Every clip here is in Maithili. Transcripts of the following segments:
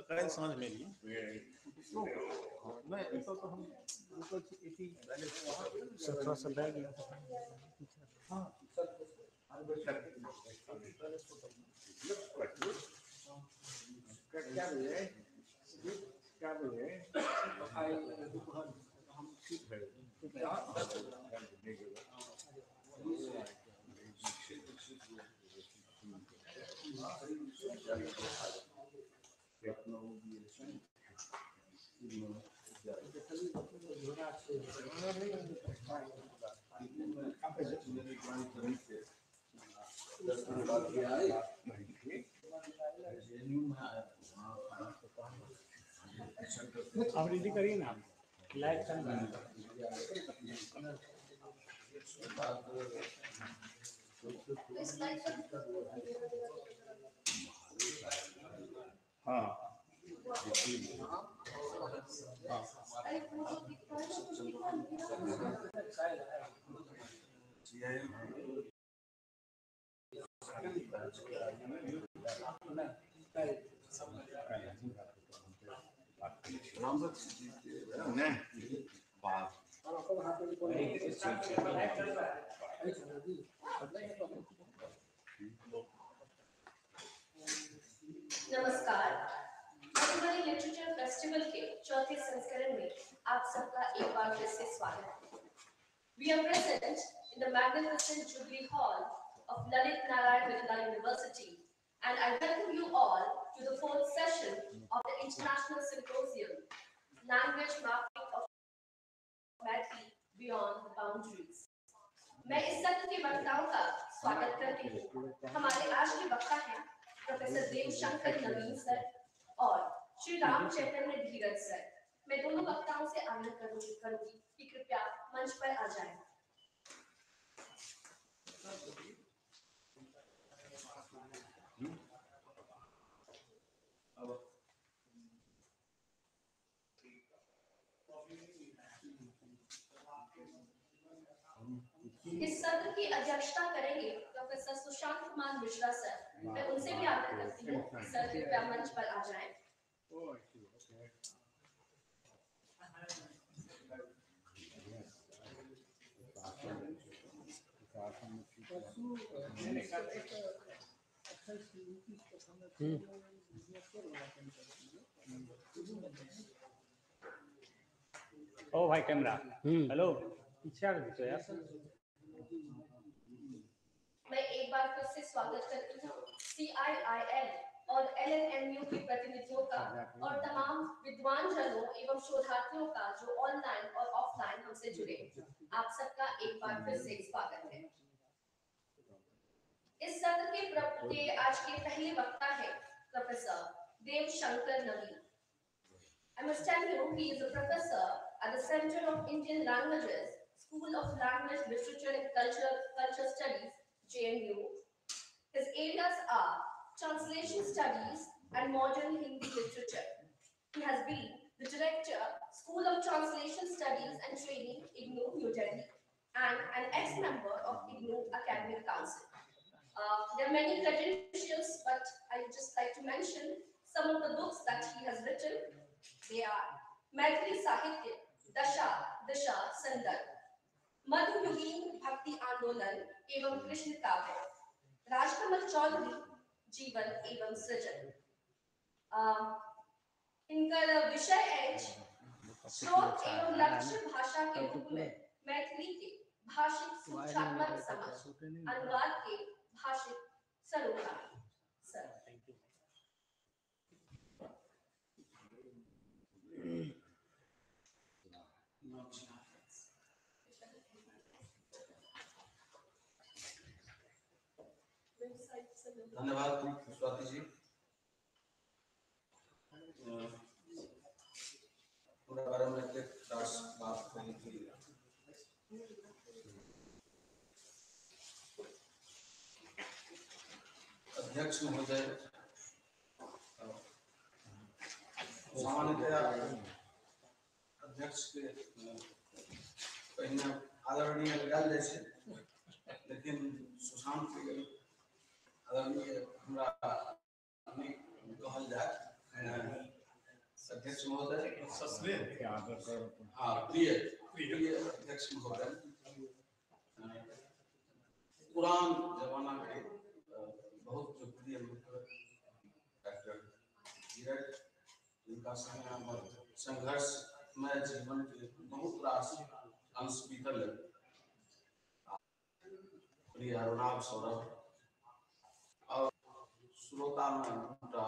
तऽ काल्हि साँझमे एलियै। नहि, एतऽ तऽ हम रुकल छी एटी। सर, थोड़ा सा बैग। हाँ। क्या बजे, क्या बजे? आइ दुपहर हम ठीक भए गेल। आप रेडी करिए ना, लाइट चल रहा है। हाँ। नमस्कार। मधुबनी लिटरेचर फेस्टिवल के चौथे संस्करण में आप सबका एक बार फिर से स्वागत है। We are present in the magnificent Jubilee Hall of Lalit Narayan Mithila University, and I welcome you all to the fourth session of the International Symposium, Language Mapping of Maithili Beyond the Boundaries. मैं इस सत्र के वक्ताओं का स्वागत करती हूँ। हमारे आज के वक्ता हैं प्रोफेसर देवशंकर नवीन सर और श्री राम चैतन्य धीरज सर। मैं दोनों वक्ताओं से आग्रह करूंगी कि कृपया मंच पर आ जाएं। इस सत्र की अध्यक्षता करेंगे प्रोफेसर सुशांत कुमार मिश्रा सर। मैं उनसे भी आग्रह करती हूँ, सर कृपया मंच पर आ जाएं। ओ भाई, कैमरा, हेलो, पीछे आ तो यार। मैं एक बार फिर से स्वागत करती हूँ CIIL और LNMU के प्रतिनिधियों का और तमाम विद्वान जनों एवं शोधार्थियों का जो ऑनलाइन और ऑफलाइन हमसे जुड़े। आप सबका एक बार फिर से स्वागत है। इस सत्र के आज के पहले वक्ता है professor Devshankar Naveen. I must tell you, he is a professor at the Center of Indian Languages, School of Language, Literature and Culture Studies, JNU. His areas are translation studies and modern Hindi literature. He has been the director, School of Translation Studies and Training, IGNOU, New Delhi, and an ex-member of IGNOU Academic Council. There are many credentials, but I would just like to mention some of the books that he has written. They are Maithili Sahitya, Dasha, Disha, Sandarbh, Madhyugueen Bhakti Andolan एवं कृष्ण काव्य, राजकमल चौधरी जीवन एवं सृजन। इनका विषय अछि स्रोत एवं लक्ष्य भाषा के रूप में मैथिली के भाषिक सूचकात्मक समझ, अनुवाद के भाषिक सरोकार। Sir, thank you. धन्यवाद स्वाति जी। पूरा बारे में रास बात कही थी। अध्यक्ष महोदय, सामान्यतया अध्यक्ष के पहिने आदरणीय लगायल जाइ छै, लेकिन सुशांत के आदरणीय हमरा नहि कहल जाय। अध्यक्ष महोदय, हाँ प्रिय प्रिय अध्यक्ष महोदय, पुरान जमाना के बहुत जो प्रिय मित्र डॉक्टर धीरज, जिनका संग हमर संघर्षमय जीवन के बहुत रास अंश बीतल है, प्रिय अरुणाभ सौरभ और श्रोता में दूटा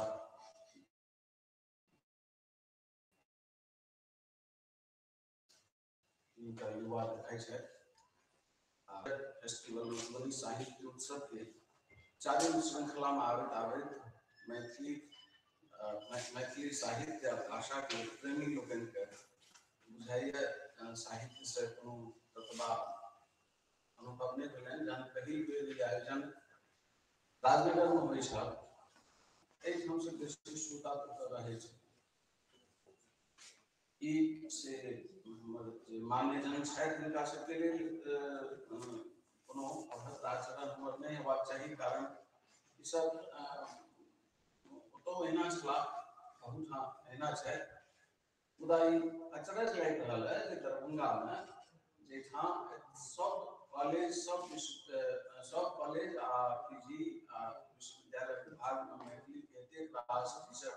तीनटा युवा देखाइ छै। फेस्टिवल मधुबनी साहित्य उत्सव के चारिम श्रृंखला में आबैत आबैत मैथिली मैथिली साहित्य आ भाषा के प्रेमी लोकनि के बुझाइए साहित्य से कोनो ततबा अनुभव नहि भेलनि। जहन पहिल बेर ई आयोजन राजनगर में होइ छल, एहिठाम से बेसी श्रोता तऽ रहै छै। ई से हमर जे मान्यजन छथि हिनका सबके लेल कोनो अभद्र आचरण हमर नहि हेबाक चाही, कारण ईसब ओतहु एहिना छलाह, अहूठाम एहिना छथि। मुदा ई अचरज लागि रहल है जे दरभंगामे जाहिठाम सब कॉलेज सब कॉलेज आ पीजी आ विश्वविद्यालय विभागमे मैथिलीके एतेक रास टीचर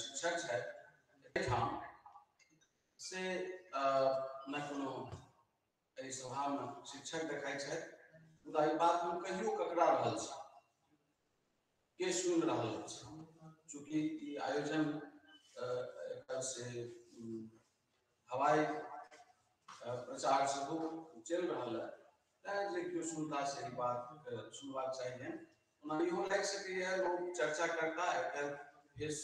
शिक्षक छथि, एहिठाम से न कोनो एहि सभामे शिक्षक देखाइ छथि। मुदा ई बात हम कहियो ककरा रहल छी, के सुनि रहल अछि? चूँकि ई आयोजन एकर से हवाई प्रचार सेहो चलि रहल है, तैँ जे केओ सुनता से ई बात सुनबाक चाहिए। ओना इहो लागि सकैए लोक चर्चा करता, आइ फेस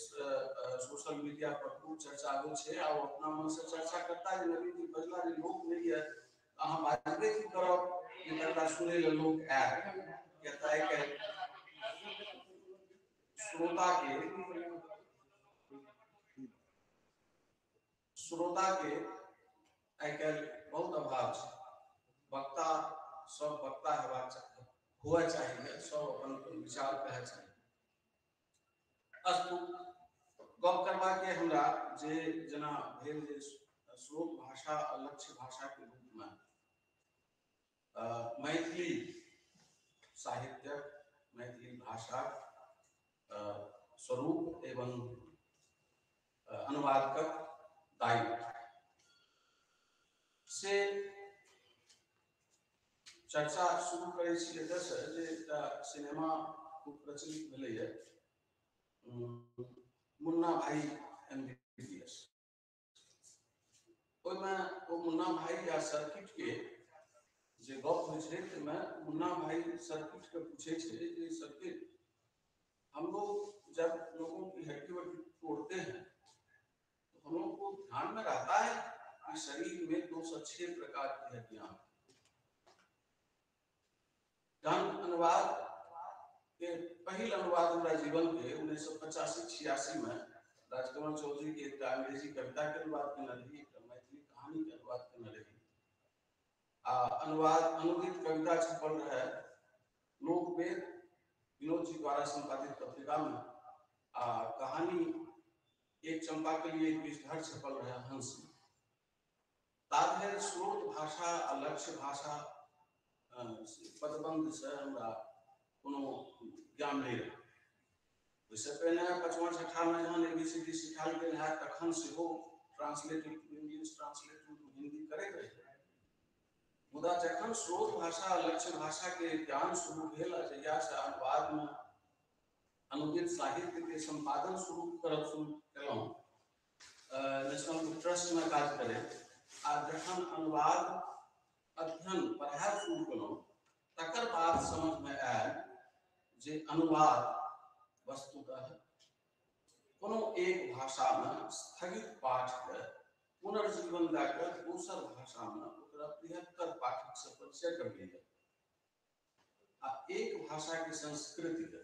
सोशल मीडिया पर खूब चर्चा होइ छै आ ओ अपना मनसँ चर्चा करता जे नवीन जी बजला जे लोक नहि यऽ, अहाँ बाजबे की करब जे तकरा सुनै लए लोक आयत? किया तऽ आइ काल्हि श्रोता के आइ काल्हि बहुत अभाव छै। वक्ता सब वक्ता हेबाक चाही, हुए चाहिए, सब अपन अपन विचार कहै चाही। अस्तु, गप करबाके हमरा जे जेना भेल जे स्रोत भाषा आ लक्ष्य भाषा के रूपमे मैथिली साहित्यक, मैथिली भाषाक स्वरूप एवं अनुवादकक दायित्व से चर्चा शुरू करै छी एतऽसँ जे एकटा सिनेमा खूब प्रचलित भेलैए, मुन्ना भाई एमबीबीएस। ओहिमे ओ मुन्ना भाई या सर्किट के जे गप होइ छै ताहिमे मुन्ना भाई सर्किट के पूछै छै जे सर्किट, हम लोग जब लोगों की हड्डी वड्डी तोड़ते हैं तो हम लोग को ध्यान में रहता है कि शरीर में 206 प्रकार की हड्डियां हैं। जहन अनुवाद के पहिल अनुवाद हमरा जीवन के 1985-86 में राजकमल चौधरी के एकटा अंग्रेजी कविता के अनुवाद केने रही, एकटा मैथिली कहानी के अनुवाद केने रही आ अनुवाद अनुदित कविता छपल रहे लोकवेद विनोद जी द्वारा संपादित पत्रिका में आ कहानी एक चंपा के लिए एक विषधर छपल रहे हंस में। ता धरि स्रोत भाषा आ लक्ष्य भाषा पदबंध से हमरा कोनो ज्ञान नहीं रहे। ओहिसँ पहिने 5वां 6वां में जहन एबीसीडी सिखायल गेल है तखन सेहो translating to English, translating to Hindi करैत रही। मुदा जखन स्रोत भाषा लक्ष्य भाषा के ज्ञान शुरू भेल आ जहियासँ अनुवादमे अनुदित साहित्य के संपादन शुरू करब शुरू केलहुँ, नेशनल बुक ट्रस्ट में काज करैत, आ जखन अनुवाद अध्ययन पढ़ायब शुरू केलहुँ तकर बाद समझमे आयल जे अनुवाद वस्तुतः कोनो एक भाषामे स्थगित पाठके पुनर्जीवन दए कऽ दोसर भाषामे ओकरा बृहत्तर पाठकसँ परिचय करबैए आ एक भाषाके संस्कृतिके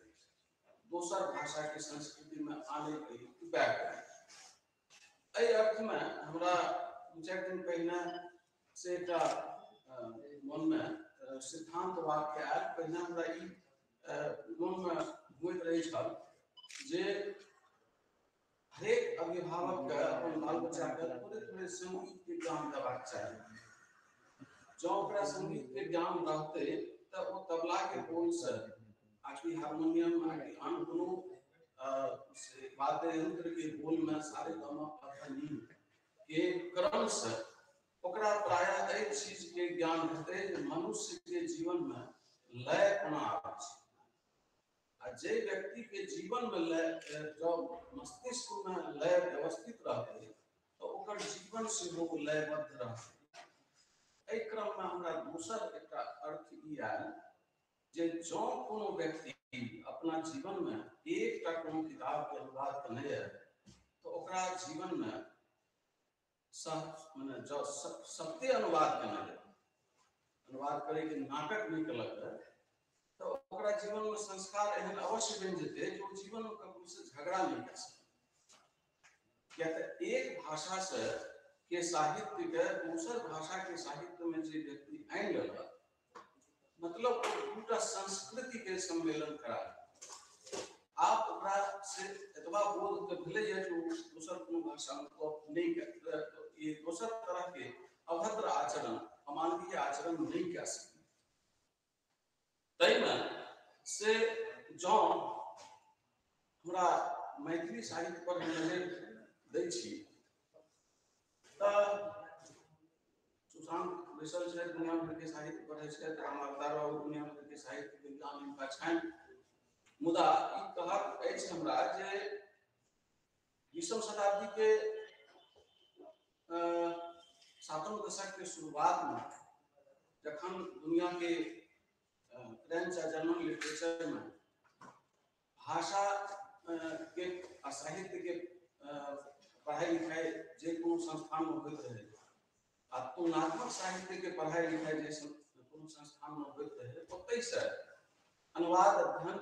दोसर भाषाके संस्कृतिमे आनैके उपाय करै। एहि अर्थमे हमरा 2-4 दिन पहिने से एकटा मनमे सिद्धांत वाक्य आयल। पहिने हमरा ई मनमे होइत रहै छल जे हरेक अभिभावक के अपन बाल बच्चा के थोड़े थोड़े संगीत के ज्ञान देबाक चाही। जँ ओकरा संगीत के ज्ञान रहतै तऽ ओ तबला के बोल से आकि हारमोनियम आकि आन कोनो वाद्य यंत्र के बोल में सारे ग म प ध नी के क्रम से ओकरा प्रायः एहि चीज के ज्ञान हेतै जे मनुष्य के जीवन में लय कोना आबै छै। आ जे व्यक्ति के जीवन में लय, जब मस्तिष्क में लय व्यवस्थित रहतै तऽ ओकर जीवन सेहो लयबद्ध रहतै। एहि क्रम में हमरा दोसर एकटा अर्थ ई आयल जे जँ कोनो व्यक्ति अपना जीवन में एकटा कोनो किताब के अनुवाद केने यऽ तऽ ओकरा जीवन में मने जँ सत्य अनुवाद केने यऽ, अनुवाद करे के नाटक नहि केलक तऽ ओकरा जीवन में संस्कार एहन अवश्य बनि जेतै जे ओ जीवन में ककरो से झगड़ा नहि कऽ सकै। किया तऽ एक भाषा से के साहित्य के दोसर भाषा के साहित्य में जे व्यक्ति आनि लेलक, मतलब ओ दूटा संस्कृति के सम्मेलन करा आप ओकरा से एतबा बोध तऽ भेलैए जे ओ दोसर कोनो भाषा में गप नहि ये दोसर तरह के अभद्र आचरण, अमानवीय आचरण नहि कऽ सकै। ताहिमे से जँ हमरा मैथिली साहित्य पर नजरि दै छी तऽ सुशांत बैसल छथि, दुनिया भरिके साहित्य पढ़ै छथि, रामावतार बाबू दुनिया भरिके साहित्य के ज्ञान हिनका छनि। मुदा ई कहक अछि हमरा जे 20वीं शताब्दी के 7वीं दशक के शुरुआत में जखन दुनिया के फ्रेंच आ जर्मन लिटरेचर में भाषा के आ साहित्य के पढ़ाई लिखाई जे कोनो संस्थान में होइत रहे आ तुलनात्मक साहित्य के पढ़ाई लिखाई जे कोनो संस्थान में होइत रहे, ओतहि से अनुवाद अध्ययन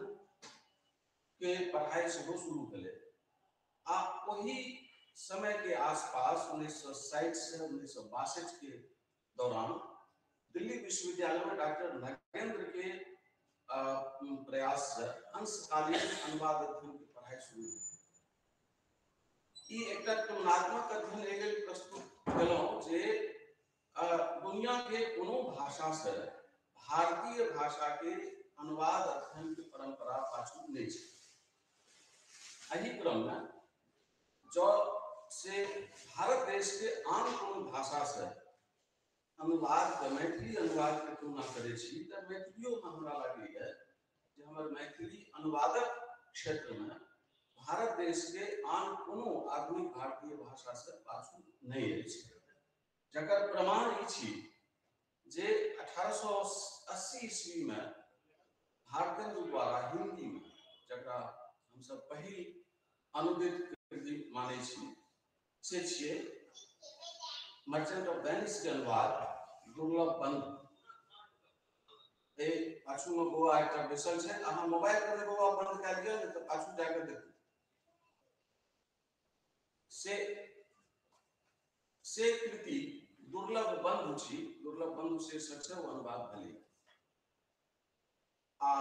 के पढ़ाई सेहो शुरू भेलै। आ ओही समय के आसपास 1960 से 1962 के दौरान दिल्ली विश्वविद्यालय में डॉक्टर नगेंद्र के प्रयास से अंशकालीन अनुवाद अध्ययन की पढ़ाई शुरू भेल। ई एकटा तुलनात्मक अध्ययन एहि लेल प्रस्तुत केलहुँ जे दुनिया के कोनो भाषा से भारतीय भाषा के अनुवाद अध्ययन के परंपरा पाछू नहि छै। एहि क्रम में जँ से भारत देश के आन कोनो भाषा से अनुवाद के, मैथिली अनुवाद के तुलना करै छी तऽ मैथिलियो में हमरा लागैए जे हमर मैथिली अनुवादक क्षेत्र में भारत देश के आन कोनो आधुनिक भारतीय भाषा से पाछू नहि अछि। जकर प्रमाण ई छी जे 1880 ईस्वी में भारतेंदु द्वारा हिंदी में, जकरा हमसब पहिल अनुदित कृति मानै छी, से छियै मर्चेंट ऑफ वेनिस के अनुवाद दुर्लभ बंधु। ए पाछू में बौआ एकटा बैसल छै, अहाँ मोबाइल पर बौआ बंद कए लिअ, नहि तऽ पाछू जाके देखू। से कृति दुर्लभ बंधु छी, दुर्लभ बंधु शीर्षक से ओ अनुवाद भेलै। आ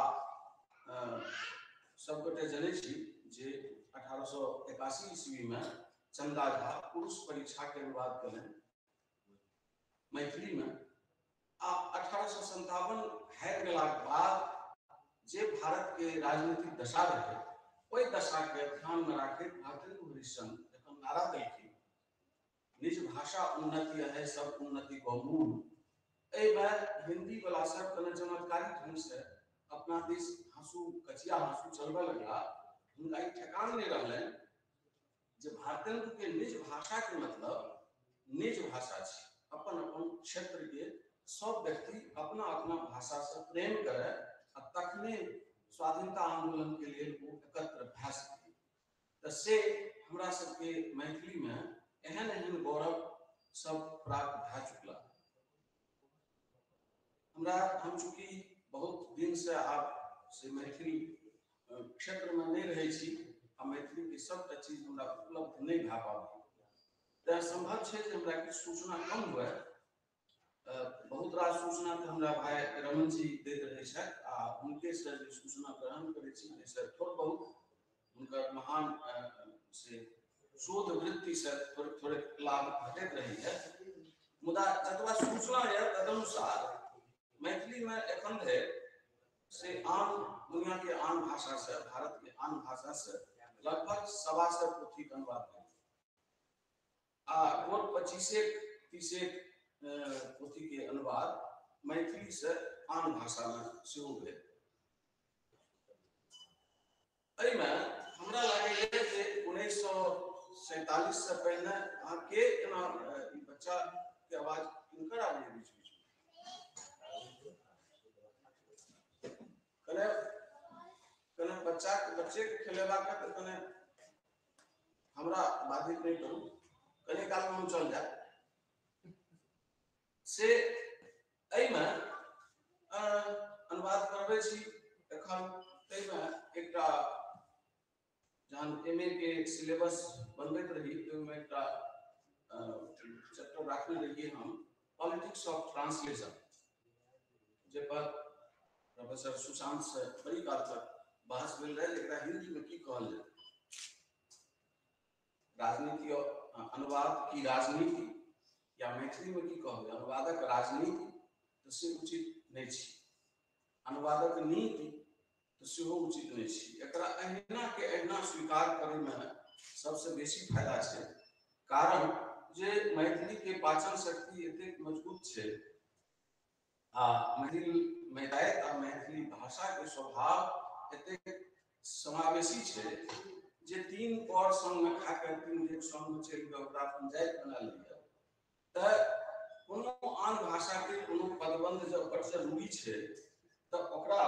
सबगोटे जनै छी जे 1881 ईस्वी में चंदा झा पुरुष परीक्षा के अनुवाद केलनि मैथिली में। आ 1857 हारि गेलाक बाद जे भारत के राजनीतिक दशा रहे, ओहि दशा के ध्यान में राखैत भारतेंदु हरिश्चंद्र जखन नारा देलखिन निज भाषा उन्नति है सब उन्नति को मूल, एहिमे हिंदी वाला सब कने चमत्कारी ढंग से अपना देश हाँसू कचिया हाँसू चलबे लगला। हुनका ई ठेकान नहीं रहलनि जे भारतेंदु के निज भाषा के मतलब निज भाषा छी, अपन अपन क्षेत्र के सब व्यक्ति अपना अपना भाषा से प्रेम करे आ तखने स्वाधीनता आंदोलन के लिए वो एकत्र भए सके। तऽ से हमरा सबके मैथिली में एहन एहन गौरव सब प्राप्त भए चुकला। हम चूँकि बहुत दिन से आप से मैथिली क्षेत्र में नहीं रहै छी आ मैथिली के सबटा चीज हमरा उपलब्ध नहीं भए पाबै, तैं संभव छै जे हमरा किछु सूचना कम हुए। बहुत रास सूचना तऽ हमरा भाई रमन जी दैत रहै छथि आ हुनके से जे सूचना ग्रहण करै छी ताहिसँ थोड़ बहुत हुनकर महान से शोध वृत्ति से थोड़े थोड़े लाभ भेटैत रहैए। मुदा जतबा सूचना यऽ तदनुसार मैथिली में एखन धरि से आन दुनिया के आन भाषा से, भारत के आन भाषा से लगभग 125 पोथी के अनुवाद भेल आ कोन 25-30 पोथी के अनुवाद मैथिली से आन भाषा में सेहो भेल। एहिमे हमरा लागैए जे 1947 से पहिने अहाँ के एना ई बच्चा के आवाज किनकर आबैए बीच बीच में? कने कने बच्चा बच्चे के खेलेबाक तऽ कने हमरा बाधित नहि करू, कने काल में हम चल जाए। से एहिमे अनुवाद करबै छी एखन, ताहिमे एकटा जहन एम ए के सिलेबस बनबैत रही ओहिमे एकटा चैप्टर राखने रहियै हम, पॉलिटिक्स ऑफ ट्रांसलेशन, जाहिपर प्रोफेसर सुशांत से बड़ी काल तक बहस भेल रहै जे एकरा हिंदी में की कहल जाए, राजनीति और अनुवाद की राजनीति या मैथिली में की कहल जाए, अनुवादक राजनीति तो से उचित नहीं छी, अनुवादक नीति तो सेहो उचित नहीं छी। एकरा अहिना के अहिना स्वीकार करे में सबसे बेसी फायदा छै, कारण जे मैथिली के पाचन शक्ति एतेक मजबूत छै आ मैथिली मैथिली आ मैथिली भाषा के स्वभाव एतेक समावेशी छै जे 3 पौर संग में खा के 3 डेग संग में चलि के ओकरा अपन जाति बना लिअ। तऽ कोनो आन भाषा के कोनो पदबंध जब बड जरूरी छै तऽ ओकरा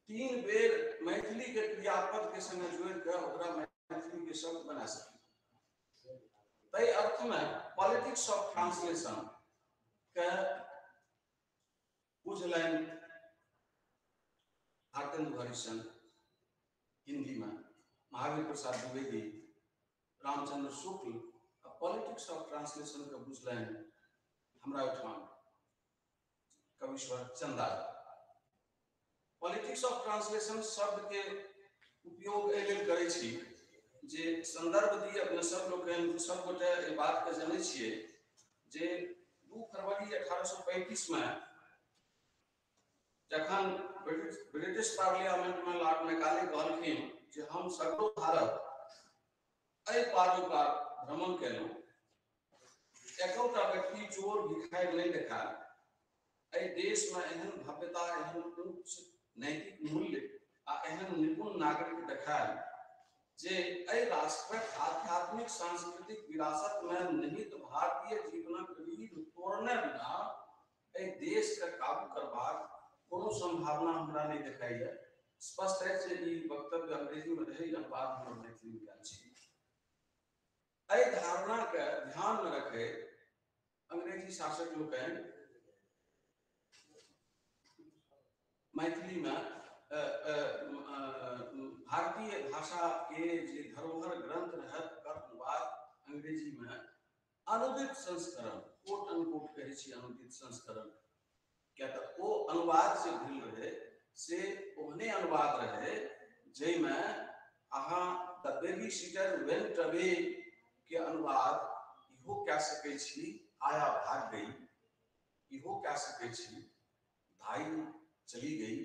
3 बेर मैथिली के क्रियापद के संगे जोड़ि के ओकरा मैथिली के शब्द बना सकी। ताहि अर्थ में पॉलिटिक्स ऑफ ट्रांसलेशन के बुझलनि भारतेंदु हरिश्चंद्र हिंदी में, महावीर प्रसाद द्विवेदी, रामचंद्र शुक्ल, आ पॉलिटिक्स ऑफ ट्रांसलेशन के बुझलनि हमरा ओहिठाम कविश्वर चंदा। पॉलिटिक्स ऑफ ट्रांसलेशन शब्द के उपयोग एहि लेल करै छी जे संदर्भ दी अपने सब लोकनि सब गोटे एहि बात के जनै छियै जे 2 फरवरी 1835 में जखन ब्रिटिश पार्लियामेंट में लॉर्ड मैकाले कहलखिन जे हम सगरो भारत एहि पार ओहि पार भ्रमण केलहुँ, एकोटा व्यक्ति चोर भिखारि नहि देखायल, एहि देश में एहन भव्यता, एहन उच्च नैतिक मूल्य आ एहन निपुण नागरिक देखायल जे एहि राष्ट्रक आध्यात्मिक सांस्कृतिक विरासत में निहित भारतीय जीवनक रीढ़ तोड़ने बिना एहि देश के काबू करबाक कोनो संभावना हमरा नहि देखाइए। स्पष्ट है जे ई वक्तव्य अंग्रेजी में रहै, अनुवाद हमर मैथिली में कयल छी। एहि धारणा के ध्यान में रखैत अंग्रेजी शासक लोकनि मैथिली में भारतीय भाषा के जे धरोहर ग्रंथ रहत तकर अनुवाद अंग्रेजी में अनुदित संस्करण, कोट अनकोट कहै छी अनुदित संस्करण, किया तऽ ओ अनुवाद जे भेल रहै से ओहने अनुवाद रहै जाहिमे अहाँ the baby sitter went away के अनुवाद इहो कए सकै छी आया भाग गई, इहो कए सकै छी धाई चली गई,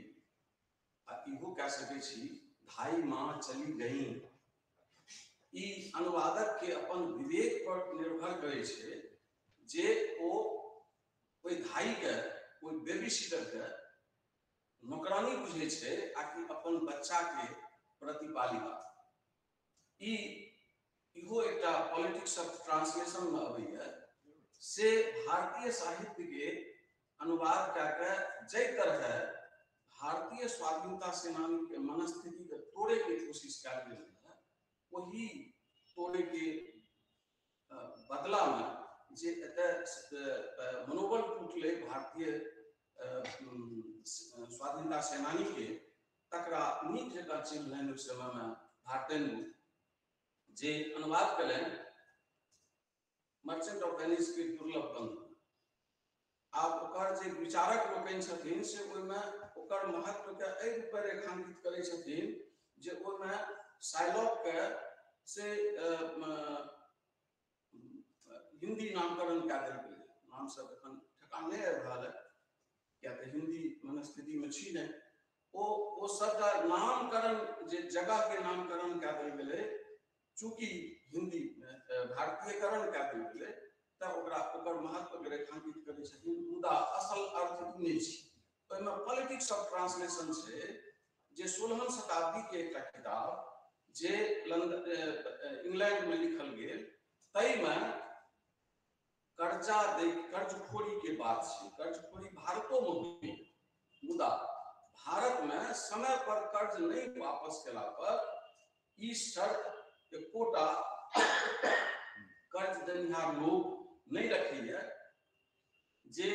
आ इहो कए सकै छी धाई माँ चली गई। ई अनुवादक के अपन विवेक पर निर्भर करै छै जे ओ ओहि धाई के, ओहि बेबी सिटर के नौकरानी बुझै छै आ कि अपन बच्चा के प्रतिपालिका। ई इहो एकटा पॉलिटिक्स ऑफ ट्रांसलेशन में अबैया से भारतीय साहित्य के अनुवाद कए के जाहि तरह भारतीय स्वाधीनता सेनानी के मनस्थिति के तोड़े के कोशिश कयल गेल है, वही तोड़े के बदला में जे एतय मनोबल टूटलै भारतीय स्वाधीनता सेनानी के, तकरा नीक जकाँ चिन्हलनि ओहि समय में भारतेंदु, जे अनुवाद कयलनि मर्चेंट ऑफ वेनिस के दुर्लभ बंधु। आब ओकर जे विचारक लोकनि छथिन से ओहिमे ओकर महत्व के एहि रूपे रेखांकित करै छथिन जे ओहिमे शाइलॉक के से हिंदी नामकरण कए देल गेलै। नाम सब एखन ठेकान नहि आबि रहल है, किया तऽ हिंदी मनस्थिति में छी नहि। ओ सबटा नामकरण जे जगह के नामकरण कए देल गेलै, चूँकि हिंदी भारतीयकरण कए देल गेलै तऽ ओकरा ओकर महत्व के रेखांकित करै छथिन, मुदा असल अर्थ ई नहि छै। ओहिमे पॉलिटिक्स ऑफ ट्रांसलेशन छै जे 16वीं शताब्दी के एकटा किताब जे लंदन इंग्लैंड में लिखल गेल, ताहिमे कर्जा दै कर्जखोरी के बात छै। कर्जखोरी भारतो में हुई, मुदा भारत में समय पर कर्ज नहीं वापस केला पर ई शर्त एकोटा कर्ज देनिहार लोग नहीं रखैया जे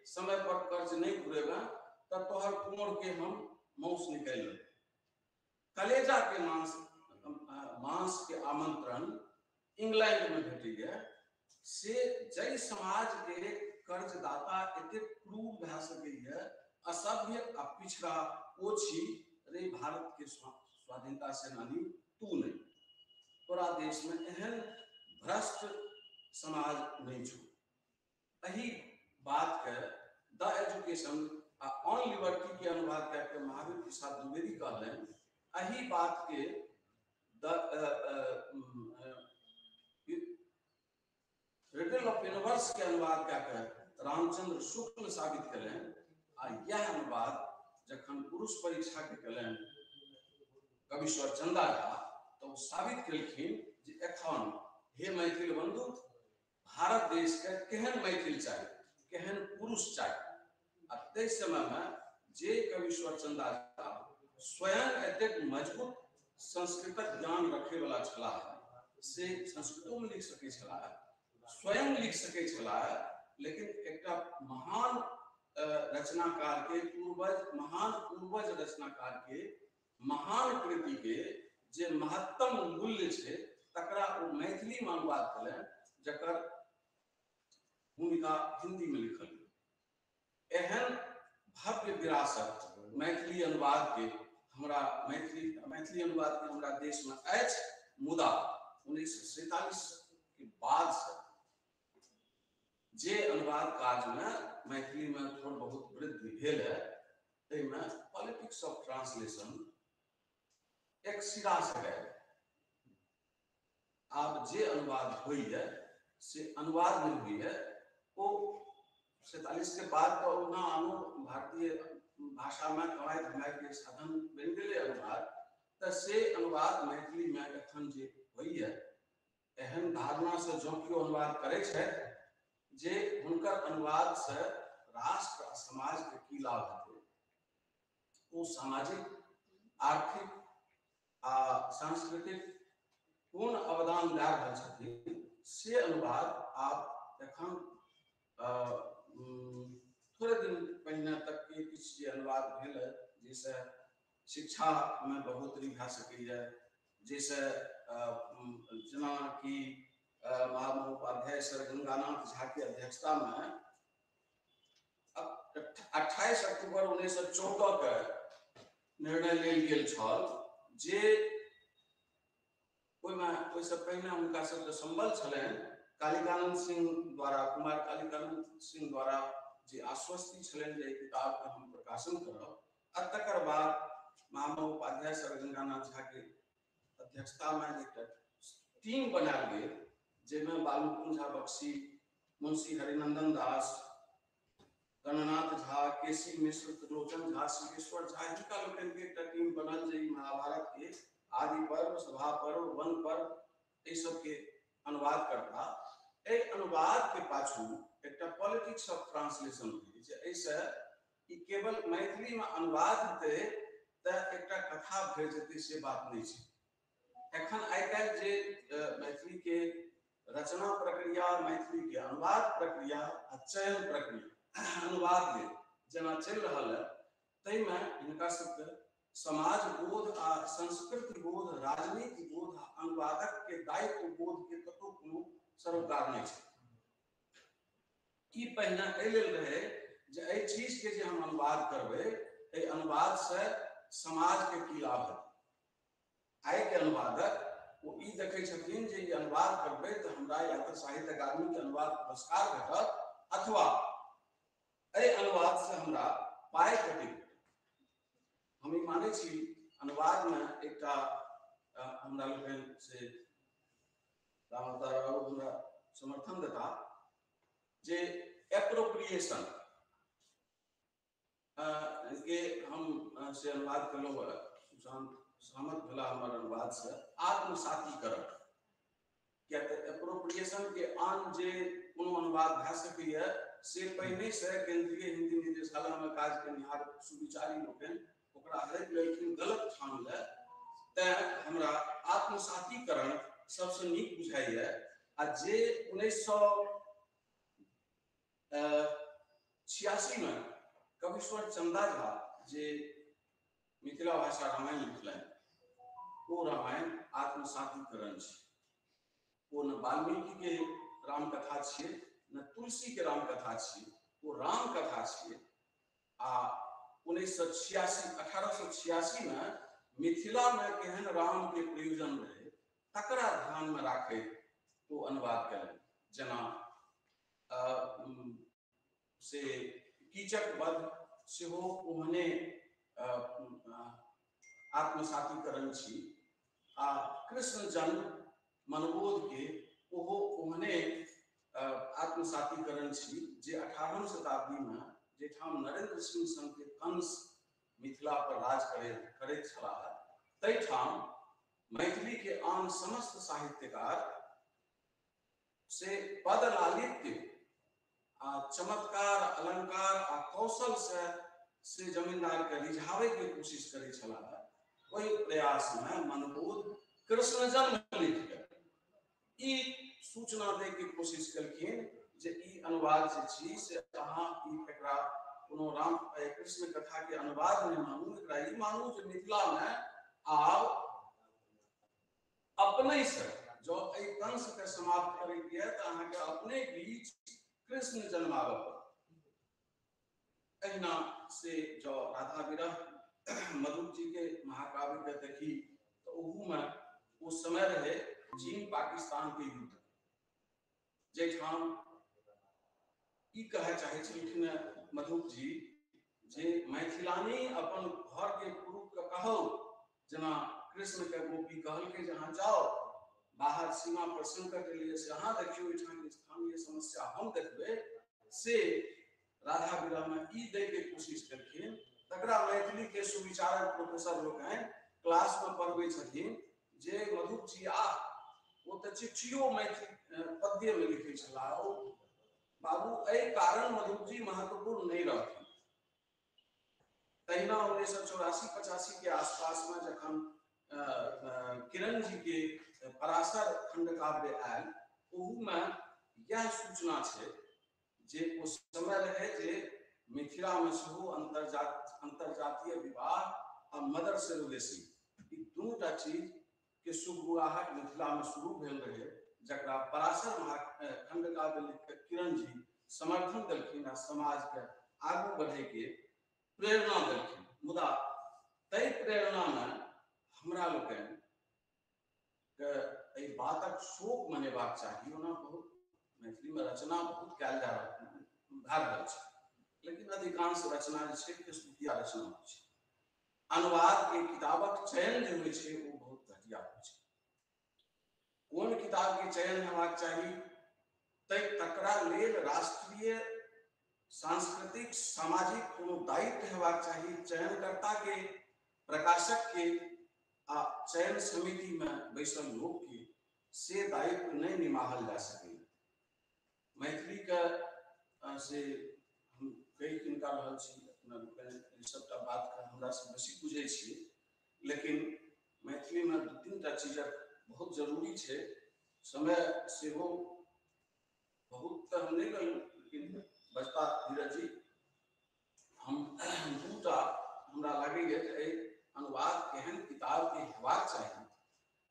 समय पर कर्ज नहीं घुरेबे तऽ तोहर कुंवर के हम मांस निकालि लेबै। कलेजा के मांस मांस के आमंत्रण इंग्लैंड में भेटैया। से जै समाज के कर्जदाता एतेक क्रूर भए सकैया, असभ्य आ पिछड़ा ओ छी रे भारत के स्वाधीनता सेनानी तू नहीं, तोरा देश में एहन भ्रष्ट समाज नहीं छौ। एहि बात के द एजुकेशन आ ऑन लिबर्टी के अनुवाद कए के महावीर प्रसाद द्विवेदी कहलनि। एहि बात के द रिडल ऑफ यूनिवर्स के अनुवाद कए के रामचंद्र शुक्ल साबित कयलनि। आ यह अनुवाद जखन पुरुष परीक्षा के कयलनि कविश्वर चंदा झा, तऽ ओ साबित केलखिन जे एखन हे मैथिल बंधु, भारत देश के केहन मैथिल चाही, केहन पुरुष चाही। आ ताहि समय में जे कविश्वर चंदा झा स्वयं एतेक मजबूत संस्कृतक ज्ञान रखे वाला छलाह, से संस्कृतो में लिख सकै छलाह, स्वयं लिख सकै छलाह, लेकिन एकटा महान रचनाकार के पूर्वज, महान पूर्वज रचनाकार के महान कृति के जे महत्तम मूल्य छै तकरा ओ मैथिली में अनुवाद कयलनि, जकर भूमिका हिंदी में लिखल गेल। एहन भव्य विरासत मैथिली अनुवाद के हमरा मैथिली अनुवाद के हमरा देश में अछि, मुदा 1947 के बाद से जे अनुवाद कार्य में मैथिली में थोड़ बहुत वृद्धि भेल है, ताहिमे पॉलिटिक्स ऑफ ट्रांसलेशन एक सिरा से गए। आब जे अनुवाद होइए से अनुवाद नहीं होइए, ओ 47 के बाद तो ओना आनो भारतीय भाषा में कमाई धमाई के साधन बनि गेलै अनुवाद, तऽ से अनुवाद मैथिली में एखन जे होइए, एहन धारणा से जँ केओ अनुवाद करै छथि जे हुनकर अनुवाद से राष्ट्र आ समाज के की लाभ हेतै, ओ सामाजिक, आर्थिक आ सांस्कृतिक कोन अवदान दए रहल छथिन, से अनुवाद आब एखन थोड़े दिन पहिने तक के किछु जे अनुवाद भेल है, जाहिसँ शिक्षा में बढ़ोतरी भए सकैए, जाहिसँ जेनाकि महामहोपाध्याय सर गंगानाथ झा के अध्यक्षता में 28 अक्टूबर 1914 के निर्णय लेल गेल छल जे ओहिमे ओहिसँ पहिने हुनका सबके संबल छलनि कालिकानंद सिंह द्वारा, कुमार कालिकानंद सिंह द्वारा जे आश्वस्ति छलनि जे एहि किताबके हम प्रकाशन करब। आ तकर बाद महामहोपाध्याय सर गंगानाथ झा के अध्यक्षता में एकटा टीम बनायल गेल, जाहिमे बालमुकुंद झा बख्शी, मुंशी हरिनंदन दास, गणनाथ झा, केसी मिश्र, त्रिलोचन झा, शिवेश्वर झा, हिनका लोकनिके एकटा टीम बनल जे महाभारत के आदि पर्व, सभा पर्व, वन पर्व, एहि सबके अनुवाद करता। एहि अनुवाद के पाछू एकटा पॉलिटिक्स ऑफ ट्रांसलेशन होइ जे एहिसँ ई केवल मैथिली में अनुवाद हेतै तऽ एकटा कथा भरि जेतै से बात नहि छै। एखन आइ काल्हि जे मैथिली के रचना प्रक्रिया, मैथिली के अनुवाद प्रक्रिया आ चयन प्रक्रिया अनुवाद लेल जेना चलि रहल है, ताहिमे हिनका सबके समाज बोध आ संस्कृति बोध, राजनीति बोध आ अनुवादक के दायित्व बोध के कतहु कोनो सरोकार नहि छै। ई पहिने एहि लेल रहै जे एहि चीज के जे हम अनुवाद करबै, एहि अनुवाद से समाज के की लाभ हेतै। आइ के अनुवादक ओ ई देखै छथिन जे ई अनुवाद करबै तऽ हमरा या तऽ साहित्य अकादमी के अनुवाद पुरस्कार भेटत अथवा एहि अनुवाद से हमरा पाइ कतेक भेटत। हम ई मानै छी अनुवादमे एकटा हमरा लोकनि से रामअवतार बाबू हमरा समर्थन देता जे एप्रोप्रिएशन के हम से अनुवाद केलहुँ, सुशांत सहमत भेला हमर अनुवाद से, आत्मसातीकरण। किया तऽ एप्रोप्रिएशन के आन जे कोनो अनुवाद भए सकैए से पहिने से केंद्रीय हिंदी निदेशालय में काज केनिहार सुविचारी लोकनि ओकरा हड़पि लेलखिन गलत ठाम लए, तैं हमरा आत्मसातीकरण सबसँ नीक बुझाइए। आ जे 1986 में कवीश्वर चंदा झा जे मिथिला भाषा रामायण लिखलनि, ओ रामायण आत्मसातीकरण छै। ओ न वाल्मीकि के रामकथा छियै न तुलसी के रामकथा छियै, ओ रामकथा छियै। आ 1886 में मिथिला में केहन राम के प्रयोजन रहे तकरा ध्यान में राखैत ओ अनुवाद केलनि। जेना से कीचक वध सेहो ओहने आत्मसातीकरण छी, आ कृष्ण जन्म मनबोध के ओहो ओहने आत्मसातीकरण छी जे 18वीं शताब्दी में जाहिठाम नरेंद्र सिंह सन के कंस मिथिला पर राज करैत छलाह, ताहिठाम मैथिली के आन समस्त साहित्यकार से पद लालित्य आ चमत्कार अलंकार आ कौशल से जमींदार के रिझावे के कोशिश करै छलाह। ओहि प्रयास में मनबोध कृष्ण जन्म लिख के ई सूचना दै के कोशिश केलखिन जे ई अनुवाद जे छी से अहाँ ई एकरा कोनो राम कृष्ण कथा के अनुवाद नहि मानू, एकरा ई मानू जे मिथिला में आब अपने से जो एहि कंस के समाप्त करैके यऽ तऽ अहाँके अपने बीच कृष्ण जन्माबऽ पड़त। एहिना से जो राधा विरह मधुप जी के महाकाव्य के देखी तऽ ओहूमे ओ समय रहे चीन पाकिस्तान के युद्ध, जाहिठाम ई कहय चाहै छलखिन मधुप जी जे मैथिलानी अपन घर के पुरुष के कहौ, जेना कृष्ण के गोपी कहलकै जे अहाँ जाओ बाहर सीमा पर संकट एलैए से अहाँ देखियौ, एहिठाम के स्थानीय समस्या हम देखबै, से राधा विरह में ई दै के कोशिश केलखिन। तकरा मैथिली के सुविचारक प्रोफेसर लोकनि क्लास में पढ़बै छथिन जे मधुप जी आ ओ तऽ चिट्ठियो मैथिली पद्य में लिखै छलाह। ओ बाबू एहि कारण मधुप जी महत्वपूर्ण नहि रहथिन। तहिना 1984-85 के आसपास में जखन किरण जी के पराशर खंडकाव्य आयल, ओहूमे यह सूचना छै जे ओ समय रहे जे मिथिला में सेहो अंतरजातीय विवाह आ मदर सेरुलेसी ई दूटा चीज के सुगबुगाहट मिथिला में शुरू भेल रहे, जकरा पराशर खंडकाव्य लिख के किरण जी समर्थन देलखिन आ समाज के आगू बढ़े के प्रेरणा देलखिन। मुदा ताहि प्रेरणा में हमरा लोकनि के एहि बातक शोक मनेबाक चाही। ओना बहुत मैथिली में रचना बहुत कयल जा रहल छै, लेकिन अधिकांश रचना जे छै फेसबुकिया रचना होइ छै। अनुवाद के किताबक चयन जे होइ छै ओ बहुत घटिया होइ छै। कोन किताब के चयन हेबाक चाही तकरा लेल राष्ट्रीय सांस्कृतिक सामाजिक कोनो दायित्व हेबाक चाही चयनकर्ता के, प्रकाशक के आ चयन समिति में बैसल लोक के, से दायित्व नहीं निमाहल जा सकैए। मैथिली के से हम कहि किनका रहल छी, अपना लोकनि सबटा बात के हमरा से बेसी बुझै छी, लेकिन मैथिली में 2-3 चीजक बहुत जरूरी छै। समय सेहो बहुत तऽ हम नहि लेलहुँ, लेकिन बजता धीरज जी, हम 2टा हमरा लागैए जे एहि अनुवाद केहन किताब के हेबाक चाही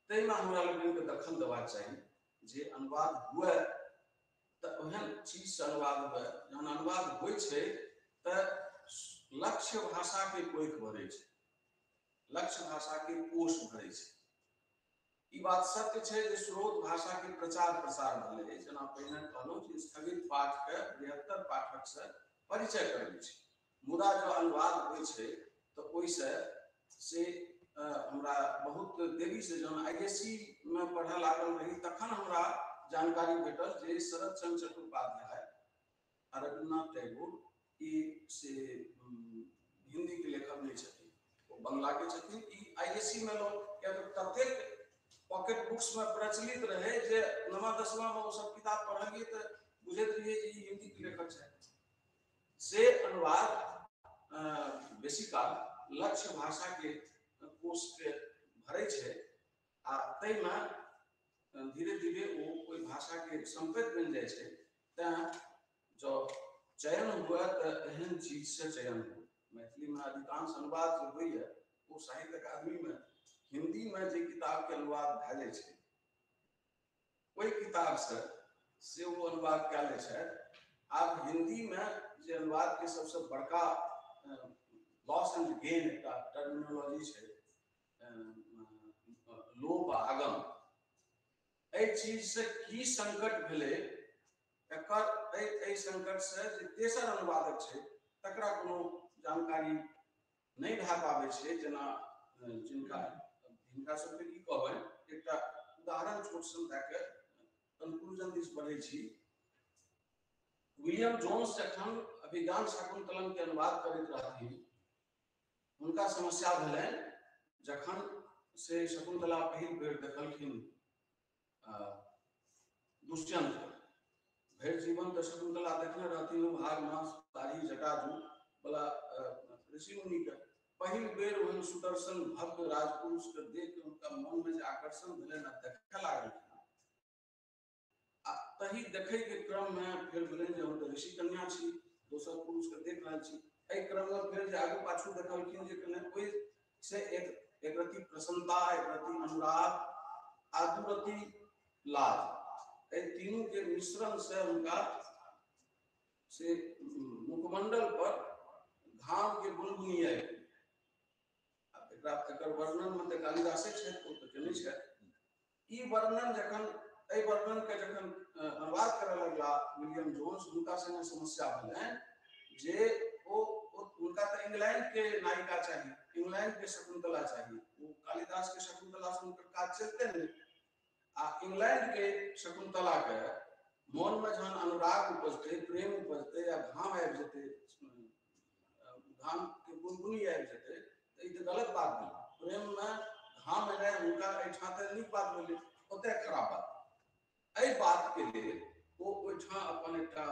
ताहिमे हमरा लोकनिके दखल देबाक चाही जे अनुवाद हुए तऽ ओहन चीजसँ अनुवाद हुए। जहन अनुवाद होइ छै तऽ लक्ष्य भाषाके कोखि भरै छै, लक्ष्य भाषाके कोष भरै छै। ई बात सत्य छै जे स्रोत भाषा के प्रचार प्रसार भेलै। जेना पहिने कहलहुँ जे स्थगित पाठके बृहत्तर पाठकसँ परिचय करबै छै, मुदा जँ अनुवाद होइ छै तऽ ओहिसँ से हमरा बहुत देरीसँ जहन ISC मे पढ़य लागल रही तखन हमरा जानकारी भेटल जे शरद चंद्र चट्टोपाध्याय आ रविन्द्रनाथ टैगोर ई से हिंदी के लेखक नहि छथिन, ओ बंगला के छथिन। ई ISC मे लोग किया तऽ ततेक पॉकेट बुक्स में प्रचलित रहे जे 9वां 10वां में वो सब किताब पढ़लिए तो बुझैत रहिए जे ई हिंदी के लेखक छथि। से अनुवाद बेसी काल लक्ष्य भाषा के कोश के भरै छै आ ताहिमे धीरे धीरे ओ ओहि भाषा के सम्पत्ति बनि जाइ छै। तैं जँ चयन हुए तऽ एहन चीज से चयन हुए। मैथिली में अधिकांश अनुवाद जे होइए ओ साहित्य अकादमी में हिंदी में जे किताब के अनुवाद भए जाइ छै ओहि किताब से ओ अनुवाद कए लै छथि। आब हिंदी में जे अनुवाद के सबसे बड़का लॉस एंड गेन एकटा टर्मिनोलॉजी छै, लोप आ आगम, एहि चीज से की संकट भेलै एकर एहि संकट से जे तेसर अनुवादक छै तकरा कोनो जानकारी नहि भए पाबै छै। जेना जिनका हिनका सबके की कहबै, एकटा उदाहरण छोट सन दए कऽ कंक्लूजन दिस बढ़ै छी। विलियम जोन्स जखन अभिज्ञान शाकुंतलम के अनुवाद करैत रहथिन हुनका समस्या भेलनि जखन से शकुंतला पहिल बेर देखलखिन दुष्यंत, भरि जीवन तऽ शकुंतला देखने रहथिन भाग मास दाढ़ी जटाजू वाला ऋषि मुनि के, पहिल बेर ओहन सुदर्शन भव्य राजपुरुष के देख के हुनका मन में जे आकर्षण भेलनि आ देखय लागलखिन आ तही देखै के क्रम में फेर भेलनि जे हम तऽ ऋषि कन्या छी, दोसर पुरुष के देख रहल छी। एहि क्रम में फेर जे आगू पाछू देखलखिन जे कने ओहि से एक रति प्रसन्नता, एक रति अनुराग आ दू रति लाज, एहि तीनू के मिश्रण से हुनका से मुखमंडल पर घाम के बुनबुनी आबि गेल। एकरा एकर वर्णन में तऽ कालिदासे छथि, ओ तऽ केने छथि। ई वर्णन जखन एहि वर्णन के जखन अनुवाद करय लगला विलियम जोन्स, हुनका संगे समस्या भेलनि जे ओ हुनका तऽ इंग्लैंड के नायिका चाही, इंग्लैंड के शकुंतला चाही, ओ कालिदास के शकुंतला से हुनकर काज चलते नहि। आ इंग्लैंड के शकुंतला के मन में जहन अनुराग उपजतै, प्रेम उपजतै या घाम आबि जेतै, घाम के बुनबुनी आबि जेतै तऽ ई तऽ गलत बात भेलै। प्रेम में घाम एनाइ हुनका एहिठाम तऽ नीक बात भेलै, ओतय खराब बात। एहि बात के लेल ओ ओहिठाम अपन एकटा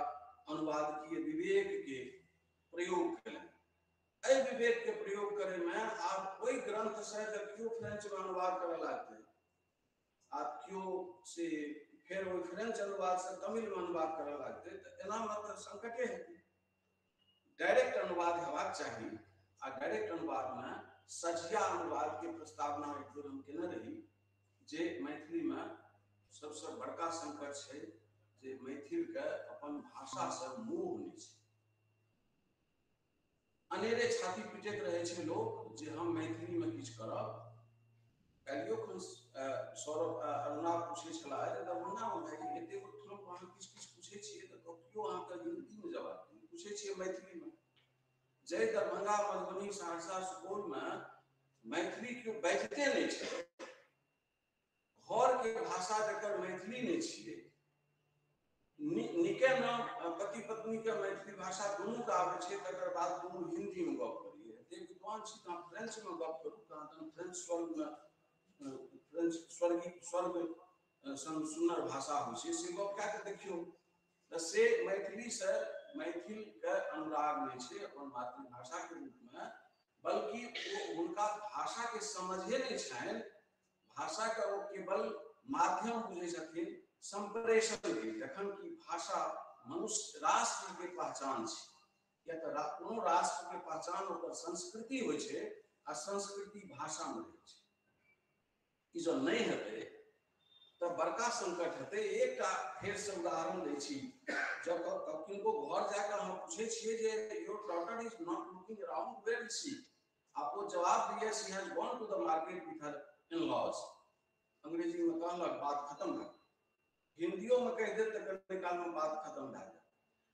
अनुवादकीय विवेक के प्रयोग केलनि। एहि विवेक के प्रयोग करे में आब ओहि ग्रंथ से जब केओ फ्रेंच में अनुवाद करय लागतै आ केओ से फेर ओहि फ्रेंच अनुवाद से तमिल में अनुवाद करय लागतै तऽ एना में तऽ संकटे हेतै। डायरेक्ट अनुवाद हेबाक चाही आ डायरेक्ट अनुवाद में सझिया अनुवाद के प्रस्तावना एक बेर हम केने रही जे मैथिली में सबसे बड़का संकट छै जे मैथिल के अपन भाषा से मोह नहि छै। अनेरे छाती पीटैत रहै छै लोक जे हम मैथिली में किछु करब। काल्हियो खन सौरभ अरुणा पूछै छलाह जे दरभंगा में भाईजी एतेक ठाम अहाँ किछु किछु पूछै छियै तऽ केओ अहाँके हिंदी में जवाब देत, पूछै छियै मैथिली में। जै दरभंगा मधुबनी सहरसा सुपौल में मैथिली केओ बाजिते नहि छै, घर के भाषा जकर मैथिली नहि छियै, निके न पति पत्नी के मैथिली भाषा दुनू के आबै छै, तकर बाद दुनू हिंदी में गप करियै। एते विद्वान छी तऽ अहाँ फ्रेंच में गप करू, तऽ फ्रेंच स्वर्ग में फ्रेंच स्वर्गी स्वर्ग सन सुन्दर भाषा होइ छै, से गप कए कऽ देखियौ। तऽ से मैथिली से मैथिल के अनुराग नहि छै अपन मातृभाषा के रूप में, बल्कि ओ हुनका भाषा के समझे नहि छनि, भाषा के ओ केवल माध्यम बुझै छथिन संप्रेषण के, जखन कि भाषा मनुष्य राष्ट्र के पहचान छै। किया तऽ कोनो राष्ट्र के पहचान ओकर संस्कृति होइ छै आ संस्कृति भाषा में रहै छै। ई जँ नहि हेतै तऽ बड़का संकट हेतै। एकटा फेर से उदाहरण दै छी, जब किनको घर जाके अहाँ पूछै छियै जे your daughter is not looking around, where is she, आ ओ जवाब दिए she has gone to the market with her in laws. अंग्रेजी में कहलक बात खत्म भए गेल। हिंदियो में कहि देत तऽ कनि काल में बात खत्म भए जायत।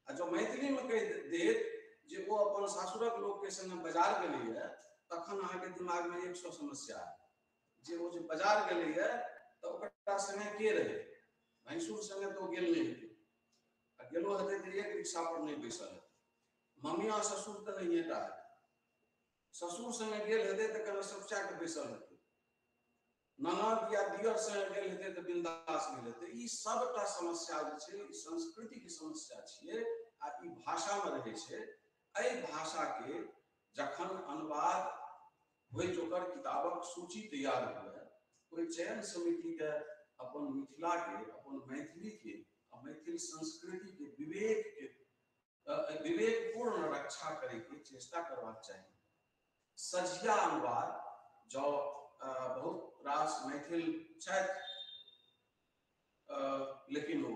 आ जँ मैथिली में कहि देत जे ओ अपन सासुरक लोक के संगे बाजार गेलैया, तखन अहाँके दिमाग में 100 समस्या आयत जे ओ जे बाजार गेलैया तऽ ओकरा संगे के रहै, भैंसुर संगे तऽ ओ गेल नहि हेतै, आ गेलो हेतै तऽ एक रिक्शा पर नहि बैसल हेतै, ममिया ससुर तऽ नहिये टा हेतै, ससुर संगे गेल हेतै तऽ कने सपचा के बैसल हेतै, ननद या दियर संगे गेल हेतै तऽ बिंदास गेल हेतै। ई सबटा समस्या जे छै ई संस्कृति के समस्या छियै आ ई भाषा में रहै छै। एहि भाषा के जखन अनुवाद होय जोकर किताबक सूची तैयार हुए, ओहि चयन समिति के अपन मिथिला के, अपन मैथिली के आ मैथिल संस्कृति के विवेक के विवेकपूर्ण रक्षा करे के चेष्टा करबाक चाही। सझिया अनुवाद जँ बहुत रास मैथिल छथि लेकिन ओ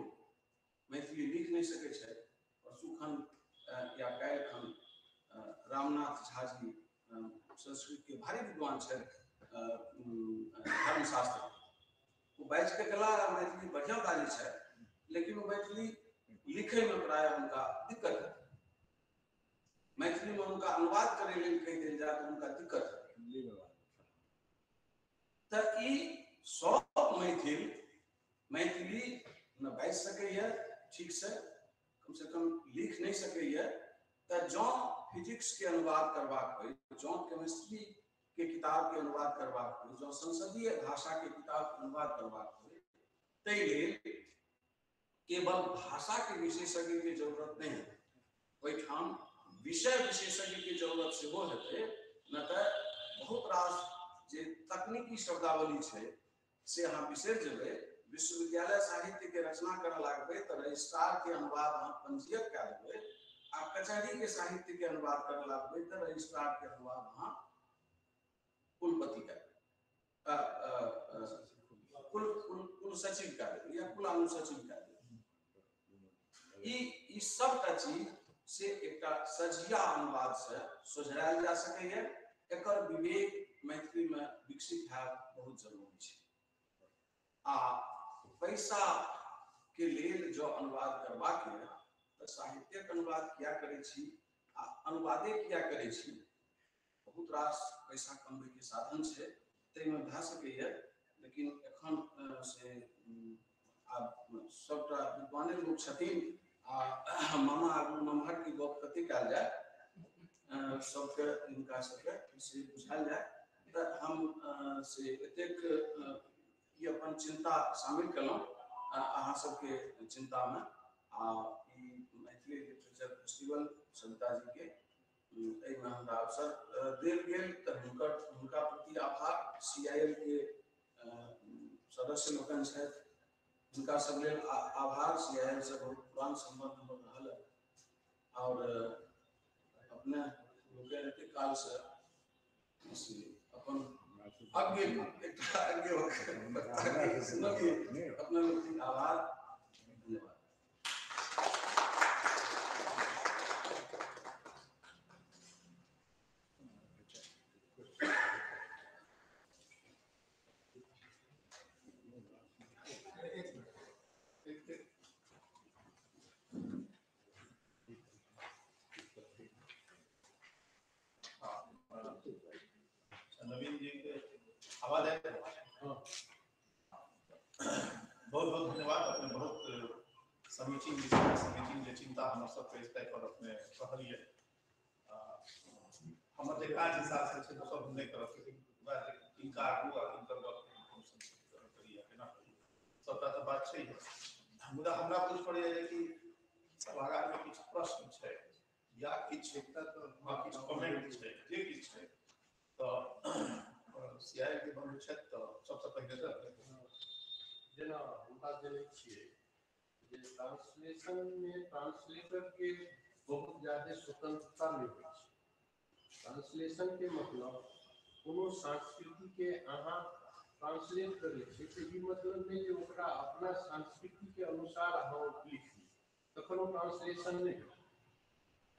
मैथिली लिख नहि सकै छथि, परसू खन या काल्हि खन रामनाथ झा जी संस्कृत के भारी विद्वान छथि, धर्मशास्त्र, ओ बाजि के गेला, मैथिली बढ़िआँ बाजै छथि, लेकिन ओ मैथिली लिखै में प्रायः हुनका दिक्कत हेतै, मैथिली में हुनका अनुवाद करै लेल कहि देल जाय तऽ हुनका दिक्कत हेतै। तऽ ई सब मैथिल मैथिली न बाजि सकैया ठीक से, कम से कम लिख नहि सकैया, तऽ जँ फिजिक्स के अनुवाद करबाक होइ, जँ केमिस्ट्री के किताब के अनुवाद करबाक होइ, जँ संसदीय भाषा के किताब के अनुवाद करबाक होइ, ताहि लेल केवल भाषा के विशेषज्ञ के जरूरत नहि हेतै, ओहिठाम विषय विशेषज्ञ के जरूरत सेहो हेतै। न तऽ बहुत रास जे तकनीकी शब्दावली छै से अहाँ बिसरि जेबै। विश्वविद्यालय साहित्य के रचना करऽ लागबै तऽ रजिस्ट्रार के अनुवाद अहाँ पंजीयक कए देबै, आ कचहरी के साहित्य के अनुवाद करऽ लागबै तऽ रजिस्ट्रार के अनुवाद अहाँ कुलपति कए देबै, कुल सचिव कए देबै या कुलानुसचिव कए देबै। ई सबटा चीज से एकटा सझिया अनुवाद से सोझरायल जा सकैया। एकर विवेक मैथिली में विकसित हैब बहुत जरूरी छै। आ पैसा के लेल जँ अनुवाद करबाक यऽ तऽ साहित्यक अनुवाद किया करै छी आ अनुवादे किया करै छी, बहुत रास पैसा कमबै के साधन छै, ताहिमे भए सकैया, लेकिन एखन से आब सबटा विद्वाने लोक छथिन आ मामा आगू नमहर के गप कते कयल जाय, सबके हिनका सबके से बुझायल जाय। तऽ हम से एतेक ई अपन चिंता शामिल केलहुँ अहाँ सबके चिंता में। आ ई मैथिली लिटरेचर फेस्टिवल सविता जी के एहिमे हमरा अवसर देल गेल तऽ हुनका प्रति आभार। CIL के सदस्य लोकनि छथि, हुनका सब लेल आभार। CIL से बहुत पुरान संबंध हमर रहल है और अपने लोकनि एतेक काल से अपन अज्ञ एकटा अज्ञ सुनलियै, अपने लोकनिक आभार, धन्यवाद। नवीन जी के आवाज है? बहुत बहुत धन्यवाद। अपने बहुत समीचीन विषय, समीचीन जे चिंता हमर सबके ताहि पर अपने कहलियै। हमर जे काज हिसाब से छै सब हम नहि करब, लेकिन किनका आगू आ किनकर गप करी केना करी सबटा तऽ बात छै। मुदा हमरा पूछ पड़ैया जे कि सभागार में किछु प्रश्न छै या किछु किछु कमेंट छै, जे किछु छै तऽ CIL के बन्धु छथि तऽ सबसँ पहिने तऽ जेना हमरा जनै छियै जे ट्रांसलेशन में ट्रांसलेटर के बहुत ज्यादा स्वतंत्रता नहि होइ छै। ट्रांसलेशन के मतलब कोनो संस्कृति के अहाँ ट्रांसलेट करै छियै तऽ ई मतलब नहि जे ओकरा अपना संस्कृति के अनुसार अहाँ लिखी, तखन ओ ट्रांसलेशन नहि होइ।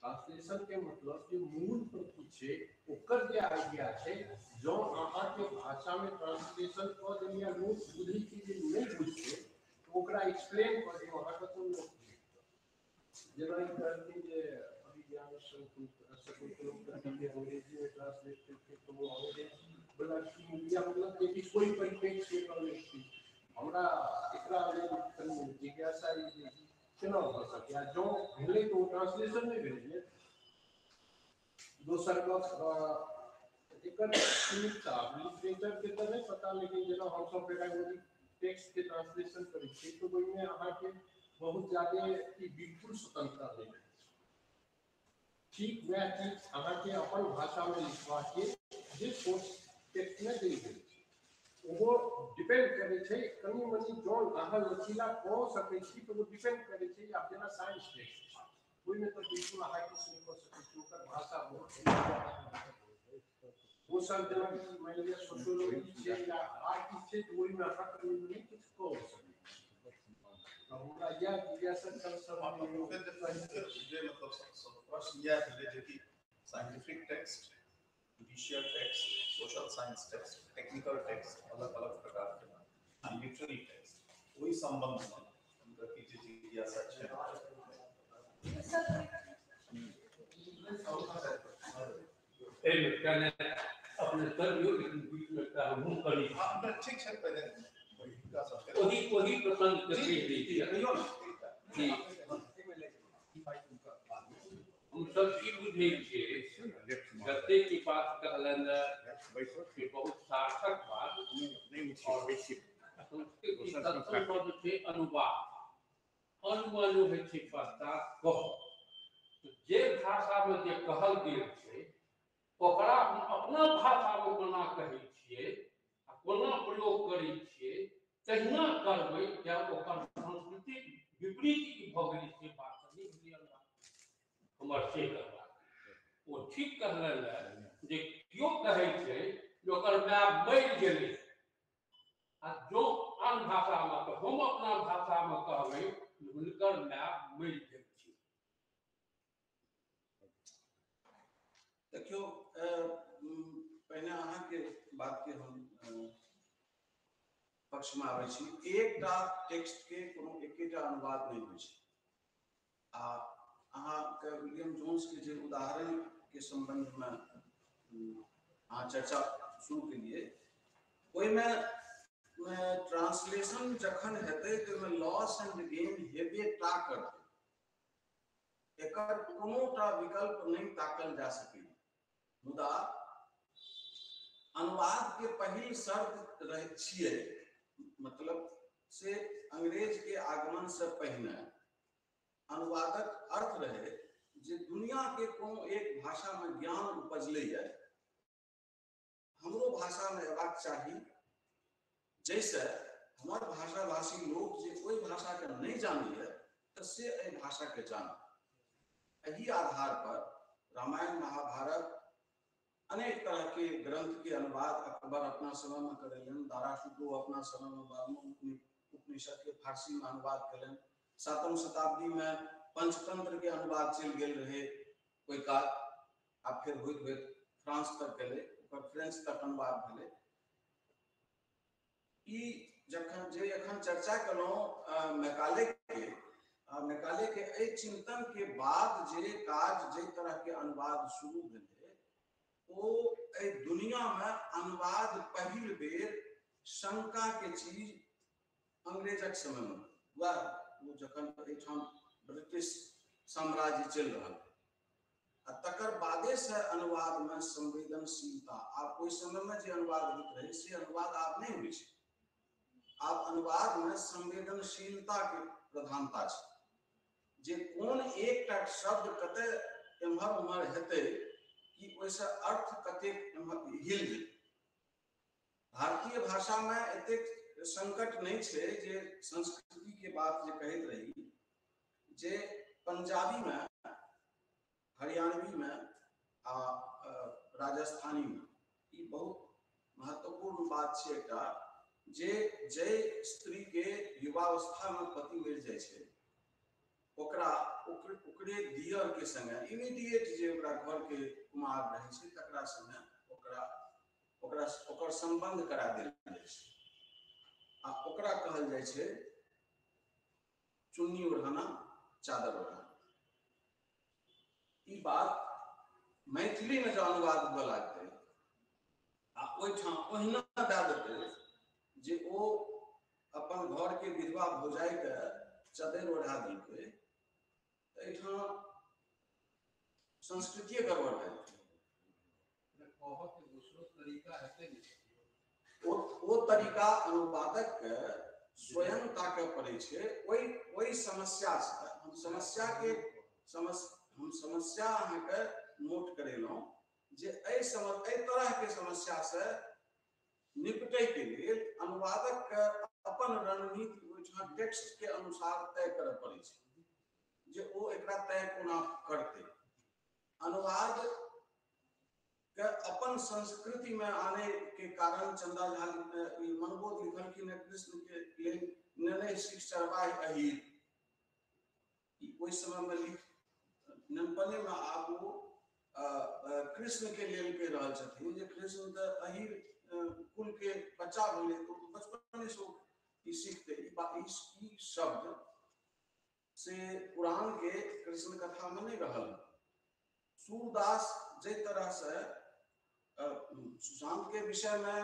ट्रांसलेशन के मतलब जे मूल प्रति छै ओकर जे आइडिया छै, जँ अहाँके भाषामे ट्रांसलेशन कऽ देलियै, लोक बुझै छै जे नहि बुझतै तऽ ओकरा एक्सप्लेन कऽ दियौ अहाँके, तऽ लोक जेना ई कहलखिन जे अभिज्ञान शकुंतलम के अंग्रेजी में ट्रांसलेट करके तो वो अंग्रेजी बला या मतलब जे कि कोई परिप्रेक्ष्य में कहलखिन। हमरा एकरा लेल कनि जिज्ञासा जे केना भऽ सकैए, जँ भेलै तऽ ओ ट्रांसलेशन नहि भेलै ने। दोसर गप एकर सीमितता लिटरेचरके तऽ नहि पता, लेकिन जेना हमसब पेडागोजी टेक्स्ट के ट्रांसलेशन करै छियै तऽ ओहिमे अहाँके बहुत ज्यादे ई बिल्कुल स्वतंत्रता नहि रहै छै। ठीक वएह चीज अहाँके अपन भाषामे लिखबाके जे सोर्स टेक्स्टमे देल गेल छै ओहो डिपेंड करै छै कनि मनि, जँ अहाँ लचीला कऽ सकै छी तऽ ओ डिपेंड करै छै। आब जेना साइंस टेक्स्ट छै ओहिमे तऽ बिल्कुल अहाँ किछु नहि कऽ सकै छी, ओकर भाषा बहुत दोसर, जेनाकि मानि लिअ सोशियोलॉजी छै या आर किछु छै तऽ ओहिमे अहाँ कनि मनि किछु कऽ सकै छी। हमरा इएह जिज्ञासा छल सब। जे मतलब प्रश्न इएह भेलै जे कि scientific text, judicial text, social science text, technical text, अलग अलग प्रकार के लिटरेरी टेक्स्ट, ओहि संबंध में हुनकर की जे जिज्ञासा छै। एहिमे कने अपने करियौ, लेकिन बीच में एकटा हमहूँ करी। ठीक छै, पहिले हिनका सबके ओही ओही प्रसंग के कहि दै छियै। कहियौ ने। जी, हम सब ई बुझै छियै, जतेक की बात कहलनि से बहुत सार्थक बात। और संस्कृत की तत्सम शब्द छै अनुवाद, अनुमानु होइ छै पश्चात कह, जे भाषामे जे कहल गेल छै ओकरा हम अपना भाषामे कोना कहै छियै आ कोना प्रयोग करै छियै तहिना करबै, जब ओकर संस्कृतिक विपरीत भऽ गेलै से बात नहि भेलै अनुवाद। हमर से कहबाक ओ ठीक कहलनि जे केओ कहै छै जे ओकर my मरि गेलै, आ जो आन भाषामे तऽ हम अपना भाषामे कहबै हुनकर my मरि गेल छै। देखियौ, पहिने अहाँके बातके हम पक्षमे आबै छी। एकटा टेक्स्ट के कोनो एकेटा अनुवाद नहि होइ छै। आ अहाँके विलियम जोन्स के जे उदाहरण के संबंधमे अहाँ चर्चा शुरू केलियै, ओहिमे ट्रांसलेशन जखन हेतै तऽ ओहिमे लॉस एंड गेन हेबे टा करतै, एकर कोनोटा विकल्प नहि ताकल जा सकैए। मुदा अनुवाद के पहिल शर्त रहै छियै, मतलब से अंग्रेज के आगमन से पहिने अनुवादक अर्थ रहे जे दुनिया के कोनो एक भाषा में ज्ञान उपजलैए, हमरो भाषा में अयबाक चाही, जैसे हमर भाषा भाषी लोक जे ओहि भाषा के नहीं जानैए तऽ से एहि भाषा के जान। एहि आधार पर रामायण, महाभारत, अनेक तरह के ग्रंथ के अनुवाद अकबर अपना समय में करेलनि, दारा शिकोह अपना समय में बारहवीं उपनिषद के फारसी में अनुवाद कयलनि, 7वीं शताब्दी में पंचतंत्र के अनुवाद चलि गेल रहे ओहि काल, आ फेर होइत होइत फ्रांस तक गेलै, ओकर फ्रेंच तक अनुवाद भेलै। ई जखन जे एखन चर्चा केलहुँ मैकाले के, मैकाले के एहि चिंतन के बाद जे काज जे तरह के अनुवाद शुरू भेलै ओ एहि दुनिया में अनुवाद पहिल बेर शंका के चीज अंग्रेजक समय में वह ओ जखन एहिठाम ब्रिटिश साम्राज्य चलि रहल आ तकर बादे से अनुवाद में संवेदनशीलता, आब ओहि समय में जे अनुवाद होइत रहे से अनुवाद आब नहि होइ छै। आब अनुवाद में संवेदनशीलता के प्रधानता छै, जे कोन एकटा शब्द कते एम्हर उम्हर हेतै कि ओहिसँ अर्थ कतेक एम्हर हिल जेतै। भारतीय भाषा में एतेक संकट नहीं छै जे संस्कृति के बात जे कहैत रही, जे पंजाबी में, हरियाणवी में आ राजस्थानी में ई बहुत महत्वपूर्ण बात छै एकटा, जे जै स्त्री के युवावस्था में पति मरि जाइ छै ओकरा ओकरे दियर के संगे इमीडिएट जे ओकरा घर के कुमार रहै छै तकरा संगे ओकरा ओकरा ओकर संबंध करा देल जाइ छै आ ओकरा कहल जाइ छै चुन्नी ओढ़ाना चादर ओढ़ाना। ई बात मैथिली में जो अनुवाद हुए लागतै आ ओहिठाम ओहिना दए देतै जे ओ अपन घर के विधवा भौजाई के चदरि ओढ़ा देलकै, तऽ एहिठाम संस्कृतिये गड़बड़ भए जेतै। ओ तरीका अनुवादक के स्वयं ताकऽ पड़ै छै। ओहि ओहि समस्या से हम समस्या के हम समस्या अहाँके नोट करेलहुँ जे एहि तरह के समस्या से निपटै के लेल अनुवादक के अपन रणनीति ओहिठाम टेक्स्ट के अनुसार तय करऽ पड़ै छै जे ओ एकरा तय कोना करतै। अनुवाद के अपन संस्कृति में आने के कारण चंदा झा मनबोध लिखलखिन कृष्ण के लेल निर्णय सिख चरवाह अहीर, ओहि समय में लिख नेनपने में आब ओ कृष्ण के लेल कहि रहल छथिन जे कृष्ण तऽ अहीर कुल के बच्चा भेलै तऽ बचपने से ई सीखतै। ई शब्द से पुराण के कृष्ण कथा में नहीं रहल। सूरदास जै तरह से सुशांत के विषय में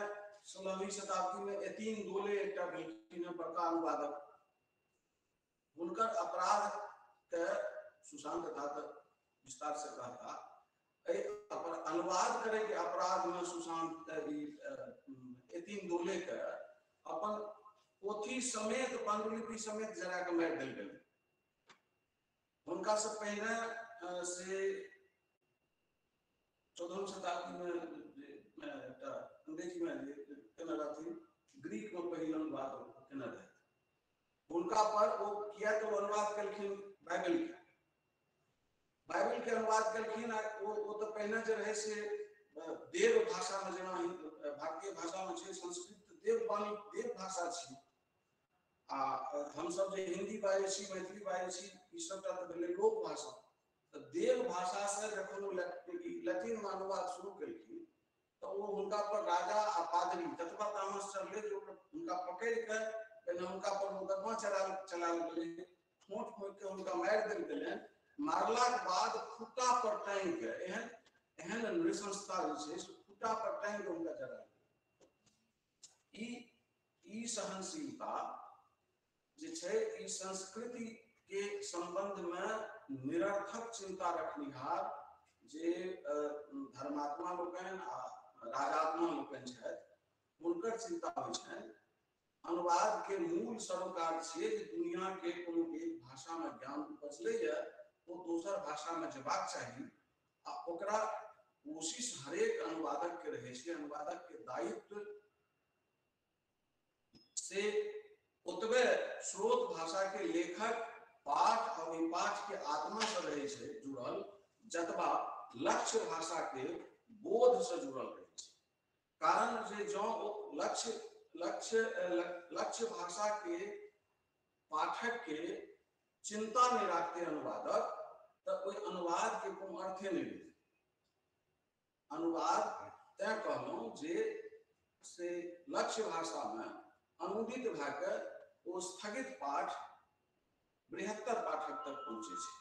16वीं शताब्दी में यतीन दोले एकटा भेलखिन बड़का अनुवादक, हुनकर अपराध के सुशांत था तऽ विस्तार से कहता। एहि अनुवाद करे के अपराध में सुशांत यतीन दोले के अपन पोथी समेत पांडुलिपि समेत जरा के मारि देल गेलै। हुनका से पहिने से 14वीं शताब्दी में एकटा अंग्रेजी में केने रहथिन, ग्रीक में पहिल अनुवाद केने रहथिन। हुनका पर ओ किया तऽ अनुवाद केलखिन बाइबल के, बाइबल के अनुवाद केलखिन आ ओ तऽ पहिने जे रहै से देव भाषा में, जेना भारतीय भाषा में छै संस्कृत देववाणी देव भाषा छी आ हमसब जे हिंदी बाजै छी मैथिली बाजै छी ई सबटा तऽ भेलै लोक भाषा। तऽ देव भाषा से जखन ओ लैटिन में अनुवाद शुरू केलखिन तऽ ओ हुनका पर राजा आ पादरी ततबा तामस चढ़लै जे हुनका पकड़ि के पहिने हुनका पर मुकदमा चलायल गेलै, ठोंठ ठोकि के हुनका मारि देल गेलनि। मारलाक बाद खुट्टा पर टाँगि के एहन एहन नृशंसता जे छै से खुट्टा पर टाँगि के हुनका जरायल गेल। ई सहनशीलता जे छै ई संस्कृति के संबंध में निरर्थक चिंता रखनिहार जे धर्मात्मा लोकनि आ राजात्मा लोकनि छथि हुनकर चिंता होइ छनि। अनुवाद के मूल सरोकार छियै जे दुनिया के कोनो एक भाषा में ज्ञान उपजलैए ओ दोसर भाषा में जेबाक चाही आ ओकरा कोशिश हरेक अनुवादक के रहै छै। अनुवादक के दायित्व से ओतबे स्रोत भाषा के लेखक पाठ और ओहि पाठ के आत्मा से रहै छै जुड़ल जतबा लक्ष्य भाषा के बोध से जुड़ल रहै छै। कारण जे जँ ओ लक्ष्य लक्ष्य लक्ष्य भाषा के पाठक के चिंता नहीं राखते अनुवादक तऽ ओहि अनुवाद के कोनो अर्थे नहीं रहै। अनुवाद तैं कहलहुँ जे से लक्ष्य भाषा में अनुदित भए के ओ स्थगित पाठ बृहत्तर पाठक तक पहुँचे छै।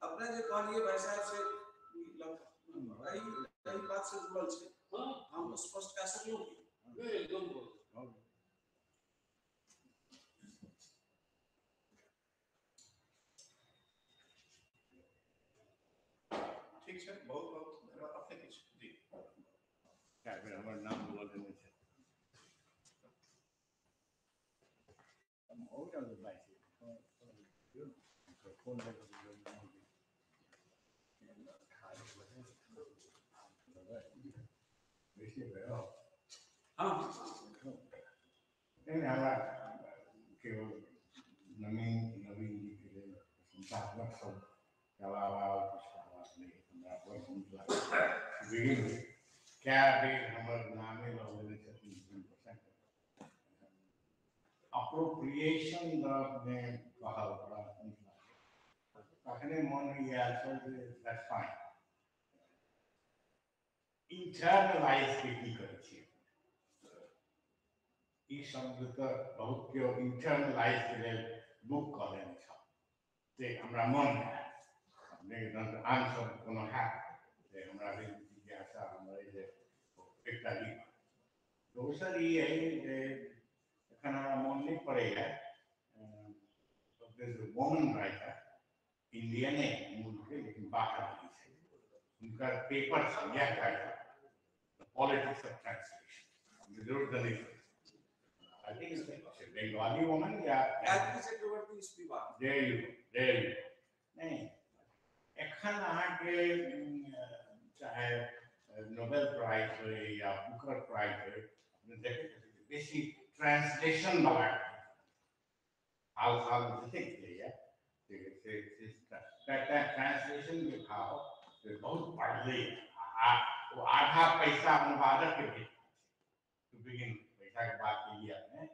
अपने जे कहलिए भाई साहब से एहि बात से जुड़ल छै, हम स्पष्ट कए सकलहुँ की? ठीक छै, बहुत बहुत धन्यवाद अपने किछु जी। हमर नाम बोल देने छै हमरा केवल नवीन नवीन जी के लेल प्रशंसात्मक शब्द अलावा किछु कहबाक नहि। हमरा बड़ नीक लागल कए बेर हमर नामे लऽ लेने छथिन। अप्रोप्रिएशन ने कहल बड़ा नीक लागल। तखने मोनमे ई आयल छल जे that's fine. Internalise के की करै छियै, ई शब्द तऽ बहुत केओ इंटरनलाइज के लेल बुक कऽ लेने छल, से हमरा मोनमे आयल। अपने आन शब्द कोनो हैत से हमरा भेल जिज्ञासा हमर जे एकटा ई बात। दोसर ई अइ जे एखन हमरा मोन नहि पड़ैए, वोमन राइटर इंडियने मूलके लेकिन बाहर रहै छै, हुनकर पेपर छल इएह टाइटल, पॉलिटिक्स ऑफ ट्रांसलेशन। जरूर दलित I think it's a Bengali woman या Gayatri Chakravorty Spivak. There you go, there you go. नहि, एखन अहाँके चाहे नोबेल प्राइज होय या बुकर प्राइज होय, अपने देखैत हेबै बेसी ट्रांसलेशन वाला हाल साल जतेक भेलैए ट्रांसलेशन के भाव से बहुत बढ़लै। आ ओ आधा पैसा अनुवादक के भेट टू बिगिन, पैसा के बात केलिए अपने,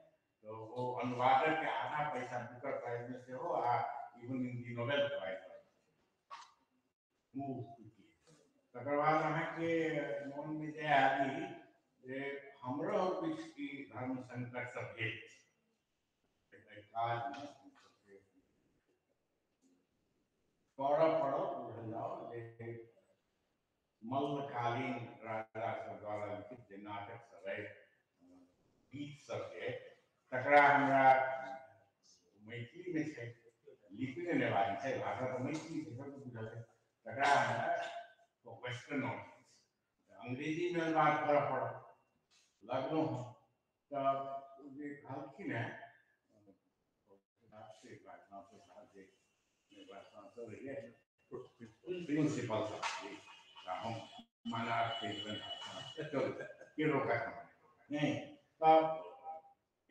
तो वो अनुवादक के आधा पैसा बुकर प्राइज में सेहो आ even in the Nobel prize move quickly. तकर बाद अहाँके मोनमे जे आयल ई जे हमरो किछु ई धर्म संकट सब भेल छै काजमे करऽ पड़ल, बुझल जाओ जे मल्लकालीन राजा सब द्वारा लिखित जे नाटक सब अइ, गीत सब जे, तकरा हमरा मैथिलीमे छै, लिपि नहि नेबारी छै, भाषा तऽ मैथिली छै, सबके बुझल छै, तकरा हमरा वेस्टर्न ऑडियंस अंग्रेजीमे अनुवाद करऽ पड़ल। लगलहुँ हम तऽ जे कहलखिन हेँ प्रिंसिपल साहब, हम माना के रोका नहीं, तऽ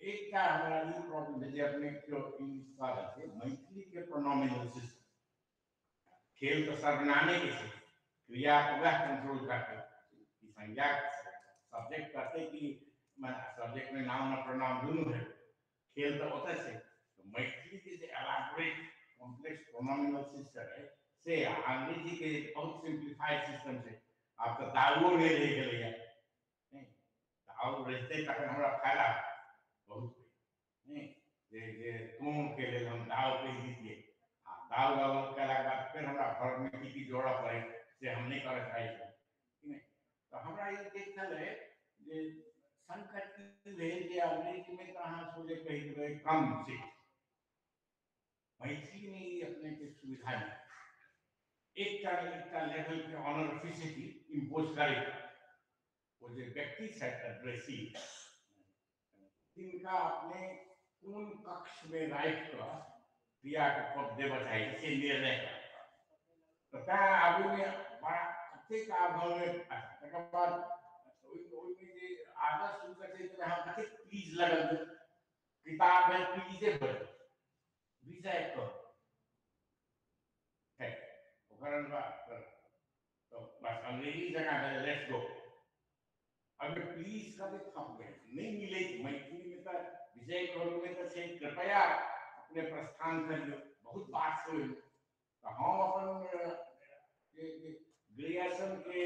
एकटा हमरा ई प्रॉब्लम भेल जे अपने केओ इंग्लिश कह रहल छै, मैथिली के प्रोनोमिनल सिस्टम, खेल तऽ सर्वनामे के छै, क्रिया के वएह कंट्रोल करतै कि संज्ञा सब्जेक्ट करतै कि सब्जेक्ट में नाम और प्रोनाउन दुनू है, खेल तऽ ओतऽ छै। तऽ मैथिली के जे एलाबोरेट कॉम्प्लेक्स प्रोनोमिनल सिस्टम है से अंग्रेजी के बहुत सिंप्लीफाइड सिस्टम छै। आब तऽ दाउओ नहि रहि गेलैए, नहि दाउ रहितै तखन हमरा फायदा बहुत होइ, नहि जे जे तू के लेल हम दाउ कहि दितियै, आ दाउ लगल कयलाके बाद फेर हमरा घरमे की की जोड़ऽ पड़ै से हम नहि करऽ चाहै छी कि नहि। तऽ हमरा ई देखल है जे संकट की भेल जे अंग्रेजीमे तऽ अहाँ सोझे कहि देबै कम से, मैथिलीमे ई अपनेके सुविधा नहि, एकटा एकटा लेवल के ऑनरिफिसिटी इम्पोज करै ओ जे व्यक्ति छथि एड्रेसी, तिनका अपने कोन कक्षमे राखि कऽ क्रियाके पद देबऽ चाहै छी से निर्णय करऽ। तऽ तैँ आबूमे बड़ा कतेक आब तकर बाद ओहिमे जे आदर्श हुनकर छै तऽ अहाँ कतेक प्लीज लगल किताब भेल प्लीजे भेल विषय कह है ओकर अनुवाद कर, तो बस अंग्रेजी जगह भेल let's go. अभी प्लीज कते थक गए नहीं मिले मैथिली में, तऽ विजय करोमे तऽ छै कृपया अपने प्रस्थान करियौ, बहुत बात छै ओहिमे। तऽ हम अपन ग्रियर्सन के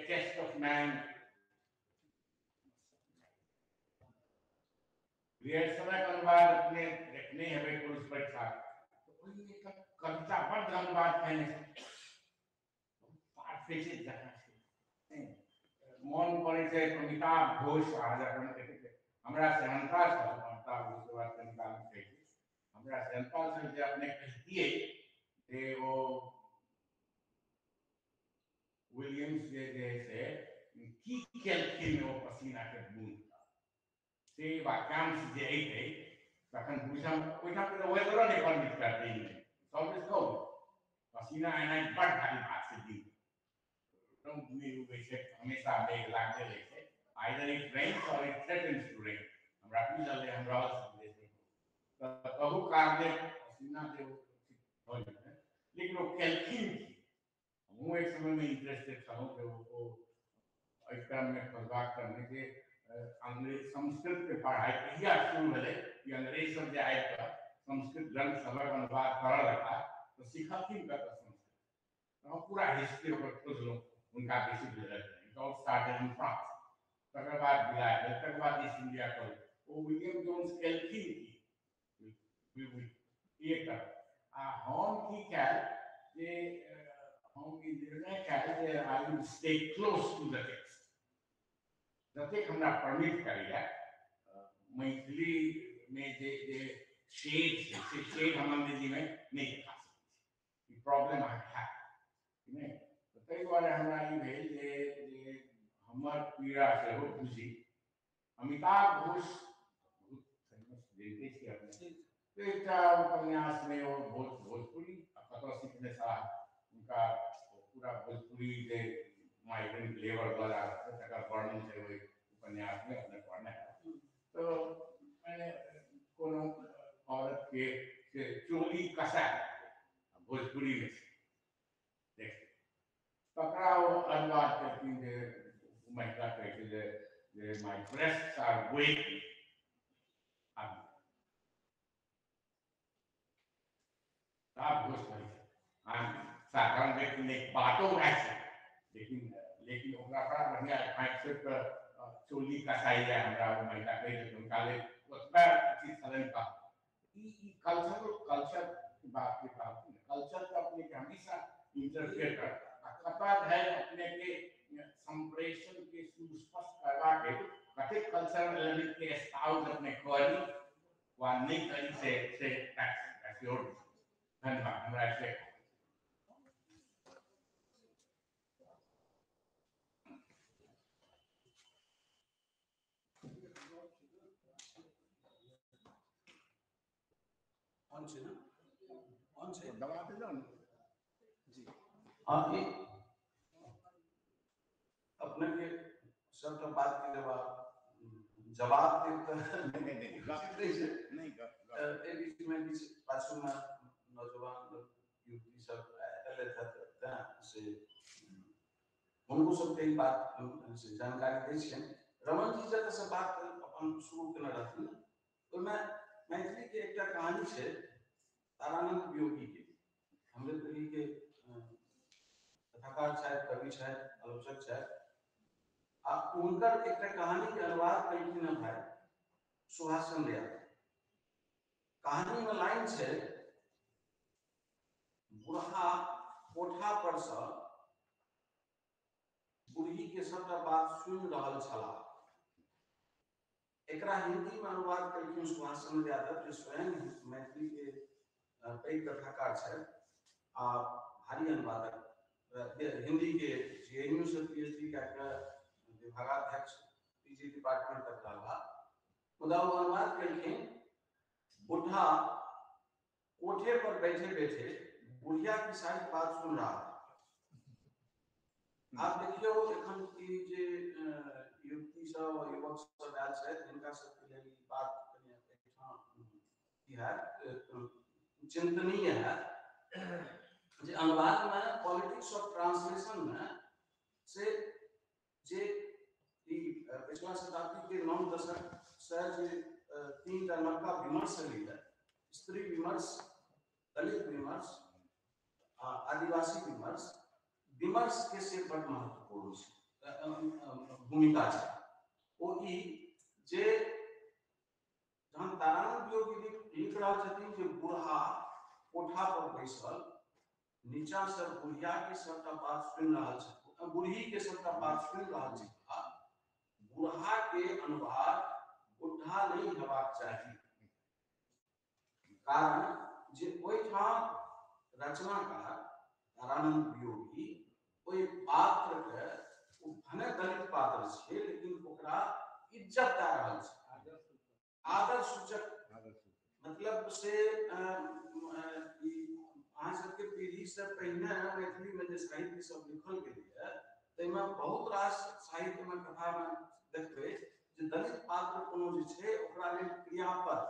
टेस्ट ऑफ मैन, ग्रियर्सनक अनुवाद अपने देखने हेबै पुरुष परीक्षा, तऽ ओहिमे एकटा कविताबद्ध अनुवाद केने छै, बहुत फार-फेचेड जकाँ छै। मोन पड़ै छै अमिताभ घोष, अहाँ जखन हमरा सेहन्ता छल अमिताभ घोषके बात कनि काल कहै छी, हमरा सेहन्ता छल जे अपने कहितियै जे ओ विलियम्स जे जे से की केलखिन ओ पसीनाके बूंद, से वाक्यांश जे अयतै तखन बुझम, ओहिठाम तऽ वेदरो नहि परमिट करतै, सब किछु कहू पसीना एनाइ बड़ भारी बात छै, दिन रौद नहि उगै छै, हमेशा मेघ लागले रहै छै, either it rains or it threatens to rain. हमरा बुझल अइ, हम रहल छी विदेशमे, तऽ कहू कारणे पसीना जे भऽ जेतै, लेकिन ओ केलखिन की, हमहूँ एक समयमे इंटरेस्टेड छलहुँ जे ओ एहि क्रममे खोजबाक क्रममे जे अंग्रेज संस्कृत के पढ़ाइ कहिया शुरू भेलै कि अंग्रेज सब जे आबि कऽ संस्कृत ग्रंथ सभक अनुवाद करऽ लगला, तऽ सिखलखिन कतऽ संस्कृत। हम पूरा हिस्ट्री ओकर खोजलहुँ, हुनका बेसी बुझल रहनि। स्टार्टेड इन फ्रांस, तकर बाद विलायत, तकर बाद ईस्ट इंडिया कॉलेज। ओ विलियम जोन्स केलखिन की एक तरफ। आ हम की कयल जे हम ई निर्णय कयल जे I will stay close to the text, जतेक हमरा परमिट करैया मैथिली में जे जे शेड छै से शेड हम अंग्रेजीमे नहि देखा सकै छी, ई प्रॉब्लम अहाँके हैत नहि। तऽ ताहि दुआरे हमरा ई भेल जे जे हमर पीड़ा सेहो बुझी। अमिताभ घोष बहुत फेमस जनिते छी अपने, एकटा उपन्यासमे ओ भोजपुरी कतऽ सिखने छलाह, हुनका पूरा भोजपुरी जे माइग्रेंट लेबर लऽ जा रहल छै तकर वर्णन छै ओहि उपन्यासमे, अपने पढ़ने। तऽ कोनो औरत के से चोली कसा भोजपुरीमे छै देख, तकरा ओ अनुवाद केलखिन जे महिला कहै छै जे माय ब्रेस्ट्स आर वेटिंग। आब घोष कहै छै साधारण व्यक्ति नहि बातो उएह छै, लेकिन लेकिन ओकरा बड़ा बढ़िआँ झाँकि छोड़ि कऽ चोली कसाई जाय हमरा ओ महिला कहि देलकै, हुनका लेल ओतबा उचित छलनि। कह ई कल्चर कल्चर के बात के कहलखिन, कल्चर तऽ अपने के हमेशा इंटरफेयर कर आ कतऽ धरि अपने के संप्रेषण के सुस्पष्ट करबाक हेतु कतेक कल्चरल एलिमेंट के एस्पाउज अपने करी वा नहि करी से से that's your decision. धन्यवाद। हमरा से ऑन छै ना, ऑन छै, दबा देलहुँ ने जी। हाँ, ई अपने के सबटा बात के जवाब देब तऽ नहीं नहीं नहीं एहि बीच में किछु पाछू में नौजवान युवती सब एलथि तेँ से हुनको सबके ई बात से जानकारी दै छियनि। रमन जी जतऽ से बात अपन शुरू केने रहथिन ओहिमे मैथिली के एकटा कहानी छै तारानंद वियोगी के, हमरे पीढ़ी के कथाकार छथि, कवि छथि, आलोचक छथि, आ हुनकर एकटा कहानी के अनुवाद केलखिन हँ भाई सुभाष चंद्र यादव। कहानी में लाइन छै, बुढ़ा कोठा पर से बूढ़ी के सबटा बात सुनि रहल छलाह। एकरा हिंदी में अनुवाद केलखिन सुभाष चंद्र यादव, जे स्वयं मैथिली के पैघ कथाकार छथि आ भारी अनुवादक, हिंदी के JNU से PhD कए कऽ विभागाध्यक्ष PG department तक रहला। मुदा ओ अनुवाद केलखिन, बुढ़ा कोठे पर बैठे बैठे बुढ़िया की सारी बात सुन रहा था। आप देखियौ एखन ई जे युवती सब युवक सब आयल छथि हिनका सबके लेल ई बात कनि एहिठाम की हैत, चिंतनीय हैत जे अनुवाद में पॉलिटिक्स ऑफ ट्रांसलेशन में से जे ई पिछला शताब्दी के 9 दशक से जे 3टा नवका विमर्श एलैए, स्त्री विमर्श, दलित विमर्श आ आदिवासी विमर्श, विमर्श के से बड़ महत्वपूर्ण छै भूमिका छै। ओ ई जे जहन तारानंद वियोगी लिख रहल छथिन जे बूढ़ा कोठा पर बैसल नीचा से बुढ़िया के सबटा बात सुनि रहल छथिन, बूढ़ी के सबटा बात सुनि रहल छथिन, बूढ़ा के अनुवाद बुढ़ा नहीं हेबाक चाही, कारण जे ओहिठाम रचनाकार तारानंद वियोगी ओहि पात्र के, ओ भने दलित पात्र छै लेकिन ओकरा इज्जत दए रहल छै, आदर सूचक, मतलब से अहाँ सबके पीढ़ी से पहिने मैथिली में जे साहित्य सब लिखल गेलैए ताहिमे बहुत रास साहित्य में कथा में देखबै जे दलित पात्र कोनो जे छै ओकरा लेल क्रियापद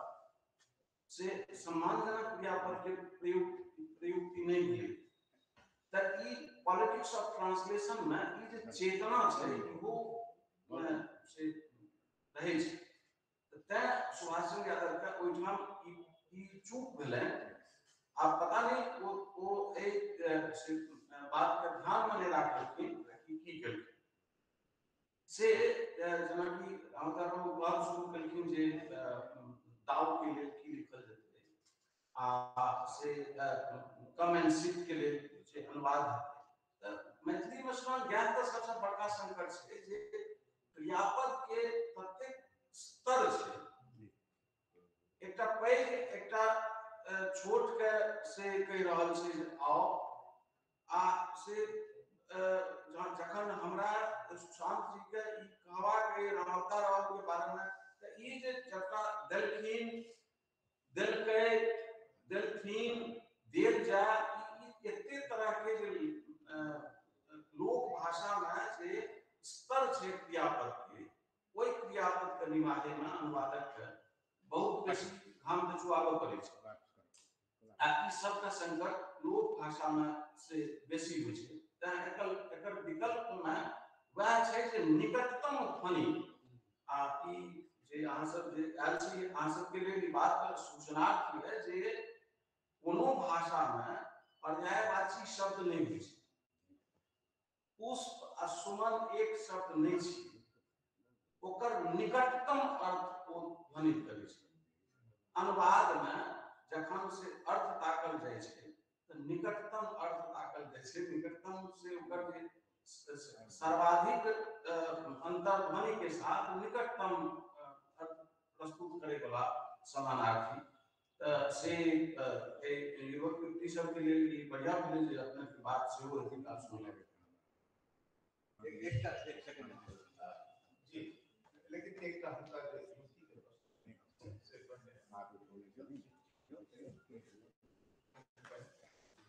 से सम्मानजनक क्रियापद के प्रयुक्ति नहि भेलै। तऽ ई पॉलिटिक्स ऑफ ट्रांसलेशन में ई जे चेतना छै इहो से रहै छै। तैं सुभाष चंद्र यादव के ओहिठाम ई चूक भेलनि आब पता नहि ओ एहि बात के ध्यान में नहि राखलखिन कि की केलखिन। से जेनाकि अवतार बाबू कहब शुरू केलखिन जे दाव के लेल की लिखल जेतै आ से कम एंड सिट के लेल जे अनुवाद हेतै। तऽ मैथिली में सुना ज्ञान तऽ सबसँ बड़का संकट छै जे क्रियापद के ततेक स्तर छै, एकटा पैघ एकटा छोट के से कहि रहल छै जे आउ, आ से जखन हमरा सुशांत जी के ई कहबाक अइ रामअवतार बाबू के बारे में, तऽ ई जे चर्चा देलखिन, देलकै, देलथिन, देल जाय, ई एते तरह के जे लोक भाषा में जे स्तर छै क्रियापद के, ओहि क्रियापद के निमाहे में अनुवादक के बहुत बेसी घाम चुआबऽ पड़ै छै। आ ई सबटा संकट लोक भाषा में से बेसी होइ छै। तैं एकर विकल्प में वएह छै जे निकटतम ध्वनि। आ ई जे अहाँ सब जे आयल छी, अहाँ सबके लेल ई बात सूचनार्थ यऽ जे कोनो भाषा में पर्यायवाची शब्द नहि होइ छै। पुष्प आ सुमन एक शब्द नहि छै, ओकर निकटतम अर्थ ओ ध्वनित करै छै। अनुवाद में जखन से अर्थ ताकल जाइ छै तऽ निकटतम अर्थ ताकल जाइ छै, निकटतम से ओकर जे सर्वाधिक अंतर्ध्वनि के साथ निकटतम अर्थ प्रस्तुत करे वाला समानार्थी। से युवक युवती सबके लेल ई बढ़िया भेलै जे अपने के बात सेहो अथी काल सुनलक। एकटा एक सेकंड जी, लेकिन एकटा हुनका जे युवती के प्रश्न से पहिने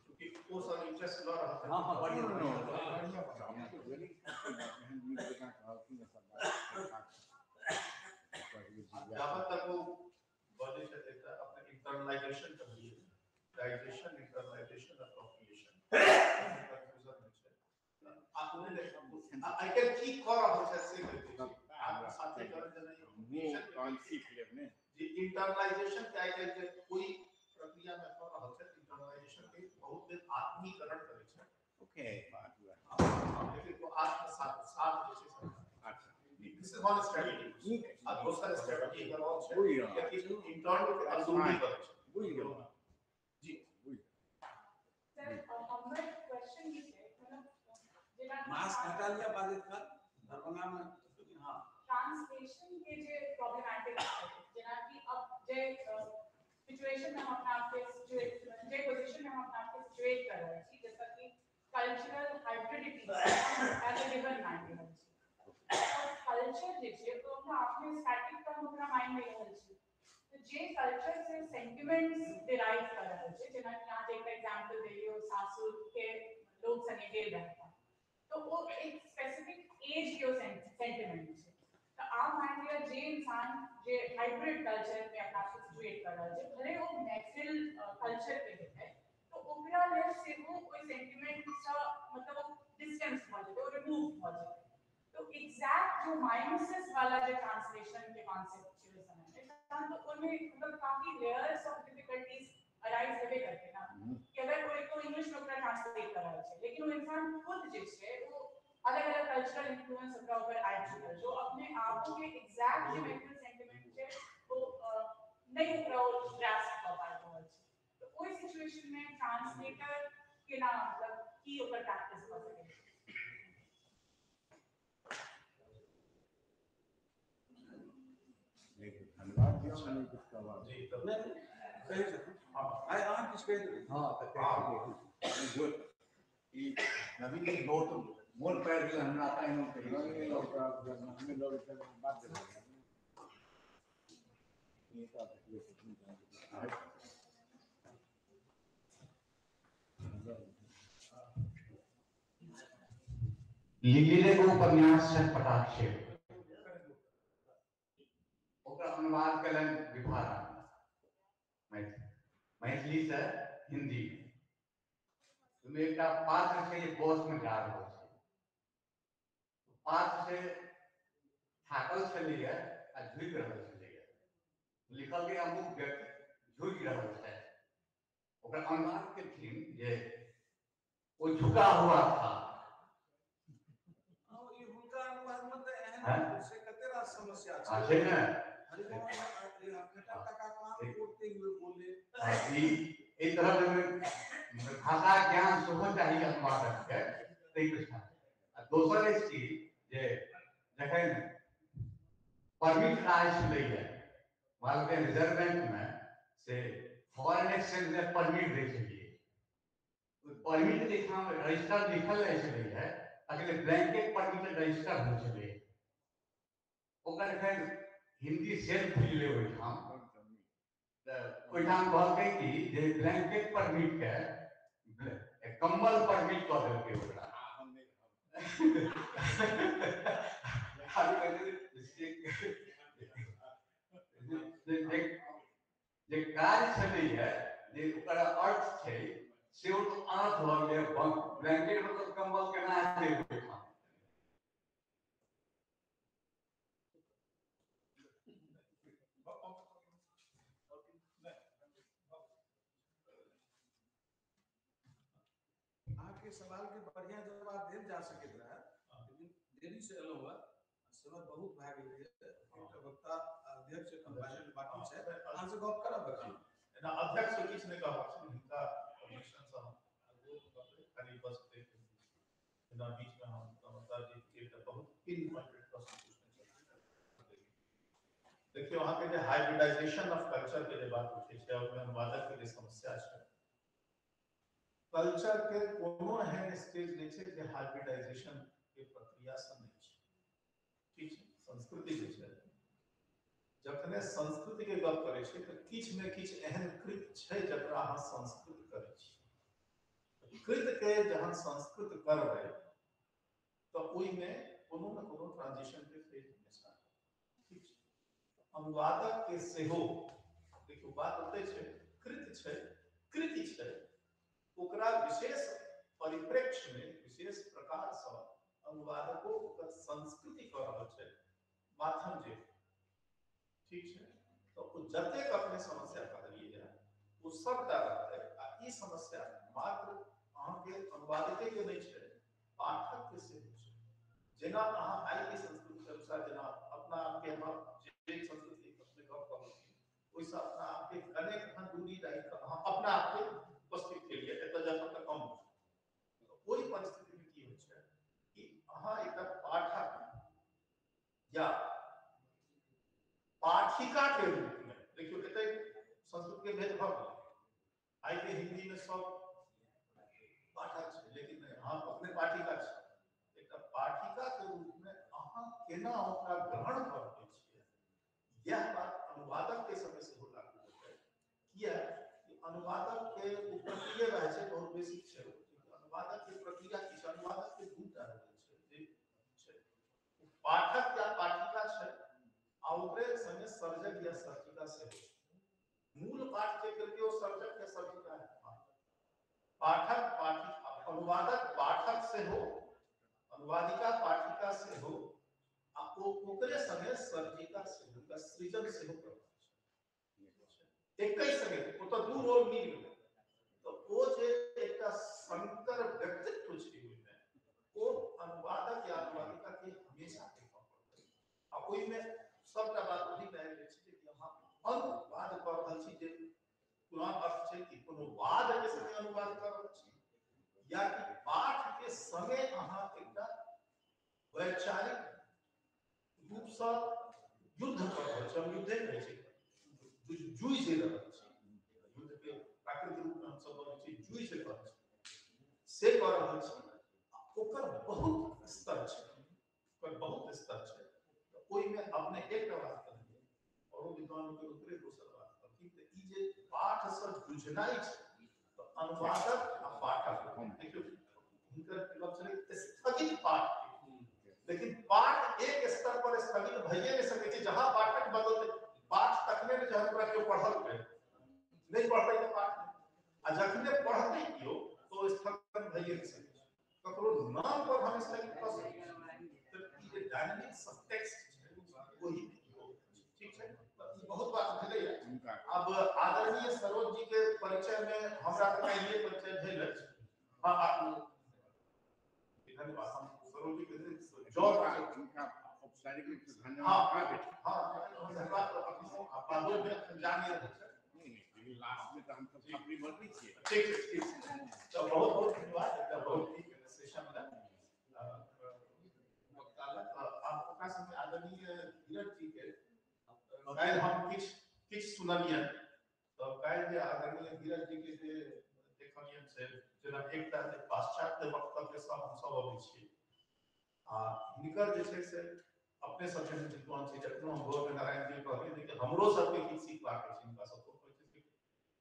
क्योंकि वो सब इंटरेस्ट ल रहल हाँ हाँ बढ़िया जाबत तक वो बजै छथि एकटा अपने इंटरनलाइजेशन कहलियै, डाइजेशन, इंटरनलाइजेशन अप्रोप्रिएशन कंफ्यूजन होइ छै। आइ काल्हि की कऽ रहल छै से कहै छी आत्मसातीकरण जेना जे इंटरनलाइजेशन के आइ काल्हि जे कोइ प्रक्रिया में कऽ रहल छै, इंटरनलाइजेशन के बहुत बेर आत्मीकरण करै छै। ओके, लेकिन वो आत्मसात सात जे छै। अच्छा, दिस is one strategy. आ दोसर स्ट्रेटजी एकर और छै कि इंटरनल के अंदरूनी करै छै। बुझि गेलहुँ जी। सर, हमर क्वेश्चन ई छै, मतलब जेना मास्क हटा लिया बाजैत काल दरभंगा में। हाँ, ट्रांसलेशन के जे प्रॉब्लमेटिक छै, जेना कि अब जे सिचुएशन में हम अपना आप के सिचुएट, जे पोजीशन में हम अपना आप के सिचुएट कर रहल छी, जैसा कि cultural hybridity as a given मानि रहल छी, कल्चर जे छै तो अपना आप में स्टैटिक टर्म ओकरा मानि नहि रहल छी। तऽ जे कल्चर से सेंटिमेंट्स डिराइव कर रहल छै, जेना कि अहाँ जे एकटा एग्जांपल देलियै, सासुर के लोग संगे गेल रहता, तो वो एक स्पेसिफिक एज के सेंटिमेंट छै। तऽ आब मानि लिअ जे इंसान जे हाइब्रिड कल्चर में अपना आपके सिचुएट कर रहल छै, भले ओ मैथिल कल्चर के हेतै, तऽ ओकरा लेल सेहो ओहि सेंटिमेंटसँ मतलब ओ डिस्टेंस भऽ जेतै, ओ रिमूव भऽ जेतै। तो एग्जैक्ट जो माइनसेस वाला जो ट्रांसलेशन के कॉन्सेप्ट छै ओहि समय में, तो ओहिमे मतलब काफी लेयर्स ऑफ डिफिकल्टीज अराइज हेबे करतै ना, कि अगर कोई को इंग्लिश में ओकरा ट्रांसलेट कर रहल छै, लेकिन वो इंसान खुद जे छै वो अलग अलग कल्चरल इन्फ्लुएंस ओकरा ऊपर आबि चुकल छै, अपने आपो के एग्जैक्ट जे मैथिल सेंटिमेंट छै वो नहि ओकरा ओ ग्रास्प कऽ पाबि रहल छै। तो ओहि सिचुएशन में ट्रांसलेटर केना मतलब की ओकर प्रैक्टिस भऽ सकै छै? धन्यवाद दियौ, नहि किछु कहबाक जी तऽ नहि कहि छथिन। हाँ आइ अहाँ किछु कहि देबै। हाँ, तऽ ई नवीन जी बहुत मोन पारि गेल हमरा, तैं हम कहि लिली रे के उपन्यास छै पटाक्षेप, ओकर अनुवाद कयलनि विभा रानी मैथिली से हिंदी में। ओहिमे एकटा पात्र छै जे बस में जा रहल छै, पात्र से थाकल छलैया आ झुकि रहल छलैया, लिखल के अमुक व्यक्ति झुकि रहल छै, ओकर अनुवाद केलखिन जे वो झुका हुआ था। हुनका अनुवाद में तऽ एहन से कते रास समस्या छै ने। एहि तरह भाषा ज्ञान सेहो चाही अनुवादक के, ताहि पछा। आ दोसर अछि कि जे जखन परमिट राज छलैया मालके रिजर्व बैंक में से फॉरेन एक्सचेंज में परमिट दै छलियै, परमिट जहिठाम रजिस्टर लिखल रहै छलैया तखन ब्लैंकेट परमिट रजिस्टर होइ छलै। ओकर जखन हिंदी सेल खुजलै ओहिठाम तऽ ओहिठाम कहलकै कि जे ब्लैंकेट परमिट के कम्बल परमिट कऽ देलकै ओकरा। जे कार्य छलैया जे ओकर अर्थ छै से ओ अनर्थ भऽ गेलै। ब्लैंकेट मतलब कम्बल केना हेतै ओहिठाम? अहाँके सवाल के बढ़िया जवाब देल जा सकैत रहे, लेकिन देरी से एलहुँ हँ, समय बहुत भए गेलै। एकटा वक्ता अध्यक्ष बाकी छै, अहाँ से गप करब। एना अध्यक्ष से किछु नहि कहबाक छै, हिनका परमिशन से हम खाली बस एना बीच में हम ममता जी के एकटा बहुत पिन पॉइंटेड प्रश्न पूछने छलहुँ। देखियौ, अहाँके जे हाइब्रिडाइजेशन ऑफ कल्चर के जे बात उठै छै, ओहिमे अनुवादक के जे समस्या छै, कल्चर के कोनो एहन स्टेज नहि छै जे हाइब्रिडाइजेशन के प्रक्रिया से नहि छै। ठीक छै, संस्कृति जे छै, जखने संस्कृति के गप करै छै तऽ किछु ने किछु एहन कृत छै जकरा अहाँ संस्कृत करै छी। कृत के जहन संस्कृत करबै तऽ ओहिमे कोनो ने कोनो ट्रांजिशन के फेज हमेशा। ठीक छै, अनुवादक के सेहो देखियौ बात ओतै छै, कृत छै, कृति छै, ओकरा विशेष परिप्रेक्ष्य में विशेष प्रकार से अनुवादको ओकर संस्कृति कऽ रहल छै माध्यम जे। ठीक छै, तऽ ओ जतेक अपने समस्या कहलियै ओ सबटा रहतै। आ ई समस्या मात्र अहाँके अनुवादके के नहि छै, पाठक के सेहो छै। जेना अहाँ आइ के संस्कृति के अनुसार जेना अपना आपके अहाँ जे संस्कृति अपने गप कहलखिन ओहिसँ अपना आपके कनेक अहाँ दूरी राखि कऽ अहाँ अपना आपके उपस्थित केलियै, एतऽ जखन तक कम होइ छै। ओहि परिस्थितिमे की होइ छै कि अहाँ एकटा पाठक या पाठिका के रूप में देखियौ, एतऽ संस्कृत के भेद भऽ गेलै। आइ के हिंदी में सब पाठक छै, लेकिन नहि, अहाँ अपने पाठिका छै। एकटा पाठिका के रूप में अहाँ केना ओकरा ग्रहण कऽ छियै, यह बात अनुवादक के समय सेहो लागू होतै। किया कि अनुवादक के ओ प्रक्रिया रहै छै, बहुत बेसिक छै। अनुवादक के प्रक्रिया की छै? अनुवादक के दूटा रहै छै, जे छै पाठक या पाठिका छै, आ ओकरे संगे सर्जक या सर्जिका सेहो छै। मूल पाठ जे केलकै ओ सर्जक या सर्जिका है। पाठक पाठिका, अनुवादक पाठक सेहो, अनुवादिका पाठिका सेहो, आ ओकरे संगे सर्जिका सेहो, हुनका सृजन सेहो करबाक छै एकै संगे। ओतऽ दू रोल मिल गेलै। तऽ ओ जे एकटा संकर व्यक्तित्व छै ओहिमे, ओ अनुवादक या अनुवादिका के हमेशा देखऽ पड़तै। आ ओहिमे सबटा बात ओही मे आबि जाइ छै कि अहाँ अनुवाद कऽ रहल छी, जे पुरान अर्थ छै कि कोनो वाद के संगे अनुवाद कऽ रहल छी, या कि पाठ के संगे अहाँ एकटा वैचारिक रूपसँ युद्ध कऽ रहल छी। हम युद्धे कहै छी, जूझि रहल छी। युद्ध के प्राकृतिक रूप में हमसब बनै छी, जूझि रहल छी, से कऽ रहल छी। ओकर बहुत स्तर छै, ओकर बहुत स्तर छै। ओहिमे अपने एकटा बात कहलियै, औरो विद्वान लोकनि ओकरे दोसर बात कहलखिन। तऽ ई जे पाठसँ जुझनाइ छै, तऽ अनुवादक आ पाठक देखियौ हुनकर गप छलै स्थगित पाठ, लेकिन पाठ एक स्तर पर स्थगित भइए नहि सकै छै। जहाँ पाठक बदलतै, पाठ तखने ने जहन ओकरा केओ पढ़लकै, नहि पढ़तै तऽ पाठ नहि, आ जखने पढ़तै केओ तो स्थगन भइए नहि सकै छै। ककरो नाम पर हम स्थगित कऽ सकै छी। तऽ ई जे डायनामिक सबटेक्स्ट छै ओही ठीक छै, ई बहुत बात भेलैया। अब आदरणीय सरोज जी के परिचय में हमरा जौ औपचारिक रूप से धन्यवाद। हाँ हाँ, धन्यवाद। बादो में जा नहीं रहल छै। नहीं, लास्ट में तो हम सब अपनी मर्जी छियै। ठीक छै, ठीक छै। तो बहुत बहुत धन्यवाद, एकटा बहुत नीक सेशन रहल। आब ओकरा संगे आदरणीय धीरज जी के काल्हि हम किछु किछु सुनलियनि, तऽ काल्हि जे आदरणीय धीरज जी के जे देखलियनि से जेना एकटा जे पाश्चात्य वक्तव्य सब हमसब अबै छियै आ हिनकर जे छै से अपने सब जेहन विद्वान छै, जखनो हम भोरमे नारायण जी कहलियै कि हमरो सबके किछु सीखबाक अछि, हिनका सबके कहै छै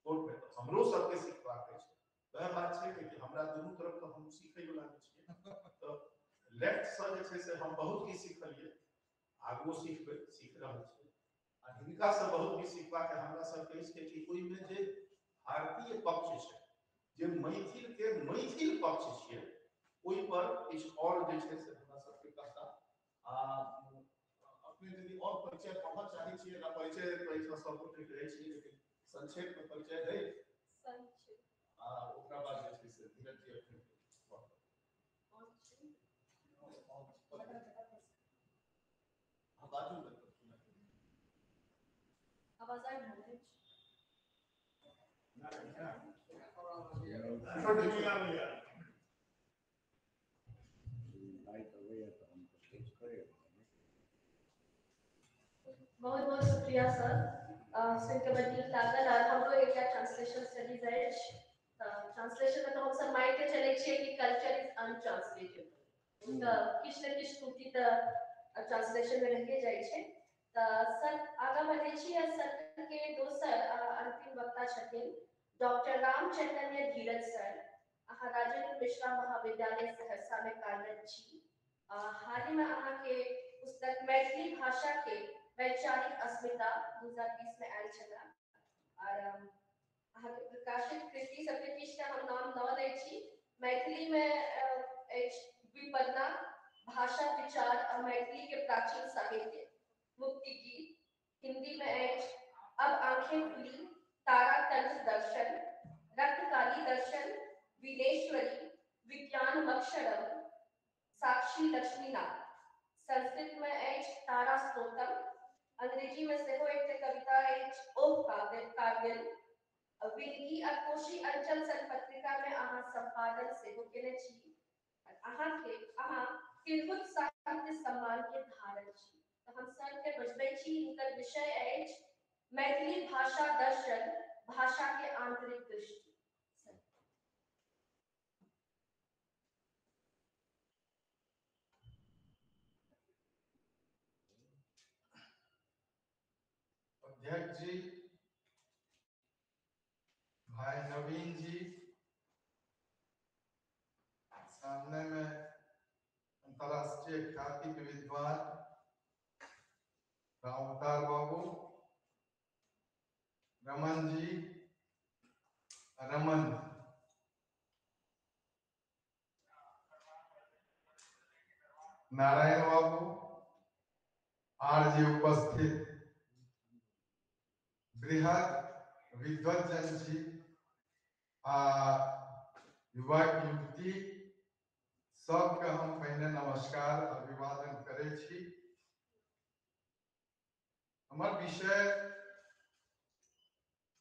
कोर्टमे तऽ हमरो सबके सीखबाक अछि। वएह बात छै कि हमरा दुनू तरफ तऽ हम सीखैवला छियै, तऽ लेफ्ट से जे छै से हम बहुत किछु सीखलियै, आगुओ सीखबै, सीख रहल छियै। आ हिनका से बहुत किछु सीखबाक हमरा सबके अछि कि ओहिमे जे भारतीय पक्ष छै, जे मैथिल के मैथिल पक्ष छियै, ओहि पर किछु आओर जे छै से हमरा सबके कहता। आ अपने यदि आओर परिचय पढ़ऽ चाहै छियै ना, परिचय परिचय सब गोटे रहै छियै, लेकिन संक्षेप में परिचय दै आ ओकरा बाद जे छै से धीरज जी अपने बाजू। आवाज आबि रहल अछि? बहुत बहुत शुक्रिया सर, सुनि के बड नीक लागल। और हमरो एकटा ट्रांसलेशन स्टडीज अछि, तऽ ट्रांसलेशन मे तऽ हमसब मानि के चलै छियै कि कल्चर is अनट्रांसलेटेबल, तऽ किछु ने किछु त्रुटि तऽ ट्रांसलेशन मे रहिए जाइ छै। तऽ सर आगाँ बढ़ै छी आ सर के दोसर अंतिम वक्ता छथिन डॉक्टर राम चैतन्य धीरज सर। अहाँ राजेंद्र मिश्रा महाविद्यालय सहरसा में कार्यरत छी। हाल ही में अहाँके पुस्तक मैथिली भाषा के वैचारिक अस्मिता 2020 में आयल छला। और अहाँके प्रकाशित कृति सबके किछु हम नाम लऽ लै छी। मैथिली में अछि द्विपदना, भाषा विचार और मैथिली के प्राचीन साहित्य, मुक्ति गीत। हिंदी में अछि अब आंखें खुली, तारा तंत्र दर्शन, रक्तकाली दर्शन, वीरेश्वरी, विज्ञान मक्षरम, साक्षी लक्ष्मीनाथ। संस्कृत में अछि तारा स्तोत्रम। अंग्रेजी में सेहो एकटा कविता अछि ओह कारगिल। विनगी आ कोशी अंचल सन पत्रिका में अहाँ संपादन सेहो केने छी। अहाँ तिरहुत साहित्य सम्मान के धारक छी। तऽ हम सर के बजबै छी, हिनकर विषय अछि मैथिली भाषा दर्शन, भाषा के आंतरिक दृष्टि। सर अध्यक्ष जी, भाई नवीन जी, सामने में अंतर्राष्ट्रीय ख्याति के विद्वान रामअवतार बाबू, रमन जी, रमन नारायण बाबू, आर जी उपस्थित बृहद विद्वजन जी आ युवक युवती सबके हम पहिने नमस्कार अभिवादन करै छी। हमर विषय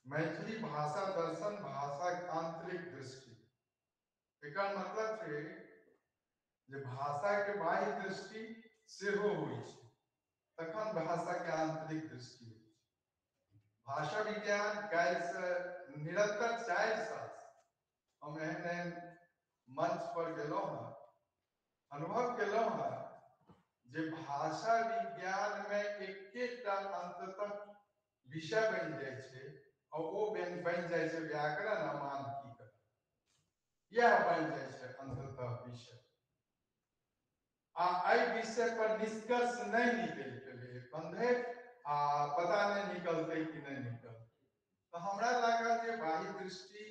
मैथिली भाषा दर्शन, भाषा के आंतरिक दृष्टि। एकर मतलब छै जे भाषा के बाह्य दृष्टि सेहो होइ छै, तखन भाषा के आंतरिक दृष्टि होइ छै। भाषा विज्ञान काल्हि से निरंतर 4 साल हम एहन एहन मंच पर गेलहुँ हँ, अनुभव केलहुँ हँ जे भाषा विज्ञान में एकेटा अंततः विषय बनि जाइ छै और ओ बनि जाइ छै व्याकरण आ मानकीकरण, यह बनि जाइ छै अंततः विषय। आ एहि विषय पर निष्कर्ष नहीं निकलि पेलै एखन धरि, आ पता नहीं निकलतै कि नहीं निकलतै। तो हमरा लागल जे बाह्य दृष्टि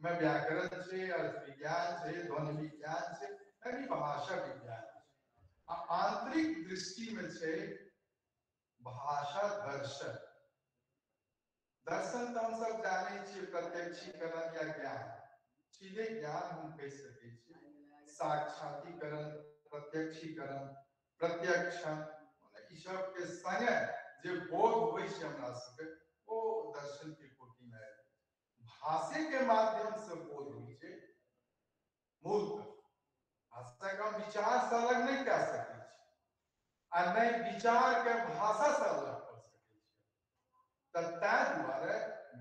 में व्याकरण छै, अर्थ विज्ञान छै, ध्वनि विज्ञान छै, यानी भाषा विज्ञान छै। आ आंतरिक दृष्टि में छै भाषा दर्शन। दर्शन तो हम सब जानै छियै प्रत्यक्षीकरण या ज्ञान, सीधे ज्ञान हम कहि सकै छियै, साक्षातीकरण प्रत्यक्षीकरण, प्रत्यक्षण, ई सब के संगे जे बोध होइ छै हमरा सबके, ओ दर्शन के कोटि में आबि। भाषे के माध्यम से बोध होइ छै। मूलतः भाषा के हम विचार से अलग नहि कऽ सकै छी आ नहि विचार के भाषा से अलग कर सकै छी। तऽ ताहि दुआरे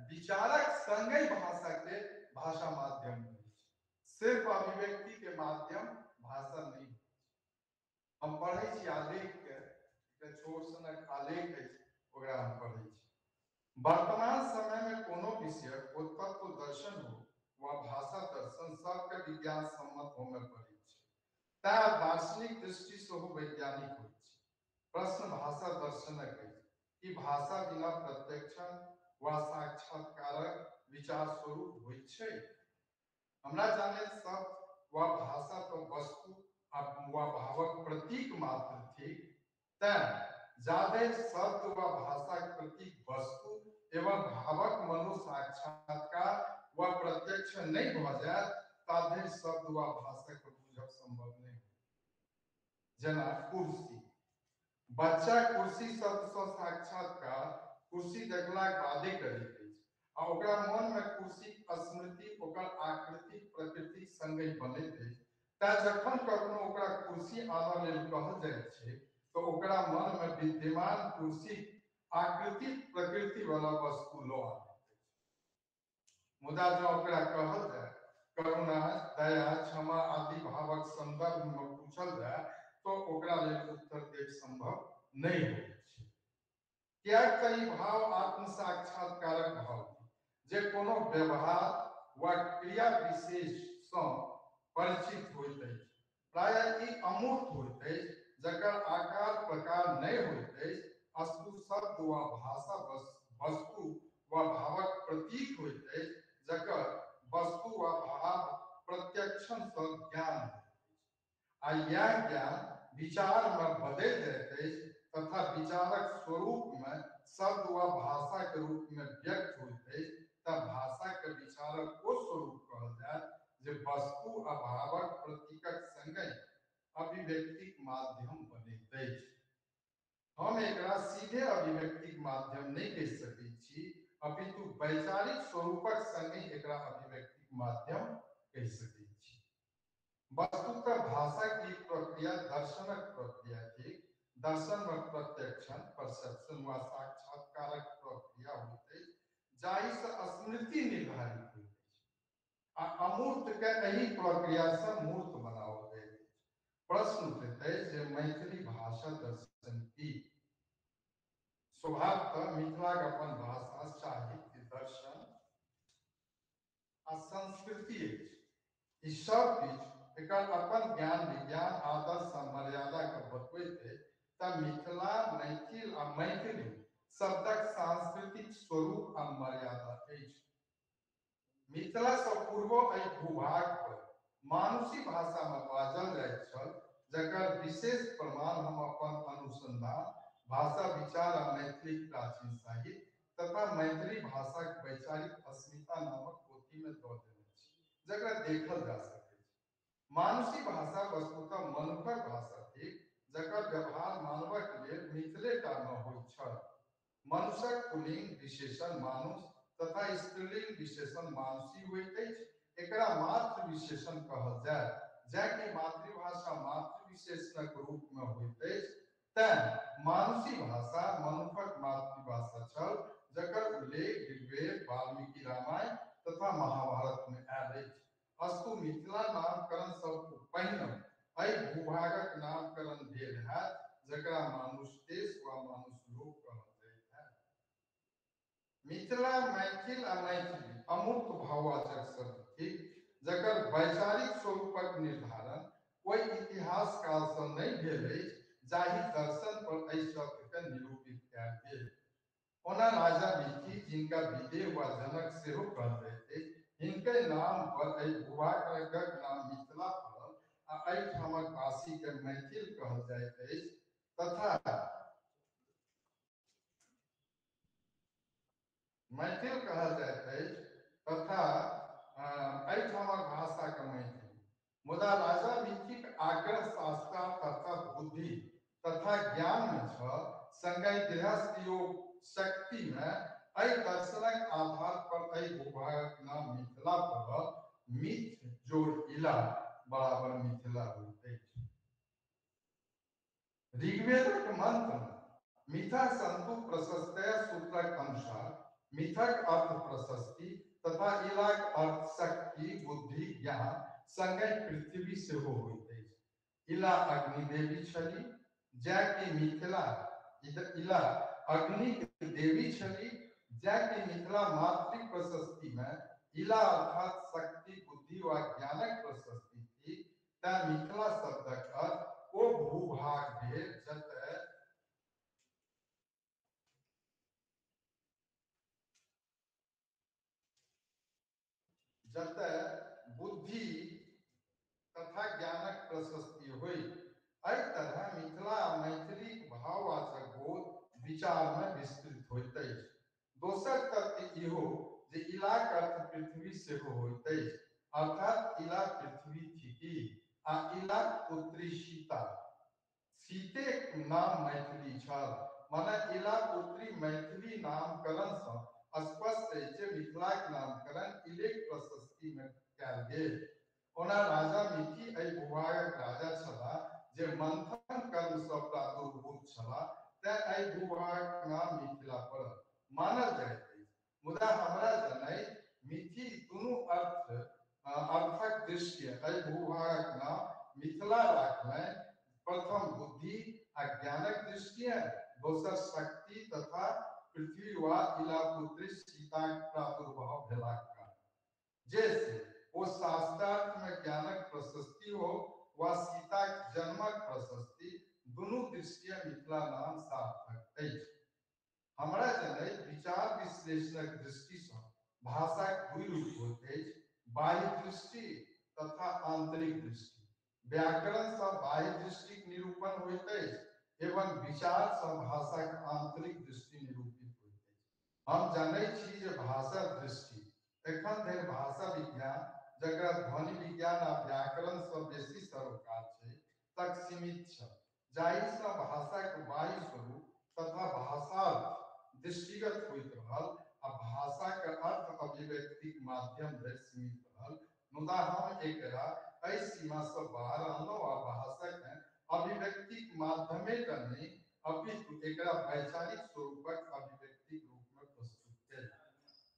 विचारक संगे भाषा के भाषा माध्यम होइ छै, सिर्फ अभिव्यक्ति के माध्यम भाषा नहि होइ छै। हम पढ़ै छी आलेख के, एकटा छोट सनक आलेख अछि, ओकरा हम पढ़ै छी। वर्तमान समय में कोनो विषयक ओ तत्व दर्शन हो वा भाषा दर्शन, सबके विज्ञान सम्मत होमय पड़ै छै। तैं दार्शनिक दृष्टि सेहो वैज्ञानिक होइ छै। प्रश्न भाषा दर्शनक अछि कि भाषा बिना प्रत्यक्षण वा साक्षात्कारक विचार स्वरूप होइ छै? हमरा जाने शब्द वा भाषा तो वस्तु वा भावक प्रतीक मात्र थिक। तैं जाधरि शब्द वा भाषाक प्रतीक वस्तु एवं भावक मनो साक्षात्कार वा प्रत्यक्ष नहि भऽ जायत, ताधरि शब्द वा भाषा के बुझब संभव नहि हो। जेना कुर्सी, बच्चा कुर्सी शब्द सँ साक्षात्कार कुर्सी देखलाक बादे करैत अछि आ ओकरा मन में कुर्सी स्मृति ओकर आकृति प्रकृति संगे बनैत अछि। तैं जखन कखनो ओकरा कुर्सी आनऽ लेल कहल जाइत छै तऽ ओकरा मन में विद्यमान कुर्सी आकृति प्रकृति वाला वस्तु लऽ आनैत अछि। मुदा जँ ओकरा कहल जाय करुणा, दया, क्षमा आदि भावक संदर्भ में पूछल जाय तो ओकरा लेल उत्तर देब संभव नहि होइत छै। किएक तऽ ई भाव आत्म साक्षात्कारक भाव थिक, जे कोनो व्यवहार वा क्रिया विशेष सँ परिचित होइत अछि। प्रायः ई अमूर्त होइत अछि, जकर आकार प्रकार नहि होइत अछि। अस्तु शब्द वा भाषा वस्तु वा भावक प्रतीक होइत अछि, जकर वस्तु वा भाव प्रत्यक्षण सँ ज्ञान होइत अछि आ यैह ज्ञान विचार में बदलि जाइत अछि तथा विचारक स्वरूप में शब्द वा भाषा के रूप में व्यक्त होइत अछि। तऽ भाषा के विचारक ओ स्वरूप कहल जायत जे वस्तु आ भावक प्रतीकक संगे अभिव्यक्तिक माध्यम बनैत अछि। हम एकरा सीधे अभिव्यक्तिक माध्यम नहि कहि सकैत छी, अपितु वैचारिक स्वरूपक संगे एकरा अभिव्यक्तिक माध्यम कहि सकैत छी। वस्तुतः भाषा की प्रक्रिया दर्शनक प्रक्रिया थिक। दर्शन में प्रत्यक्षण, परसेप्शन वा साक्षात्कारक प्रक्रिया होइत अछि, जाहि सँ स्मृति निर्धारित होइत अछि आ अमूर्त के एहि प्रक्रिया सँ मूर्त बनाओल जाइत अछि। प्रश्न उठैत अछि जे मैथिली भाषा दर्शन की? स्वभावतः मिथिलाक अपन भाषा, साहित्य, दर्शन आ संस्कृति अछि। ई सब किछु एकर अपन ज्ञान, विज्ञान, आदर्श आ मर्यादा के बतबैत अछि। तऽ मिथिला, मैथिल आ मैथिली शब्दक सांस्कृतिक स्वरूप आ मर्यादा अछि। मिथिला सँ पूर्वो एहि भूभाग पर मानुषी भाषा में बाजल जाइत छल, जकर विशेष प्रमाण हम अपन अनुसंधान, भाषा विचार आ मैथिली प्राचीन साहित्य तथा मैथिली भाषाक वैचारिक अस्मिता नामक पोथी में दऽ देने छी, जकरा देखल जा सकैत छै। मानुषी भाषा वस्तुतः मनुखक भाषा थिक, जकर व्यवहार मानवक लेल मिथिलेटा में होइत छल। मनुष्यक पुल्लिंग विशेषण मानुष तथा स्त्रीलिंग विशेषण मानुषी होइत अछि। एकरा मातृ विशेषण कहल जाय, जाकि मातृभाषा मातृ विशेषणक रूप में होइत अछि। तैं मानुषी भाषा मनुखक मातृभाषा छल, जकर उल्लेख ऋग्वेद, वाल्मीकि रामायण तथा महाभारत में आयल अछि। अस्तु मिथिला नामकरण सब पहिने एहि भूभागक नामकरण भेल हैत, जकरा मानुष देश वा मानुष लोक कहल जाइत हैत। मिथिला, मैथिल आ मैथिली अमूर्त भाववाचक शब्द थिक, जकर वैचारिक स्वरूपक निर्धारण ओहि इतिहास काल सँ नहि भेल अछि जाहि दर्शन पर एहि शब्द के निरूपित कयल गेल। ओना राजा मिथि, जिनका विदेह वा जनक सेहो कहल जाइत अछि, हिनके नाम पर एहि भूभागक नाम मिथिला पड़ल आ एहिठामक वासी के मैथिल कहल जाइत अछि तथा मैथिल कहल जाइत अछि तथा एहिठामक भाषा के मैथिली। मुदा राजा मिथिक आग्रह शास्त्रार्थ तथा ज्ञान मे छल, संगहि गृहस्थ योग शक्ति मे एहि दर्शनक आधार पर एहि भूभागक नाम मिथिला पड़ल। मिथ जोड़ इला बराबर मिथिला होइत अछि। ऋग्वेदक मंत्र मिथा संतु प्रशस्तय सूत्रक अनुसार मिथक अर्थ प्रशस्ति तथा इलाक अर्थ शक्ति, बुद्धि, ज्ञान संगहि पृथ्वी सेहो होइत अछि। इला अग्निदेवी छली, जैकि मिथिला इला अग्निक देवी छली, जैकि मिथिला मातृ प्रशस्ति में इला अर्थात शक्ति, बुद्धि व ज्ञानक प्रशस्ति थी। तैं मिथिला शब्दक अर्थ ओ भूभाग भेल जतय जतय बुद्धि तथा ज्ञानक प्रशस्ति होई। एहि तरह मिथिला आ मैथिलीक भाववाचक बोध विचार में विस्तृत होइत अछि। दोसर तथ्य इहो जे इलाक अर्थ पृथ्वी सेहो होइत अछि, अर्थात इला पृथ्वी थिकी आ इलाक पुत्री सीता, सीतेक नाम मैथिली छल। माने इला पुत्री मैथिली नामकरण सँ स्पष्ट अछि जे मिथिलाक नामकरण इलेक प्रशस्ति में कयल गेल। ओना राजा मिथि एहि भूभागक राजा छलाह जे मंथन कर्म सँ प्रादुर्भूत छलाह, तें एहि भूभागक नाम मिथिला पड़ल मानल जाइत अछि। मुदा हमरा जनैत मिथि दुनू अर्थक दृष्टि एहि भूभागक नाम मिथिला राखलनि। प्रथम बुद्धि आ ज्ञानक दृष्टिएँ, दोसर शक्ति तथा पृथ्वी वा इला पुत्री सीताक प्रादुर्भाव भेलाक कारण, जैसे ओ शास्त्रार्थ में ज्ञानक प्रशस्ति हो वा सीताक जन्मक प्रशस्ति, दुनू दृष्टिएँ मिथिला नाम सार्थक अछि। हमरा जनैत विचार विश्लेषणक दृष्टि सँ भाषाक दुई रूप होइत अछि, बाह्य दृष्टि तथा आंतरिक दृष्टि। व्याकरण सँ बाह्य दृष्टिक निरूपण होइत अछि एवं विचार सँ भाषाक आंतरिक दृष्टि निरूपित होइत अछि। हम जनैत छी जे भाषा दृष्टि एखन धरि भाषा विज्ञान, जकरा ध्वनि विज्ञान आ व्याकरण सँ बेसी सरोकार छै, तक सीमित छल, जाहि सँ भाषाक बाह्य स्वरूप तथा भाषार्थ दृष्टिगत होइत रहल आ भाषाक अर्थ अभिव्यक्तिक माध्यम धरि सीमित रहल। मुदा हम एकरा एहि सीमा सँ बाहर अनलहुँ आ भाषाकेँ अभिव्यक्तिक माध्यमे नहि अपितु एकरा वैचारिक स्वरूपक अभिव्यक्तिक रूप में प्रस्तुत कयल।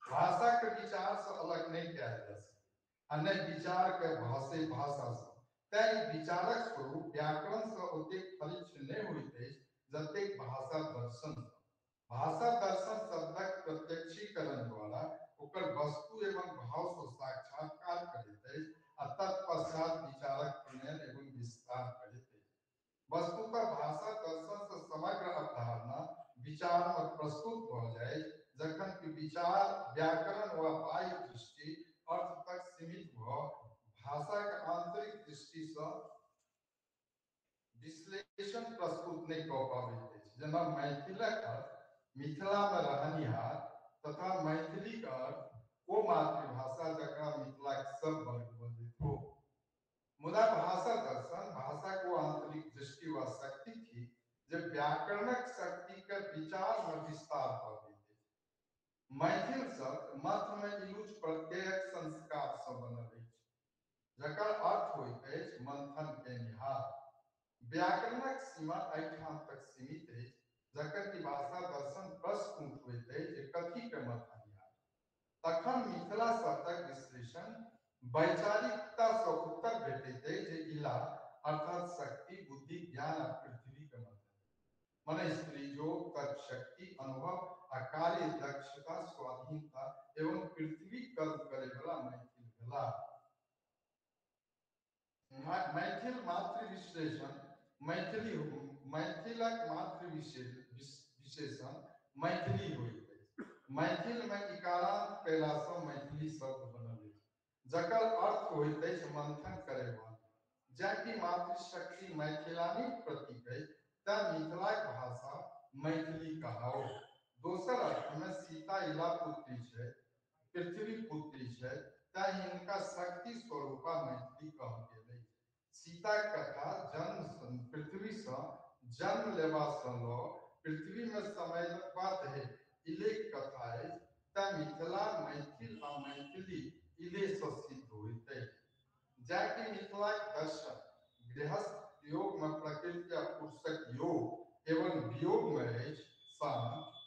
भाषा के विचार से अलग नहीं कयल जा सकै आ नहि विचार के भाषे भाषा से। तैं विचारक स्वरूप व्याकरण से ओतेक फलिच्छ नहि होइत अछि जतेक भाषा दर्शन सँ। भाषा दर्शन शब्दक प्रत्यक्षीकरण द्वारा ओकर वस्तु एवं भाव सँ साक्षात्कार करैत अछि आ तत्पश्चात विचारक प्रणयन एवं विस्तार करैत अछि। वस्तुतः भाषा दर्शन से समग्र अवधारणा विचार में प्रस्तुत भऽ जाय, जखन कि विचार व्याकरण वा बाह्य दृष्टि अर्थ तक सीमित भऽ भाषाक आंतरिक दृष्टि सँ विश्लेषण प्रस्तुत नहि कऽ पाबैत अछि। जेना मैथिलक अर्थ मिथिला में रहनिहार तथा मैथिलीक अर्थ ओ मातृभाषा जकरा मिथिलाक सब वर्ग बजैत हो। मुदा भाषा दर्शन भाषाक ओ आंतरिक दृष्टि वा शक्ति थी जे व्याकरणक शक्ति के विचार में विस्तार पाबैत अछि। मैथिल शब्द मथ में इलुच प्रत्ययक संस्कार सँ बनल अछि, जकर अर्थ होइत अछि मंथन केनिहार। व्याकरणक सीमा एहिठाम तक सीमित अछि, जकर कि भाषा दर्शन प्रश्न उठबैत अछि जे कथी के मथनिहार। तखन मिथिला शब्दक विश्लेषण वैचारिकता सँ उत्तर भेटैत अछि जे इला अर्थात शक्ति, बुद्धि, ज्ञान आ पृथ्वी के मथन, मने स्त्री योग, तर्क शक्ति, अनुभव आ कार्य दक्षता, स्वाधीनता एवं पृथ्वी कर्म करे वाला मैथिल भेला। मैथिल मातृ विश्लेषण मैथिली मैथिलक मातृ विशेषण मैथिली होइत अछि। मैथिल में इकारांत कयला सँ मैथिली शब्द बनल अछि, जकर अर्थ होइत अछि मंथन करयवाली। जैकि मातृशक्ति मैथिलानीक प्रतीक अछि, तैं मिथिलाक भाषा मैथिली कहाओ। दोसर अर्थ में सीता इला पुत्री छै, पृथ्वी पुत्री छै, तैं हिनका शक्ति स्वरूपा मैथिली कहल गेल अछि। सीता कथा जन्म पृथ्वी सँ जन्म लेबा सँ लऽ पृथ्वी मे समयबा धरि इलेक कथा अछि, तेँ मिथिला, मैथिल आ मैथिली इले सँ सिद्ध होइत अछि। जँ कि मिथिलाक दर्शन गृहस्थ योग मे प्रकृति आ पुरुषक योग एवं वियोग मे अछि सांख्य,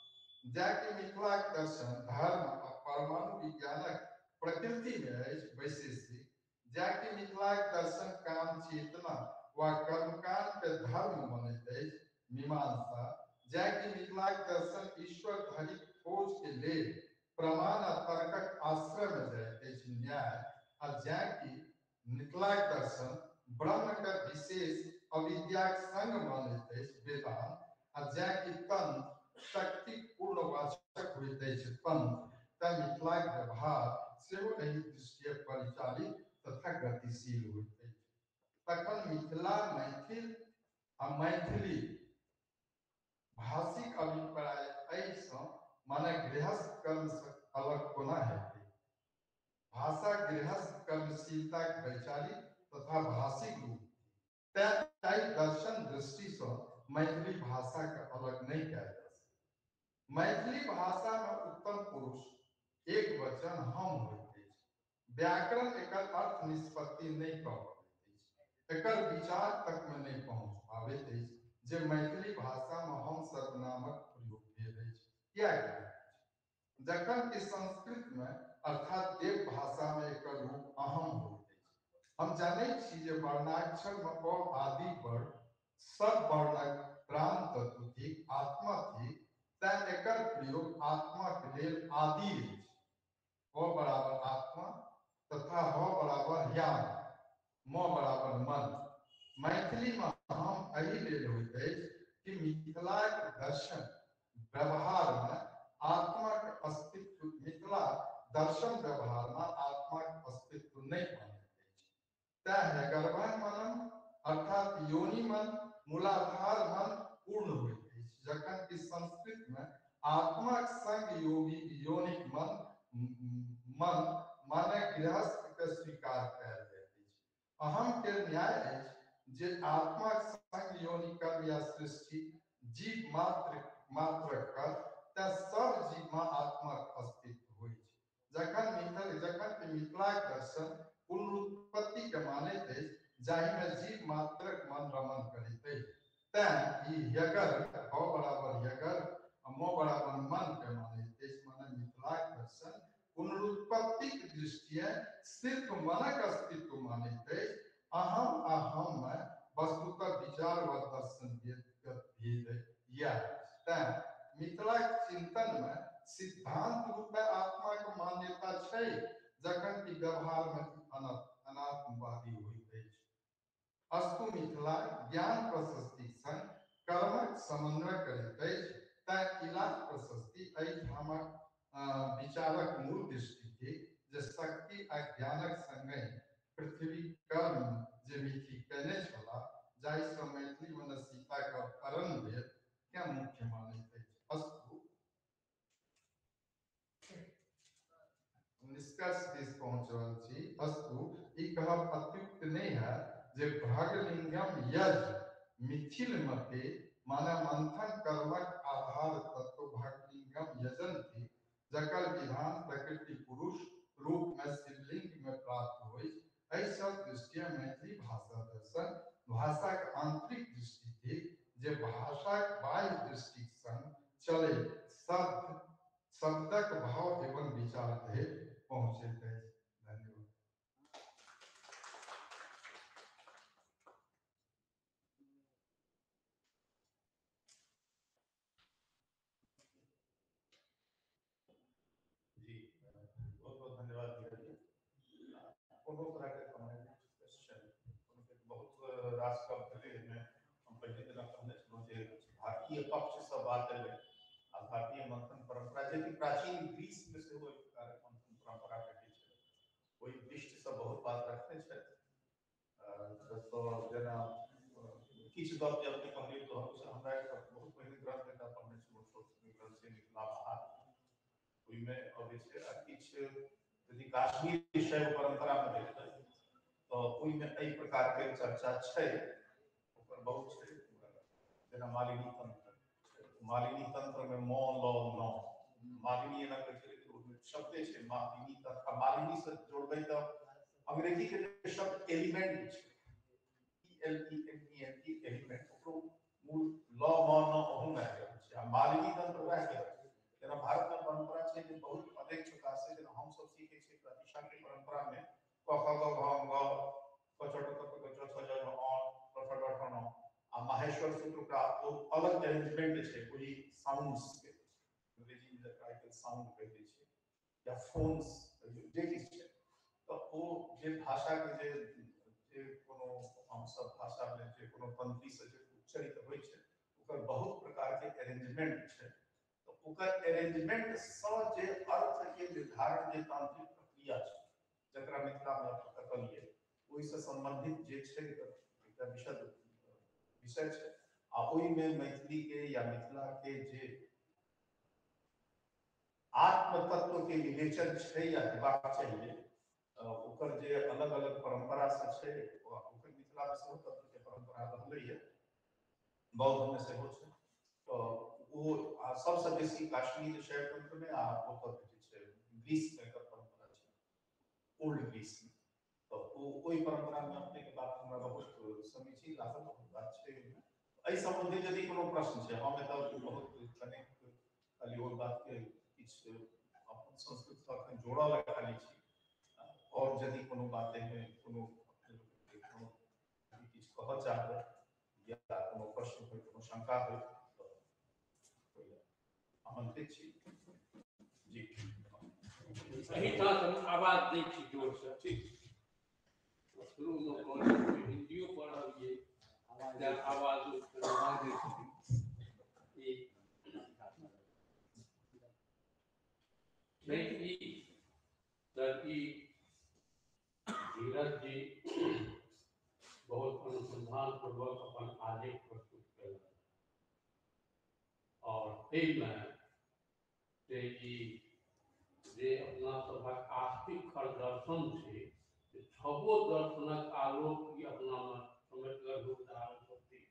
जँ कि मिथिलाक दर्शन धर्म आ परमाणु विज्ञानक प्रकृति मे अछि वैशेषिक, जँ कि मिथिलाक दर्शन काम चेतना वा कर्मकांड के धर्म मनैत अछि मीमांसा, जँ कि मिथिलाक दर्शन ईश्वर धरिक खोज के लेल प्रमाण आ तर्कक आश्रय मे जाइत अछि न्याय, आ जँ कि मिथिलाक दर्शन ब्रह्म के विशेष अविद्याक संग मानैत अछि वेदांत, आ जँ कि तंत्र शक्तिक पूर्णवाचक होइत अछि तंत्र, तेँ मिथिलाक व्यवहार सेहो एहि दृष्टिये परिचालित तथा गतिशील होइत अछि। तखन मिथिला, मैथिल आ मैथिली भाषिक अभिप्राय एहिसँ माने गृहस्थ कर्म सँ अलग कोना हेतै? भाषा गृहस्थ कर्मशीलताक वैचारिक तथा भाषिक रूप, तेँ एहि दर्शन दृष्टि सँ मैथिली भाषा के अलग नहि कयल जा सकैत। मैथिली भाषा मे उत्तम पुरुष एक वचन हम होइत अछि। व्याकरण एकर अर्थ निष्पत्ति नहि कऽ पबैत अछि, एकर विचार तक मे नहि पहुँच पाबैत अछि जे मैथिली भाषा मे हम सर्वनामक प्रयोग भेल अछि, किएक भेल अछि? जखन कि संस्कृत मे अर्थात देव भाषा मे एकर रूप अहम होइत अछि। हम जनैत छी जे वर्णाक्षर मे अ आदि वर्ण सब वर्णक प्राण तत्व थिक, आत्मा थिक, तेँ एकर प्रयोग आत्मा के लेल आदि अछि। अ बराबर आत्मा तथा ह बराबर ह्याम, म बराबर मन। मैथिली मे हम एहि लेल होइत अछि कि मिथिलाक दर्शन व्यवहार मे आत्माक अस्तित्व, मिथिला दर्शन व्यवहार मे आत्माक अस्तित्व नहि मानैत अछि। तेँ गर्भन मनन अर्थात योनि मन, मूलाधार मन पूर्ण होइत अछि, जखन कि संस्कृत मे आत्माक संग योगी योनिक मन मन माने गृहस्थ के स्वीकार कयल जाइत अछि। अहम के न्याय अछि जे आत्माक संग योनि कर्म या सृष्टि जीव मात्र मात्र कर, तेँ सब जीव मे आत्माक अस्तित्व होइत छै। जखन कि मिथिलाक दर्शन पुनरुत्पत्ति के मानैत अछि, जाहि मे जीव मात्रक मन रमण करैत अछि, तेँ ई यगर ह बराबर यगर आ म बराबर मन के मानैत अछि। माने मिथिलाक दर्शन पुनरुत्पत्तिक दृष्टिये सिर्फ मनक अस्तित्व मानैत अछि। अहम आ हम मे वस्तुतः विचार व दर्शन भेद यैह। तेँ मिथिलाक चिंतन मे सिद्धांत रूपे आत्मा के मान्यता छै, जखन कि व्यवहार मे अनात्मवादी होइत अछि। अस्तु मिथिला ज्ञान प्रशस्ति संग कर्मक समन्वय करैत अछि, तेँ इलाक प्रशस्ति एहिठामक विचारक मूल दृष्टि थिक जे शक्ति आ ज्ञानक संगहि पृथ्वी कर्म जे मिथि कयने छलाह, जाहि सँ मैथिली मे सीताक अवतरण भेल, केँ मुख्य मानैत अछि। अस्तु निष्कर्ष दिस पहुँच रहल छी। अस्तु ई कहब अत्युक्त नहि है जे भगलिंगम यज मिथिल मते माने मंथन कर्मक आधार तत्व भगलिंगम यजन थिक, जकर विधान प्रकृति पुरुष रूप में शिवलिंग में प्राप्त होइत। एहि सब दृष्टिये मैथिली भाषा दर्शन भाषाक आंतरिक दृष्टि थिक जे भाषाक बाह्य दृष्टिक संग चलैत शब्दक भाव एवं विचार धरि पहुँचैत अछि। धन्यवाद। जी, बहुत बहुत धन्यवाद धीरज जी। कोनो तरह के कमेंट क्वेश्चन बहुत रास गप भेलै। एहिमे हम पहिले जेना कहने छलहुँ जे भारतीय पक्ष सँ बात एलै आ भारतीय मंथन परंपरा जे कि प्राचीन ग्रीस मे सेहो एक प्रकारक मंथन परंपरा भेटै छै, ओहि दृष्टि सँ बहुत बात रखने छथि। तऽ जेना किछु गप जे अपने कहलियै तऽ हमरा एकटा बहुत पहिने ग्रंथ एकटा पढ़ने छलहुँ, छोट ग्रंथ छै मिथिला महात्म, ओहिमे अबै छै। आ किछु यदि काश्मीर शैव परंपरा मे देखबै तऽ ओहिमे एहि प्रकार के चर्चा छै, ओकर बहुत छै। जेना मालिनी तंत्र, मालिनी तंत्र में म ल न, मालिनी एना कहै छै, लेकिन ओहिमे शब्दे छै मालिनी तंत्र। मालिनी से जोड़बै तऽ अंग्रेजी के जे शब्द एलिमेंट छै, E L E M E N T element, ओकरो मूल ल म न ओहू मे आबि रहल छै। आ मालिनी तंत्र वएह के जेना भारत में परंपरा छै जे बहुत अनेक प्रकार से, जेना हम सब सीखे छियै प्रतिशा के परंपरा में क ख ग घ ङ क च ट क क च छ ज झ अ ट ठ ड ठ न, आ माहेश्वर सूत्र का ओ अलग अरेंजमेंट छै ओहि साउंड्स के, अंग्रेजी में जकरा आइ काल्हि साउंड कहि दै छै या फोन्स जे किछु छै। तऽ ओ जे भाषा के जे जे कोनो हमसब भाषा में जे कोनो तंत्री से जे उच्चरित होइ छै ओकर बहुत प्रकार के अरेंजमेंट छै। तऽ ओकर अरेंजमेंट सँ जे अर्थ के निर्धारण जे तांत्रिक प्रक्रिया छै जकरा मिथिला में तकलियै, ओहिसँ संबंधित जे छै एकटा विशद विषय छै। आ ओहिमे मैथिली के या मिथिला के जे आत्मतत्व के विवेचन छै या हेबाक चाहिए, ओकर जे अलग अलग परंपरा से छै, ओकर मिथिला में सेहो तत्व के परंपरा रहलैए, बौद्ध में सेहो छै। तऽ ओ सबसँ बेसी काश्मीर शैव तंत्र में आ ओतऽ जे छै ग्रीस में एकर परंपरा छै, ओल्ड ग्रीस में। तऽ ओ ओहि परंपरा में अपने के बात हमरा बहुत समीचीन लागल, बहुत बात छै ओहिमे। एहि सम्बन्धी यदि कोनो प्रश्न छै, हम एतऽ बहुत कनेक खाली ओहि बात के किछु अपन संस्कृत सँ अखन जोड़ऽ लए खाली छी। और यदि कोनो बात एहिमे कोनो कोनो किछु कहऽ चाहबै या कोनो प्रश्न होय, कोनो शंका होय, तऽ आमंत्रित छी। जी, एहिठाम हम आवाज दै छी जोर से, ठीक। शुरू में कॉलेज में हिंदियो पढ़लियै, आवाज नहीं ई सर, ई धीरज जी बहुत अनुसंधान पूर्वक अपन आलेख प्रस्तुत कयलनि और एहिमे से ई जे अपना सभक आस्तिक खर दर्शन छै, छबो दर्शनक आलोक ई अपनामे समेटगर उदाहरण सब छै।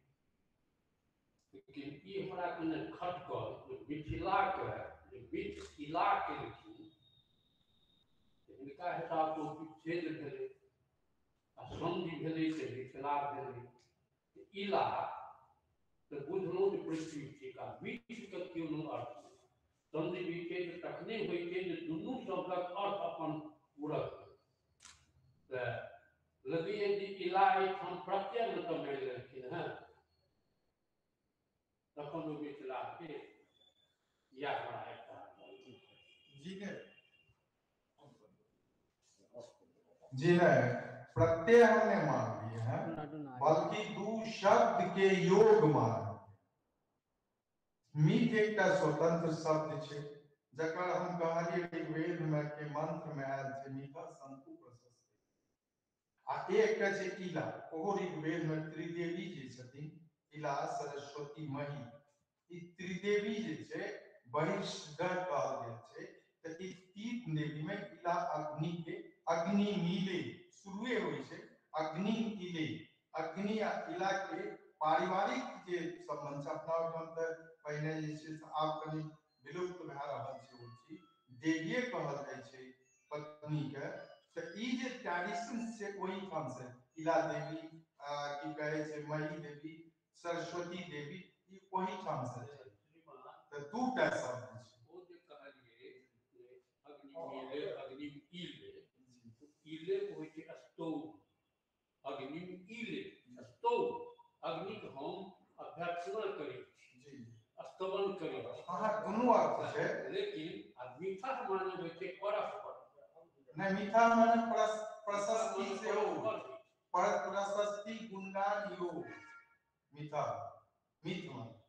लेकिन ई हमरा कने खटकल जे मिथिलाके जे मिथिला केलखिन, हिनका हिसाबसँ विच्छेद भेलै आ सन्धि भेलै तऽ मिथिला भेलै। इला तऽ बुझलहुँ जे पृथ्वी थिक आ बीचके कोनो अर्थ नहि। सन्धि विच्छेद तखने होइ छै जे दुनू शब्दक अर्थ अपन पूरक होइ। तऽ लगैए जे इला एहिठाम प्रत्यय मे तऽ मानि लेलखिन हेँ, तखन ओ मिथिला भेल। इएह हमरा एकटा जी नहीं, जी नहीं, प्रत्यय हमने मान लिए हैं, बल्कि दू शब्द के योग मान लिए। मीठ एकटा स्वतंत्र शब्द छै जकर हम कहलियै ऋग्वेद में के मंत्र में आयल छै मीठा शंकु प्रशस्ति। आ एकटा छै इला, ओहो ऋग्वेद में त्रिदेवी जे छथिन, इला सरस्वती मही, ई त्रिदेवी जे छै बहिष्गर कहल गेल छै। तऽ ई तीन देवी में इला अग्नि के अग्नि मिले शुरुए होइ छै, अग्नि इले, अग्नि आ इला के पारिवारिक जे संबंध छै अपना ओहिठाम तऽ पहिने जे छै से आब कनि विलुप्त भए रहल छै ओ चीज, देविये कहल जाइ छै पत्नी के। तऽ ई जे ट्रेडिशन छै ओहिठाम से इला देवी की कहै छै मही देवी सरस्वती देवी, ई ओहिठाम से छै। तऽ दूटा शब्द छै। ओ जे कहलियै अग्नि मिले अग्नि इले, इले होइ छै स्तोव, अग्नि इले स्तोव, अग्नि के हम अभ्यर्थना करै छी, स्तवन करै छी। हाँ, दुनू अर्थ छै। लेकिन आ मीठा माने होइ छै परस्पर। नहीं, मीठा माने प्रशस्ति सेहो, प्रशस्ति गुणगान योग मीठा मीठ माने।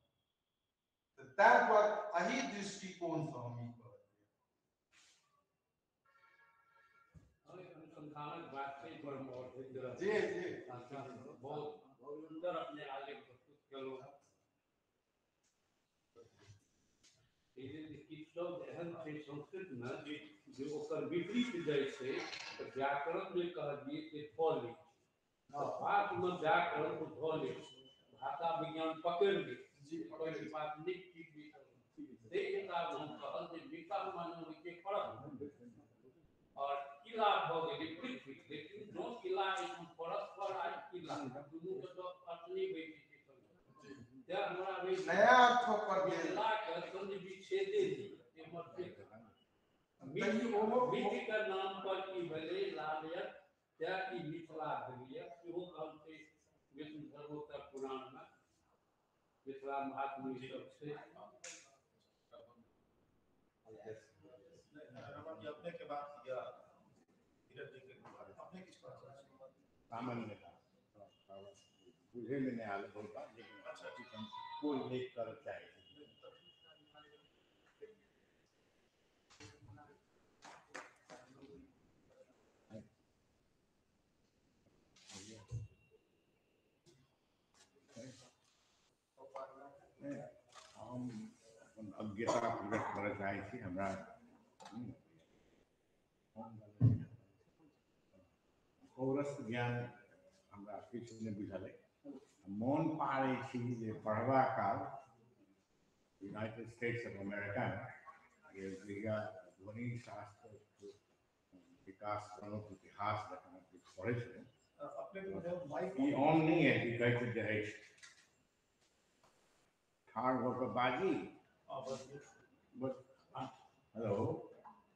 तऽ ताहि दुआरे एहि दृष्टिकोण से हम ई कहलियै। अनुसंधानक बात छै जी जी, बहुत सुंदर अपने आलेख प्रस्तुत केलहुँ। किछु शब्द एहन छै संस्कृत में जे ओकर विपरीत जाइ छै, तऽ व्याकरण जे कहलियै से धऽ लै छै, बातमे व्याकरण ओ धऽ लै छै, भाषा विज्ञान पकड़ि लै, जी पकड़ै बात नीक चीज ताहि हिसाब हम कहल जे मिथिला माने होइ छै परत और किला भऽ गेलै पृथ्वी, लेकिन जँ किला एहिठाम परस्पर आ किला दुनू के तऽ अर्थ नहि बैठै छै, तेँ हमरा नया अर्थ पर मिथिलाके संधि विच्छेदे मिथ के नाम पर की भेलै लालयत, तेँ ई मिथिला भेलैए। सेहो कहल छै विष्णु धर्मोत्तर पुराणमे, मिथिला महात्म्य सब छै। अपने के बात या धीरज जी के अपने किछु सामान्य बुझे में नहीं आयल बहुत बात, लेकिन अच्छा हम कोई लेख कर चाहे। हम अपन अज्ञता प्रकट करऽ चाहै छी। हमरा पौरस्थ ज्ञान हमरा किछु नहि बुझल अइ। मोन पाड़ै छी जे पढ़बा काल यूनाइटेड स्टेट्स ऑफ अमेरिका में जहिया ध्वनि शास्त्र विकास क्रमक इतिहास जखन किछु पढ़ै छलहुँ, ई ऑन नहि है कि कहै छै जे अछि ठाढ़ भऽ कऽ बाजी। हेलो,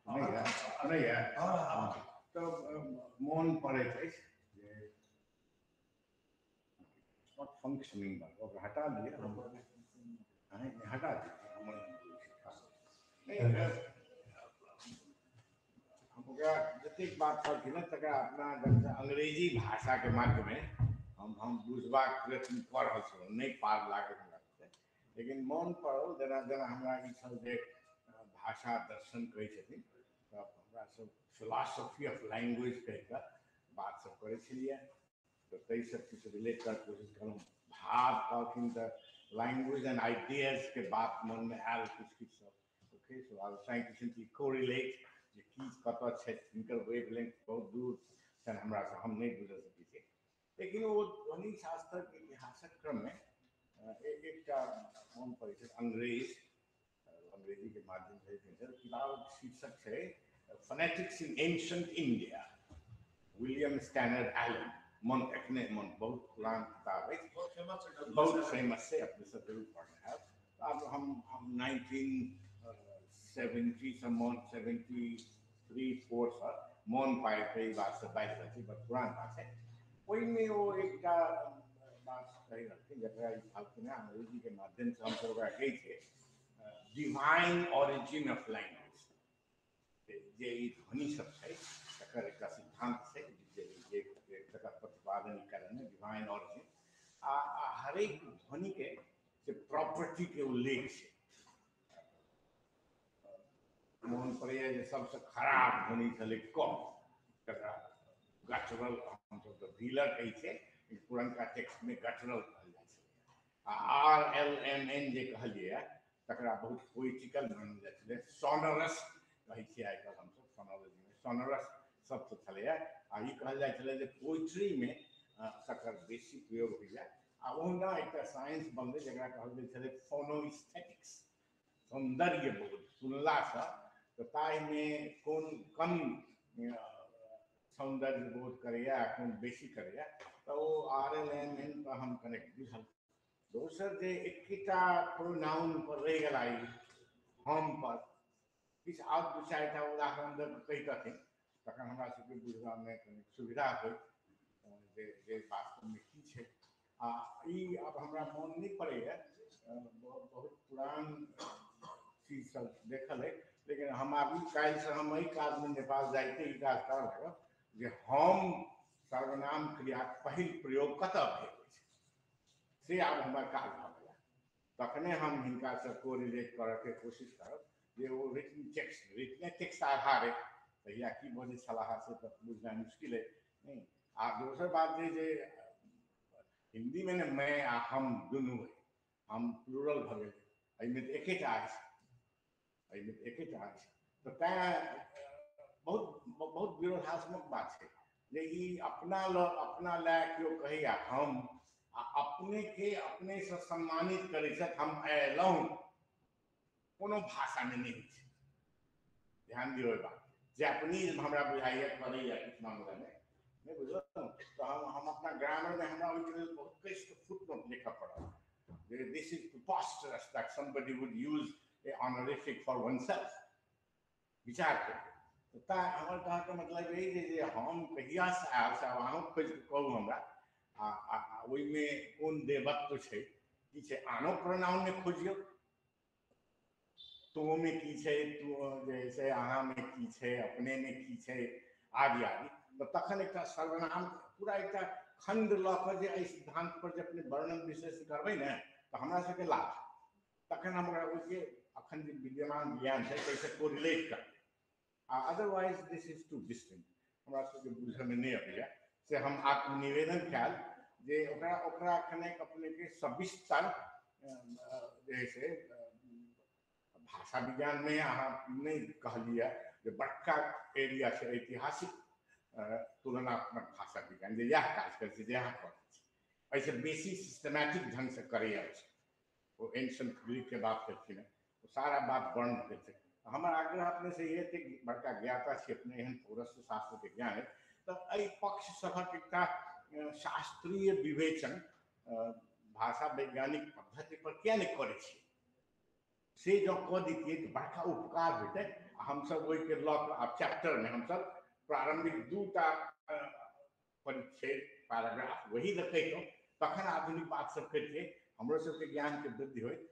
नहि है, नहि है। तऽ मोन पड़ैत अछि जे not functioning, ओकरा हटा दिअ, हम हटा दिअ हमर नहि। हम ओकरा जतेक बात कहलखिन हँ तकरा अपना अंग्रेजी भाषाके माध्यमे हम बुझबाक प्रयत्न कऽ रहल छलहुँ, नहि पार लागल हमरा। लेकिन मोन पड़ल जेना जेना हमरा ई छल जे भाषा दर्शन कहै छथिन तऽ हमरा सब फिलासफी ऑफ लैंग्वेज कहि कऽ बात सब करै छलियै, तऽ ताहिसँ किछु रिलेट करैके कोशिश कयलहुँ। भाव कहलखिन तऽ लैंग्वेज एंड आइडियाजके बात मनमे आयल किछु किछु सब। Okay, so I was trying to simply correlate जे की कतऽ छथि, हिनकर वेव लेंथ बहुत दूर छनि हमरासँ, हम नहि बुझि सकै छी। लेकिन ओ ध्वनि शास्त्रक इतिहासक क्रममे एकटा मोन पड़ै छै अंग्रेजीके माध्यमसँ किताबक शीर्षक छै phonetics in ancient India, William Stannard Allen. मन एखने मन बहुत पुरान किताब अछि, बहुत फेमस छै, अपने सब जरूर पढ़ने हैब। आब हम 1970 सँ मन 73-4 सँ मोन पाड़ि कऽ ई बात सब बाजि रहल छी, बड़ पुरान बात छै। ओहिमे ओ एकटा बात कहि रहलखिन जकरा ई कहलखिन हँ अंग्रेजीके माध्यमसँ हमसब ओकरा कहै छियै डिवाइन ओरिजिन ऑफ लैंग्वेज। जे ई ध्वनि सब छै तकर एकटा सिद्धांत छै जे तकर प्रतिपादन कयलनि डिवाइन ओरिजिन। आ हरेक ध्वनिके से प्रॉपर्टीके उल्लेख छै। मोन पड़ैए जे सबसँ खराब ध्वनि छलै क, तकरा गटरल हमसब तऽ व्हीलर कहै छियै, पुरनका टेक्स्टमे गटरल कहल जाइ छलै। आ आर एल एम एन जे कहलियै तकरा बहुत पोइटिकल मानल जाइ छलै, सोनरस कहै छियै आइ काल्हि हमसब सोनोलॉजीमे, सोनरस शब्द छलैए। आ ई कहल जाइ छलै जे पोइट्रीमे तकर बेसी प्रयोग होइए। आ ओहुना एकटा साइंस बनलै जकरा कहल गेल छलै फोनोस्थेटिक्स, सौन्दर्य बोध सुनलासँ तऽ ताहिमे कोन कम सौन्दर्य बोध करैए आ कोन बेसी करैए, तऽ ओ आर एल एम एन तऽ हम कनेक्ट बुझल। दोसर जे एकेटा प्रोनाउन पर रहि गेला ई हम पर, किछु आओर दू चारिटा उदाहरण दऽ कऽ कहितथिन तखन हमरा सबके बुझबामे कनि सुविधा होइत जे जे वास्तवमे की छै। आ ई आब हमरा मोन नहि पड़ैए, बहुत पुरान चीज सब देखल अइ, लेकिन हम आब ई काल्हिसँ हम एहि काजमे नेपाल जाइते ई काज करऽ लागब जे हम सर्वनाम क्रियाक पहिल प्रयोग कतऽ भेल अछि से आब हमर काज भऽ गेल। तखने हम हिनकासँ कोरिलेट करऽके कोशिश करब जे ओ रिटन टेक्स्ट, रिटने टेक्स्ट आधारित तहिया की बजै छलाह से तऽ बुझनाइ मुश्किल अइ नहि। आ दोसर बात जे जे हिन्दीमे ने मैं आ हम दुनू अइ, हम प्लूरल भऽ गेल, एहिमे तऽ एकेटा अछि, एहिमे तऽ एकेटा अछि। तऽ तैँ बहुत बहुत विरोधात्मक बात छै जे ई अपना लए केओ कहैया हम, आ आ अपने के अपने से सम्मानित करै छथि, हम अयलहुँ, कोनो भाषामे नहि होइ छै। ध्यान दियौ एहि बात। जापानीज हमरा बुझाइए करैए किछु मामलामे, नहि बुझलहुँ तऽ हम अपना ग्रामरमे हमरा ओहिके लेल बहुत कष्ट फुटनोट लिखऽ पड़ल जे this is preposterous that somebody would use a honorific for oneself। विचार करू तऽ तैँ हमर कहऽके मतलब एहि जे हम कहियासँ आयल से आब अहूँ खोजि कऽ कहू हमरा, आ ओहिमे कोन देवत्व छै की छै। आनो प्रोनाउनमे खोजियौ, तोमे की छै, तू जे छै अहाँमे की छै, अपनेमे की छै, आदि आदि। तऽ तखन एकटा सर्वनाम पूरा एकटा खण्ड लऽ कऽ जे एहि सिद्धांत पर जे अपने वर्णन विशेष करबै ने तऽ हमरा सबके लाभ। तखन हम ओकरा ओहिके अखन जे विद्यमान ज्ञान छै ताहिसँ कोरिलेट करबै, आ otherwise this is too distant, हमरा सबके बुझयमे नहि अबैए। से हम आत्मनिवेदन कयल जे ओकरा ओकरा कनेक अपनेके सविस्तर जे से भाषा विज्ञानमे अहाँ नहि कहलियै जे बड़का एरिया छै ऐतिहासिक तुलनात्मक भाषा विज्ञान जे इएह काज करै छै जे अहाँ करै छी, एहिसँ बेसी सिस्टमैटिक ढङ्गसँ करैए छै। ओ एंशियंट ग्रीकके बात केलखिन हेँ, ओ सारा बात वर्णन भेल छै। हमर आग्रह अपनेसँ ई एतेक बड़का ज्ञाता छी अपने, एहन पौरस्व शास्त्रके ज्ञान अछि, तऽ एहि पक्ष सभक एकटा शास्त्रीय विवेचन भाषा वैज्ञानिक पद्धति पर किया नहि करै छी, से जँ कऽ दैतियै तऽ बड़का उपकार होइतै। आ हमसभ ओहिके लऽ कऽ आब चैप्टरमे हमसभ प्रारंभिक दूटा परिच्छेद पैराग्राफ वही लऽ कहितहुँ, तखन आधुनिक बात सब करितियै, हमरो सबके ज्ञानके वृद्धि होइत।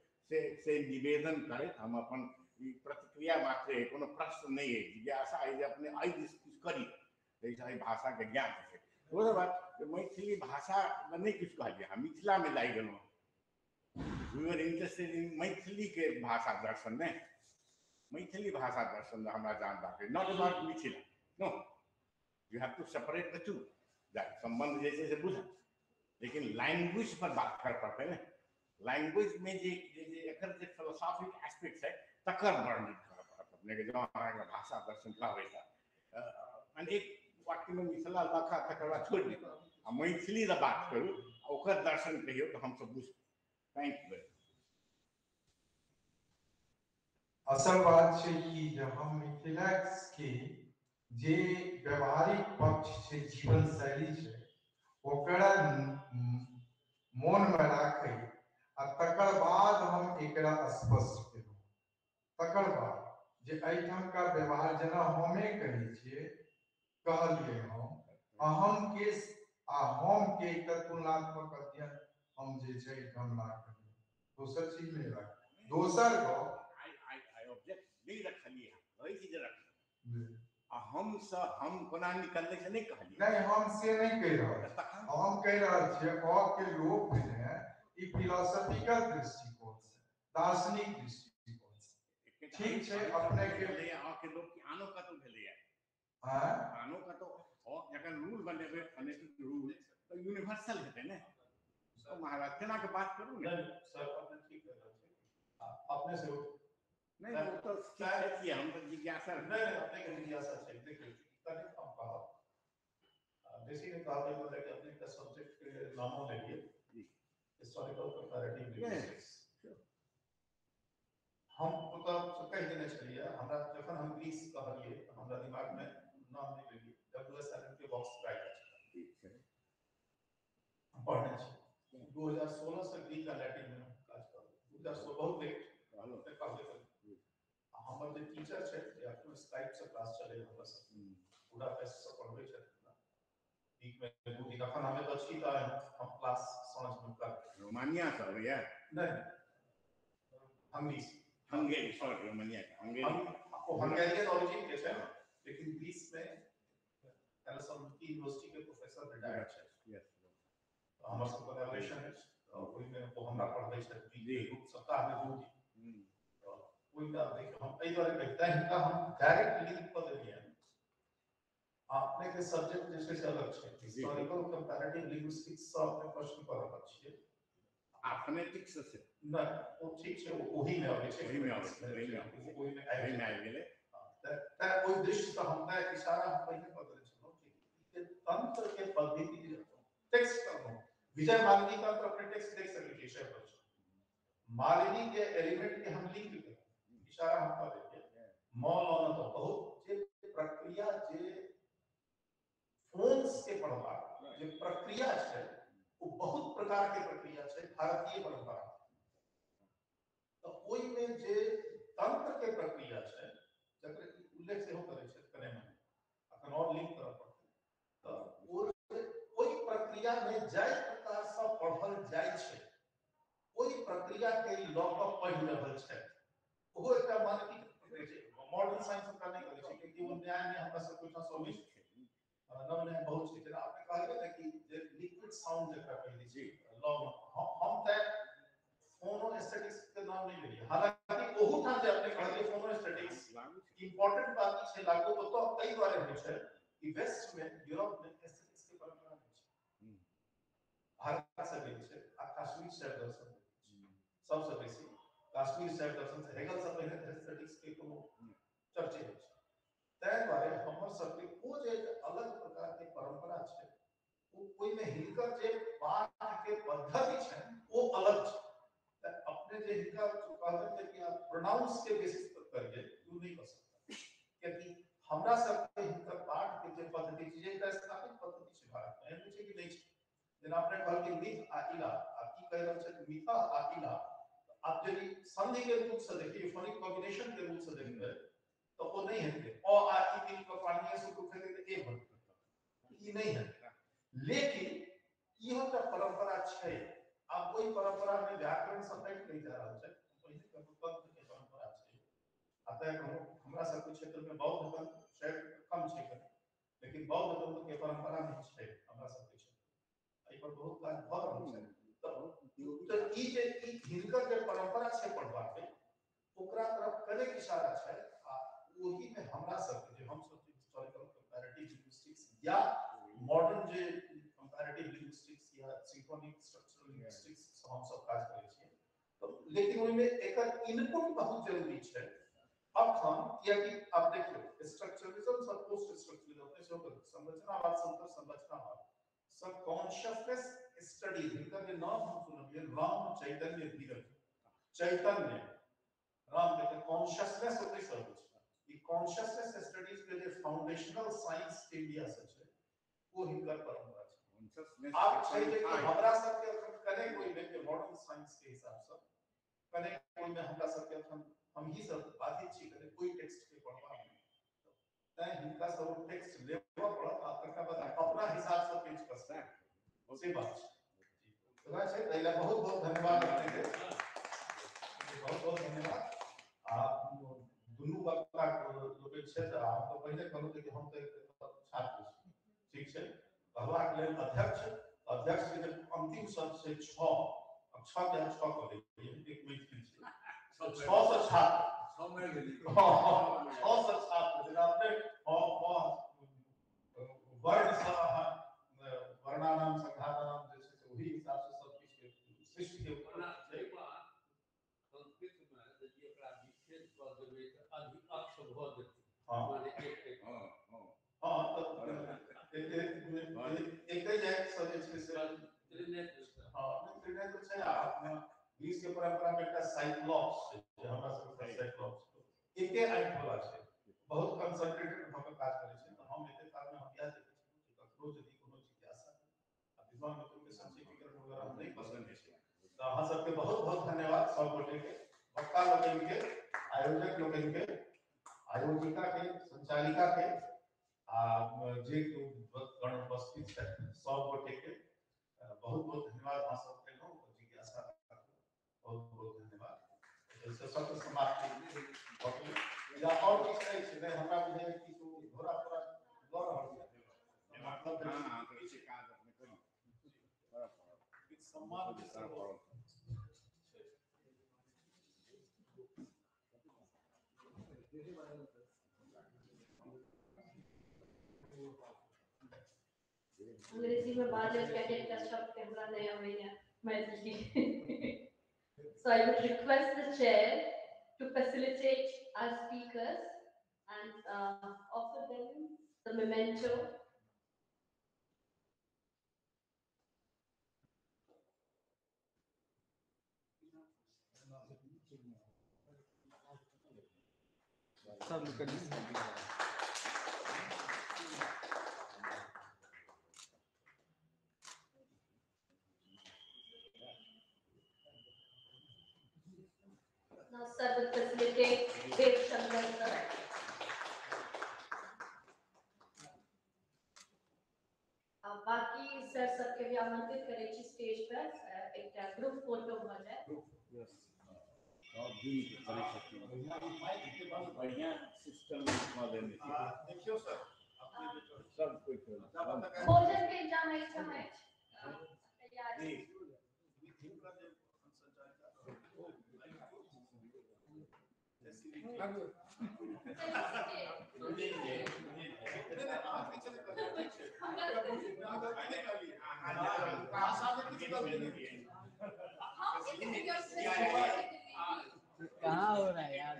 से निवेदन करैत हम अपन ई प्रतिक्रिया मात्र अइ, कोनो प्रश्न नहि अइ, जिज्ञासा अइ जे अपने एहि दिस किछु करी ताहिसँ एहि भाषाके ज्ञान होइ छै। दोसर बात मैथिली भाषा नहि किछु कहलियै, हम मिथिलामे लागि गेलहुँ। We were interested in Maithili के भाषा दर्शन ने, मैथिली भाषा दर्शन हमरा जानबाक अइ, not about Mithila, no, you have to separate the two, सम्बन्ध जे छै से बुझल, लेकिन लैंग्वेज पर बात कर पड़तै ने। लैंग्वेज में जे जे एकर जे फिलोसॉफिक एस्पेक्ट छै तकर वर्णन करऽ पड़त अपनेके, जँ अहाँके भाषा दर्शन कहबै तऽ एक वाक्यमे मिथिला लऽ कऽ तकर बाद छोड़ि दियौ आ मैथिली लए बात करू आ ओकर दर्शन कहियौ तऽ हमसब बुझ। Thank you. असल बात छै कि जे हम मिथिला के जे व्यवहारिक पक्ष छै, जीवन शैली छै, ओकरा मोन में राखै आ तकर बाद हम एकरा स्पष्ट केलहुँ। तकर बाद जे एहिठामका व्यवहार जेना हमे कहै छियै, कहलियै हम अहम के आ हम के एकटा तुलनात्मक अध्ययन हम जे छै एहिठाम राखलियै, दोसर चीज नहि राखलियै। दोसर गप नहि रखलियै, कहै छी जे रखलियै, आ हम से हम कोना निकललै से नहि कहलियै। नहि, हम से नहि कहि रहल छी, हम कहि रहल छियै अ के लोप भेलै ई फिलोसॉफिकल दृष्टिकोण से, दार्शनिक दृष्टिकोण से ठीक छै। अपने के अ के लोप की आनो कतौ भेलैया, आनो कतौ जखन रूल बनेबै फोनेटिक रूल तऽ यूनिवर्सल हेतै ने। तो महाराज केना के बात करू ने सर, अपने ठीक कहि रहल छी, अपने से नहीं वो तो ठीक है, हम तो जिज्ञासा नहीं अपने के जिज्ञासा छै। देखियौ तनिक हम कहब बेसी ने कहब मतलब कि अपने का सब्जेक्ट के नामो लेलिए हिस्टोरिकल कंपैरेटिव लिंग्विस्टिक्स। हम ओतऽ कहि देने छलियै, हमरा जखन हम ग्रीस कहलियै तऽ हमरा दिमागमे नाम नहि लेलियै, डब्ल्यू एस एलन के बॉक्स राइटर छलै, हम पढ़ने छी। 2016 से ग्रीक आ लैटिन में काज करब, 2016 बहुत लेट कहबे। हमर जे टीचर छथि जे अखनो स्काइप से क्लास चलै हमरा सब बुडापेस्ट से पढ़बै छथिन, वीक में 2 दिन। अखन हम एतऽ छी तऽ हम क्लास साँझ में करबै। रोमानिया से अबैया? नहीं, हंगरी से। हंगेरी, सॉरी, रोमानिया के हंगेरी। ओ हंगेरियन ओरिजिन के छै, लेकिन ग्रीस में थेसालोनिकी यूनिवर्सिटी के प्रोफेसर रिटायर्ड छै। यस, हमर सब कोलैबोरेशन अछि, ओहिमे ओ हमरा पढ़बै छथि सप्ताह में 2 दिन। ओहिका देखियौ हम एहि दुआरे कहि तैं हिनका हम डायरेक्ट लिंक कऽ देलियनि। अपने के सब्जेक्ट जे छै से अलग छै, हिस्टोरिकल कंपैरेटिव लिंग्विस्टिक्स से अपने प्रश्न कऽ रहल छियै आ फोनेटिक्स से नहि, ओ ठीक छै, ओही मे अबै छै, ओही मे अबै छै, ओही मे आबि गेलै। तैं ओहि दृष्टि से हम तैं इशारा हम पहिने कऽ देने छलहुँ कि तंत्र के पद्धति जे टेक्स्ट करलहुँ, विजय मालिनी तंत्र अपने टेक्स्ट देख सकै छी, शैव दर्शन मालिनी के एलिमेंट के हम लिंक करी, इशारा हम कऽ देलियै। मौन तो बहुत जे प्रक्रिया जे फोन्स के पढ़बाक जे प्रक्रिया छै ओ बहुत प्रकार के प्रक्रिया छै भारतीय परंपरा। तऽ ओहिमे जे तंत्र के प्रक्रिया छै जकर उल्लेख सेहो करै छै कने मने, अखन और लिंक करऽ पड़तै। तऽ ओहि प्रक्रिया में जाहि प्रकार सँ पढ़ल जाइ छै ओहि प्रक्रिया के लऽ कऽ पढ़ि रहल छै, ओहो एकटा मानकीकृत प्रक्रिया छै। मॉडर्न साइंस ओकरा नहि करै छै कियाकि ओ न्याय मे हमरा सब ओहिठाम सँ अबै छै, नव न्याय बहुत छै। जेना अपने कहलियै ने कि जे लिक्विड साउंड जकरा कहै छी लॉन्ग, हम तऽ फोनोएस्थेटिक्स के नाम नहि लेलियै, हालांकि ओहू ठाम जे अपने कहलियै फोनोएस्थेटिक्स इंपॉर्टेंट बात ई छै लागू ओतऽ ताहि दुआरे होइ छै कि वेस्ट में यूरोप में एस्थेटिक्स के परंपरा नहि छै, भारत से गेल छै आ कश्मीर शैव दर्शन सबसे बेसी कश्मीर शैव दर्शन से हेगल से पहिने एस्थेटिक्स के कोनो चर्चे नहि छै। ताहि दुआरे हमर सबके ओ जे अलग प्रकार के परंपरा छै ओहिमे हिनकर जे पाठ के पद्धति छै ओ अलग छै। अपने जे हिनका कहलनि कि आप प्रोनाउंस के बेसिस पर करिए, ओ नहीं कर सकता, कियाकि हमरा सबके हिनकर पाठ के जे पद्धति छै, जे एकटा स्थापित पद्धति छै भारत में, एहन छै कि नहि छै। जेना अपने कहल कि मिथ आ इला, आ की कहि रहल छथि मिथा आ इला, आप यदि संधि के रूप से देखिए, फोनिक कॉम्बिनेशन के रूप से देखबै तो ओ नहीं हेतै, अ आ ई मिल कऽ पाणिनीय सूत्र उठेतै तऽ ए भऽ जेतै, ई नहीं हेतै। लेकिन इहो एकटा परंपरा छै। आब ओहि परंपरा में व्याकरण से हटि नहि जा रहल छै, पहिने तंत्र के परंपरा छै। आ तैं हमरा सबके क्षेत्र में बौद्ध तंत्र शायद कम छै कनि, लेकिन बौद्ध तंत्र के परंपरा नहीं छै हमरा सबके क्षेत्र, एहि पर बहुत काज भऽ रहल छै। तऽ ई जे हिनकर जे परंपरा छै पढ़बाक के ओकरा तरफ कनेक इशारा छै। आ ओही में हमरा सबके जे हम सब हिस्टोरिकल कंपैरेटिव लिंग्विस्टिक्स या मॉडर्न जे कंपैरेटिव लिंग्विस्टिक्स या सिंक्रोनिक स्ट्रक्चरल लिंग्विस्टिक्स हम सब काज करै छियै, तऽ लेकिन ओहिमे एकर इनपुट बहुत जरूरी छै अखन, कियाकि आप देखियौ स्ट्रक्चरलिज्म सब पोस्ट स्ट्रक्चरलिज्म अपने सेहो करू, संरचनावाद सब संरचनावाद सब कॉन्शियसनेस स्टडीज, हिनकर जे नाम हम सुनलियै राम चैतन्य धीरज, चैतन्य राम के कॉन्शियसनेस ओतै से अबै छै। ई कॉन्शियसनेस स्टडीज के जे फाउंडेशनल साइंस इंडिया से छै ओ हिनकर परंपरा छै। आब छै जे कि हमरा सबके अखन कनेक ओहिमे जे मॉडर्न साइंस के हिसाब से कनेक ओहिमे हमरा सबके अखन हम ही सब बाधित छी कने कोई टेक्स्ट के पढ़बा में, तैं हिनका सब टेक्स्ट लेबऽ पड़त आ तकर बाद अपना हिसाब से पेश कर सकैत से बात छै। तो छै ताहि लए बहुत बहुत धन्यवाद अपने के, बहुत बहुत धन्यवाद। आ दुनू वक्ता लोकनि छथि, आ हम तऽ पहिने कहलहुँ कि हम तऽ छात्र छी, ठीक छै, कहबाक लेल अध्यक्ष, अध्यक्ष के जे अंतिम शब्द छै छह, अब छह के हम छह कऽ देलियै, एक मैथिली छै छह सौ छात्र, छह सौ छात्र जेना अपने वर्ण सँ वर्णानाम संघातानाम जे छै से ओहि हिसाब से सब किछु के सृष्टि के संस्कृत में यदि एकरा विच्छेद कऽ देबै तऽ अधिक अक्ष भऽ जेतै, माने एक एक हाँ, तऽ एके जाति सँ जे छै से त्रिनेत्र। हाँ, त्रिनेत्र छै। आ अपना ग्रीस के परंपरा में एकटा साइक्लॉप्स छै, जे हमरा सबके साइक्लॉप्स एके आँखि वाला छै, बहुत कंसंट्रेटेड भऽ कऽ काज करै छै। तऽ हम एते काल में हम इएह देखै छी कि ककरो यदि कोनो जिज्ञासा आ विद्वान मित्र के संक्षेपीकरण वगैरह हम नहि कऽ सकै छी। तऽ अहाँ सबके बहुत बहुत धन्यवाद, सब गोटे के, वक्ता लोकनि के, आयोजक लोकनि के, आयोजिका के, संचालिका के, आ जे गण उपस्थित छथि सब गोटे के बहुत बहुत धन्यवाद। अहाँ सब केलहुँ जिज्ञासा, बहुत बहुत धन्यवाद। सत्र समाप्ति भऽ गेल या और किछु अछि? नहि, हमरा बुझाइए किछु घोड़ा फोड़ा लऽ रहल छै, मतलब सम्मान। अंग्रेजी में बाजल कैडेट शब्द के हमरा नहीं आबैया Maithili. So I would request the chair to facilitate our speakers and offer them the memento. Sir लोकनि। Now, sir will facilitate Dev Shankar sir. अब बाकी सर सबके भी आमंत्रित करै छी स्टेज पर, एकटा ग्रुप फोटो भ जाए। यस, सब दिन के करै छथिन, बढ़िया सिस्टम कऽ देने छै। देखियौ सर, अपने सब कोइ भोजन के इंतजाम एहिठाम अछि, तैयार। कहाँ हो रहा है यार?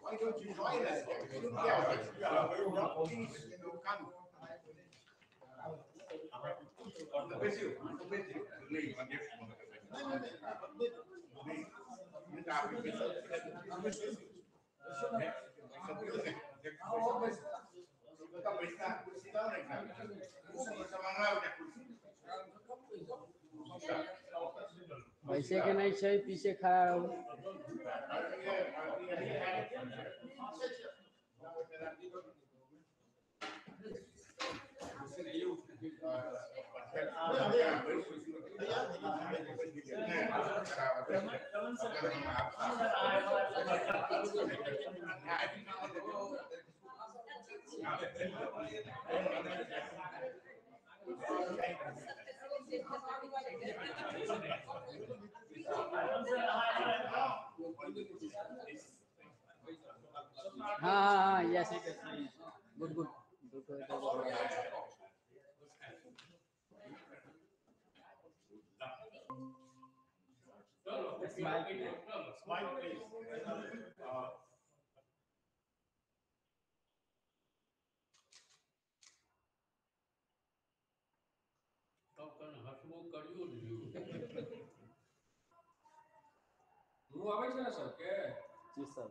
Why don't you join us? Please, come. वैसे के नहीं चाहिए, पीछे खड़ा रहो। हाँ हाँ हाँ, yes, good good. Smile, smile please. हसबो करियो लियौ। मुँह आबै छै ने सबके? जी सर।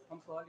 हम कॉल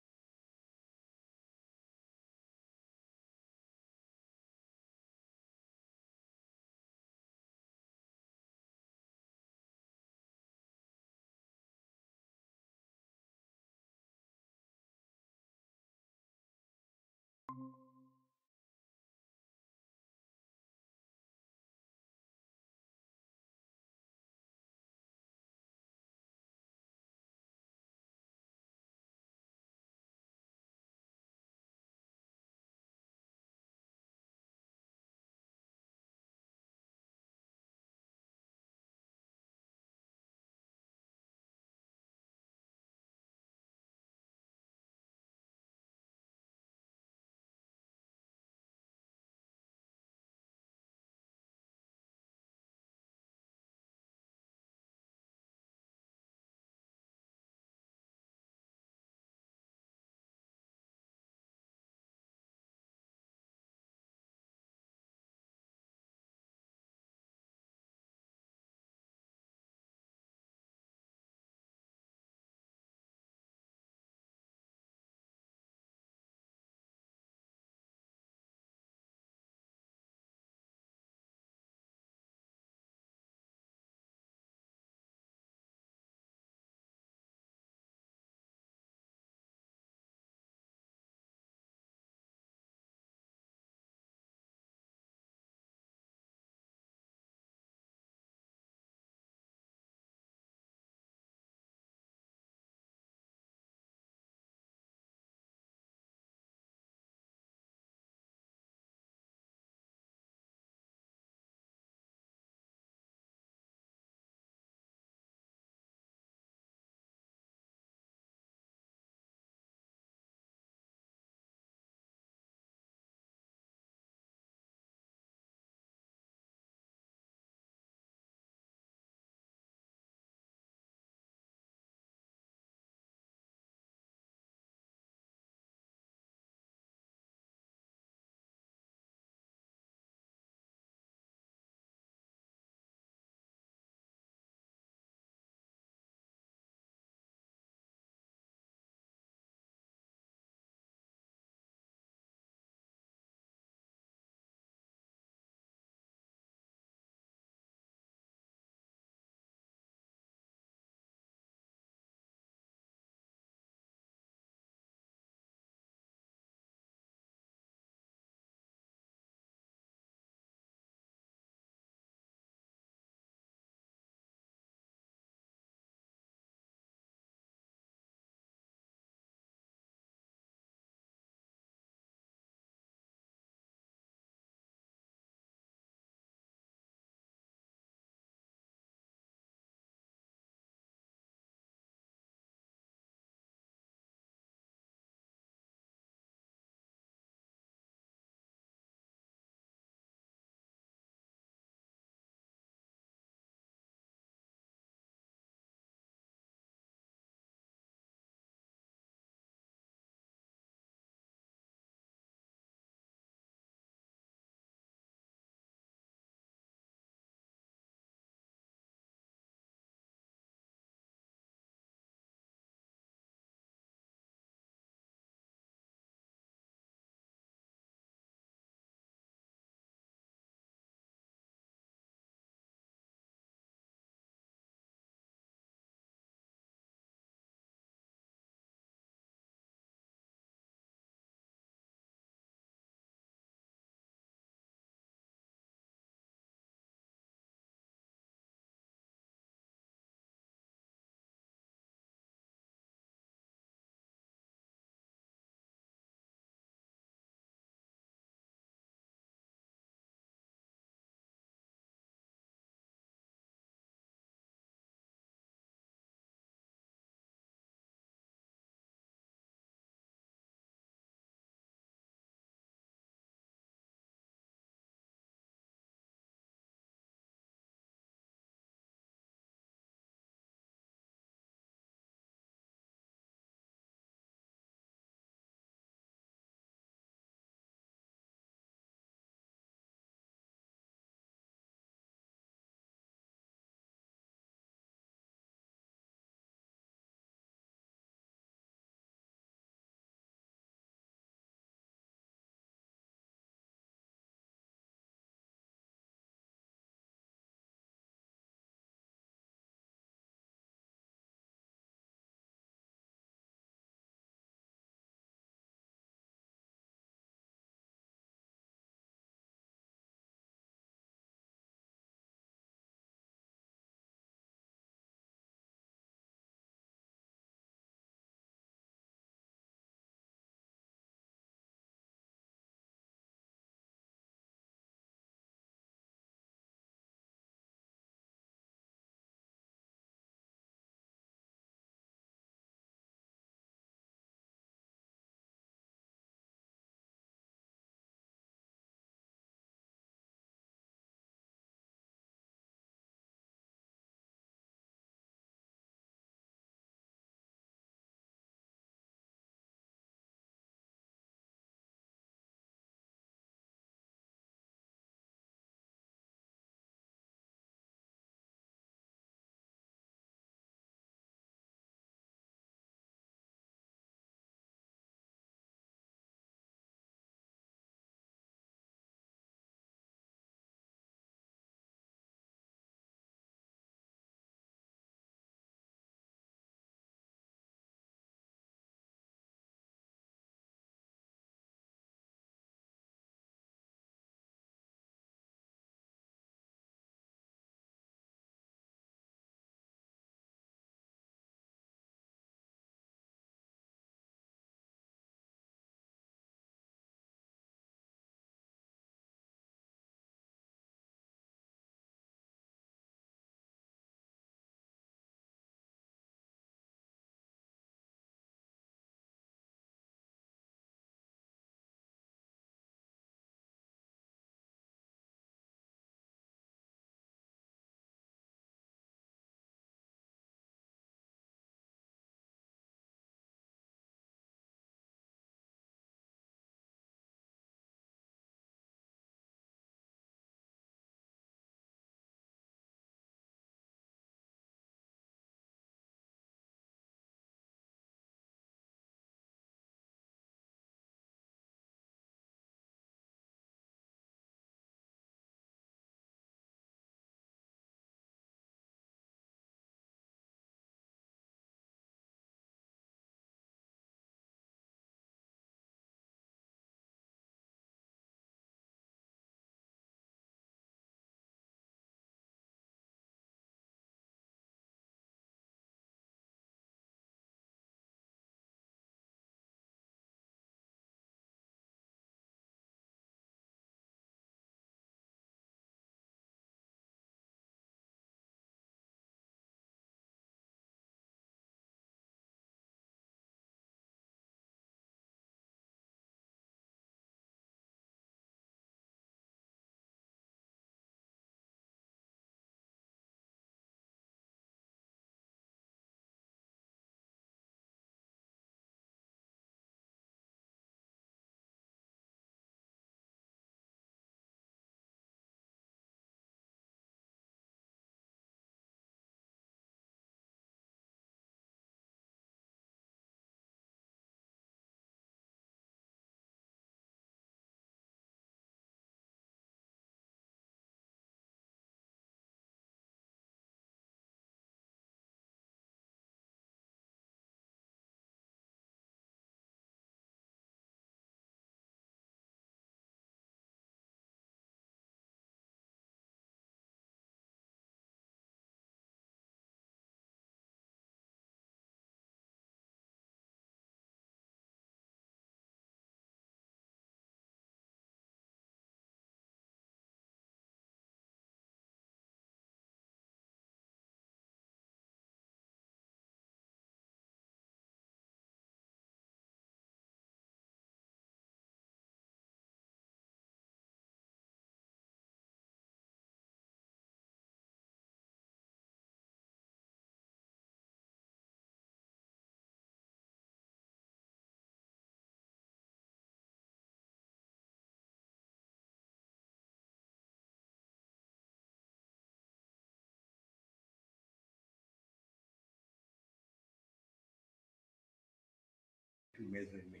मेल से नहि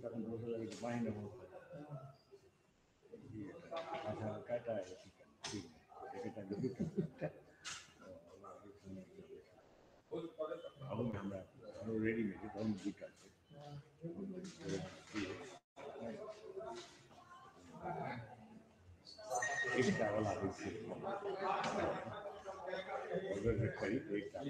तखन दोसर लगै छै बाँहि नहि। अच्छा, कएटा एकटा दूटा अहूमे हमरा रेडीमेड छै, तहूमे दूटा छै। एकटा वाला होइ छै ऑर्डर जे करी तऽ एकटा।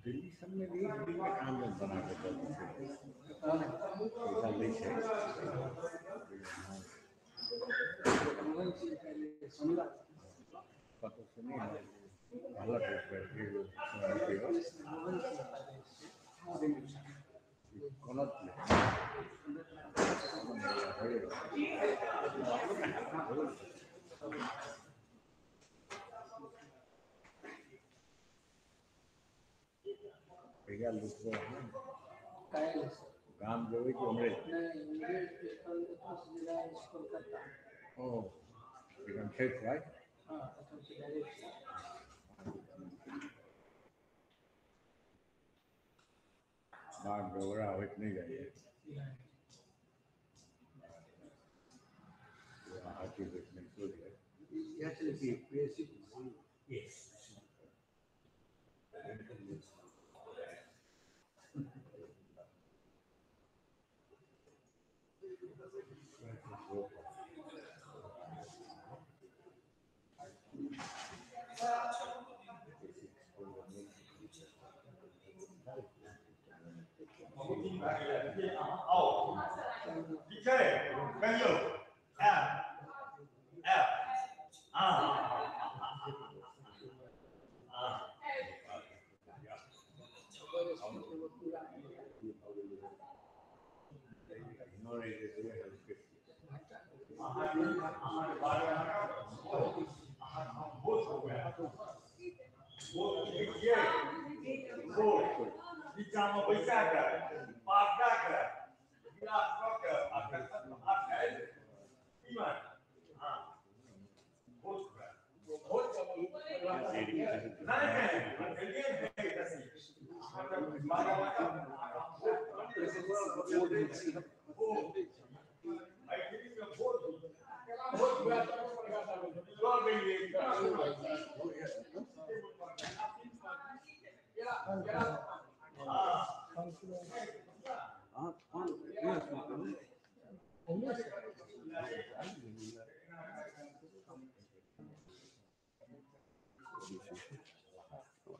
दिल्ली सबमे एक दिनमे काम बना कऽ दऽ दै छै, पैसा लै छै। कतौ से नहि कहलक एगो कोनो कहिया लोक गाम जेबै कि उम्हरे? ओ एखन छै फ्लाइट? बाघ गौरा होइत नहि जाइए, हाथी होइत नहि सोच। आउ, ठीक छै, कहियौ। आयब आयब। हँ हँ। अहाँके बारेमे अहाँ हम बोध हो गया, बोध ठीक छियै। बोध नीचाँमे बैसा कऽ पाग दऽ कऽ गिलास कऽ कऽ आ तखन भात खायल तीमन। हँ, बोध नहि नहि खेलियै नहि। मैथिलीमे बोध लऽ गेलियै।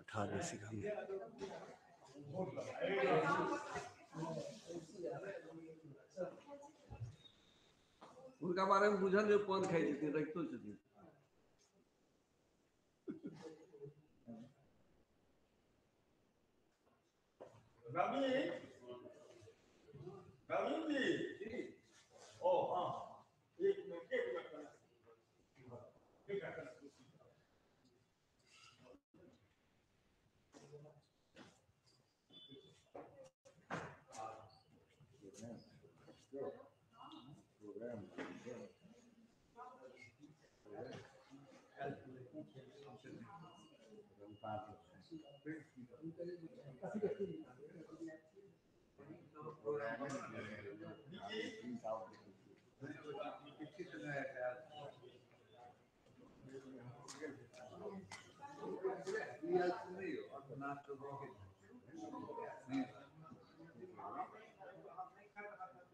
18 सीखा। हुनका बारेमे बुझल जे पान खाइ छथिन, रखितो छथिन। नवीन, नवीन जी। ओ हाँ, एक मिनट, एक मिनट, एक minute.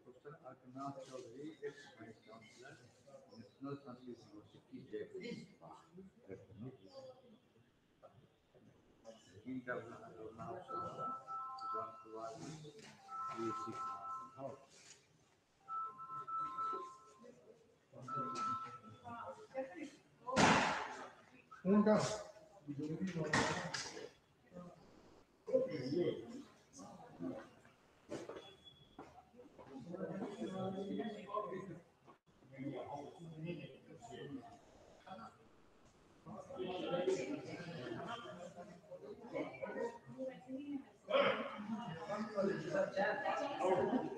Professor Arkanath Chaudhary, ex-Vice Chancellor, National Sanskrit University, Jaipur. Dean Dr. Raghunath Chaudhary, John Tiwari, BSc. उनका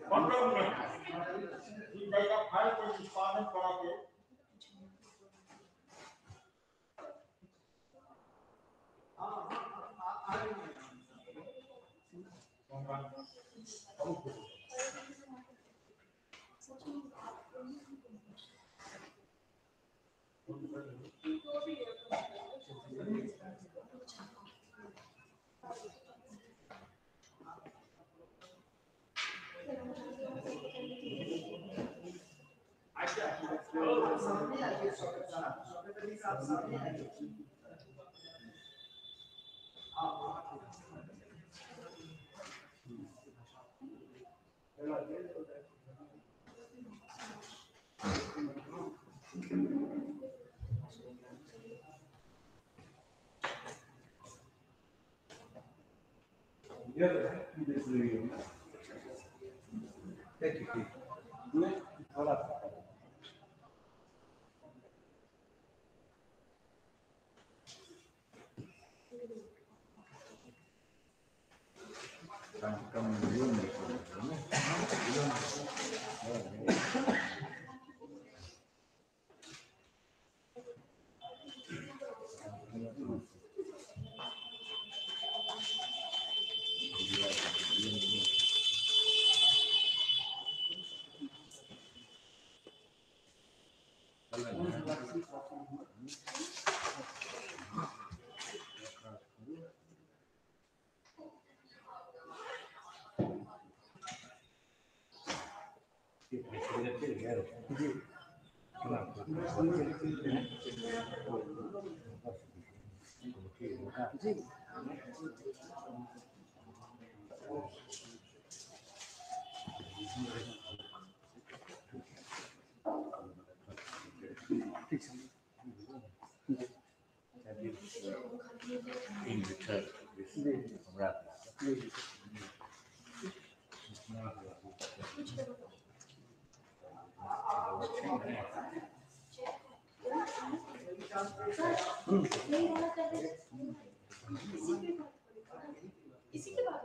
15 मिनट फाइल को निष्पादन करा के। इसी के बाद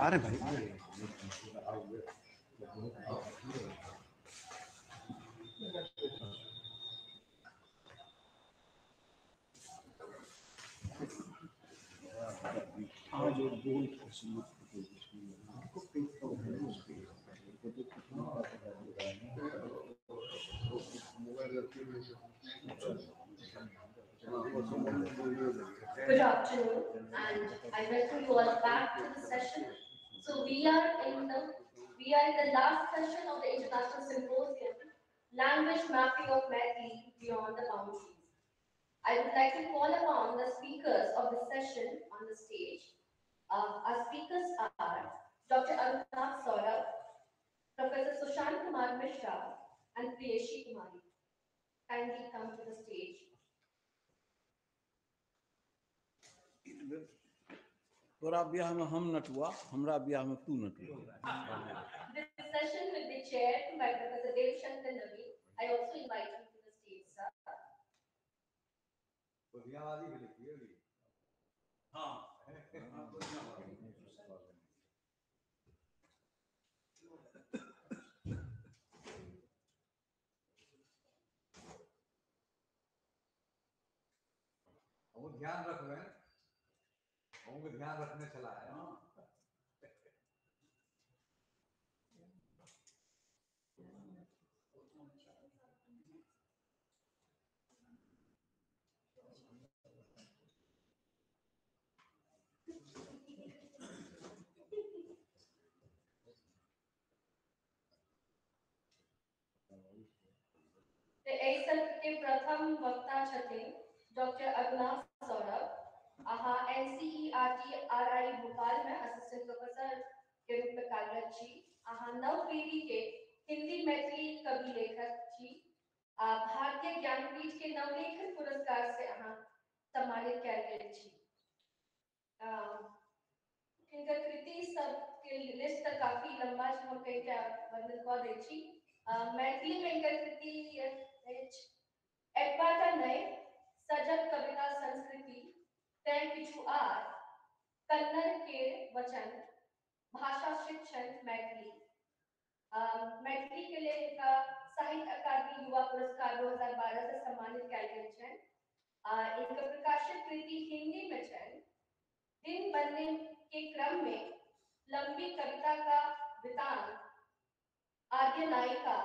अरे भाई Good afternoon, and I welcome you all back to the session. So we are in the last session of the International Symposium, Language Mapping of Maithili Beyond the Boundaries. I would like to call upon the speakers of the session on the stage. Our speakers are Dr. Arunabh Saurabh, Professor Sushant Kumar Mishra, and Priyeshi Kumari. Kindly come to the stage. तोरा ब्याह में हम नटुआ, हमरा ब्याह में तू नटुआ। This session will be chaired by Professor Dev Shankar Naveen. I also invite you to the stage, sir. हाँ। ध्यान रखबे, ध्यान रखने चला है। एहि सत्र के प्रथम वक्ता छथिन डॉक्टर अरुणाभ सौरभ। अहाँ NCERT-RI Bhopal में असिस्टेंट प्रोफेसर के रूप में कार्यरत छी। अहाँ नव पीढ़ी के हिंदी मैथिली कवि लेखक छी। आ भारतीय ज्ञानपीठ के नवलेखन पुरस्कार से अहाँ सम्मानित कयल गेल छी। हिनकर कृति सब के लिस्ट तऽ काफी लंबा छै, हम कईटा वर्णन कऽ दै छी। मैथिली में हिनकर कृति अछि एतबाटा नहि, सजग कविता संस्कृति, तैं किछु आर, कन्नड़ के वचन, भाषा शिक्षण मैथिली। मैथिली के लेल हिनका साहित्य अकादमी युवा पुरस्कार 2012 से सम्मानित कयल गेल छनि। इनकर प्रकाशित कृति हिंदी में छनि। दिन बनने के क्रम में लंबी कविता का वृतांत, आद्य नायिका,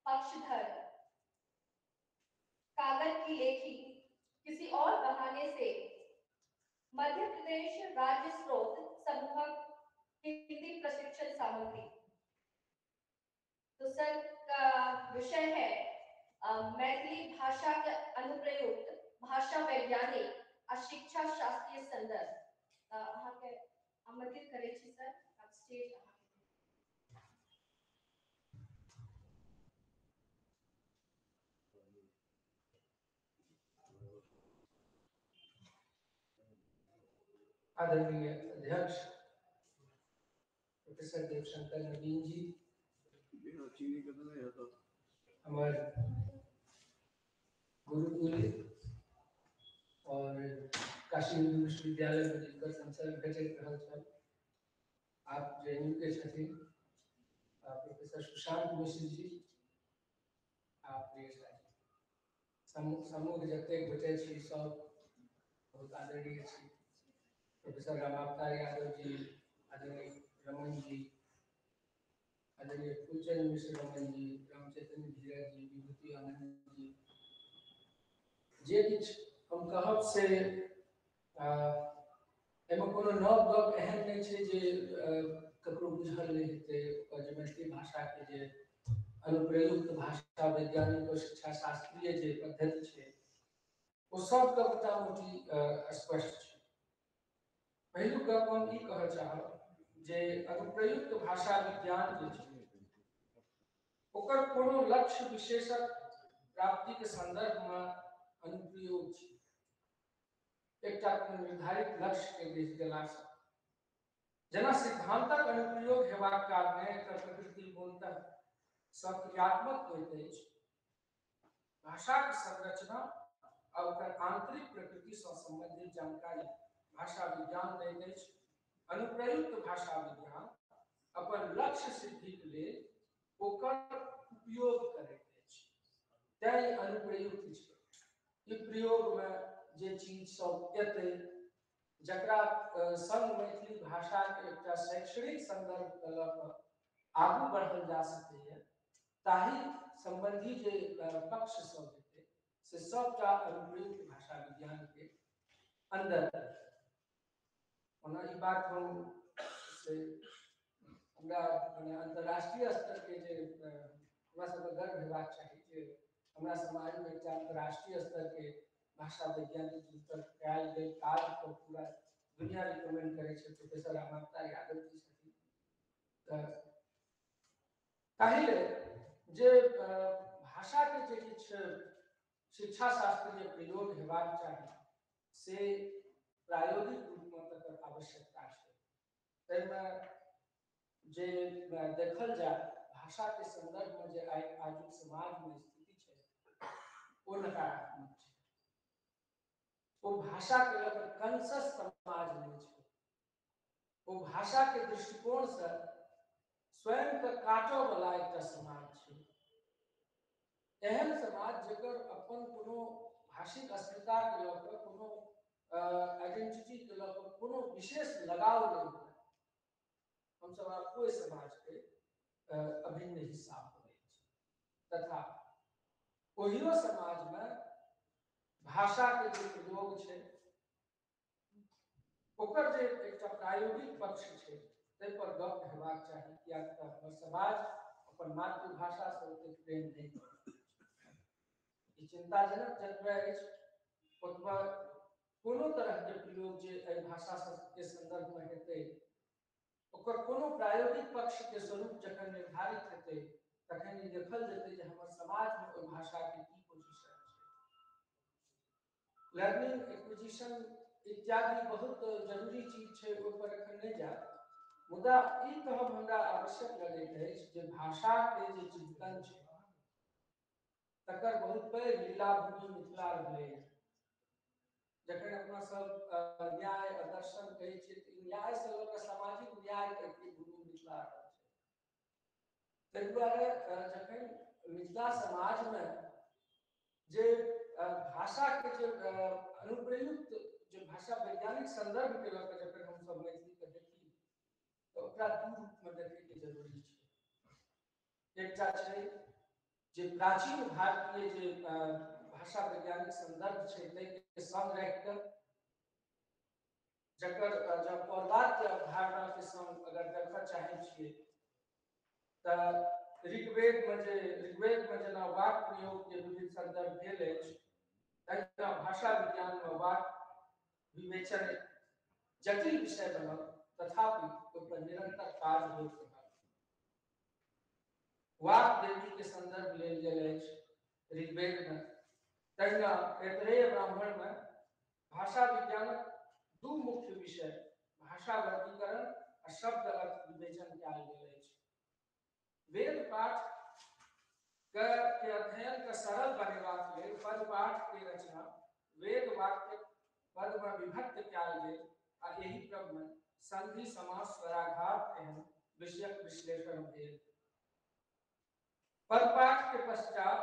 पक्षधर, कागज की लेखी, किसी और बहाने से, मध्य प्रदेश राज्य स्रोत समूहक हिंदी प्रशिक्षण सामग्री। तो सर का विषय है मैथिली भाषा के अनुप्रयुक्त भाषा वैज्ञानिक आ शिक्षा शास्त्रीय संदर्भ। अहाँके आमंत्रित करै छी सर, आप स्टेज अहाँके। आदरणीय अध्यक्ष प्रोफेसर देवशंकर नवीन जी, हमारे गुरुकुल और काशी हिंदू विश्वविद्यालय में जिनकर संसर्ग भेटैत रहल छल, आप जेएनयू के छथिन प्रोफेसर सुशांत मिश्र जी, आप प्रियेश जी, समूह जतेक गोटे छी सब बहुत आदरणीय छी। प्रोफेसर रामावतार यादव जी, आदरणीय रमन जी, आदरणीय फूलचंद मिश्र रमन जी, रामचैतन्य धीरज जी, विभूति आनंद जी, जे किछु हम कहब से एहिमे कोनो नव गप एहन नहि छै जे ककरो बुझल नहि हेतै। ओकर जे मैथिली भाषाके जे अनुप्रयुक्त भाषा वैज्ञानिक और शिक्षा शास्त्रीय जे पद्धति छै ओ सबके मोटा मोटी स्पष्ट छै। पहिलुक गप हम ई कहऽ चाहब जे अनुप्रयुक्त भाषा विज्ञान जे छै ओकर कोनो लक्ष्य विशेषक प्राप्तिके संदर्भमे अनुप्रयोग छै। एकटा कोनो निर्धारित लक्ष्य के दिस गेलासँ जेना सिद्धांतक अनुप्रयोग हेबाक कारणे एकर प्रकृति मूलतः सक्रियात्मक होइत अछि। भाषाक संरचना आ ओकर आंतरिक प्रकृति सँ संबंधित जानकारी भाषा विज्ञान दैत अछि। अनुप्रयुक्त भाषा विज्ञान अपन लक्ष्य सिद्धिक लेल ओकर उपयोग करैत अछि, तैं अनुप्रयुक्त छै। ई प्रयोग में जे चीज सब एतै जकरा संग मैथिली भाषा के एकटा शैक्षणिक संदर्भ के लऽ कऽ आगू बढ़ल जा सकैए ताहि संबंधी जे पक्ष सब हेतै से सबटा अनुप्रयुक्त भाषा विज्ञान के अंदर। ओना ई बात हम से हमरा मने अंतर्राष्ट्रीय स्तर के जे हमरा सबके गर्व हेबाक चाही जे हमरा समाज में एकटा अंतर्राष्ट्रीय स्तर के भाषा वैज्ञानिक जिनकर कयल गेल काज पर पूरा दुनिया रिकमेंड करै छै प्रोफेसर रामावतार यादव जी छथिन। तऽ ताहि लेल जे भाषा के जे किछु शिक्षा शास्त्रीय प्रयोग हेबाक चाही से प्रायोगिक रूपमे तकर आवश्यकता छै। ताहिमे जे देखल जाय भाषा के संदर्भ में जे आइ आजुक समाज में स्थिति छै ओ नकारात्मक छै। ओ भाषा के लऽ कऽ कंसस समाज नहि छै। ओ भाषा के दृष्टिकोण से स्वयं के काटऽ वाला एकटा समाज छै। एहन समाज जकर अपन कोनो भाषिक अस्मिता के लऽ कऽ कोनो आइडेंटिटी के लऽ कऽ कोनो विशेष लगाव नहि हुए, हमसब आब ओहि समाज के अभिन्न हिस्सा भऽ गेल छी। तथा ओहियो समाज में भाषा के जे प्रयोग छै ओकर जे एकटा प्रायोगिक पक्ष छै ताहि पर गप हेबाक चाही, कियाक तऽ हमर समाज अपन मातृभाषा से ओतेक प्रेम नहि करैत। ई चिंताजनक जतबे अछि ओतबा कोनो तरह के प्रयोग जे एहि भाषा के संदर्भ में हेतै ओकर कोनो प्रायोगिक पक्ष के स्वरूप जखन निर्धारित हेतै तखन ई देखल जेतै जे हमर समाजमे ओहि भाषाके की पोजिशन छै। लर्निंग एक्विजिशन इत्यादि बहुत जरूरी चीज छै, ओहि पर एखन नहि जायब, मुदा ई कहब हमरा आवश्यक लगैत अछि जे भाषाके जे चिंतन छै तकर बहुत पैघ लीला भूमि मिथिला रहलैए। जखन अपना सब न्याय आ दर्शन कहै छियै तऽ न्याय से लऽ कऽ सामाजिक न्याय तक के भूमि मिथिला रहल छै। ताहि दुआरे जखन मिथिला समाजमे जे भाषा के जे अनुप्रयुक्त जे भाषा वैज्ञानिक संदर्भ के लऽ कऽ जखन हमसब मैथिली के देखी तऽ ओकरा दू रूपमे देखैके जरूरी छै। एकटा छै जे प्राचीन भारतीय जे भाषा वैज्ञानिक संदर्भ छै ताहिके संग राखि कऽ जकर जब पौर्वात्य अवधारणा के संग अगर देखऽ चाहै छियै तऽ ऋग्वेदमे जेना वाक प्रयोग के विविध संदर्भ भेल अछि, तहिना भाषा विज्ञानमे वाक विवेचन जटिल विषय बनल, तथापि ओहि पर निरंतर काज होइत रहल। वाक देवी के संदर्भ लेल गेल अछि ऋग्वेदमे, तहिना ऐतरेय ब्राह्मणमे भाषा विज्ञानक दू मुख्य विषय भाषा वर्गीकरण आ शब्द अर्थ विवेचन कयल गेल अछि। वेद पाठ के अध्ययन के सरल बनेबाक लेल पद पाठ के रचना वेद वाक्य पद में विभक्त कयल गेल आ एहि क्रम में संधि समास स्वराघात एहन विषयक विश्लेषण भेल। पदपाठ के पश्चात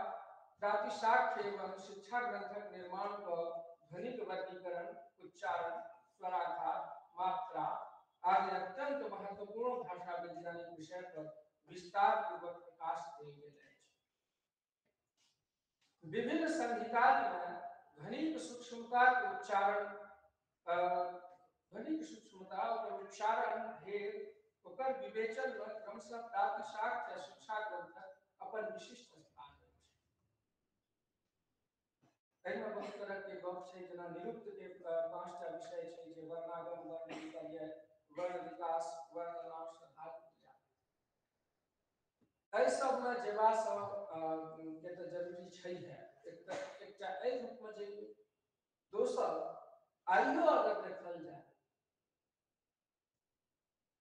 प्रातिशाख्य एवं शिक्षा ग्रंथक निर्माण क ध्वनिक वर्गीकरण, उच्चारण, स्वराघात, मात्रा आदि अत्यंत महत्वपूर्ण भाषा वैज्ञानिक विषय पर विस्तार पूर्वक प्रकाश देल गेल अछि। विभिन्न संहिता में ध्वनिक सूक्ष्मता के उच्चारण, ध्वनिक सूक्ष्मता और उच्चारण भेद ओकर विवेचन में क्रमशः प्रातिशाख्य शिक्षा ग्रंथक अपन विशिष्ट स्थान अछि। एहिमे बहुत तरह के गप छै, जेना निरुक्त के 5टा विषय छै जे वर्णागम, वर्ण विपर्यय, वर्ण विकास, वर्णनाश, धातु क्रिया। एहि सबमे जेबासँ के तऽ जरूरी छै है एकटा एहि रूपमे जइयौ। दोसर, आइयो अगर देखल जाय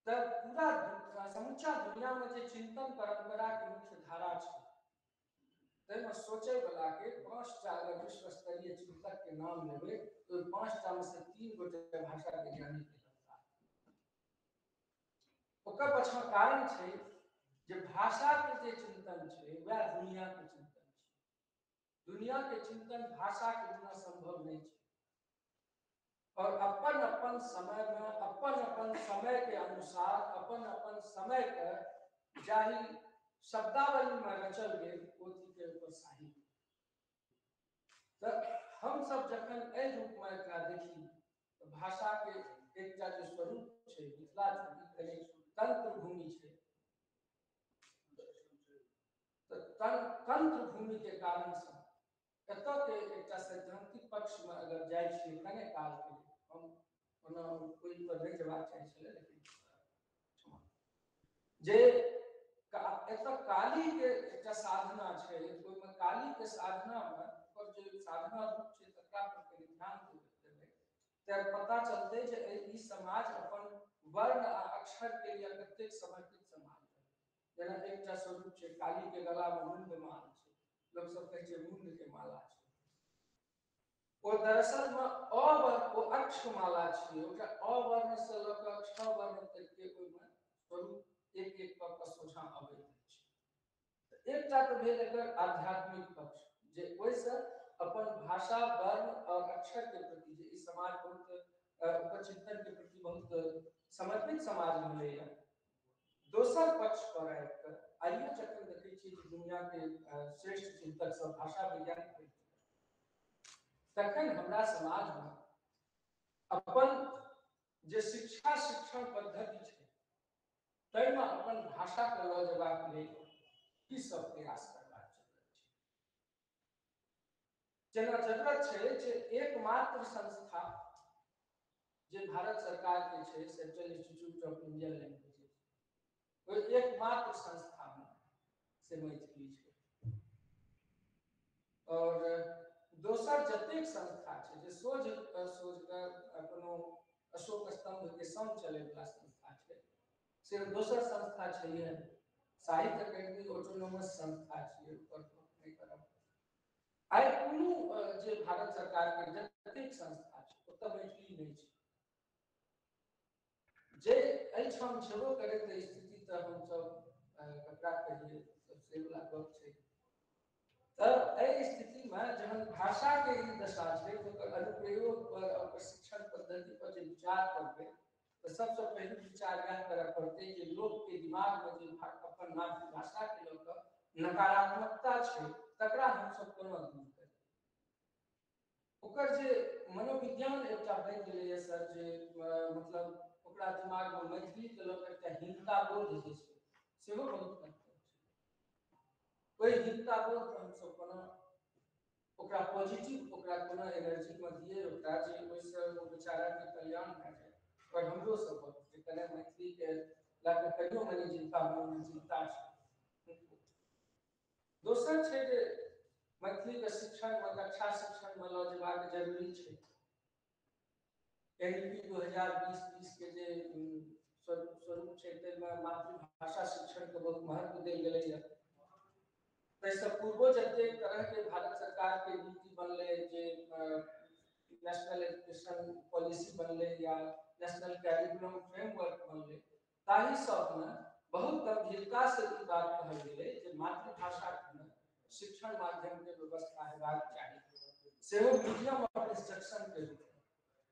तऽ पूरा समूचा दुनिया में जे चिंतन परंपरा के मुख्य धारा छै ताहिमे सोचै वाला के 5टा अगर विश्व स्तरीय चिंतक के नाम लेबै तो 5टा में से 3 गोटे भाषा वैज्ञानिक के लगता। ओकर पाछाँ कारण छै जे भाषा के जे चिंतन छै वएह दुनिया के चिंतन छै। दुनिया के चिंतन भाषा के बिना संभव नहीं छै और अपन अपन समय में अपन अपन समय के अनुसार अपन अपन समय के जाहि शब्दावली में रचल गेल पोथी के ऊपर साहित्य। तो हम सब जखन एहि रूप में एकरा देखी तो भाषा के एकटा जे स्वरूप छै, मिथिला तंत्र भूमि छै, तो तंत्र भूमि के कारण से एतऽ के एकटा सैद्धांतिक पक्ष में अगर जाइ छियै कने काल के लिए, हम ओना ओहि पर नहि जेबाक चाहै छलै, लेकिन जे एतऽ काली के एकटा साधना छै, ओहिमे काली के साधना में ओकर जे साधना रूप छै तकरा पर कनि ध्यान देबै तऽ पता चलतै जे ई समाज अपन वर्ण आ अक्षर के लिए कतेक समर्पित समाज है। जेना एकटा स्वरूप छै काली के गला में मुंड माल छै, लोग सब कहै छै मुंड के माला छै, ओ दरअसल में अवर्ण ओ अक्ष माला छै, ओकरा अवर्ण से लऽ कऽ क्ष वर्ण तक के ओहिमे स्वरूप एक एक कऽ कऽ सोझाँ अबैत अछि। एकटा तऽ भेल एकर आध्यात्मिक पक्ष जे ओहिसँ अपन भाषा, वर्ण और अक्षर के प्रति जे ई समाज बहुत ओकर चिंतन के प्रति बहुत समर्पित समाज मिलैया। दोसर पक्ष पर आबि कऽ आइयो जखन देखै छियै जे दुनिया के श्रेष्ठ चिंतक सब भाषा वैज्ञानिक, तखन हमरा समाज में अपन जे शिक्षा शिक्षण पद्धति छै ताहिमे अपन भाषा के लऽ जेबाक लेल की सब प्रयास करबाक जरूरत छै। जेना जरूरत छै जे एकमात्र संस्था जे भारत सरकार के छै, Central Institute of Indian Languages, ओहि एकमात्र संस्था में से मैथिली छै। और दोसर जतेक संस्था छै जे सोझ सोझ कोनो अशोक स्तंभ के संग चले वाला संस्था छै, से दोसर संस्था छै। साहित्य अकेडमी ऑटोनोमस संस्था छियै, ओकर नहि करब। आइ कोनो जे भारत सरकार के जतेक संस्था छै ओतऽ मैथिली नहि छै। जे एहिठाम छेबो करे तऽ स्थिति तऽ हमसब ककरा कहिए, से वाला गप छै। तऽ एहि स्थितिमे जहन भाषाके ई दशा छै तऽ ओकर अनुप्रयोग पर, ओकर शिक्षण पद्धति पर जे विचार करबै तऽ सबसँ पहिल विचार इएह करय पड़तै जे लोकके दिमागमे जे अपन मातृभाषाके लऽ कऽ नकारात्मकता छै तकरा हमसब कोना दूर करी। ओकर जे मनोविज्ञान एकटा बनि गेलैए सर, जे मतलब ओकरा दिमागमे मैथिलीके लऽ कऽ एकटा हीनता बोध जे छै सेहो बहुत महत्वपूर्ण छै। ओहि हीनता बोधके हमसब कोना ओकरा पॉजिटिव, ओकरा कोना एनर्जीमे दिए ओकरा जे ओहिसँ ओ बेचाराके कल्याण भए जाए। और हमरो सबक जे कने मैथिलीके लऽ कऽ कहियो मनी जिनका मनमे चिन्ता छै। दोसर छै जे मैथिलीके शिक्षणमे, कक्षा शिक्षणमे लऽ जेबाक जरूरी छै। NEP 2020-20 के जे स्वरूप छै ताहिमे मातृभाषा शिक्षणके बहुत महत्व देल गेलैए। ताहिसँ पूर्वो जतेक तरहके भारत सरकारके नीति बनलै, जे नेशनल एजुकेशन पॉलिसी बनलै या नेशनल कैरिकुलम फ्रेमवर्क बनलै, ताहि सबमे बहुत गंभीरता से ई बात कहल गेलै जे मातृभाषामे शिक्षण माध्यमके व्यवस्था हेबाक चाही, सेहो मीडियम ऑफ इंस्ट्रक्शन के रूपमे।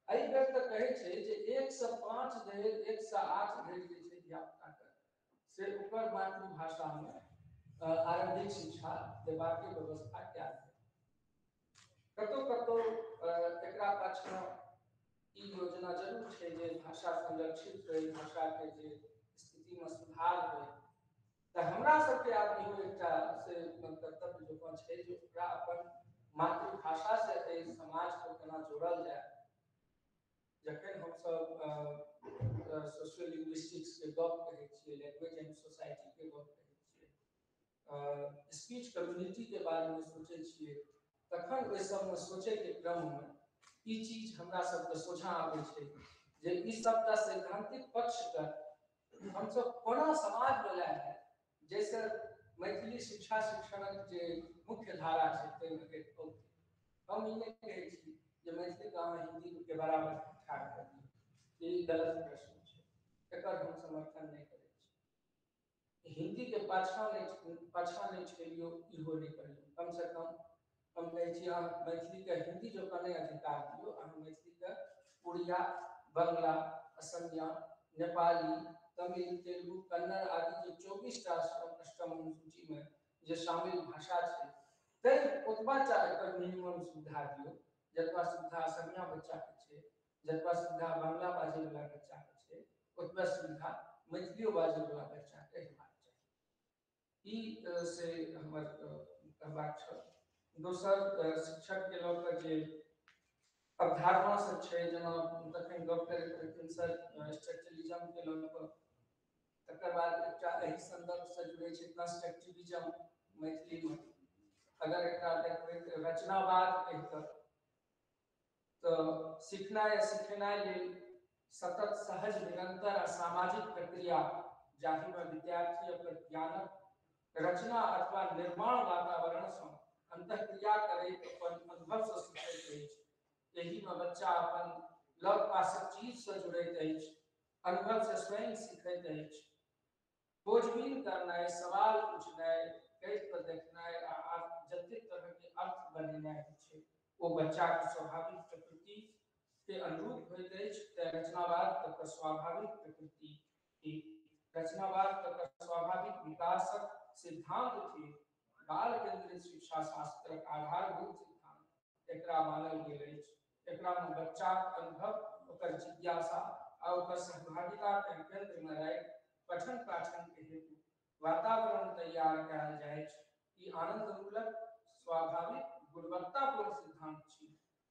एहि बेर तऽ कहै छै जे 1 से 5 धरि, 1 से 8 धरि जे छै धियापुताके से ओकर मातृभाषामे आरम्भिक शिक्षा देबाके व्यवस्था कयल जाय। कतौ कतौ एकरा पाछाँ ई योजना जरूर छै जे भाषा संरक्षित होइ, भाषाके जे स्थितिमे सुधार होइ। तऽ हमरा सबके आब इहो एकटा से कर्तव्य जकाँ छै जे ओकरा अपन मातृभाषा से एहि समाजके केना जोड़ल जाय। जखन हमसब सोशियोलिंग्विस्टिक्स के गप कहै छियै, लैंग्वेज एंड सोसाइटी के गप कहै छियै, स्पीच कम्युनिटी के बारेमे सोचै छियै, तखन ओहि सबमे सोचैके क्रममे ई चीज हमरा सबके सोझाँ आबै छै जे ई सबटा सैद्धांतिक पक्षके हमसब कोना समाजमे लए जाय जाहिसँ मैथिली शिक्षा शिक्षणक जे मुख्य धारा छै ताहिमे एक औतै। हम ई नहि कहै छी जे मैथिलीके अहाँ हिन्दीके बराबर ठाढ़ कर दियौ, ई गलत प्रश्न छै, एकर हम समर्थन नहि करै छी। हिन्दीके पाछाँ नहि ठेलियौ, इहो नहि करियौ। कमसँ कम हम कहै छी अहाँ मैथिलीके हिन्दी जकाँ नहि अधिकार दियौ, अहाँ मैथिलीके उड़िया, बंगला, असमिया, नेपाली, तमिल, तेलुगु, कन्नड़ आदि जे 24टा अष्टम अनुसूचीमे जे शामिल भाषा छै तै ओतबा टा एकर मिनिमम सुविधा दियौ जतबा सुविधा असमिया बच्चाके छै, जतबा सुविधा बंगला बाजैवला बच्चाके छै, ओतबा सुविधा मैथिलियो बाजैवला बच्चाके हेबाक चाही। ई से हमर कहबाक छल। दोसर शिक्षकके लऽ कऽ जे अवधारणा सब छै, जेना तखन गप करैत रहथिन सर स्ट्रक्चरलिज्मके लऽ कऽ, तकर बाद एकटा एहि सन्दर्भसँ जुड़ै छै कंस्ट्रक्टिविज्म। मैथिलीमे अगर एकरा देखबै तऽ रचनावाद कहिकऽ तऽ सिखनाइ या सिखेनाइ लेल सतत, सहज, निरंतर आ सामाजिक प्रक्रिया जाहिमे विद्यार्थी अपन ज्ञानक रचना अथवा निर्माण वातावरणसँ अंतःक्रिया करैत अपन अनुभवसँ सीखैत अछि। एहिमे बच्चा अपन लग पासक चीजसँ जुड़ैत अछि, अनुभवसँ स्वयं सीखैत अछि। खोजबीन करनाइ, सवाल पूछनाइ, कहि कऽ देखनाइ आ जतेक तरहके अर्थ बनेनाइ होइ छै ओ बच्चाके स्वाभाविक प्रकृति के अनुरूप होइत अछि। तेँ रचनावाद तकर स्वाभाविक प्रकृति थिक। रचनावाद तकर स्वाभाविक विकासक सिद्धांत थिक। बाल केंद्रित शिक्षा शास्त्रक आधारभूत सिद्धांत एकरा मानल गेल अछि। एकरामे बच्चाक अनुभव, ओकर जिज्ञासा आ ओकर सहभागिता के केंद्रमे राखि पठन पाठन के हेतु वातावरण तैयार कयल जाइछ। ई आनंदमूलक, स्वाभाविक, गुणवत्तापूर्ण सिद्धांत छी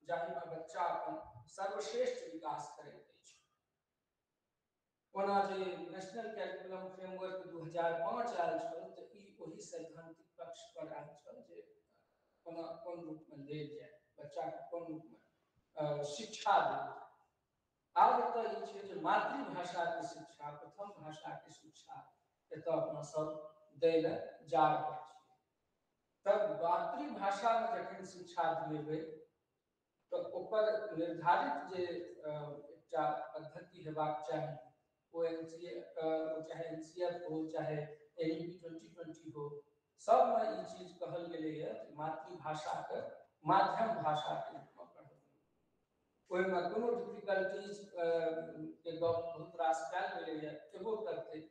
जाहिमे बच्चा अपन सर्वश्रेष्ठ विकास करैत अछि। ओना जे नेशनल कैरिकुलम फ्रेमवर्क 2005 आयल छल तऽ ई ओहि सैद्धांतिक पक्ष पर आयल छल जे कोना कोन रूपमे लेल जाय, बच्चाके कोन रूपमे शिक्षा देल जाय। आब एतऽ ई छै जे मातृभाषाके शिक्षा, प्रथम भाषाके शिक्षा एतऽ अपना सब दै लए जा रहल छी। तब मातृभाषामे जखन शिक्षा दिएबै तऽ ओकर निर्धारित जे एकटा पद्धति हेबाक चाही, ओ एनसीए चाहे एनसीएफ हो चाहे एनईपी 2020 हो, सबमे ई चीज कहल गेलैए जे मातृभाषाके माध्यम भाषाके रूपमे पढ़ल। ओहिमे कोनो डिफिकल्टीज के गप बहुत रास कयल गेलैए, एबो करतै।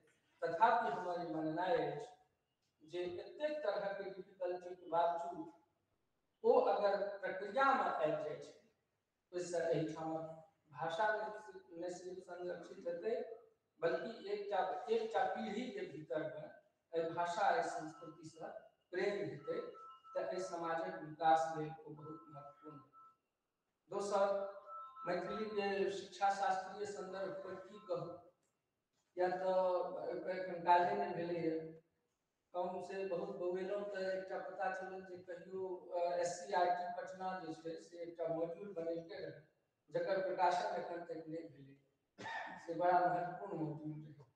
तथापि हमर ई माननाइ अछि जे एतेक तरहके डिफिकल्टीके बावजूद ओ अगर प्रक्रियामे आबि जाइ छै, ओहिसँ एहिठामक भाषा नहि सिर्फ संरक्षित हेतै बल्कि एकटा पीढ़ीके भीतरमे एहि भाषा एहि संस्कृतिसँ प्रेम हेतै, तऽ एहि समाजक विकास लेल ओ बहुत महत्वपूर्ण हेतै। दोसर, मैथिलीके शिक्षा शास्त्रीय संदर्भ पर की कहू, या तऽ एखन काजे नहि भेलैए। कम से बहुत बौएलहुँ तऽ एकटा पता चलल जे कहियो SCRT Patna जे छै से एकटा मॉड्यूल बनेलकै रहै, जकर प्रकाशन एखन तक नहि भेलै, से बड़ा महत्वपूर्ण मॉड्यूल रहै।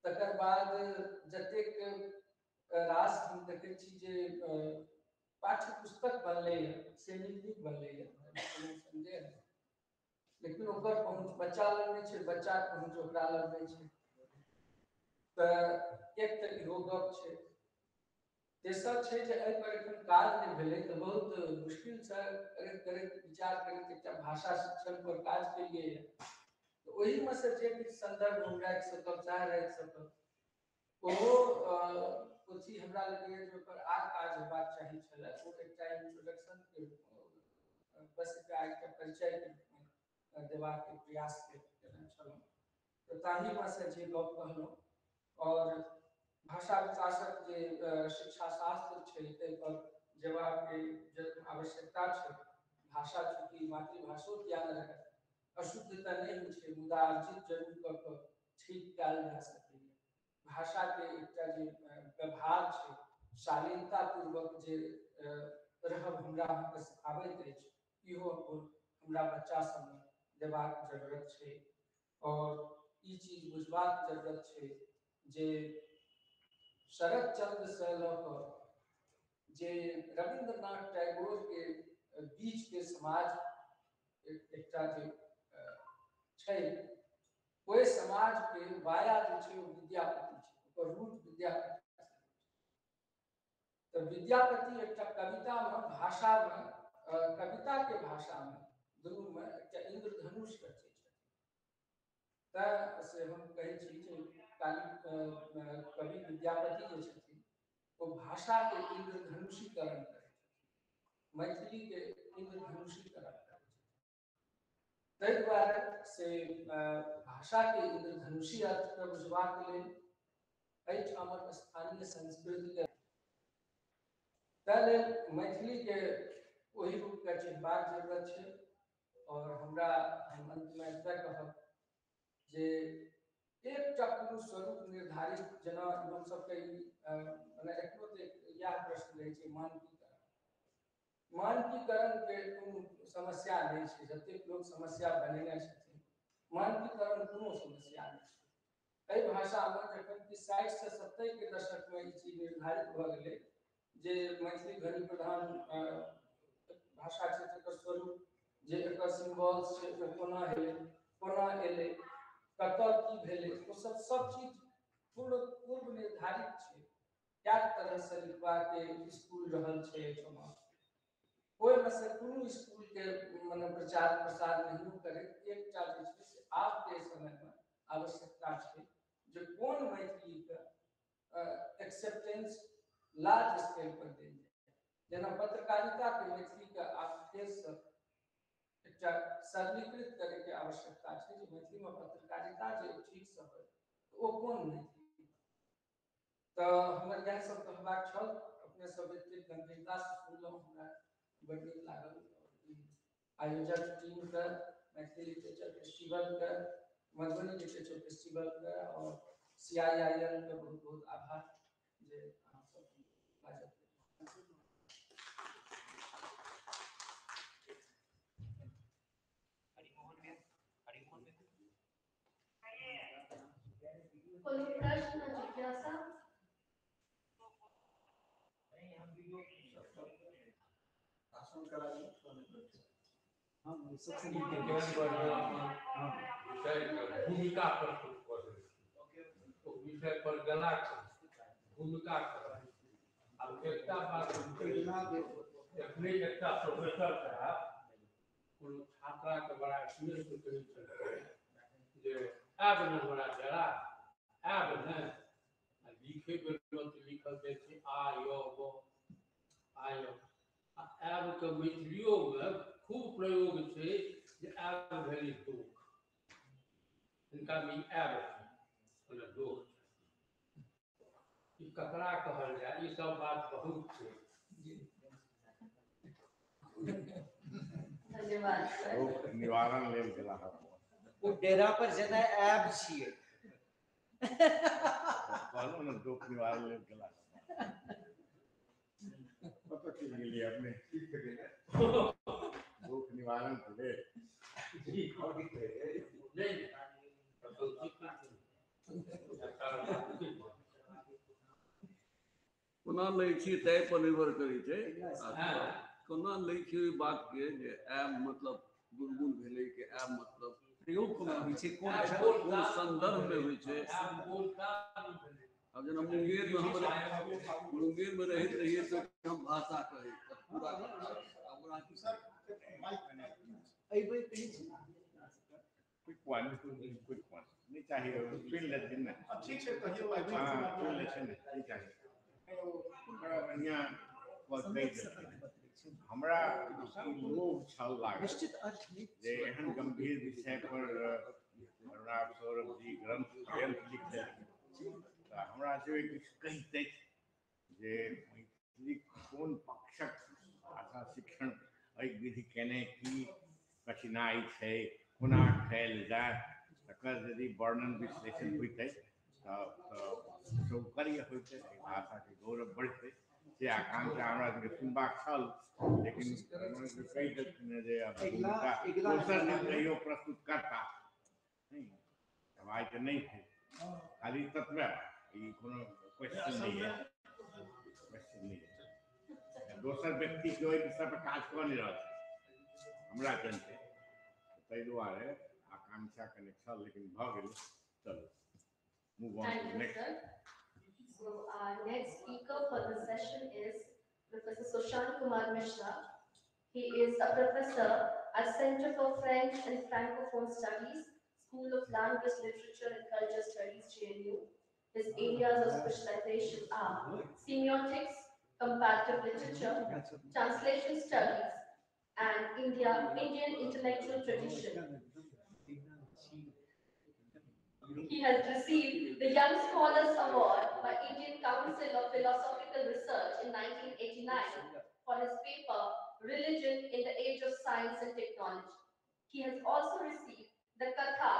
तकर बाद जतेक रास हम देखै छी जे पाठ्य पुस्तक बनलैए से नीक नीक बनलैए, कोनो सन्देह नहि, लेकिन ओकर पहुँच बच्चा लग नहि छै, बच्चाके पहुँच ओकरा लग नहि छै। तऽ एक तऽ इहो गप छै। तेसर छै जे एहि पर एखन काज नहि भेलै, तऽ बहुत मुश्किलसँ करैत करैत विचार करैत एकटा भाषा शिक्षण पर काज केलियै। तऽ ओहिमे से जे किछु संदर्भ हम राखि सकब चाहे राखि सकब, ओहो पोथी हमरा लगैए जे ओकर आर काज हेबाक चाही छलै। ओ एकटा इंट्रोडक्शनके रूपमे, बस एकटा परिचयके रूपमे देबाक प्रयास केने छलहुँ। तऽ ताहिमे से जे गप कहलहुँ, और भाषा विकासक जे शिक्षा शास्त्र छै ताहि पर जेबाक जे आवश्यकता छै। भाषा चूँकि मातृभाषो किया नहि रहै, अशुद्ध तऽ नहि होइ छै, मुदा अर्जित जरूर कऽ कऽ ठीक कयल जा सकैए। भाषाके एकटा जे व्यवहार छै, शालीनतापूर्वक जे रहब हमरा अहाँके सिखाबैत अछि, इहो हमरा बच्चा सबमे देबाक जरूरत छै। और ई चीज बुझबाक जरूरत छै जे शरद चंद्र से लऽ कऽ जे रविन्द्रनाथ टैगोर के बीच के समाज एकटा जे छै, ओहि समाज के वाया जे छै ओ विद्यापति छै, ओकर रूट विद्यापति। तऽ विद्यापति एकटा कवितामे, भाषामे, कविता के भाषामे दुनूमे एकटा इंद्रधनुष रचै छथिन। तऽ से हम कहै छी जे कवि विद्यापति जे छथिन ओ भाषाके इंद्रधनुषीकरण करै छथिन, मैथिलीके इंद्रधनुषीकरण करै छथिन। ताहि दुआरे से भाषाके इंद्रधनुषी अर्थके बुझबाक लेल एहिठामक स्थानीय संस्कृतिके ताहि लेल मैथिलीके ओहि रूपके चिन्हबाक जरूरत छै। और हम अंतमे एतबे कहब जे एकटा कोनो स्वरूप निर्धारित, जेना लोक सबके मने एखनो तऽ इएह प्रश्न रहै छै, मानकीकरण। मानकीकरण के कोनो समस्या नहि छै, जतेक लोक समस्या बनेने छथिन, मानकीकरण कोनो समस्या नहि छै एहि भाषामे। जखन कि 60 से 70 के दशकमे ई चीज निर्धारित भऽ गेलै जे मैथिली ध्वनि प्रधान भाषा छै, तकर स्वरूप जे एकर सिम्बल्स छै ओ कोना हेलै, कोना एलै, कतऽ की भेलै, ओ सब सब चीज पूर्व निर्धारित छै। कए तरह से लिखबाके स्कूल रहल छै एहिठमा, ओहिमे से कोनो स्कूलके मने प्रचार प्रसार नहियो करैत एकटा जे छै से आबके समयमे आवश्यकता छै जे कोन मैथिलीके एक्सेप्टेंस लार्ज स्केल पर देल जाय। जेना पत्रकारिताके मैथिलीके आब फेरसँ एकटा सरलीकृत करैके आवश्यकता छै जे मैथिलीमे पत्रकारिता जे ठीकसँ होय ओ कोन मैथिली। तऽ हमर इएह सब कहबाक छल। अपने सब एतेक गंभीरतासँ सुनलहुँ, हमरा बड़ नीक लागल। आयोजक टीमके, मैथिली लिटरेचर फेस्टिवलके, मधुबनी लिटरेचर फेस्टिवल के और CIIL के बहुत बहुत आभार जे अहाँ सब बाजब। कोनो प्रश्न जिज्ञासा? भूमिका प्रस्तुत कर विषय पर गला भूमिका। अब एकटा बात एखने एकटा प्रोफेसर साहब कोनो छात्रा के बड़ा स्नेह से कहै छलखिन जे आब ने हमरा जरा आब ने लिखे बेर लिखल जाइ छै आ य ब आय आब के मैथिलियो में खूब प्रयोग छै जे आब भेलै दोख, हिनका में आब छै दोख, ई ककरा कहल जाय, ई सब बात बहुत छै। धन्यवाद सर। निवारण लेल गेला ओ डेरा पर जेनाइ आब छियै कहलहुँ ने, दुख निवारण लेल गेला। कतऽ चलि गेलियै अपने? दुख निवारण के लेल। कोना लै छी ताहि पर निर्भर करै छै। कोना लै छी ओहि बात के जे आब मतलब दुर्गुण भेलै कि आब मतलब प्रयोग कोना होइ छै, कोन संदर्भ में होइ छै। अब जेना मुंगेर में हम मुंगेर में रहैत रहियै तऽ हम भाषा कहै पूरा क्विक वन, क्विक वन नहीं चाहिए, सुन लेथिन ने। ठीक छै, कहियो सुन लेथिन ने, नहीं चाहिए। बड़ा बढ़िया कहि देलखिन। हमरा लोभ छल लागल जे एहन गंभीर विषय पर अरुणाभ सौरभ जी ग्रंथ लिख देलखिन तऽ हमरा से किछु कहितथि जे मैथिली कोन पक्षक भाषा शिक्षण एहि विधि केने की कठिनाइ छै, कोना कयल जाय, तकर यदि वर्णन विश्लेषण होइतै तऽ सौकर्य होइतै, एहि भाषाके गौरव बढ़ितै। से आकांक्षा हमरा सबके सुनबाक छल, लेकिन कहि देलखिन जे दोसर दिन कहियो प्रस्तुत करता नहीं, आइ तऽ नहि छै। खाली ततबे, ई कोनो क्वेश्चन नहीं है, क्वेश्चन नहीं है। दोसर व्यक्ति के ओहि विषय पर काज कऽ नहि रहल छै हमरा जनते, ताहि दुआरे आकांक्षा कने छल, लेकिन भऽ गेल। चलू move on to next. So our next speaker for the session is Professor Sushant Kumar Mishra. He is a professor at Center for French and Francophone Studies, School of Language, Literature and Culture Studies, JNU. His areas of specialization are semiotics, comparative literature, translation studies, and Indian intellectual tradition. He has received the Young Scholars Award by Indian Council of Philosophical Research in 1989 for his paper, Religion in the Age of Science and Technology. He has also received the Katha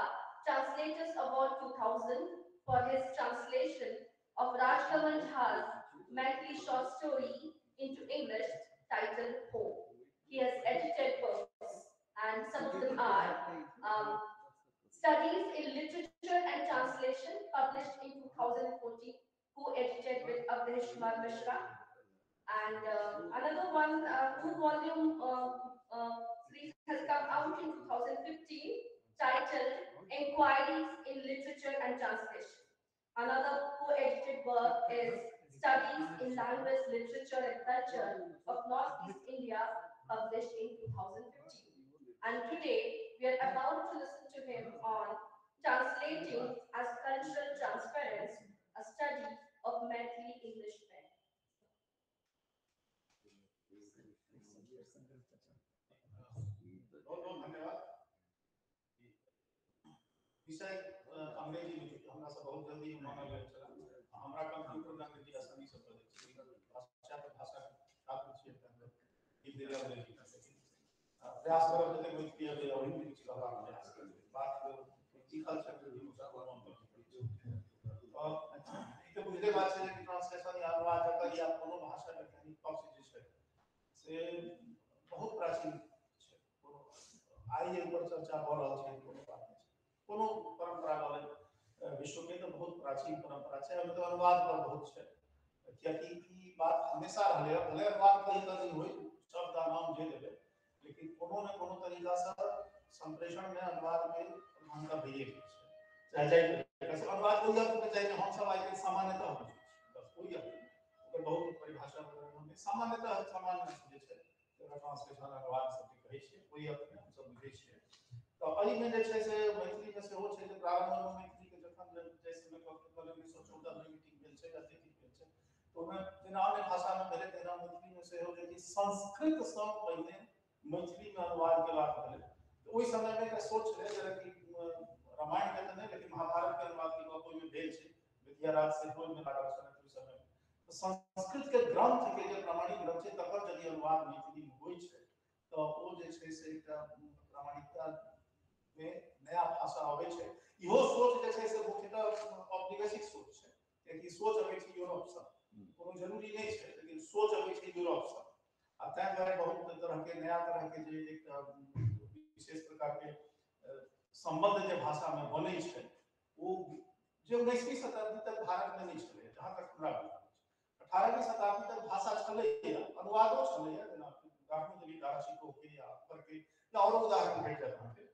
Translators Award 2000 for his translation of Rajkamal Jha's Maithili short story into English titled Home. He has edited books, and some of them are Studies in Literature and Translation, published in 2014, co-edited with Avdhesh Kumar Mishra. And another one, two-volume series has come out in 2015, titled Inquiries in Literature and Translation. Another co-edited work is Studies in Language, Literature and Culture of Northeast India, published in 2015. And today, we are about to listen to him on Translating as Cultural Transference, a study of Maithili English pen. बहुत बहुत धन्यवाद। विषय अंग्रेजी में हमरा सब बहुत जल्दी मानल गेल छल। हमरा कंप्यूटर में अंग्रेजी आसानी से पढ़ै छी, पाश्चात्य भाषा छात्र छियै तऽ लिख देले अंग्रेजी, लेकिन प्रयास करब जते मैथिली अबै ओहि में किछु कहबाक प्रयास करब। बात लिखल छै। तऽ बुझले बात छै कि ट्रांसलेशन या अनुवाद जकर या कोनो भाषा वैज्ञानिक पक्ष जे छै से बहुत प्राचीन छै। आइ जे ऊपर चर्चा भऽ रहल छै कोनो बात नहि छै, कोनो परम्परा वाले विश्व में तो बहुत प्राचीन परंपरा छै। ओहिमे तऽ अनुवाद पर बहुत छै, कियाकि ई बात हमेशा रहलै। भले अनुवाद कहीं नहीं होय, शब्द आ नाम जे देबै, लेकिन कोनो ने कोनो तरीका से संप्रेषण में अनुवाद के प्रधानता भइए गेल छै। चाहे जाहि तरीका से अनुवाद कोई अर्थ में चाहे हम सब आइ सामान्यतः बुझै छी, बस कोई अर्थ ओकर बहुत परिभाषा में सामान्यतः सामान्य जे छै ट्रांसलेशन अनुवाद सबके कहै छियै, ओहि अर्थ में हमसब बुझै छियै। तऽ एहिमे जे छै से मैथिली में सेहो छै जे प्रारंभ में मैथिली के जखन जाहि समय 1914 में मीटिंग भेल छै या जे किछु भेल छै, तऽ ओहिमे जेना अन्य भाषा में भेलै तहिना मैथिली में सेहो जे कि संस्कृत सँ पहिने मैथिली में अनुवाद के बात भेलै। तऽ ओहि समय में एकटा सोच छलै जेनाकि रामायण के तऽ नहि, लेकिन महाभारत के अनुवाद के गप ओहिमे भेल छै, विद्याराज सेहो ओहिमे लागल छलै ओहि समय में। तऽ संस्कृत के ग्रंथ के जे प्रामाणिक ग्रंथ छै तकर यदि अनुवाद मैथिली में होइ छै तऽ ओ जे छै से एकटा प्रामाणिकता में नया भाषा अबै छै। इहो सोच जे छै से मुख्यतः औपनिवेशिक सोच छै, कियाकि सोच अबै छै यूरोपसँ, कोनो जरूरी नहि छै, लेकिन सोच अबै छै यूरोपसँ। आ ताहि दुआरे बहुत तरह के नया तरह के जे एकटा विशेष प्रकार के संबंध जे भाषा में बनै छै ओ जे 19वीं शताब्दी तक भारत में नहि छलै। जहाँ तक हमरा 18वीं शताब्दी तक भाषा छलैया, अनुवादो छलैया, जेना उदाहरण देली दारा शिकोह के या अकबर के या औरो उदाहरण भेट जायत अहाँके,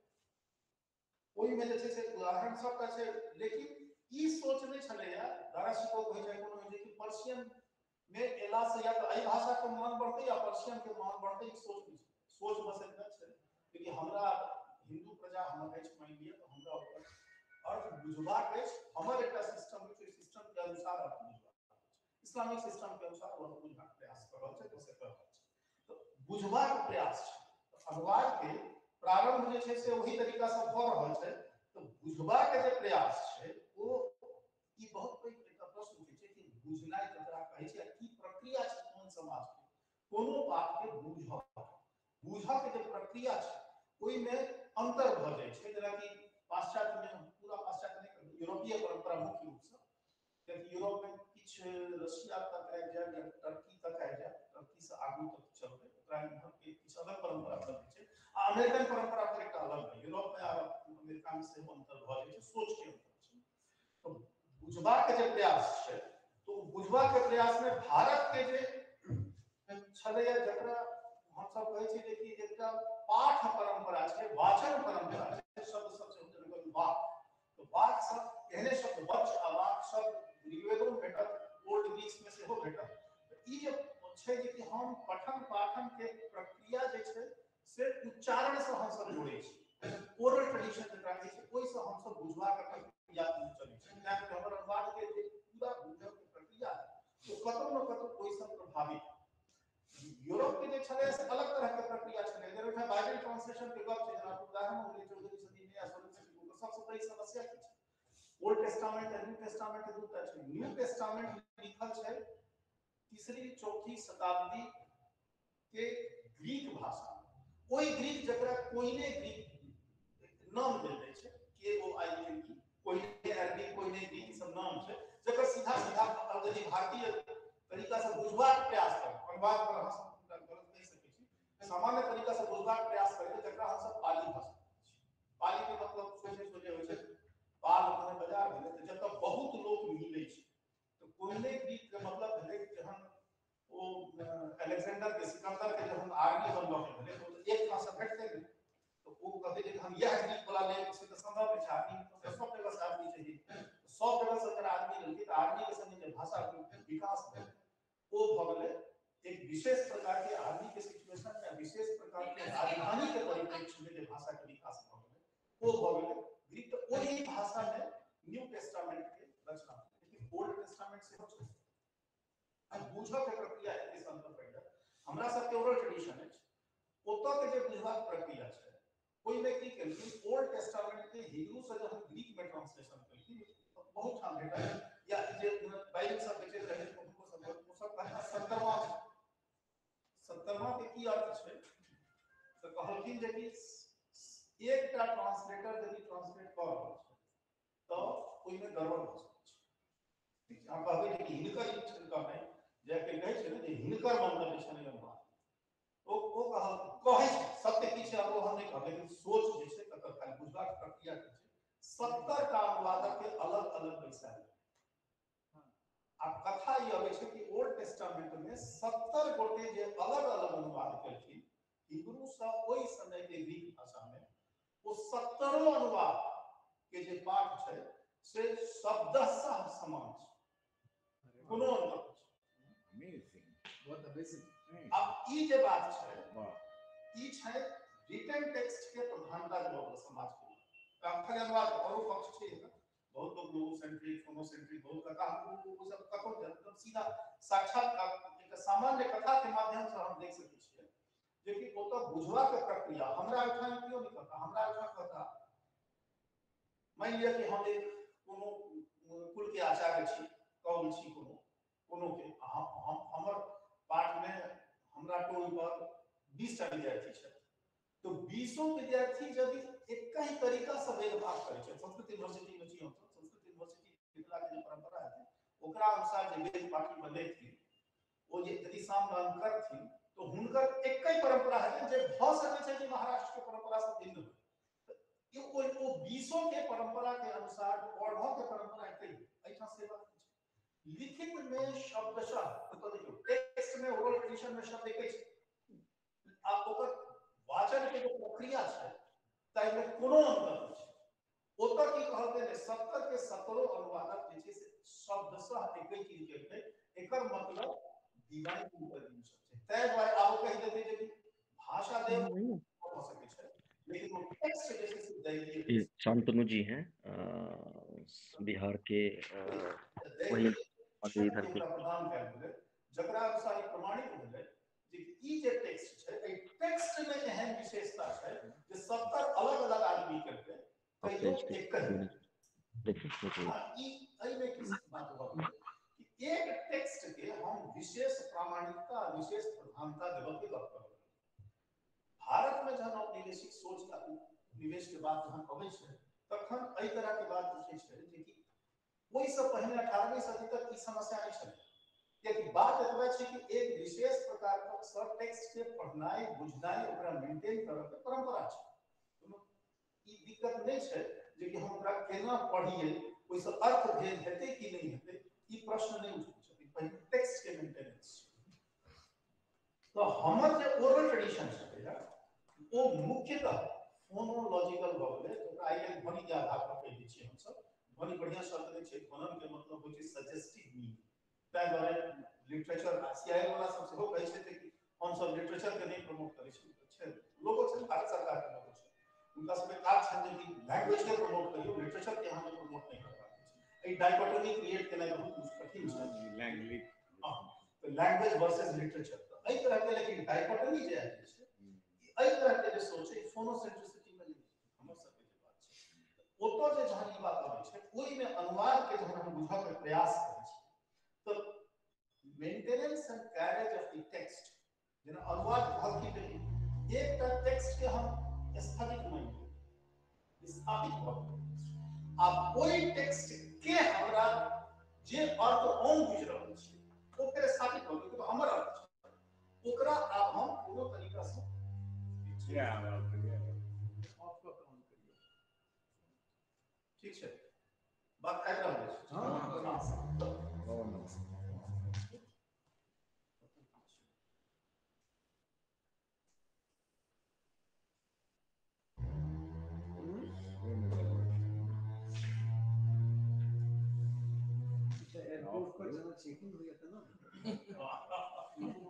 ओहिमे जे छै से उदाहरण सबटा छै। लेकिन ई सोच नहि छलैया दारा शिकोह होइ चाहे कोनो होइ छै कि पर्शियन में एला से या तऽ एहि भाषा के मान बढ़तै या पर्शियन के मान बढ़तै, ई सोच नहि छै। सोच बस एतना छै कि हमरा हिंदू प्रजा हमर अछि मानि लिअ, तऽ हमरा ओकर अर्थ बुझबाक अछि, हमर एकटा सिस्टम अछि, ओहि सिस्टम के अनुसार अर्थ बुझबाक अछि, इस्लामिक सिस्टम के अनुसार ओ बुझबाक प्रयास कऽ रहल छै, से कऽ रहल छै। तऽ बुझबाक प्रयास छै, अनुवाद के प्रारंभ जे छै से ओही तरीका से भऽ रहल छै। तऽ बुझबाक जे प्रयास छै ओ ई बहुत पैघ एकटा प्रश्न उठै छै कि बुझनाइ ककरा कहै छै आ की प्रक्रिया छै कोन समाज के कोनो बात के बूझऽ के जे प्रक्रिया छै ओहिमे अंतर भऽ जाइ छै। जेनाकि पाश्चात्य में, पूरा पाश्चात्य नहि कहबै, यूरोपीय परंपरा मुख्य रूप से, कियाकि यूरोप में किछु रशिया तक आबि जायब या टर्की तक आबि जायब, टर्की से आगू तक चलबै, ओकरा इम्हर के किछु अलग परंपरा बनै छै आ अमेरिकन परंपरा फेर एकटा अलग है। यूरोप में आ अमेरिका में सेहो अंतर भऽ जाइ छै, सोच के अंतर छै। तऽ बुझबाक जे प्रयास छै तो बुझबाक प्रयास में भारत के जे छलैया, जकरा हमसब कहै छियै जे कि एकटा पाठ परंपरा छै, वाचन परंपरा छै, शब्द सबसे वाक, तऽ वाक सब एहने शब्द वच आ वाक शब्द ऋग्वेदो में भेटत, ओल्ड ग्रीक्स में सेहो भेटत। ई जे छै जे कि हम पठन पाठन के प्रक्रिया जे छै से उच्चारण से हमसब जोड़ै छी, ओरल ट्रेडिशन जकरा कहै छै ओहिसँ हमसब बुझबाक प्रक्रिया चलै छै। तैं हमर अनुवाद के जे पूरा बुझब के प्रक्रिया ओ कतौ न कतौ ओहिसँ प्रभावित। यूरोप के जे छलै से अलग तरह के प्रक्रिया छलै। अगर ओहिठाम बाइबल ट्रांसलेशन के गप छै, जेना उदाहरण हो गेलै 14वीं सदी में या 16वीं सदी में, सबसँ पैघ समस्या की छै? ओल्ड टेस्टामेंट आ न्यू टेस्टामेंट दूटा छै। न्यू टेस्टामेंट लिखल छै 3री 4थी शताब्दी के ग्रीक भाषा, ओहि ग्रीक जकरा कोइने ग्रीक नाम देल जाइ छै, KOINE, कोइने अरबी, कोइने ग्रीक, सब नाम छै जकर सीधा सीधा यदि भारतीय तरीका से बुझबाक प्रयास करू, अनुवाद पर अहाँ सब गलत कहि सकै छी, सामान्य तरीका से बुझबाक प्रयास करी जकरा हम सब पाली भाषा कहै छी। पाली के मतलब सोझे सोझे होइ छै, पाल मने बाजार भेलै, तऽ जतऽ बहुत लोक मिलै छै। तऽ कोइने ग्रीक के मतलब भेलै जहन ओ अलेक्जेंडर के, सिकंदर के जहन आर्मी बनबऽ के भेलै तऽ एक ठाम से भेटतै नहि, तऽ ओ कहतै जे हम इएह ग्रीक वाला लेब, से तऽ सम्भव नहि छै। आदमी तऽ सब जगह से आदमी चाहिए, सब जगह से अगर आदमी लेलकै तऽ आर्मी के संगे जे भाषा के विकास भेल ओ भऽ गेलै एक विशेष प्रकार के आर्मी के सिचुएशन में, विशेष प्रकार के राजधानी के परिप्रेक्ष्य में जे भाषा के विकास भऽ गेलै ओ भऽ गेलै ग्रीक। तऽ ओहि भाषा में न्यू टेस्टामेंट के रचना, लेकिन ओल्ड टेस्टामेंट सेहो छै। बूझऽ के प्रक्रिया एते अंतर पड़ि जायत। हमरा सबके ओरल ट्रेडिशन अछि, ओतऽ के जे बुझबाक प्रक्रिया छै ओहिमे की केलखिन, ओल्ड टेस्टामेंट के हिब्रू से जहन ग्रीक में ट्रांसलेशन केलखिन, बहुत ठाम भेटल या जे बाइबल सब बेचैत रहै हुनको सब ओ सब कहता 70वां छै। 70वां के की अर्थ छै? तऽ कहलखिन जे कि एकटा ट्रांसलेटर यदि ट्रांसलेट कऽ रहल छै तऽ ओहिमे गड़बड़ भऽ सकै छै। ठीक छै, अहाँ कहबै जे हिनकर ई छनि कहनाइ, जे के कहै छै ने जे हिनकर मंतव्य छनि अनुवाद, ओ कहै छै सत्य की छै ओ हम नहि कहब, लेकिन सोच जे छै तकर खाली बुझबाक प्रक्रिया की छै। 70 टा अनुवादक के अलग अलग बैसायल। आब कथा ई अबै छै कि ओल्ड टेस्टामेंट में 70 गोटे जे अलग अलग अनुवाद केलखिन हिब्रू सँ ओहि समय के ग्रीक भाषा में, ओ 70 अनुवाद के जे पाठ छै से शब्दशः समान छै, कोनो अंतर नहि। अमेजिंग, बहुत अमेजिंग। अब ई जे बात छै, ई छै रिटन टेक्स्ट के प्रधानता जे समाज के खाली अनुवाद औरो पक्ष छै। बहुत लोग लोगोसेंट्रिक, फोनोसेंट्रिक बहुत कथा ओ सब कथो एकदम सीधा साक्षात एक सामान्य कथा के माध्यम से हम देख सकै छियै जे कि ओतऽ बुझवा के प्रक्रिया हमरा एहिठाम केओ नहि कहता। हमरा एहिठाम कहता, मानि लिअ कि हम एक कोनो कुल के आचार्य छी, कौल छी कोनो कोनो के, हमर पाठ में हमरा टोल पर 20 टा विद्यार्थी छथि, तो 20 विद्यार्थी यदि एक ही तरीका से वेदपाठ करै छै, संस्कृत यूनिवर्सिटी में छी हम, संस्कृत यूनिवर्सिटी मिथिला के जे परंपरा है ओकरा अनुसार जे वेद पाठी बनेथिन, ओ जे यदि सामगान करथिन तो हुनकर एक ही परंपरा है जे भऽ सकै छै कि महाराष्ट्र के परंपरा से भिन्न हो। ओ 20 के परंपरा के अनुसार पढ़ऽ के परंपरा एक ही एहिठाम से बात छै। लिखित में शब्दशः तो देखियौ टेक्स्ट में ओरल ट्रेडिशन में शब्द एक छै, आ ओकर वाचन के जे प्रक्रिया छै ताहिमे कोनो अंतर नहि छै। ओतऽ की कहलकै जे 70 के 70 अनुवादक जे छै से शब्दशः एके चीज केलकै, एकर मतलब डिवाइन इंटरवेंशन छै। ताहि दुआरे आब कहि देतै जे भाषा देव भऽ सकै छै, लेकिन ओ टेक्स्ट जे छै से दैवीय। शांतनु जी हैं बिहार के, वही इधर के प्रदान कयल गेलै, जकरा अनुसार ई प्रमाणित भेलै जे ई जे टेक्स्ट छै एहि टेक्स्ट में एहन विशेषता छै जे 70 अलग अलग आदमी करके तैयो एक ही। ई एहिमे की बात भऽ गेलै कि एक टेक्स्ट के हम विशेष प्रामाणिकता विशेष प्रधानता देबऽ के गप करब। भारत में जहन औपनिवेशिक सोच का निवेश के बात जहन अबै छै तखन एहि तरह के बात उठै छै जे कि ओहिसँ पहिने 18वीं सदी तक ई समस्या नहि छलै, कियाकि बात एतबा छै कि एक विशेष प्रकार के सब टेक्स्ट के पढ़नाइ बुझनाइ ओकरा मेंटेन करऽ के परंपरा छै। ई दिक्कत नहि छै जे कि हम ओकरा केना पढ़िए, ओहिसँ अर्थ भेद हेतै कि नहि हेतै, ई प्रश्न नहि उठै छै। पहिने टेक्स्ट के मेंटेनेंस छै। तो हमर जे ओरल ट्रेडिशन छलै ओ मुख्यतः फोनोलॉजिकल भऽ गेलै। ओकरा आइ काल्हि ध्वनि के आधार पर कहि दै छियै हमसब। ध्वनि बढ़िआँ शब्द नहि छै, ध्वनन के मतलब होइ छै सजेस्टिव मीनिंग। ताहि दुआरे लिटरेचर सीआईएल वाला सब सेहो कहै छै कि हमसब लिटरेचर के नहि प्रमोट करै छी। छै लोगो छै, भारत सरकार के लोगो छै, हुनका सबके काज छनि जे कि लैंग्वेज के प्रमोट करियौ, लिटरेचर के अहाँके प्रमोट नहि करबाक छै। एहि डाइकोटोमी क्रिएट केनाइ बहुत कठिन छै। लैंग्वेज, हँ, तऽ लैंग्वेज वर्सेस लिटरेचर, एहि तरह के लेकिन डाइकोटोमी जे आबि छै, एहि तरह के जे सोच छै फोनोसेंट्रिसिटी में नहि हमर सबके जे बात छै ओतऽ जे जहन ई बात अबै छै ओहिमे अनुवाद के जहन हम बुझऽ के प्रयास करै छी तऽ maintenance and carriage of the text, जेना अनुवाद कहल की भेलै, एकटा टेक्स्ट के हम स्थगित मानि लेबै, स्थापित भऽ गेलै। आब ओहि टेक्स्ट के हमरा जे अर्थ हम बुझि रहल छी ओ फेर स्थापित भऽ गेल, हमर अर्थ छै, ओकरा आब हम कोनो तरीका से ठीक छै, बात आबि रहल अछि। एयरपोर्ट पर जेना चेकिंग होइया तेना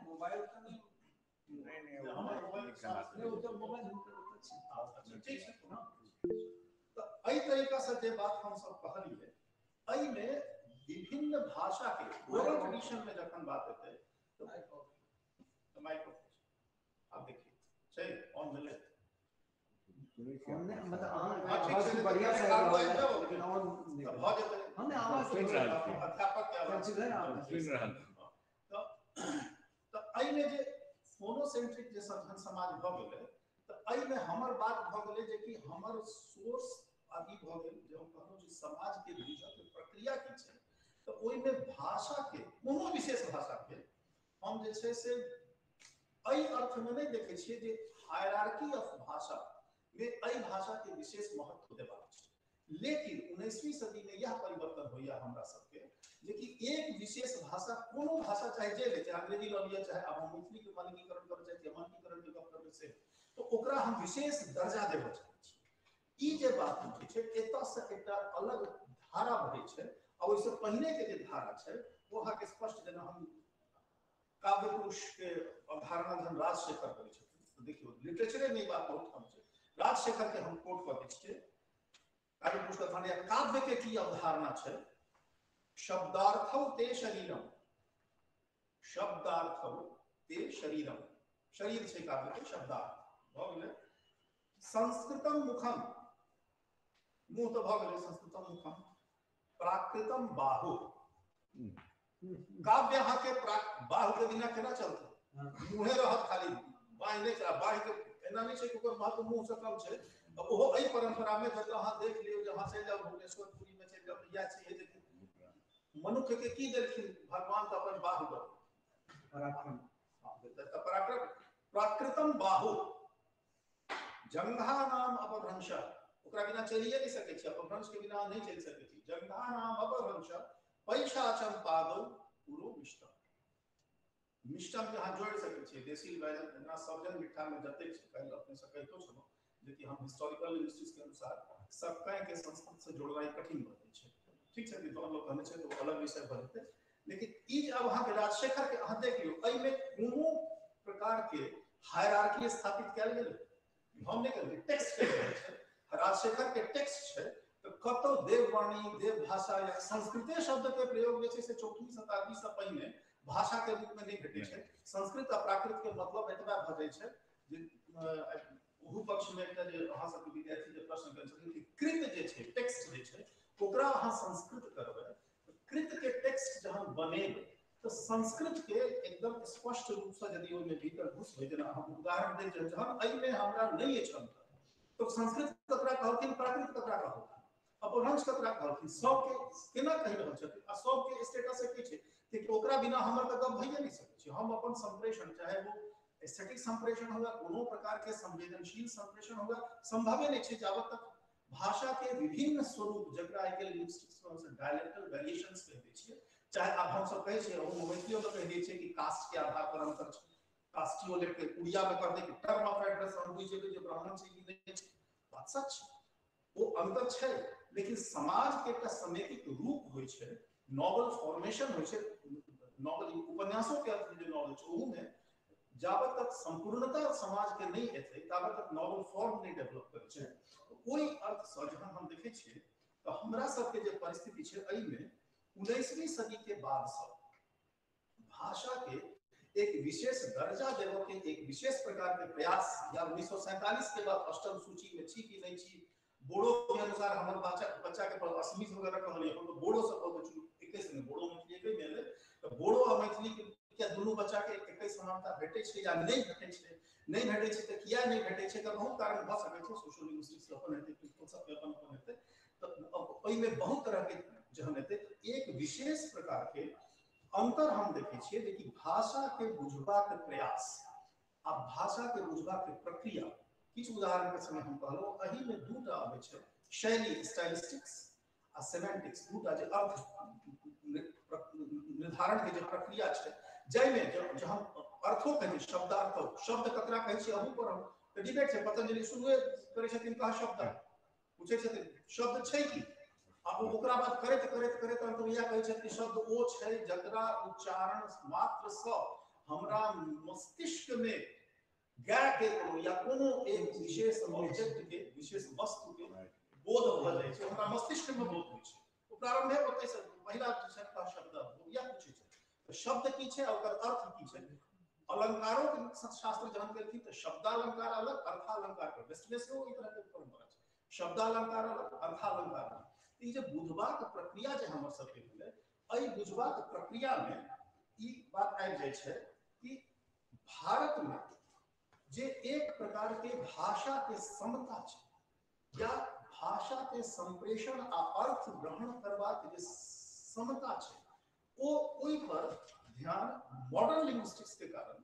मोबाइल तऽ नहि, नहीं हमर मोबाइल नहि, ओ तऽ मोबाइल हुनकर ओतऽ छै। अच्छा ठीक छै। तऽ एहि तरीका से जे बात हमसब कहलियै एहिमे विभिन्न भाषा के ओरल ट्रेडिशन में जखन बात हेतै तऽ माइक्रोफोन आब देखियौ छै ऑन भेलै, मतलब अहाँ आवाज बढ़िया से आबि रहल है लेकिन ऑन नहि भऽ जेतै। हम आवाज सुनि रहल छी, अध्यापक के आवाज सुनि रहल। तऽ एहिमे जे फोनोसेंट्रिक जे सघन समाज भऽ गेलै तऽ एहिमे हमर बात भऽ गेलै जे कि हमर सोर्स आब ई भऽ गेल जे हम कहलहुँ जे समाजके बुझऽके प्रक्रिया की छै, तऽ ओहिमे भाषाके कोनो विशेष भाषाके हम जे छै से एहि अर्थमे नहि देखै छियै जे हायरार्की ऑफ भाषा मे एहि भाषाके विशेष महत्व देबाक छै। लेकिन 19वीं सदी में यह परिवर्तन होइया हमरा सबके जे कि एक विशेष भाषा, कोनो भाषा चाहे जे ले, चाहे अंग्रेजी लऽ लिअ, चाहे आब हम मैथिली के मानकीकरण करऽ चाहै छी, मानकीकरण के गप करबै से, तो ओकरा हम विशेष दर्जा देबऽ चाहै छी। ई जे बात उठै छै एतऽसँ एकटा अलग धारा बहै छै, आ ओहिसँ पहिने के जे धारा छै ओ अहाँके स्पष्ट, जेना हम काव्य पुरुष के अवधारणा जहन राजशेखर करै छथिन तऽ देखियौ लिटरेचरे में ई बात बहुत कम छै। राजशेखर के हम कोट कऽ दै छियै, काव्य पुरुष के अवधारणा या काव्य के की अवधारणा छै, शब्दार्थौ ते शरीरम, शब्दार्थौ ते शरीरम, शरीर छै काव्य के शब्दार्थ भऽ गेलै। संस्कृतम मुखम, मुँह तऽ भऽ गेलै संस्कृतम मुखम, प्राकृतम बाहु, काव्य अहाँके बाहु के बिना केना चलतै, मुँहे रहत खाली, बाँहि नहि चला, बाँहि के एना नहि छै कि ओकर महत्व मुँह से कम छै। ओहो एहि परंपरा में जतऽ अहाँ देख लियौ जे अहाँ चलि जाउ भुवनेश्वर पुरी में चलि जाउ, इएह छै जे मनुष्य के की देलखिन भगवान, तऽ अपन बाहु दऽ पराक्रम, पराक्रम, प्राकृतम बाहु, जंघा नाम अपभ्रंश, ओकरा बिना चलिए नहि सकै छी, अपभ्रंश के बिना नहि चलि सकै छी। जंघा नाम अपभ्रंश पैशाचम पादौ पुरो मिष्टम, मिष्टम के अहाँ जोड़ि सकै छियै, देसी व्यंजन जेना सब्जन मिठ्ठा में जतेक छै, काल्हि अपने से कहितो छलहुँ जे कि हम हिस्टोरिकल लिंग्विस्टिक्स के अनुसार सबके के संस्कृत से जोड़नाइ कठिन भऽ जाइ छै। ठीक छै, विद्वान लोग कहने छै तऽ ओ अलग विषय भऽ जेतै, लेकिन ई जे आब अहाँके राजशेखर के अहाँ देख लियौ, एहिमे कोनो प्रकार के हायरार्की स्थापित कयल गेलै हम नहि कहलियै, टेक्स्ट कहि रहल छै, राजशेखर के टेक्स्ट छै, तऽ कतौ देववाणी, देवभाषा या संस्कृते शब्द के प्रयोग जे छै से 4वीं शताब्दी से पहिने भाषा के रूप में नहि भेटै छै। संस्कृत आ प्राकृत के मतलब एतबा भऽ जाइ छै जे ओहू पक्ष में एकटा जे अहाँ सबके विद्यार्थी जे प्रश्न करै छथिन कि कृत जे छै, टेक्स्ट जे छै, ओकरा अहाँ संस्कृत करबै, कृत के टेक्स्ट जहन बनेबै तऽ संस्कृत के एकदम स्पष्ट रूप से यदि ओहिमे भीतर घुसबै, जेना हम उदाहरण दै जहन एहिमे हमरा नहि अछि अन्तर, तऽ संस्कृत ककरा कहलखिन, प्राकृत ककरा कहलखिन, अपभ्रंश ककरा कहलखिन, सबके केना कहि रहल छथिन, आ सबके स्टेटस एके छै, कियाकि ओकरा बिना हमर तऽ गप भइए नहि सकै छै। हम अपन संप्रेषण, चाहे वो एस्थेटिक संप्रेषण हुआ, कोनो प्रकार के संवेदनशील संप्रेषण हुआ, संभवे नहि छै जाबत तक भाषा के विभिन्न स्वरूप, जकरा आइ काल्हि लिंग्विस्टिक्स में हमसब डायलेक्टल वेरिएशंस कहि दै छियै, चाहे आब हमसब कहै छियै, हम मैथिलियो में कहि दै छियै कि कास्ट के आधार पर अंतर छै, कास्टियो लेके उड़िया में कहतै कि टर्म ऑफ एड्रेस हम बुझि जेबै जे ब्राह्मण छै कि नहि छै, बात सच छै, ओ अंतर छै, लेकिन समाज के एकटा समेकित रूप होइ छै, नॉवल फॉर्मेशन होइ छै, नॉवल उपन्यासों के अर्थ जे नॉवल छै ओहू में जाबत तक संपूर्णता समाज के नहि एतै ताबत तक नॉवल फॉर्म नहि डेवलप करै छै। ओहि अर्थसँ जहन हम देखै छियै तऽ हमरा सबके जे परिस्थिति छै एहिमे 19वीं सदी के बादसँ भाषा के एक विशेष दर्जा देबऽ के एक विशेष प्रकार के प्रयास, या 1947 के बाद अष्टम सूची में छी कि नहि छी, बोडो के अनुसार हमर बच्चा के असमित वगैरह कहलियै, हम तऽ बोडो से कहबै चलू एके संगे, बोडो मैथिली एके में एलै, तऽ बोडो आ मैथिली के किया दुनू बच्चा के एके समानता भेटै छै या नहि भेटै छै, नहि भेटै छै तऽ किया नहि भेटै छै, एकर बहुत कारण भऽ सकै छै, सोशल लिंग्विस्टिक्स अपन हेतै, प्रिंसिपल सबके अपन अपन हेतै, तऽ ओहिमे बहुत तरह के जहन हेतै, एक विशेष प्रकार के अंतर हम देखै छियै जे कि भाषा के बुझबाक प्रयास आ भाषा के बुझबाक प्रक्रिया, किछु उदाहरण के समय हम कहलहुँ, एहिमे दूटा अबै छै, शैली स्टाइलिस्टिक्स आ सेमेंटिक्स, दूटा जे अर्थ निर्धारण के जे प्रक्रिया छै, जाहिमे जहन अर्थो कहै छै, शब्दार्थ, शब्द ककरा कहै छियै अहू पर हम तऽ डिबेट छै, पतंजलि शुरुए करै छथिन कह शब्द, पूछै छथिन शब्द छै की, आ ओकरा बाद करैत करैत करैत अंत में इएह कहै छथिन कि शब्द ओ छै जकरा उच्चारण मात्र सँ हमरा मस्तिष्क में गाय के कोनो या कोनो एक विशेष ऑब्जेक्ट के, विशेष वस्तु के बोध भऽ जाइ छै, हमरा मस्तिष्क में बोध होइ छै। ओ प्रारंभे ओतै से पहिला जे छै शब्द इएह पूछै छै, तऽ शब्द की छै आ ओकर अर्थ की छै। अलंकारों के शास्त्र जहन केलखिन तऽ शब्दालंकार अलग, अर्थालंकार अलग, वेस्ट में सेहो ई तरह के परंपरा छै, शब्दालंकार अलग, अर्थालंकार अलग। ई जे बुझबाक प्रक्रिया जे हमर सबके भेलै, एहि बुझबाक प्रक्रिया में ई बात आबि जाइ छै कि भारत में जे एक प्रकार के भाषा के समता छै या भाषा के संप्रेषण आ अर्थ ग्रहण करबाक जे क्षमता छै ओ ओहि पर ध्यान मॉडर्न लिंग्विस्टिक्स के कारण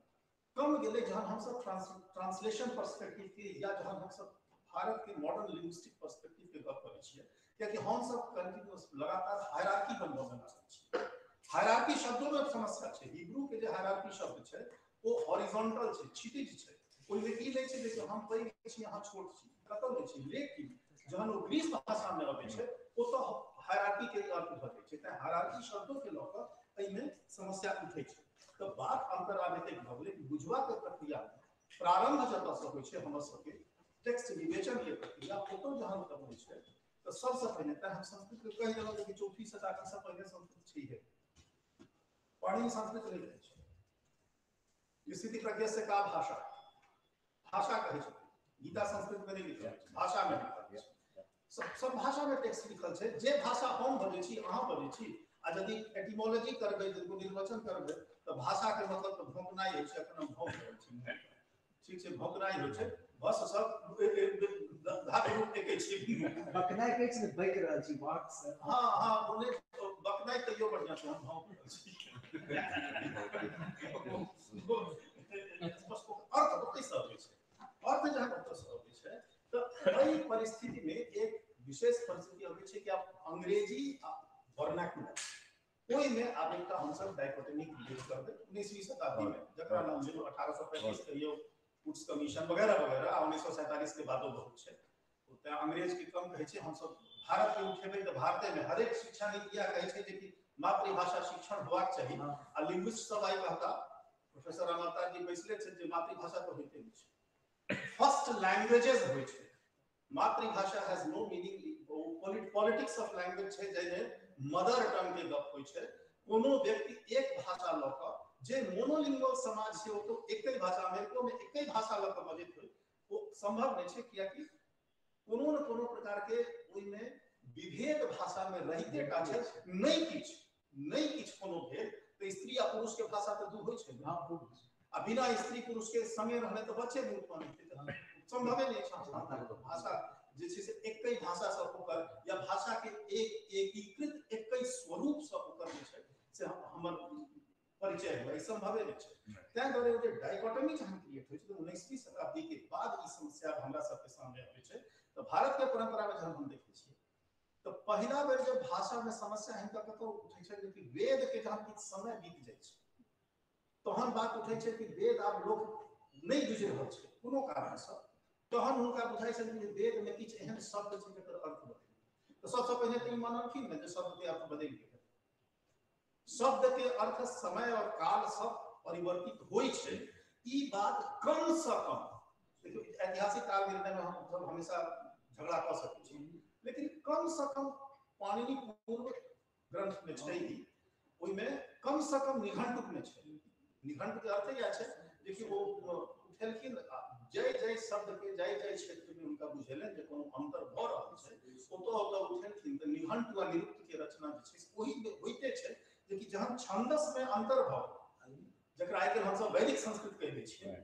कम गेलै। जहन हमसब ट्रांसलेशन पर्सपेक्टिव के या जहन हमसब भारत के मॉडर्न लिंग्विस्टिक पर्सपेक्टिव के गप करै छियै, कियाकि हमसब कंटिन्यूअस लगातार हायरार्की बनबऽ मे लागल छियै। हायरार्की शब्दों में समस्या छै। हिब्रू के जे हायरार्की शब्द छै ओ हॉरिजॉन्टल छै, क्षितिज छै, ओहिमे ई नहि छै जे हम पैघ छी अहाँ छोट छी, कतौ नहि छै। लेकिन जहन ओ ग्रीस भाषा में अबै छै ओतऽ हायरार्की के अर्थ भऽ जाइ छै। तें हायरार्की शब्दों के लऽ कऽ एहिमे समस्या उठै छै। तऽ बात अंतर आब एतेक भऽ गेलै कि बुझबाक प्रक्रिया प्रारंभ जतऽसँ होइ छै हमर सबके टेक्स्ट विवेचन के प्रक्रिया ओतऽ जहन होइ छै तऽ सबसँ पहिने तें हम संस्कृत के कहि देलहुँ कि 4वीं शताब्दी से पहिने संस्कृत छैहे, पाणिनि संस्कृत नहि कहै छै। स्थिति प्रज्ञा से का भाषा भाषा कहै छै, गीता संस्कृत में नहीं लिखल छै, भाषा में लिखल छै। सब भाषा में टेक्स्ट लिखल छै। जे भाषा हम बजै छी अहाँ बजै छी, आ यदि एटिमोलॉजी करबै, यदि निर्वचन करबै तऽ भाषा के मतलब तऽ भौंकनाइ होइ छै। एखन हम भौंक रहल छी, ठीक छै, भौंकनाइ होइ छै, बस सब धातु रूप एके छै। बकनाइ कहै छै, बकि रहल छी वाक से। हाँ हाँ, बोले बकनाइ तैयो बढ़िआँ छै, हम भौंक रहल छी। बस अर्थ ओतहिसँ अबै छै। अर्थ जहन ओतऽसँ अबै छै तऽ एहि परिस्थिति में एक विशेष परिस्थिति अबै छै कि आब अंग्रेजी आ वर्नाकुलर ओहिमे आब एकटा हमसब डाइकोटोमी क्रिएट करबै 19वीं शताब्दी में, जकरा नाम भेल 1835 कहियो वुड्स कमीशन वगैरह वगैरह, आ 1947 के बादो बहुत छै। तें अंग्रेज के कम कहै छै, हमसब भारत के उठेबै तऽ भारते में हरेक शिक्षा नीति इएह कहै छै जे कि मातृभाषा शिक्षण होबाक चाही। आ लिंग्विस्ट सब आइ कहता, प्रोफेसर रामावतार जी बैसले छै, जे मातृभाषा तऽ होइते नहि छै, फर्स्ट लैंग्वेजेस होइ छै। मातृभाषा has no meaning. Politics of language छै जाहिमे मदर टंग के गप होइ छै। कोनो व्यक्ति एक भाषा लऽ कऽ, जे मोनोलिंगुअल समाज छै ओ तो एके भाषा, अमेरिको में एके भाषा लऽ कऽ बजैत होइ, ओ संभव नहि छै, कियाकि कोनो न कोनो प्रकार के ओहिमे विभेद भाषा में रहिते टा छै। नहि किछु कोनो भेद तऽ स्त्री आ पुरुष के भाषा तऽ दू होइ छै ने, आ बिना स्त्री पुरुष के संगे रहने तऽ बच्चे नहि उत्पन्न हेतै, संभवे नहि छै। भाषा जे छै से एके भाषा से ओकर या भाषा के एक एकीकृत एके स्वरूप से ओकर जे छै से हमर परिचय हुए, संभवे नहि छै। तैं दुआरे जे डाइकोटोमी जहन क्रिएट होइ छै तऽ 19वीं शताब्दी के बाद ई समस्या हमरा सबके सामने अबै छै। तऽ भारत के परंपरा में जहन हम देखै छियै तऽ पहिला बेर जे भाषा में समस्या हिनका कतौ उठै छै कि वेद के जहन किछु समय बीत जाइ छै तहन बात उठै छै कि वेद आब लोक नहि बुझि रहल छै कोनो कारणसँ, तहन हुनका बुझाइ छनि जे वेद में किछु एहन शब्द छै जकर अर्थ बदलि गेल। तऽ सबसँ पहिने तऽ ई मानलखिन ने जे शब्द के अर्थ बदलि गेल। शब्द के अर्थ समय और काल सब परिवर्तित होइ छै, ई बात कम से कम देखियौ ऐतिहासिक काल निर्णय में हम सब हमेशा झगड़ा कऽ सकै छी, लेकिन कम से कम पाणिनि पूर्व ग्रंथ में छै ई, ओहिमे कम से कम निघंटुक में छै। निघंटु के अर्थ इएह छै जे कि ओ उठेलखिन जय जय शब्द के जय जय क्षेत्र में हुनका बुझेलनि जे कोनो अंतर भऽ रहल छै, ओतऽ ओतऽ उठेलखिन तऽ निघंटु आ निरुक्त के रचना जे छै ओहि होइते छै जे कि जहन छंदस में अंतर भऽ गेल, जकरा आइ काल्हि हमसब वैदिक संस्कृत कहि दै छियै,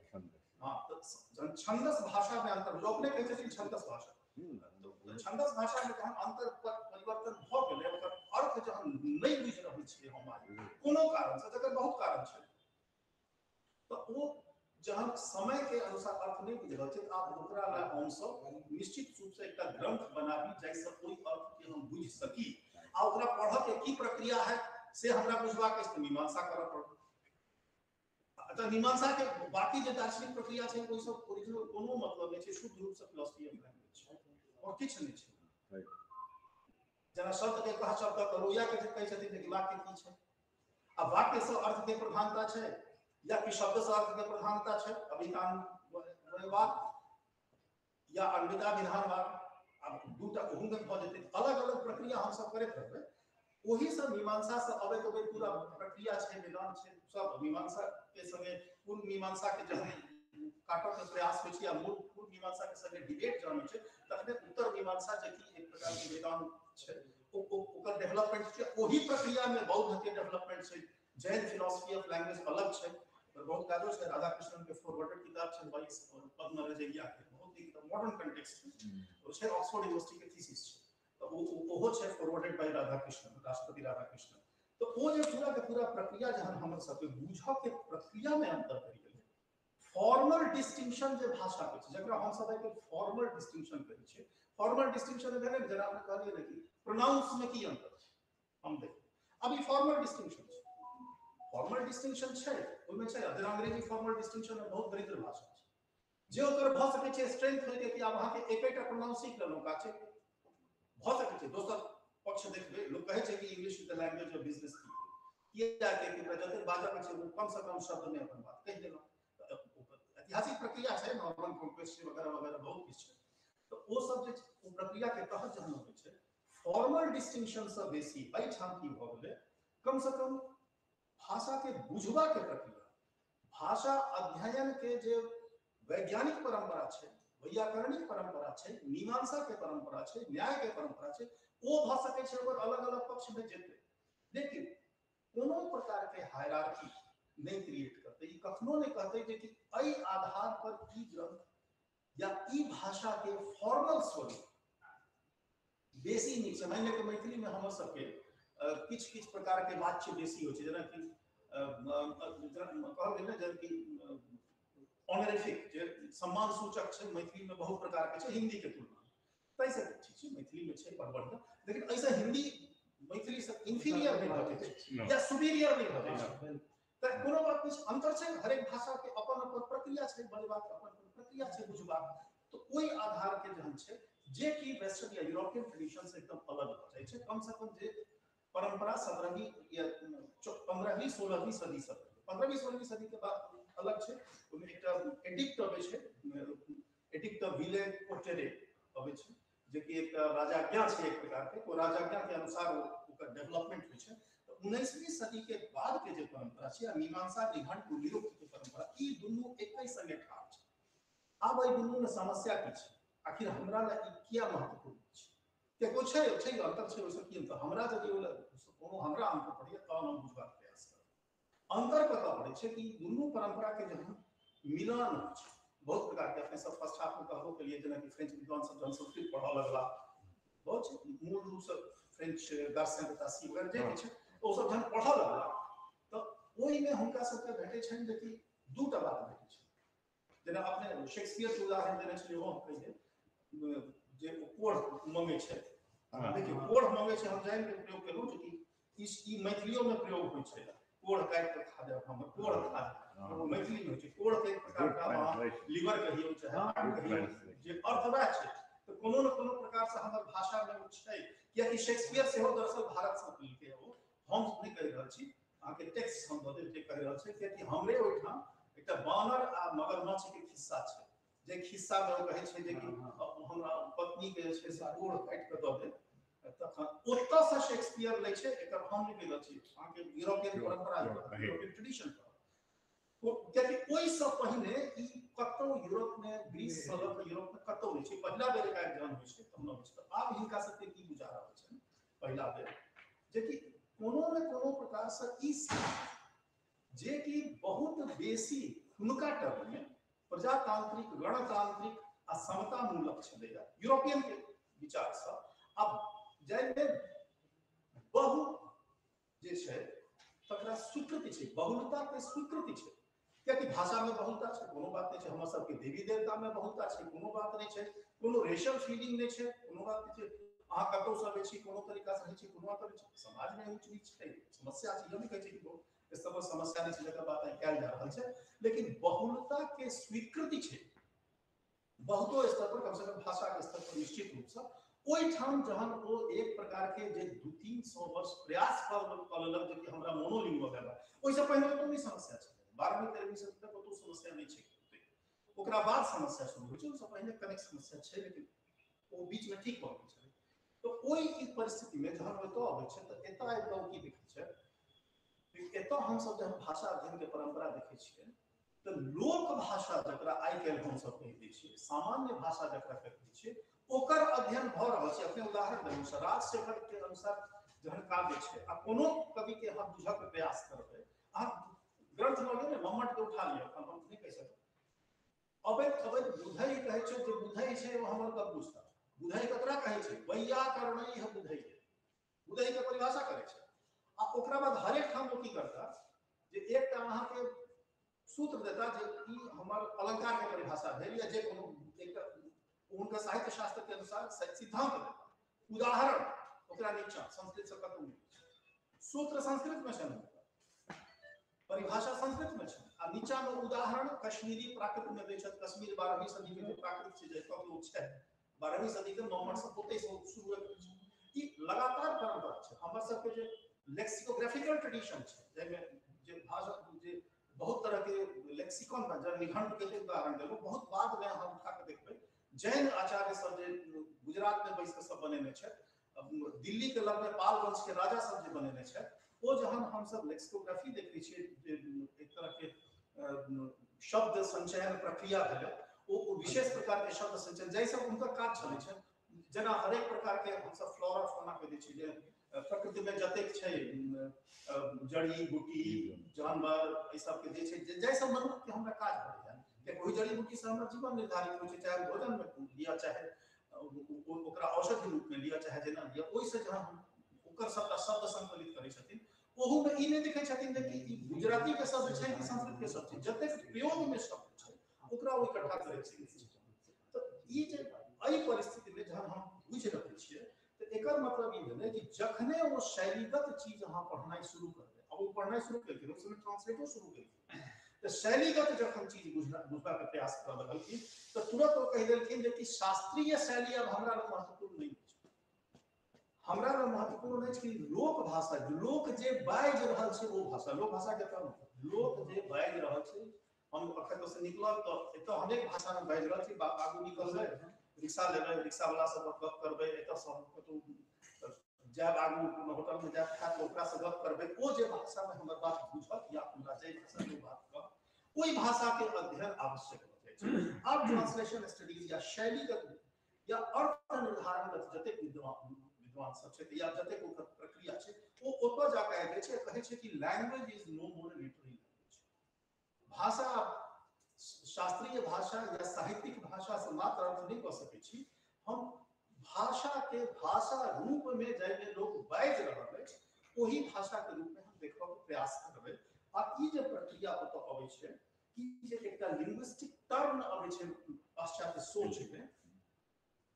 हाँ, तऽ जहन छंदस भाषा में अंतर, जो अपने कहै छथिन छंदस भाषा, छंदस भाषा में जहन अंतर परिवर्तन भऽ गेलै, ओकर अर्थ जहन नहि बुझि रहल छियै हम आइ कोनो कारणसँ, जकर बहुत कारण छै, तऽ ओ जहन समय के अनुसार अर्थ नहि बुझि रहल छै, आब ओकरा लए हमसब निश्चित रूप से एकटा ग्रंथ बनाबी जाहिसँ ओहि अर्थ के हम बुझि सकी। आ ओकरा पढ़ऽ के की प्रक्रिया है से हमरा बुझबाक अछि तऽ मीमांसा करऽ पड़त। तऽ मीमांसा के बाकी जे दार्शनिक प्रक्रिया छै ओहि सब ओरिजिनल कोनो मतलब नहि छै, शुद्ध रूप से फिलॉसफी ऑफ लैंग्वेज छै और किछु नहि छै। जेना शब्द के कह शब्द करू या के कहै छथिन जे वाक्य की छै, आ वाक्य से अर्थ के प्रधानता छै या कि शब्द से अर्थ के प्रधानता छै, अभिधानवाद या अन्विताभिधानवाद, आब दूटा ओहू में भऽ जेतै। अलग अलग प्रक्रिया हमसब करैत रहबै, ओही सब मीमांसा से अबैत अबैत पूरा प्रक्रिया छै, वेदांत छै, सब मीमांसा के संगे पूर्व मीमांसा के जहन काटऽ के प्रयास होइ छै आ मूल पूर्व मीमांसा के संगे डिबेट जहन होइ छै तखने उत्तर मीमांसा जे कि एक प्रकार के वेदांत छै ओकर डेवलपमेंट छै। ओही प्रक्रिया में बौद्ध के डेवलपमेंट छै, जैन फिलोसफी ऑफ लैंग्वेज अलग छै, और बहुत काजो छै। राधा कृष्णन के फॉरवर्डेड किताब छै पद्म रजैया के, बहुत नीक मॉडर्न कंटेक्स्ट में ओ छै ऑक्सफोर्ड यूनिवर्सिटी के थीसिस छै, तऽ ओहो छै फॉरवर्डेड बाय राधाकृष्णन, राष्ट्रपति राधाकृष्णन। तऽ ओ जे पूरा के पूरा प्रक्रिया जहन हमर सबके बुझऽ के प्रक्रिया में अंतर करि गेलै, फॉर्मल डिस्टिंक्शन जे भाषा के छै, जकरा हम सब एक फॉर्मल डिस्टिंक्शन कहै छियै। फॉर्मल डिस्टिंक्शन भेलै जेना अपने कहलियै ने कि प्रोनाउंस में की अंतर छै, हम देखिए अब ई फॉर्मल डिस्टिंक्शन छै, फॉर्मल डिस्टिंक्शन छै ओहिमे छै। जेना अंग्रेजी फॉर्मल डिस्टिंक्शन में बहुत दरिद्र भाषा छै, जे ओकर भऽ सकै छै स्ट्रेंथ होइ के कि आब अहाँके एकेटा प्रोनाउंस सीख लेलहुँ का छै, भऽ सकै छै। दोसर पक्ष देखबै, लोक कहै छै कि English is the language of business people, किया कि ओकरा जतेक बाजऽ के छै ओ कम से कम शब्द में अपन बात कहि देलहुँ। ऐतिहासिक प्रक्रिया छै, नॉर्मन कॉन्क्वेस्ट वगैरह वगैरह बहुत किछु छै। तऽ ओ सब जे ओ प्रक्रिया के तहत जहन होइ छै फॉर्मल डिस्टिंक्शन से बेसी एहिठाम की भऽ गेलै, कम से कम भाषा के बुझबा के प्रक्रिया, भाषा अध्ययन के जे वैज्ञानिक परंपरा छै, वैयाकरणिक परंपरा छै, मीमांसा के परंपरा छै, न्याय के परंपरा छै, ओ भऽ सकै छै ओकर अलग अलग पक्ष में जेतै, लेकिन कोनो प्रकार के हायरार्की नहि क्रिएट करतै। ई कखनो नहि कहतै जे कि एहि आधार पर ई ग्रंथ या ई भाषा के फॉर्मल स्वरूप बेसी नीक छै। मानि लिअ कि मैथिली में हमर सबके किछु किछु प्रकार के वाच्य बेसी होइ छै, जेनाकि कहल गेल ने जेनाकि ऑनरिफिक जे सम्मान सूचक छै मैथिली में बहुत प्रकार के छै हिंदी के तुलना में, ताहिसँ ठीक छै मैथिली में छै बड़ बढ़िया, लेकिन एहिसँ हिंदी मैथिली से इंफीरियर नहि भऽ जाइ छै या सुपीरियर नहि भऽ जाइ छै। तऽ कोनो बात नहि छै, अंतर छै, हरेक भाषा के अपन अपन प्रक्रिया छै बजबाक, अपन अपन प्रक्रिया छै बुझबाक। तऽ ओहि आधार के जहन छै जे कि वेस्टर्न या यूरोपियन ट्रेडिशन से एकदम अलग भऽ जाइ छै, कम से कम जे परंपरा 17वीं या 15वीं 16वीं सदी से, 15वीं 16वीं सदी के बाद अलग छै। ओहिमे एकटा एडिक्ट अबै छै, एडिक्ट ऑफ विले कोटेरे अबै छै, जे कि एकटा राजाज्ञा छै एक प्रकार के, ओ राजाज्ञा के अनुसार ओकर डेवलपमेंट होइ छै। तऽ 19वीं सदी के बाद के जे परंपरा छै आ मीमांसा निघंटु निरुक्त के परंपरा, ई दुनू एकै संगे ठाढ़ छै। आब एहि दुनू में समस्या की छै, आखिर हमरा लए ई किया महत्वपूर्ण छै, कियाकि ओ छै छै अंतर छै, ओहिसँ की अंतर हमरा यदि कोनो हमरा अंतर पड़ैए तहन हम बुझबाक प्रयास करब। अंतर कतऽ पड़ै छै कि दुनू परंपरा के जहन मिलान होइ छै बहुत प्रकार के, अपने सब फर्स्ट हाफ में कहबो के लिए जेनाकि फ्रेंच विद्वान सब जहन संस्कृत पढ़ऽ लगला, बहुत छै मूल रूप से फ्रेंच दार्शनिक तासी वगैरह जे किछु छै, ओ सब जहन पढ़ऽ लगला तऽ ओहिमे हुनका सबके भेटै छनि जे कि दूटा बात भेटै छै। जेना अपने शेक्सपियर के उदाहरण देने छलियै, ओहो हम कहि देब जे ओ कोढ़ मङ्गै छै, देखियौ कोढ़ मङ्गै छै, हम जानि के प्रयोग केलहुँ जे कि ई मैथिलियो में प्रयोग होइ छै, कोढ़ काटि कऽ खा जायब, हमर कोढ़ खा जायब मैथिली में होइ छै। कोढ़ के एक प्रकार का लीवर कहियौ चाहे हार्ट कहियौ, जे अर्थ वएह छै। तऽ कोनो ने कोनो प्रकार से हमर भाषा में ओ छै, कियाकि शेक्सपियर सेहो दरअसल भारत से लेलकै, ओ हम नहि कहि रहल छी, अहाँके टेक्स्ट हम दऽ देब जे कहि रहल छै, कियाकि हमरे ओहिठाम एकटा बानर आ मगरमच्छ के खिस्सा छै, जे खिस्सा में ओ कहै छै जे कि हमरा पत्नी के जे छै से कोढ़ काटि कऽ दऽ देब, तखन ओतऽसँ शेक्सपियर लै छै। एकर हम नहि कहि रहल छी, अहाँके यूरोपियन परंपरा, यूरोपियन ट्रेडिशन, कियाकि ओहिसँ पहिने ई कतौ यूरोप में, ग्रीस सँ लऽ कऽ यूरोप में कतौ नहि छै। पहिला बेर एकर जहन होइ छै तहन होइ छै। आब हिनका सबके की बुझा रहल छनि पहिला बेर, जे कि कोनो ने कोनो प्रकार से ई जे कि बहुत बेसी हुनका टर्म में प्रजातांत्रिक, गणतांत्रिक आ समतामूलक छलैया यूरोपियन के विचार सँ। आब जाहिमे बहु जे छै तकरा स्वीकृति छै, बहुलता के स्वीकृति छै, कियाकि भाषा में बहुलता छै, कोनो बात नहि छै, हमर सबके देवी देवता में बहुलता छै, कोनो बात नहि छै, कोनो रेशियल फीलिंग नहि छै, कोनो बात नहि छै, अहाँ कतौ से अबै छी कोनो तरीका से रहै छी, कोनो बात नहि छै। समाज में ऊँच नीच छै, समस्या छै, ई नहि कहै छै कि इस तरह समस्या नहि छै जकर बात कयल जा रहल छै, लेकिन बहुलता के स्वीकृति छै बहुतो स्तर पर, कम से कम भाषा के स्तर पर निश्चित रूप से। ओहिठाम जहन ओ एक प्रकार के जे 200-300 वर्ष प्रयास कऽ लेलक जे कि हमरा मोनोलिंगुअल हेबाक, ओहिसँ पहिने कतौ नहि समस्या छलै, 12वीं 13वीं सदी तक कतौ समस्या नहि छै, ओकरा बाद समस्या शुरू होइ छै, ओहिसँ पहिने कनेक समस्या छै, लेकिन ओ बीच में ठीक भऽ गेल छलै। तऽ ओहि परिस्थिति में जहन ओतऽ अबै छै तऽ एतऽ आबि कऽ ओ की देखै छै, एतऽ हमसब जहन भाषा अध्ययन के परंपरा देखै छियै तऽ लोक भाषा जकरा आइ काल्हि हमसब कहि दै छियै, सामान्य भाषा जकरा कहि दै छियै, ओकर अध्ययन भऽ रहल छै। अपने उदाहरण देलहुँ, राजशेखर के अनुसार जहन काव्य छै आ कोनो कवि के अहाँ बुझऽ के प्रयास करबै, अहाँ ग्रंथ लऽ लिअ ने, मम्मट के उठा लिअ, हम नहि कहि सकब, अबैत अबैत बुधै कहै छै जे बुधै छै ओ हमर गप बुझता। बुधै ककरा कहै छै? वैयाकरणैः बुधै। बुधै के परिभाषा करै छै। आ ओकरा बाद हरेक ठाम ओ की करता जे एकटा अहाँके सूत्र देता जे ई हमर अलंकार के परिभाषा भेल या जे कोनो एकटा हुनका साहित्य शास्त्र के अनुसार सिद्धांत देता। उदाहरण ओकरा नीचा संस्कृत से कतौ नहि, सूत्र संस्कृत में छै, परिभाषा संस्कृत में छै, आ नीचा में उदाहरण कश्मीरी प्राकृत में दै छथि। कश्मीर 12वीं सदी के जे प्राकृत छै, जे लोक छै 12वीं सदी के नवम्बर से ओतै से शुरू होइ छै। ई लगातार परंपरा छै। हमर सबके जे लेक्सिकोग्राफिकल ट्रेडिशन छै, जाहिमे जे भाषा जे बहुत तरह के लेक्सिकॉन बा, जेना निघंट के उदाहरण देलहुँ, बहुत बाद में हम उठा के देखबै जैन आचार्य सब जे गुजरात में बैस के सब बनेने छथि, दिल्ली के लग में पाल वंश के राजा सब जे बनेने छथि, ओ जहन हमसब लेक्सिकोग्राफी देखै छियै, एक तरह के शब्द संचयन प्रक्रिया भेलै, ओ विशेष प्रकार के शब्द संचयन जाहिसँ हुनकर काज चलै छै। जेना हरेक प्रकार के हमसब फ्लोरा फौना के दै छियै, जे प्रकृति में जतेक छै जड़ी बूटी जानवर एहि सबके जे छै, जाहिसँ मनुष्य के हमरा काज पड़ैया, कियाकि ओहि जड़ी बूटी से हमर जीवन निर्धारित होइ छै, चाहे भोजन में लिअ, चाहे ओकरा औषधि रूप में लिअ, चाहे जेना लिअ, ओहिसँ जहन हम ओकर सबटा शब्द संकलित करै छथिन, ओहू में ई नहि देखै छथिन जे कि ई गुजराती के शब्द छै कि संस्कृत के शब्द छै, जतेक प्रयोग में शब्द छै ओकरा ओ इकट्ठा करै छै। तऽ ई जे एहि परिस्थिति में जहन हम बुझि रहल छियै, तऽ एकर मतलब ई भेलै कि जखने ओ शैलीगत चीज अहाँ पढ़नाइ शुरू करबै, आ ओ पढ़नाइ शुरू केलखिन, ओहि समय ट्रांसलेटो शुरू केलखिन, तऽ शैलीगत जखन चीज बुझबाक प्रयास करऽ लगलखिन तऽ तुरंत ओ कहि देलखिन जे कि शास्त्रीय शैली आब हमरा लग महत्वपूर्ण नहि अछि। हमरा लग महत्वपूर्ण अछि कि लोक भाषा, लोक जे बाजि रहल छै ओ भाषा, लोक भाषा के मतलब लोक जे बाजि रहल छै। हम अखन से निकलब तऽ एतऽ हम एक भाषा में बाजि रहल छी, आगू निकलबै रिक्शा लेबै, रिक्शा वाला सब गप करबै, एतऽसँ हम कतहु जायब आगू कोनो होटल में जायब खायब तऽ ओकरासँ गप करबै, ओ जे भाषा में हमर बात बुझत या हमरा जाहि भाषा में बात करब ओहि भाषा के अध्ययन आवश्यक भऽ जाइ छै। आब ट्रांसलेशन स्टडीज या शैलीगत या अर्थ निर्धारणगत जतेक विद्वान सब छथि या जतेक ओकर प्रक्रिया छै, ओ ओतऽ जाकऽ आबि जाइ छै, कहै छै कि language is no more literary language. भाषा शास्त्रीय भाषा या साहित्यिक भाषा से मात्र अर्थ नहि कऽ सकै छी। हम भाषा के भाषा रूप में जाहिमे लोक बाजि रहल अछि ओहि भाषा के रूप में हम देखबाक प्रयास करबै। आ ई जे प्रक्रिया ओतऽ अबै छै, ई जे एकटा लिंग्विस्टिक टर्म अबै छै पाश्चात्य सोच में,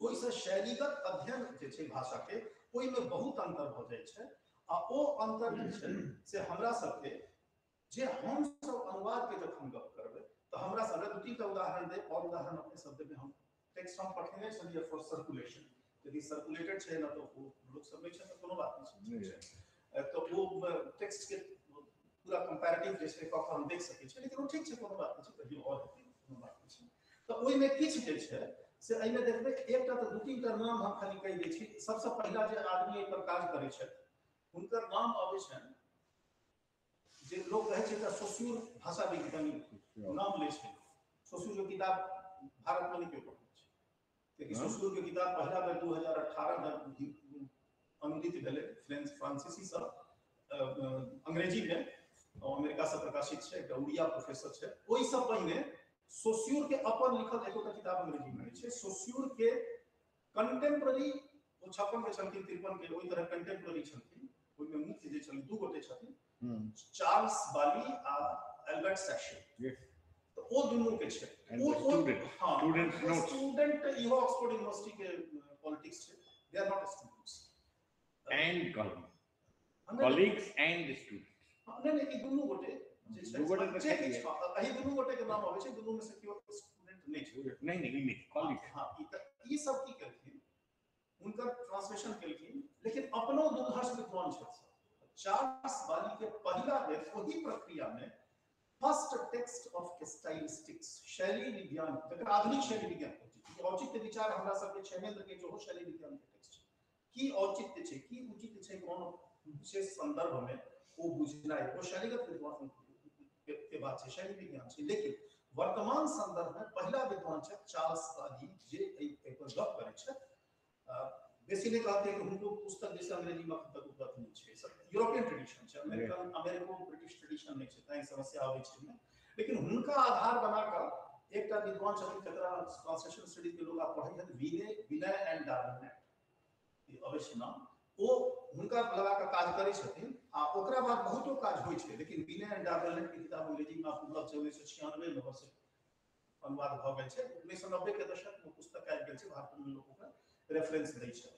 ओहिसँ शैलीगत अध्ययन जे छै भाषा के ओहिमे बहुत अंतर भऽ जाइ छै। आ ओ अंतर जे छै से हमरा सबके जे हमसब अनुवाद के जखन गप करबै तऽ हमरा सबके दू तीन टा उदाहरण देब, और उदाहरण अपने सब देबै। हम टेक्स्ट हम पठेने छलियै फॉर सर्कुलेशन, यदि सर्कुलेटेड छै ने तऽ ओ लोक सब नहि छै तऽ कोनो बात नहि छै, तऽ ओ टेक्स्ट के पूरा कंपैरेटिव जे छै कऽ कऽ हम देख सकै छियै, लेकिन ओ ठीक छै, कोनो बात नहि छै, कहियो और हेतै, कोनो बात नहि छै। तऽ ओहिमे किछु जे छै से एहिमे देखबै एकटा तऽ दू तीन टा नाम हम खाली कहि दै छी। सबसँ पहिला जे आदमी एहि पर काज करै छथि हुनकर नाम अबै छनि, जे लोक कहै छै एकटा सोस्यूर भाषा विज्ञानी नाम लै छै। सोस्यूर के किताब भारत में नहि केओ पढ़ने छै, कियाकि सोस्यूर के किताब पहिला बेर 2018 में अनुदित भेलै फ्रांसीसी सब अंग्रेजी में, अमेरिका से प्रकाशित छै, एकटा उड़िया प्रोफेसर छै। ओहिसँ पहिने सोस्यूर के अपन लिखल एकोटा किताब अंग्रेजी में नहि छै। सोस्यूर के कंटेम्प्रेरी, ओ 56 के छलखिन, 53 के, ओहि तरह कंटेम्प्रेरी छलखिन। ओहिमे मुख्य जे छलखिन दू गोटे छथिन, चार्ल्स बाली आ एल्बर्ट सैशन, तऽ ओ दुनू के छै। स्टूडेंट इहो ऑक्सफोर्ड यूनिवर्सिटी के पॉलिटिक्स छै, they are not students and colleagues and students. नहि नहि, ई दुनू गोटे जे छै, एहि दुनू गोटे के नाम अबै छै, दुनू में से केओ स्टूडेंट नहि छै। नहीं नहीं, ई कॉलीग। हाँ, ई सब की केलखिन, हुनकर ट्रांसलेशन केलखिन, लेकिन अपनो दुर्धर्ष विद्वान छथि। चार्ल्स बाली के पहिला बेर ओही प्रक्रिया में फर्स्ट टेक्स्ट ऑफ स्टाइलिस्टिक्स, शैली विज्ञान, जकर आधुनिक शैली विज्ञान कहै छै। औचित्य विचार हमरा सबके क्षेमेंद्र के जो शैली विज्ञान के टेक्स्ट छै, की औचित्य छै, की उचित छै कोन विशेष संदर्भ में, ओ बुझनाइ ओ शैलीगत विद्वान के बात छै, शैली विज्ञान छै। लेकिन वर्तमान संदर्भ में पहिला विद्वान छै चार्ल्स बाली, जे एहि पर गप करै छै। बेसी नहि कहते कि हुनको पुस्तक जैसे अंग्रेजी में अखन तक उपलब्ध नहि छै, सब यूरोपियन ट्रेडिशन छै, अमेरिकन अमेरिको ब्रिटिश ट्रेडिशन नहि छै, तैं समस्या आबै छै। लेकिन हुनका आधार बना कऽ एकटा विद्वान छथिन जकरा ट्रांसलेशन स्टडीज के लोग आब पढ़ै छथि, विनय एंड डार्बनेट, ई अवश्य नाम, ओ हुनका लगा कऽ काज करै छथिन आ ओकरा बाद बहुतो काज होइ छै। लेकिन विनय एंड डार्बनेट के किताब अंग्रेजी में उपलब्ध छै, 1996 में बस अनुवाद भऽ गेल छै। 1990 के दशक में पुस्तक आबि गेल छै, भारत में लोक ओकरा रेफरेंस दै छै।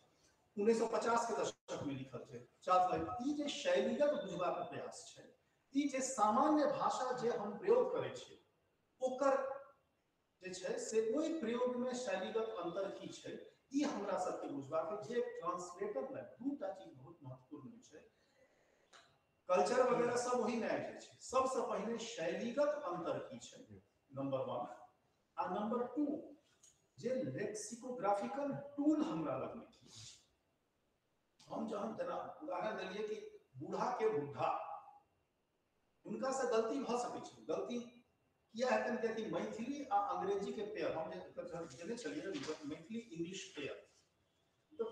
1950 के दशक में लिखल छै चार्ल्स लाइन। ई जे शैलीगत बुझबाक प्रयास छै, ई जे सामान्य भाषा जे हम प्रयोग करै छियै ओकर जे छै से ओहि प्रयोग में शैलीगत अंतर की छै, ई हमरा सबके बुझबाक। जे ट्रांसलेटर लए दूटा चीज बहुत महत्वपूर्ण होइ छै, कल्चर वगैरह सब ओही में आबि जाइ छै। सबसँ पहिने शैलीगत अंतर की छै नंबर 1, आ नंबर 2 जे लेक्सिकोग्राफिकल टूल हमरा लगमे की छै। हम जहन जेना उदाहरण देलियै कि बूढ़ा के बुढ़ा, हुनका से गलती भऽ सकै छै। गलती किया हेतनि? कियाकि मैथिली आ अंग्रेजी के पेयर हम जे देने छलियै मैथिली इंग्लिश पेयर, तऽ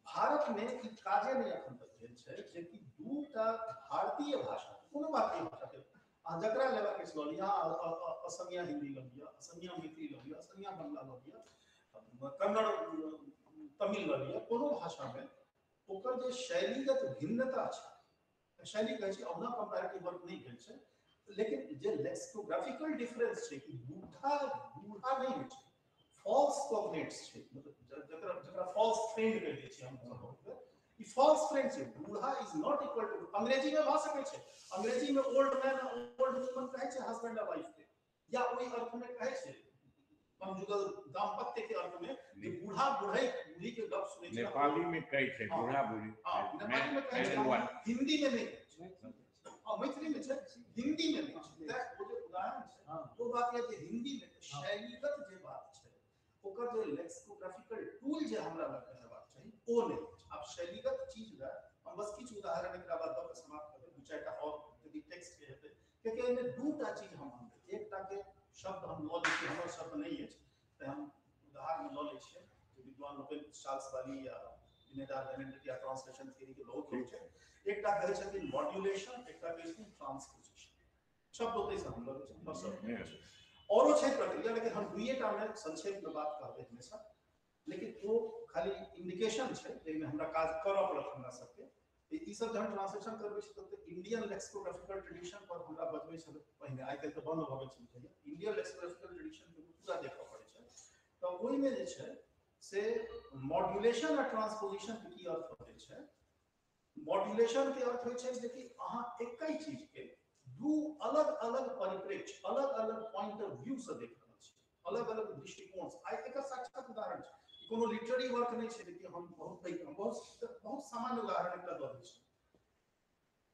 भारत में ई काजे नहि एखन तक भेल छै जे कि दूटा भारतीय भाषा, कोनो भारतीय भाषा के अहाँ जकरा लेबाक अछि लऽ लिअ, असमिया हिंदी लऽ लिअ, असमिया मैथिली लऽ लिअ, असमिया बंगला लऽ लिअ, कन्नड़ तमिल लऽ लिअ, कोनो भाषामे ओकर जे शैलीगत भिन्नता छै, शैली कहै छै ओना कम्पैरेटिव वर्क नहि भेल छै, लेकिन जे लेक्सिकोग्राफिकल डिफरेंस छै कि बूढ़ा बूढ़ा नहि होइ छै, फॉल्स कॉग्नेट्स छै, मतलब जकरा जकरा फॉल्स फ्रेंड कहि दै छियै हम सब, ई फॉल्स फ्रेंड छै। बूढ़ा is not equal to, अंग्रेजी में भऽ सकै छै, अंग्रेजी में ओल्ड मैन आ ओल्ड वुमन कहै छै हस्बैंड आ वाइफ के, या ओहि अर्थ में कहै छै कंजुगल दाम्पत्य के अर्थ में जे बूढ़ा बूढ़े बूढ़ी के गप सुनै छै। नेपाली में कहै छै बूढ़ा बूढ़ी, हां नेपाली में कहै छै, हिंदी में नहीं कहै छै। हां मैथिली में छै, हिंदी में नहीं छै। तैं ओ जे उदाहरण छै ओ बात यह जे हिंदी में शैलीगत जे बात छै ओकर जे लेक्सिकोग्राफिकल टूल जे हमरा लग हेबाक चाही ओ नहि। आब शैलीगत चीज लए हम बस किछु उदाहरण एकरा बाद दऽ कऽ समाप्त करबै, दू चारिटा आओर यदि टेक्स्ट के हेतै, कियाकि एहिमे दूटा चीज हम अनबै। एकटा के शब्द हम लऽ लै छियै, हमर शब्द नहि अछि तऽ हम उदाहरण लऽ लै छियै जे विद्वान लोकनि चार्ल्स बाली या विनय डार्बनेट या ट्रांसलेशन थियरी के बहुत लोक छै। एकटा कहै छथिन मॉड्यूलेशन, एकटा कहै छथिन ट्रांसपोजिशन। शब्द ओतहिसँ हम लऽ लै छियै, हमर शब्द नहि अछि। औरो छै प्रक्रिया, लेकिन हम दुइएटा में संक्षेप में बात कहबै हमेशा, लेकिन ओ खाली इंडिकेशन छै जाहिमे हमरा काज करऽ पड़त हमरा सबके। ई सब जहन ट्रांसलेशन करबै छै तऽ इंडियन लेक्सिकोग्राफिकल ट्रेडिशन पर हमरा बजबै छलै पहिने, आइ काल्हि तऽ बंद भऽ गेल छै बुझाइया। इंडियन लेक्सिकोग्राफिकल ट्रेडिशन के पूरा देखऽ पड़ै छै, तऽ ओहिमे जे छै से मॉड्यूलेशन आ ट्रांसपोजिशन के की अर्थ होइ छै। मॉड्यूलेशन के अर्थ होइ छै जे कि अहाँ एकहि चीज के दू अलग अलग परिप्रेक्ष्य, अलग अलग पॉइंट ऑफ व्यू से देख रहल छी, अलग अलग दृष्टिकोण से। आइ एकर साक्षात उदाहरण छै, कोनो लिटरेरी वर्क नहि छै, लेकिन हम बहुत पैघ, हम बहुत बहुत सामान्य उदाहरण एकटा दऽ दै छी।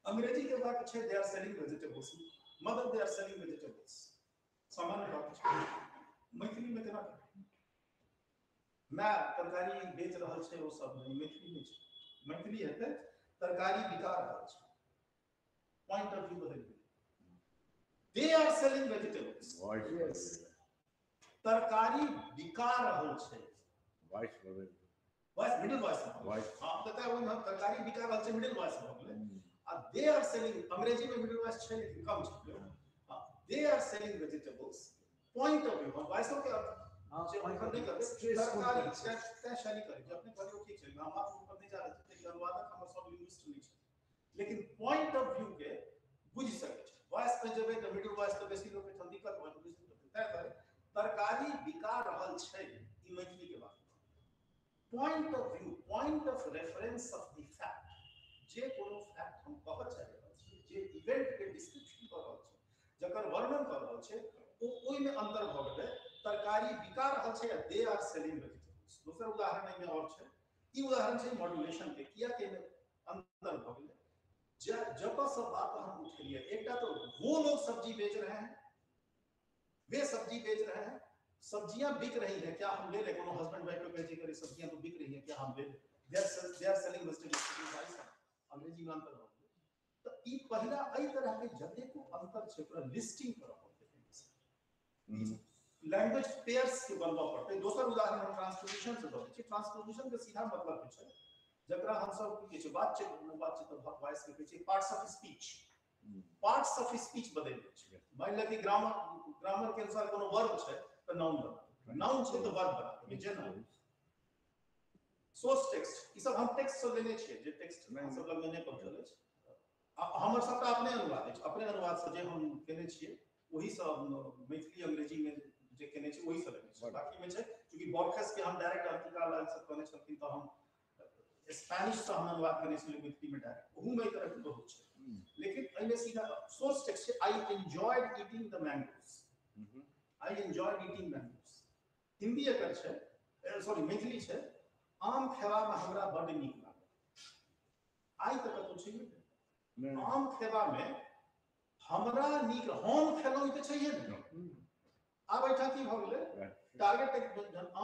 अंग्रेजी के वाक्य छै they are selling vegetables, mother they are selling vegetables, सामान्य वाक्य छै। मैथिली में केना कहबै? माय तरकारी बेच रहल छै, ओ सब नहीं, मैथिली में छै। मैथिली हेतै तरकारी बिका रहल छै, पॉइंट ऑफ व्यू बदलि गेलै। They are selling vegetables, तरकारी बिका रहल छै, वॉइस बदलि वॉइस मिडिल वॉइस, हां तऽ ओहिमे तरकारी बिका रहल छै मिडिल वॉइस भऽ गेलै। आ they are selling, अंग्रेजी में मिडिल वॉइस छै लेकिन कम छै। They are selling vegetables, point of view, हम वॉइसो के अर्थ जे एखन नहि करबै, तरकारी तैं शैली करै जे अपने कहलियै ठीक छै, हम मात्र ऊपर नहि जा रहल छी, लेकिन अनुवादक हमर सब लिंग्विस्ट नहि छै, लेकिन पॉइंट ऑफ व्यू के बुझि सकै छै। वॉइस पे जेबै तऽ मिडिल वॉइस तऽ बेसी लोक एहिठाम दिक्कत भऽ जेतै, तैं दुआरे तरकारी बिका रहल छै, ई मैथिली के बात। Point of view, point of reference of the fact, जे कोनो फैक्ट हम कहऽ चाहि रहल छी, जे इवेंट के डिस्क्रिप्शन कऽ रहल छी, जकर वर्णन कऽ रहल छै, ओ ओहिमे अंतर भऽ गेलै। तरकारी बिका रहल छै या they are selling vegetables. दोसर उदाहरण एहिमे आओर छै, ई उदाहरण छै मॉड्यूलेशन के, किया के एहिमे अंतर भऽ गेलै। जतऽ सब बात हम उठेलियै, एकटा तो वो लोग सब्जी बेच रहे हैं, वे सब्जी बेच रहे हैं, सब्जियां बिक रही हैं, क्या हम ले ले? कोनो हस्बैंड वाइफ को कहै छै कि सब्जियां तो बिक रही हैं, क्या हम ले ले? They are selling vegetables, अंग्रेजी में अंतर भऽ गेलै। तऽ ई पहिला एहि तरह के जतेको अंतर छै ओकरा लिस्टिंग करऽ पड़तै, लैंग्वेज पेयर्स के बनबऽ पड़तै। दोसर उदाहरण हम ट्रांसपोजिशन से दऽ दै छी। ट्रांसपोजिशन के सीधा मतलब होइ छै जकरा हम सब की कहै छै बातचीत, बातचीत वॉइस के कहै छै parts of speech. Parts of speech बदलि जाइ छै। मानि लिअ कि ग्रामर के अनुसार कोनो वर्ब छै तऽ नाउन बना, नाउन छै तऽ वर्ब बना देबै। जेना सोर्स टेक्स्ट, ई सब हम टेक्स्ट से लेने छियै, जे टेक्स्ट हम सब लग नहि पहुँचल अछि। हमर सबटा अपने अनुवाद अछि, अपने अनुवाद से जे हम केने छियै ओही से मैथिली अंग्रेजी में जे केने छियै ओही से लेने छियै। बाकी में छै चूँकि बॉर्खेस के हम डायरेक्ट अंकिका लाल सब कहने छलखिन तऽ हम स्पेनिश से हम अनुवाद केने छलियै मैथिली में डायरेक्ट, ओहू में एहि तरह के बहुत छै। लेकिन एहिमे सीधा सोर्स टेक्स्ट छै, I enjoyed eating the mangoes, I enjoyed eating mangoes. Hindi एकर छै, सॉरी मैथिली छै, आम खेबामे हमरा बड्ड नीक लागल। आइ तऽ कतहु छै नहि, आम खेबामे हमरा नीक, हम खेलहुँ ई तऽ छैहे नहि। आब एहिठाम की भऽ गेलै, टारगेट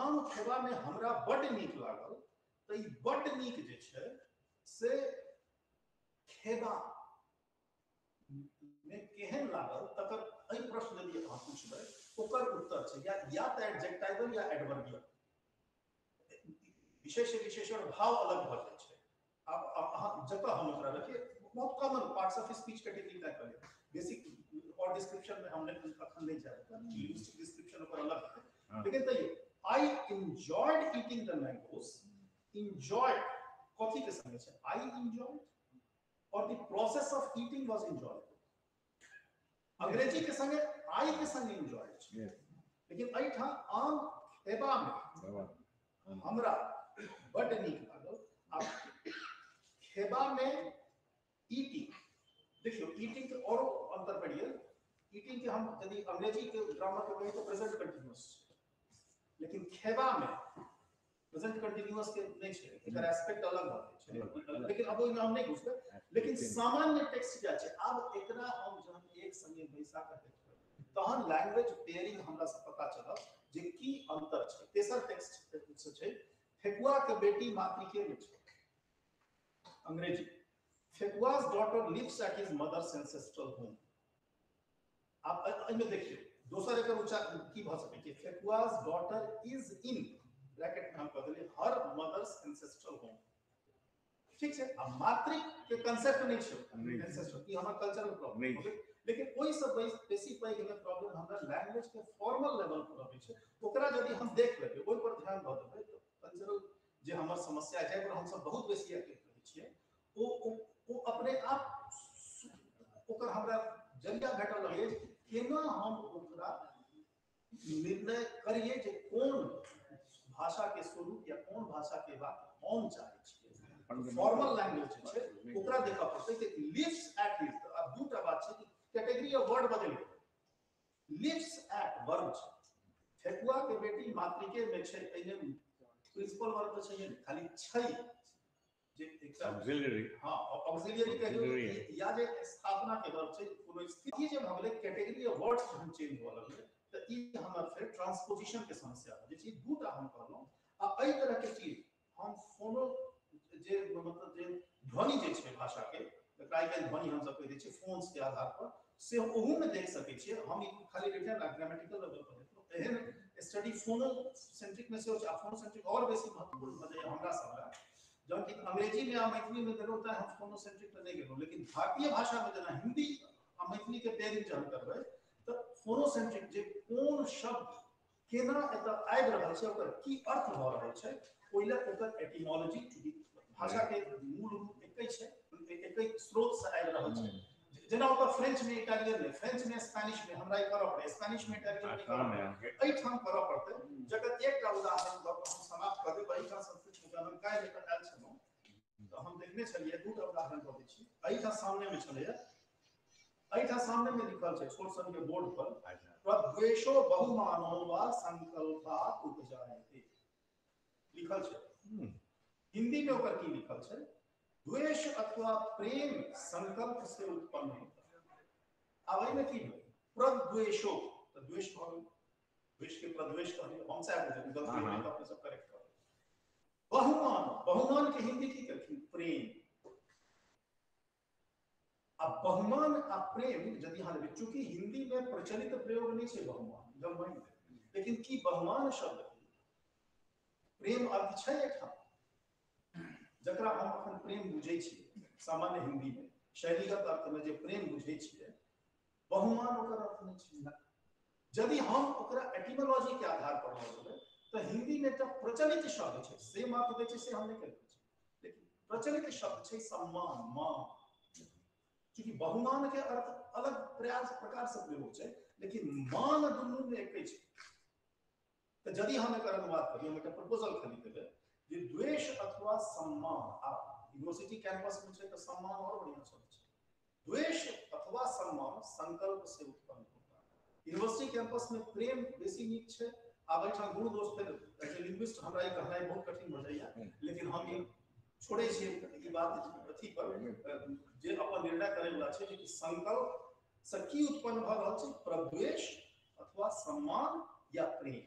आम खेबामे हमरा बड्ड नीक लागल, तऽ ई बड्ड नीक जे छै से खेबा मे केहन लागल तकर एहि प्रश्न यदि अहाँ पूछबै ओकर उत्तर छै या तऽ एडजेक्टाइवल या एडवर्बियल। विशेष विशेषण भाव अलग भऽ जाइ छै। आब अहाँ जतऽ हम ओकरा रखिए, बहुत common parts of speech category तय करिए, बेसिक और डिस्क्रिप्शन में हम अखन नहीं जाए, लिंग्विस्टिक डिस्क्रिप्शन ओकर अलग है। लेकिन तैयो I enjoyed eating the mangoes, enjoyed कथी के संगे छै, I enjoyed और the process of eating was enjoyable. अंग्रेजी के संगे आई के संगे एंजॉयड छै, लेकिन एहिठाम आम खेबा में हमरा बड्ड नीक लागल। आब खेबा में ईटिंग, देखियौ ईटिंग के औरो अंतर पड़ि गेल। ईटिंग के हम यदि अंग्रेजी के ग्रामर के कही तो प्रेजेंट कंटिन्यूअस, लेकिन खेबा में प्रेजेंट कंटिन्यूअस के नहीं छै, एकर एस्पेक्ट अलग भऽ जाइ छै। लेकिन अब ओहिमे हम नहि घुसबै, लेकिन सामान्य टेक्स्ट जे छै आब एकरा हम जहन एक संगे बैसा कऽ देखबै तहन लैंग्वेज पेयरिंग हमरा से पता चलत जे की अंतर छै। तेसर टेक्स्ट छै फेकुआ के बेटी मातृके में छै, अंग्रेजी Fekua's daughter lives at his mother's ancestral home. आप एहिमे देखियौ दोसर एकर उच्चारण की भऽ सकै छै, Fekua's daughter is in bracket में हम कह देलियै हर मदर्स एंसेस्ट्रल होम। ठीक छै, आ मातृक के कंसेप्ट नहीं छै एंसेस्ट्रल, ई हमर कल्चरल प्रॉब्लम। लेकिन ओहि से बेसी पैघ प्रॉब्लम हमरा लैंग्वेज के फॉर्मल लेवल पर अबै छै। ओकरा यदि हम देख लेबै, ओहि पर ध्यान दऽ देबै तऽ कल्चरल जे हमर समस्या छै पर हमसब बहुत बेसी एक्टिव रहै छियै, ओ अपने आप ओकर हमरा जरिया भेटल लगैए केना हम ओकरा निर्णय करिए जे कोन भाषा के स्वरूप या कोन भाषा के बात हम चाहै छियै। फॉर्मल लैंग्वेज जे छै ओकरा देखऽ पड़तै कि लिव्स एट his. आब दूटा बात छै कि कैटेगरी ऑफ वर्ड बदलि गेलै, लिव्स एट वर्ब छै, फेकुआ के बेटी मातृके में छै, एहिमे प्रिंसिपल वर्ब तऽ छैहे नहि, खाली छै जे एकटा ऑक्सिलरी, हां ऑक्सिलरी कहियौ या जे स्थापना के वर्ब छै कोनो स्थिति जे भऽ गेलै, कैटेगरी ऑफ वर्ड्स हम चेंज भऽ लगलै तऽ ई हमर फेर ट्रांसपोजिशन के समस्या भऽ जाइ छै। दूटा हम कहलहुँ। आ एहि तरह के चीज हम फोनो जे मतलब जे ध्वनि जे छै भाषा के, जकरा आइ काल्हि ध्वनि हमसब कहि दै छियै फोन्स के आधार पर, से ओहूमे देख सकै छियै। हम ई खाली रिटन आ ग्रामेटिकल लेवल पर देखलहुँ, एहन स्टडी फोनोसेंट्रिक में सेहो छै। आ फोनोसेंट्रिक और बेसी महत्वपूर्ण भऽ जाइए हमरा सब लए, जहन कि अंग्रेजी में आ मैथिली में गेलहुँ तऽ हम फोनोसेंट्रिक में नहि गेलहुँ, लेकिन भारतीय भाषा में जेना हिंदी आ मैथिली के पेयरिंग जहन करबै तऽ फोनोसेंट्रिक जे कोन शब्द केना एतऽ आबि रहल छै, ओकर की अर्थ भऽ रहल छै, ओहि लए ओकर एटिमोलॉजी, चूँकि भाषा के मूल रूप एकै छै, एकै स्रोत से आबि रहल छै। जेना ओकर फ्रेंच में इटालियन में, फ्रेंच में स्पेनिश में हमरा ई करऽ पड़ै, स्पेनिश में इटालियन में करऽ पड़ै, एहिठाम करऽ पड़तै। जकर एकटा उदाहरण दऽ कऽ हम समाप्त कऽ देब। एहिठाम संस्कृत में जहन हम काल्हि एतऽ आयल छलहुँ तऽ हम देखने छलियै, दूटा उदाहरण दऽ दै छी। एहिठाम सामने में छलैया, एहिठाम सामने में लिखल छै छोट सन के बोर्ड पर, प्रद्वेषो बहुमानो वा संकल्पात् उपजायते लिखल छै। हिंदी में ओकर की लिखल छै, द्वेष अथवा प्रेम संकल्प से उत्पन्न होता है। आब एहिमे की भेल, प्रद्वेषो तऽ द्वेष भऽ गेल, द्वेष के प्रद्वेष कहलियै हम, सएह बुझलियै, गलती होलै तऽ अपने सब करेक्ट करबै। बहुमान, बहुमान के हिंदी की कहलखिन, प्रेम। अब बहुमान आ प्रेम यदि अहाँ लेबै, चूंकि हिंदी में प्रचलित प्रयोग नहीं छै बहुमान, जब मानि लेबै, लेकिन की बहुमान शब्द प्रेम अर्थ छै एहिठाम, जकरा हम अखन प्रेम बुझै छी सामान्य हिंदी में, शैलीगत अर्थ में जे प्रेम बुझै छियै, बहुमान ओकर अर्थ नहि छै। यदि हम ओकरा एटिमोलॉजी के आधार पर लऽ जेबै तऽ हिंदी में एकटा प्रचलित शब्द छै, से मात्र दै छै, से हम नहि कहि रहल छी, लेकिन प्रचलित शब्द छै सम्मान, मान। चूँकि बहुमान के अर्थ अलग प्रयास प्रकार से प्रयोग छै, लेकिन मान दुनू में एके छै। तऽ यदि हम एकर अनुवाद करी, हम एकटा प्रपोजल खाली देबै जे द्वेष अथवा सम्मान, आ यूनिवर्सिटी कैंपस में छै तऽ सम्मान और बढ़िया शब्द छै, द्वेष अथवा सम्मान संकल्प से उत्पन्न होता है। यूनिवर्सिटी कैंपस में प्रेम बेसी नीक छै। आब एहिठाम गुण दोष फेर एज ए लिंग्विस्ट हमरा ई कहनाइ बहुत कठिन भऽ जाइए, लेकिन हम ई छोड़ै छियै ई बात अथी पर जे अपन निर्णय करैवला छै जे कि संकल्प से की उत्पन्न भऽ रहल छै, प्रद्वेष अथवा सम्मान या प्रेम।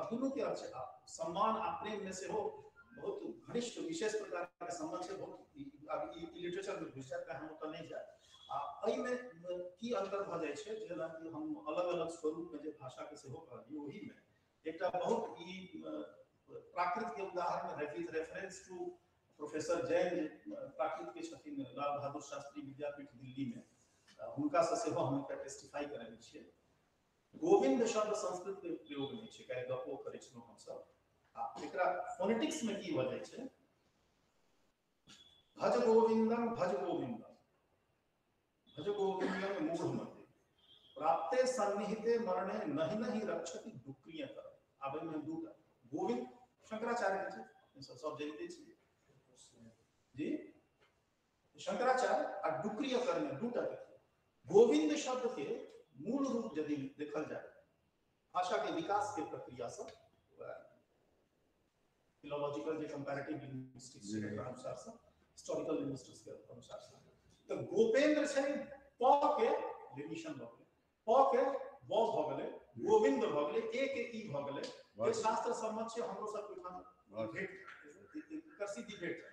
दुनू के अर्थ छै। सम्मान आ प्रेम में सेहो बहुत घनिष्ठ विशेष प्रकार के संबंध छै। बहुत आब ई लिटरेचर में घुसि जायत, हम ओतऽ नहि जायब। आ एहिमे की अंतर भऽ जाइ छै, जेनाकि हम अलग अलग स्वरूप में जे भाषा के सेहो कहलियै, ओहिमे एकटा बहुत ई प्राकृत के उदाहरण with reference to professor Jain जे प्राकृत के छथिन लाल बहादुर शास्त्री विद्यापीठ दिल्ली में, हुनका से सेहो हम एकटा टेस्टिफाई करेने छियै। गोविंद शब्द संस्कृत के प्रयोग नहि छै, काल्हि गपो करै छलहुँ हमसब। आ एकरा फोनेटिक्स में की भऽ जाइ छै, भज गोविंदम भज गोविंदम भज गोविंदम मूढ़मते प्राप्ते सन्निहिते मरणे नहि नहि रक्षति दुक्रिय कर। आब एहिमे दूटा गोविंद शंकराचार्य के छै, सब जनिते छियै जी, शंकराचार्य आ डुक्रिय कर में दूटा देखियौ। गोविंद शब्द के मूल रूप यदि देखल जाए भाषा के विकास के प्रक्रिया से, फिलोलॉजिकल जे कंपैरेटिव लिंग्विस्टिक्स के अनुसार से, हिस्टोरिकल लिंग्विस्टिक्स के अनुसार से, तो गोपेंद्र छै प के लेनिशन भऽ गेलै, प के व भऽ गेलै, गोविंद भऽ गेलै, ए के ई भऽ गेलै। जे शास्त्र सम्मत छै हमरो सब ओहिठाम भेट एकर सिद्धि भेट जाय।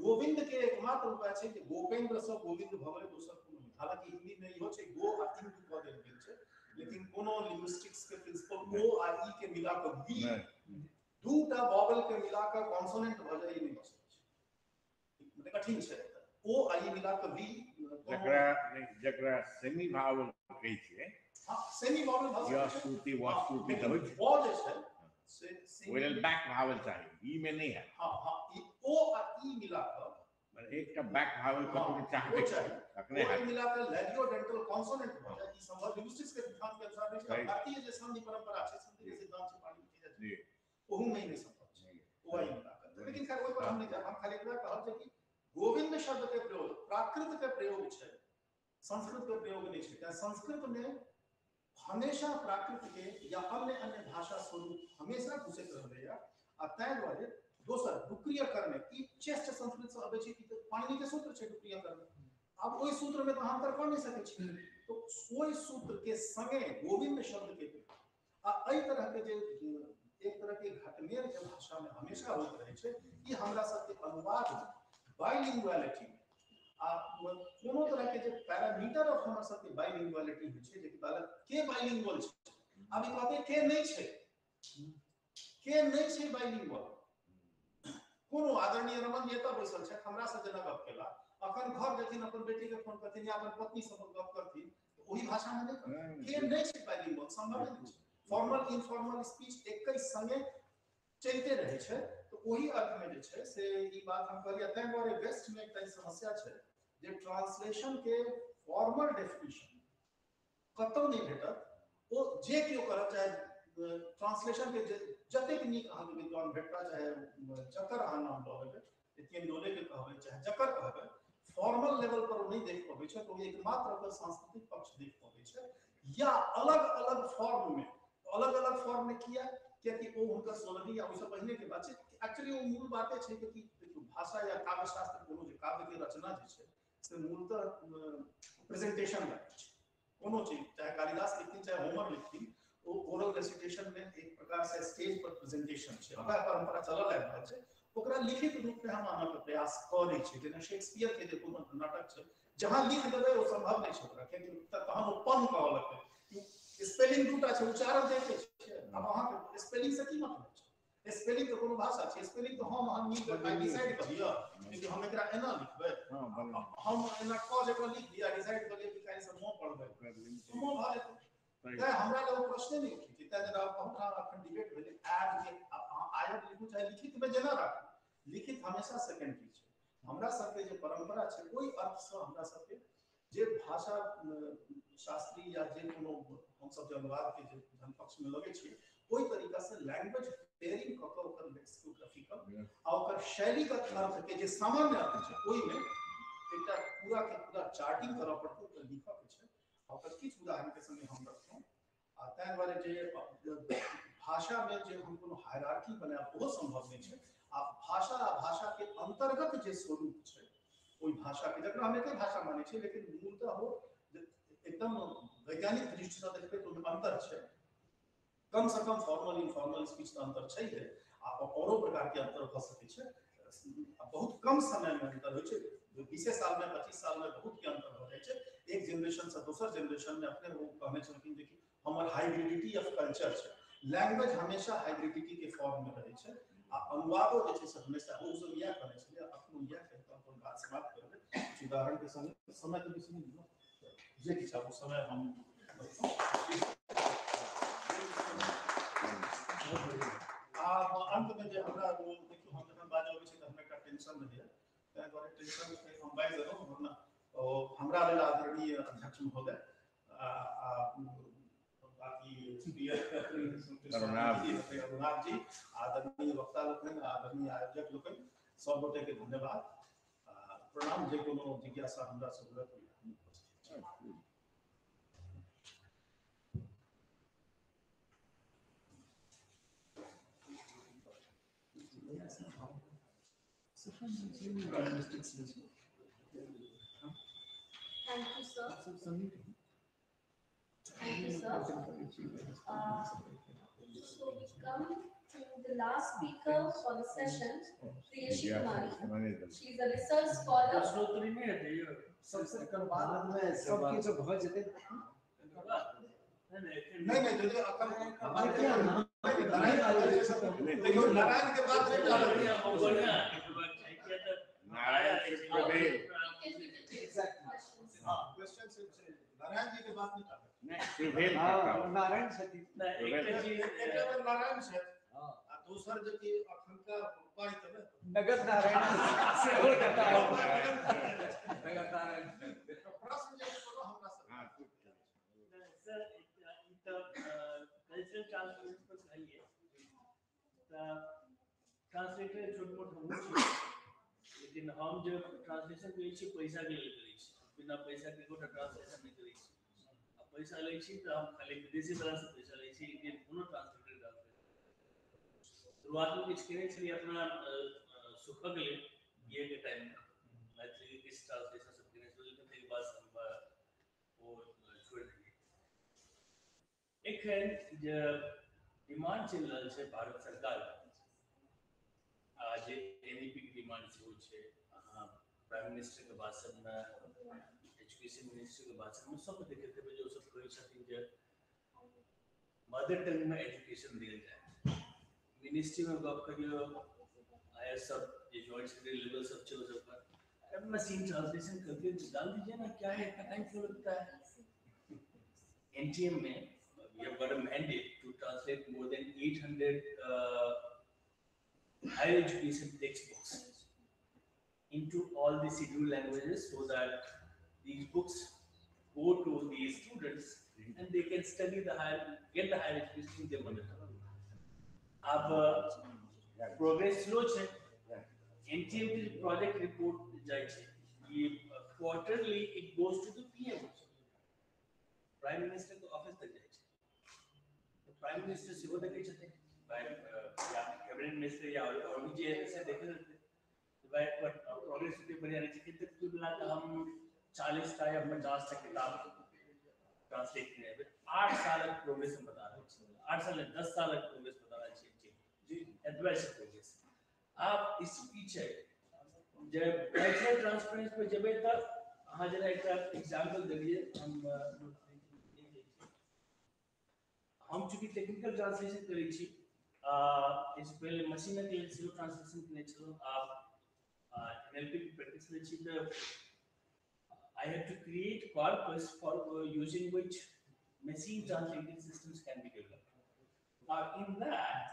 गोविंद के एकमात्र उपाय छै कि गोपेंद्र से गोविंद भऽ गेलै, दोसर कोनो नहि। हालांकि हिंदी में इहो छै गो आ इंदु कऽ देल गेल छै, लेकिन कोनो लिंग्विस्टिक्स के प्रिंसिपल ओ आ ई के मिला कऽ वी, दूटा वॉवेल के मिला कऽ कॉन्सोनेंट भऽ जाय, ई नहि भऽ सकै छै, मतलब कठिन छै। ओ आ ई मिला कऽ वी, जकरा जकरा सेमी भावल कहै छियै, हां सेमी वॉवेल भऽ सकै छै, श्रुति वस्तुति तऽ होइ छै, व जे छै से ओहि लेल बैक भावल चाही, ई में नहि है। हां हां, ई ओ आ ई मिला कऽ एकटा बैक भावल कतौ चाहबे तखने है, मिला कऽ लैरियोडेंटल कॉन्सोनेंट भऽ जाय, ई संभव लिंग्विस्टिक्स के सिद्धांत के अनुसार नहि छै। भारतीय जे संधि परंपरा छै, संधि के सिद्धांत छै पाणिनि के जे, ओहू में नहि संभव छै ओ आ ई मिला कऽ। लेकिन खैर ओहि पर हम नहि जायब, हम खाली एतबा कहब जे कि गोविंद शब्द के प्रयोग प्राकृत के प्रयोग छै, संस्कृत के प्रयोग नहि छै। तें संस्कृत में हमेशा प्राकृत के या अन्य अन्य भाषा स्वरूप हमेशा घुसैत रहलैया। आ ताहि दुआरे दोसर डुक्रिय कर्म ई चेष्ट संस्कृत से अबै छै, ई तऽ पाणिनि के सूत्र छै डुक्रिय कर्म। आब ओहि सूत्र में तऽ हम अंतर कऽ नहि सकै छी, तो ओहि सूत्र के संगे गोविंद शब्द के प्रयोग आ एहि तरह के जे एक तरह के घटमेल जे भाषा में हमेशा होइत रहै छै, ई हमरा सबके अनुवाद बाइलिंगुअलिटी आ कोनो तरह के जे पैरामीटर ऑफ हमर सबके बाइलिंगुअलिटी होइ छै, जे कि बालक के बाइलिंगुअल छै, आब ई कहतै के नहि छै, के नहि छै बाइलिंगुअल। कोनो आदरणीय रमन जी एतऽ बैसल छथि, हमरा से जेना गप केला, अखन घर जेथिन अपन बेटी के फोन करथिन या अपन पत्नी से गप करथिन, ओहि भाषा में नहि करथिन। के नहि छै बाइलिंगुअल, संभव नहि छै। फॉर्मल इनफॉर्मल स्पीच एकै संगे चलिते रहै छै। तऽ ओहि अर्थ में जे छै से ई बात हम कहलियै। ताहि दुआरे वेस्ट में एकटा समस्या छै जे ट्रांसलेशन के फॉर्मल डेफिनेशन कतौ नहि भेटत। ओ जे केओ करत, चाहे ट्रांसलेशन के जतेक नीक अहाँके विद्वान भेटता, चाहे जकर अहाँ नाम लऽ लेबै, एतियन के कहबै चाहे जकर कहबै, फॉर्मल लेवल पर ओ नहि देख पबै छै। तऽ ओ एकमात्र ओकर सांस्कृतिक पक्ष देख पबै छै, या अलग अलग फॉर्म में। अलग अलग फॉर्म में किया? कियाकि ओ हुनकर 16वीं या ओहिसँ पहिने के बात छै। एक्चुअली ओ मूल बाते छै कि देखियौ भाषा या काव्यशास्त्र कोनो जे काव्य के रचना जे छै से मूलतः प्रेजेंटेशन लागै छै। कोनो चीज चाहे कालिदास लिखथिन चाहे होमर लिखथिन, ओ ओरल रेसिटेशन में एक प्रकार से स्टेज पर प्रेजेंटेशन छै, ओकरा परंपरा चलल आबि रहल छै, ओकरा लिखित रूप में हम आनऽ के प्रयास करै छी। जेना शेक्सपियर के जे कोनो नाटक छै, जहाँ लिख देबै ओ संभव नहि छै ओकरा, कियाकि तहन ओ पन कहऽ लगतै। स्पेलिंग दूटा छै, उच्चारण तऽ एके छै। आब अहाँके स्पेलिंग से की मतलब छै? स्पेलिंग के कोनो भाषा छै? स्पेलिंग तऽ हम अहाँ नीक डिसाइड कऽ लिअ कि हम एकरा एना लिखबै, हम एना क जकाँ लिख लिअ, डिसाइड कऽ लिअ कि काल्हिसँ म पढ़बै, म भऽ जेतै। तैं हमरा लग प्रश्ने नहि उठै छै। तैं जेना बहुत ठाम अखन डिबेट भेलै आयब के, अहाँ आयब लिखू चाहे लिखितमे जेना राखू, लिखित हमेशा सेकेंडरी छै। हमरा सबके जे परम्परा छै ओहि अर्थसँ हमरा सबके जे भाषा शास्त्री या जे कोनो हमसब जे अनुवाद के जे पक्षमे लगै छियै ओहि तरीका से लैंग्वेज पेयरिंग कऽ कऽ ओकर लेक्सिकोग्राफिकल आ ओकर शैलीगत अर्थ के जे सामान्य अर्थ छै ओहिमे एकटा पूरा के पूरा चार्टिंग करऽ पड़तै, ओकर लिखऽ के छै। आ ओकर किछु उदाहरण के संगे हम रखलहुँ। आ ताहि दुआरे जे भाषामे जे हम कोनो हायरार्की बनायब ओहो सम्भव नहि छै। आ भाषा आ भाषा के अंतर्गत जे स्वरूप छै ओहि भाषा के, जकरा हम एके भाषा मानै छियै लेकिन मूलतः हो एकदम वैज्ञानिक दृष्टिसँ देखबै तऽ ओहिमे अन्तर छै, कम से कम फॉर्मल इनफॉर्मल स्पीच तऽ अन्तर छै, आ औरो प्रकार के अंतर भऽ सकै छै। बहुत कम समय में अंतर होइ छै, 20 साल में 25 साल में बहुत के अंतर हो जाइ छै। एक जनरेशन से दोसर जनरेशन में अपने वो कहने छलखिन जे कि हमर हाइब्रिडिटी ऑफ कल्चर छै, लैंग्वेज हमेशा हाइब्रिडिटी के फॉर्म में रहै छै। आ अनुवादो जे छै से हमेशा ओ सब इएह कहने छलै, अखनो इएह कहि कऽ अपन बात समाप्त करबै किछु उदाहरण के संगे। समय तऽ बेसी नहि, जे किछु आब समय हम आ अंत में जे हमरा ओ देखियौ, हम जखन बाजऽ अबै छी तऽ हमरा एकटा टेंशन रहैया, ताहि दुआरे टेंशन हम बाजि देलहुँ, वरना ओ हमरा लेल आदरणीय अध्यक्ष महोदय आ बाकी अरुणाभ जी, आदरणीय वक्ता लोकनि, आदरणीय आयोजक लोकनि, सब गोटे के धन्यवाद, प्रणाम। जे कोनो जिज्ञासा हमरा से हुए हम उपस्थित छी। Thank you, sir. Thank you, sir. So we come to the last speaker for the session, Priyashi Kumari. She is a research scholar. नहीं नहीं, जो अकल देखियो नारायण के बात नहीं टालत। नारायण हां, क्वेश्चन से नारायण जी के बात नहीं टालत। नहीं, त्रिवेल नारायण छथि, एकटा तऽ नारायण छथि आ दोसर जे कि अखनका उपाय तऽ ने नगद नारायण सेहो कथा नगद नारायण। प्रश्न जे कोनो हमरा सब। हां सर, ई तऽ कल्चरल ट्रांसलेशन पर कहलियै तऽ ट्रांसलेटर छोट मोट हमहूँ छी, लेकिन हम जे ट्रांसलेशन करै छी पैसा के लेल करै छी, बिना पैसा के एकोटा ट्रांसलेशन नहि करै छी। आ पैसा लै छी तऽ हम खाली विदेशी तरहसँ पैसा लै छी, इंडियन कोनो ट्रांसलेटर शुरुआतमे किछु केने छलियै अपना सुखक लेल, बी ए के टाइममे मैथिलीके किछु ट्रांसलेशन सब केने छलियै, लेकिन ताहिके बाद हम ओ छोड़ि देलियै। एखन जे डिमांड चलि रहल छै भारत सरकार आ जे एन ई पी के डिमांड सेहो छै, अहाँ प्राइम मिनिस्टरके भाषणमे, एजुकेशन मिनिस्टरके भाषणमे सबके देखैत हेबै जे ओसब कहै छथिन जे मदर टंगमे एजुकेशन देल जाय। मिनिस्ट्रीमे गप करियौ, I S सब जे ज्वाइंट सेक्रेटरी लेवल सब छै ओ सबका मशीन ट्रांसलेशन करके डाल दीजिए ना, क्या है इतना टाइम क्यों लगता है। एनटीएम में we have got a mandate to translate more than 800 higher education textbooks into all the scheduled languages so that these books go to the students and they can study the higher, get the higher education in their mother tongue. अब प्रोग्रेस स्लो छै, एनटीएम के प्रोजेक्ट रिपोर्ट जाइ छै, ये quarterly it goes to the PM, prime minister के ऑफिस तक जाइ छै। प्राइम मिनिस्टर सेहो देखै छथिन, या कैबिनेट मिनिस्टर या और भी जे से देखै छथिन भाई प्रोग्रेस एते बढ़िया रहै छै। कुल मिला कऽ हम 40 टा या 50 टा किताब ट्रांसलेट केने हेबै। 8 सालक प्रोग्रेस हम बता रहल छी, 8 साल नहि 10 सालक प्रोग्रेस बता रहल छी जी, एतबे छै प्रोग्रेस। आप इस पीछे जे कल्चरल ट्रांसफरेंस पर जेबै तऽ अहाँ जेना एकटा एग्जाम्पल देलियै, हम चूँकि टेक्निकल ट्रांसलेशन करै छी एहिसँ पहिले मशीनक लेल सेहो ट्रांसलेशन केने छलहुँ। आब एनएलपी के प्रैक्टिस में छी तऽ I have to create corpus for using which machine translating systems can be developed. Now in that,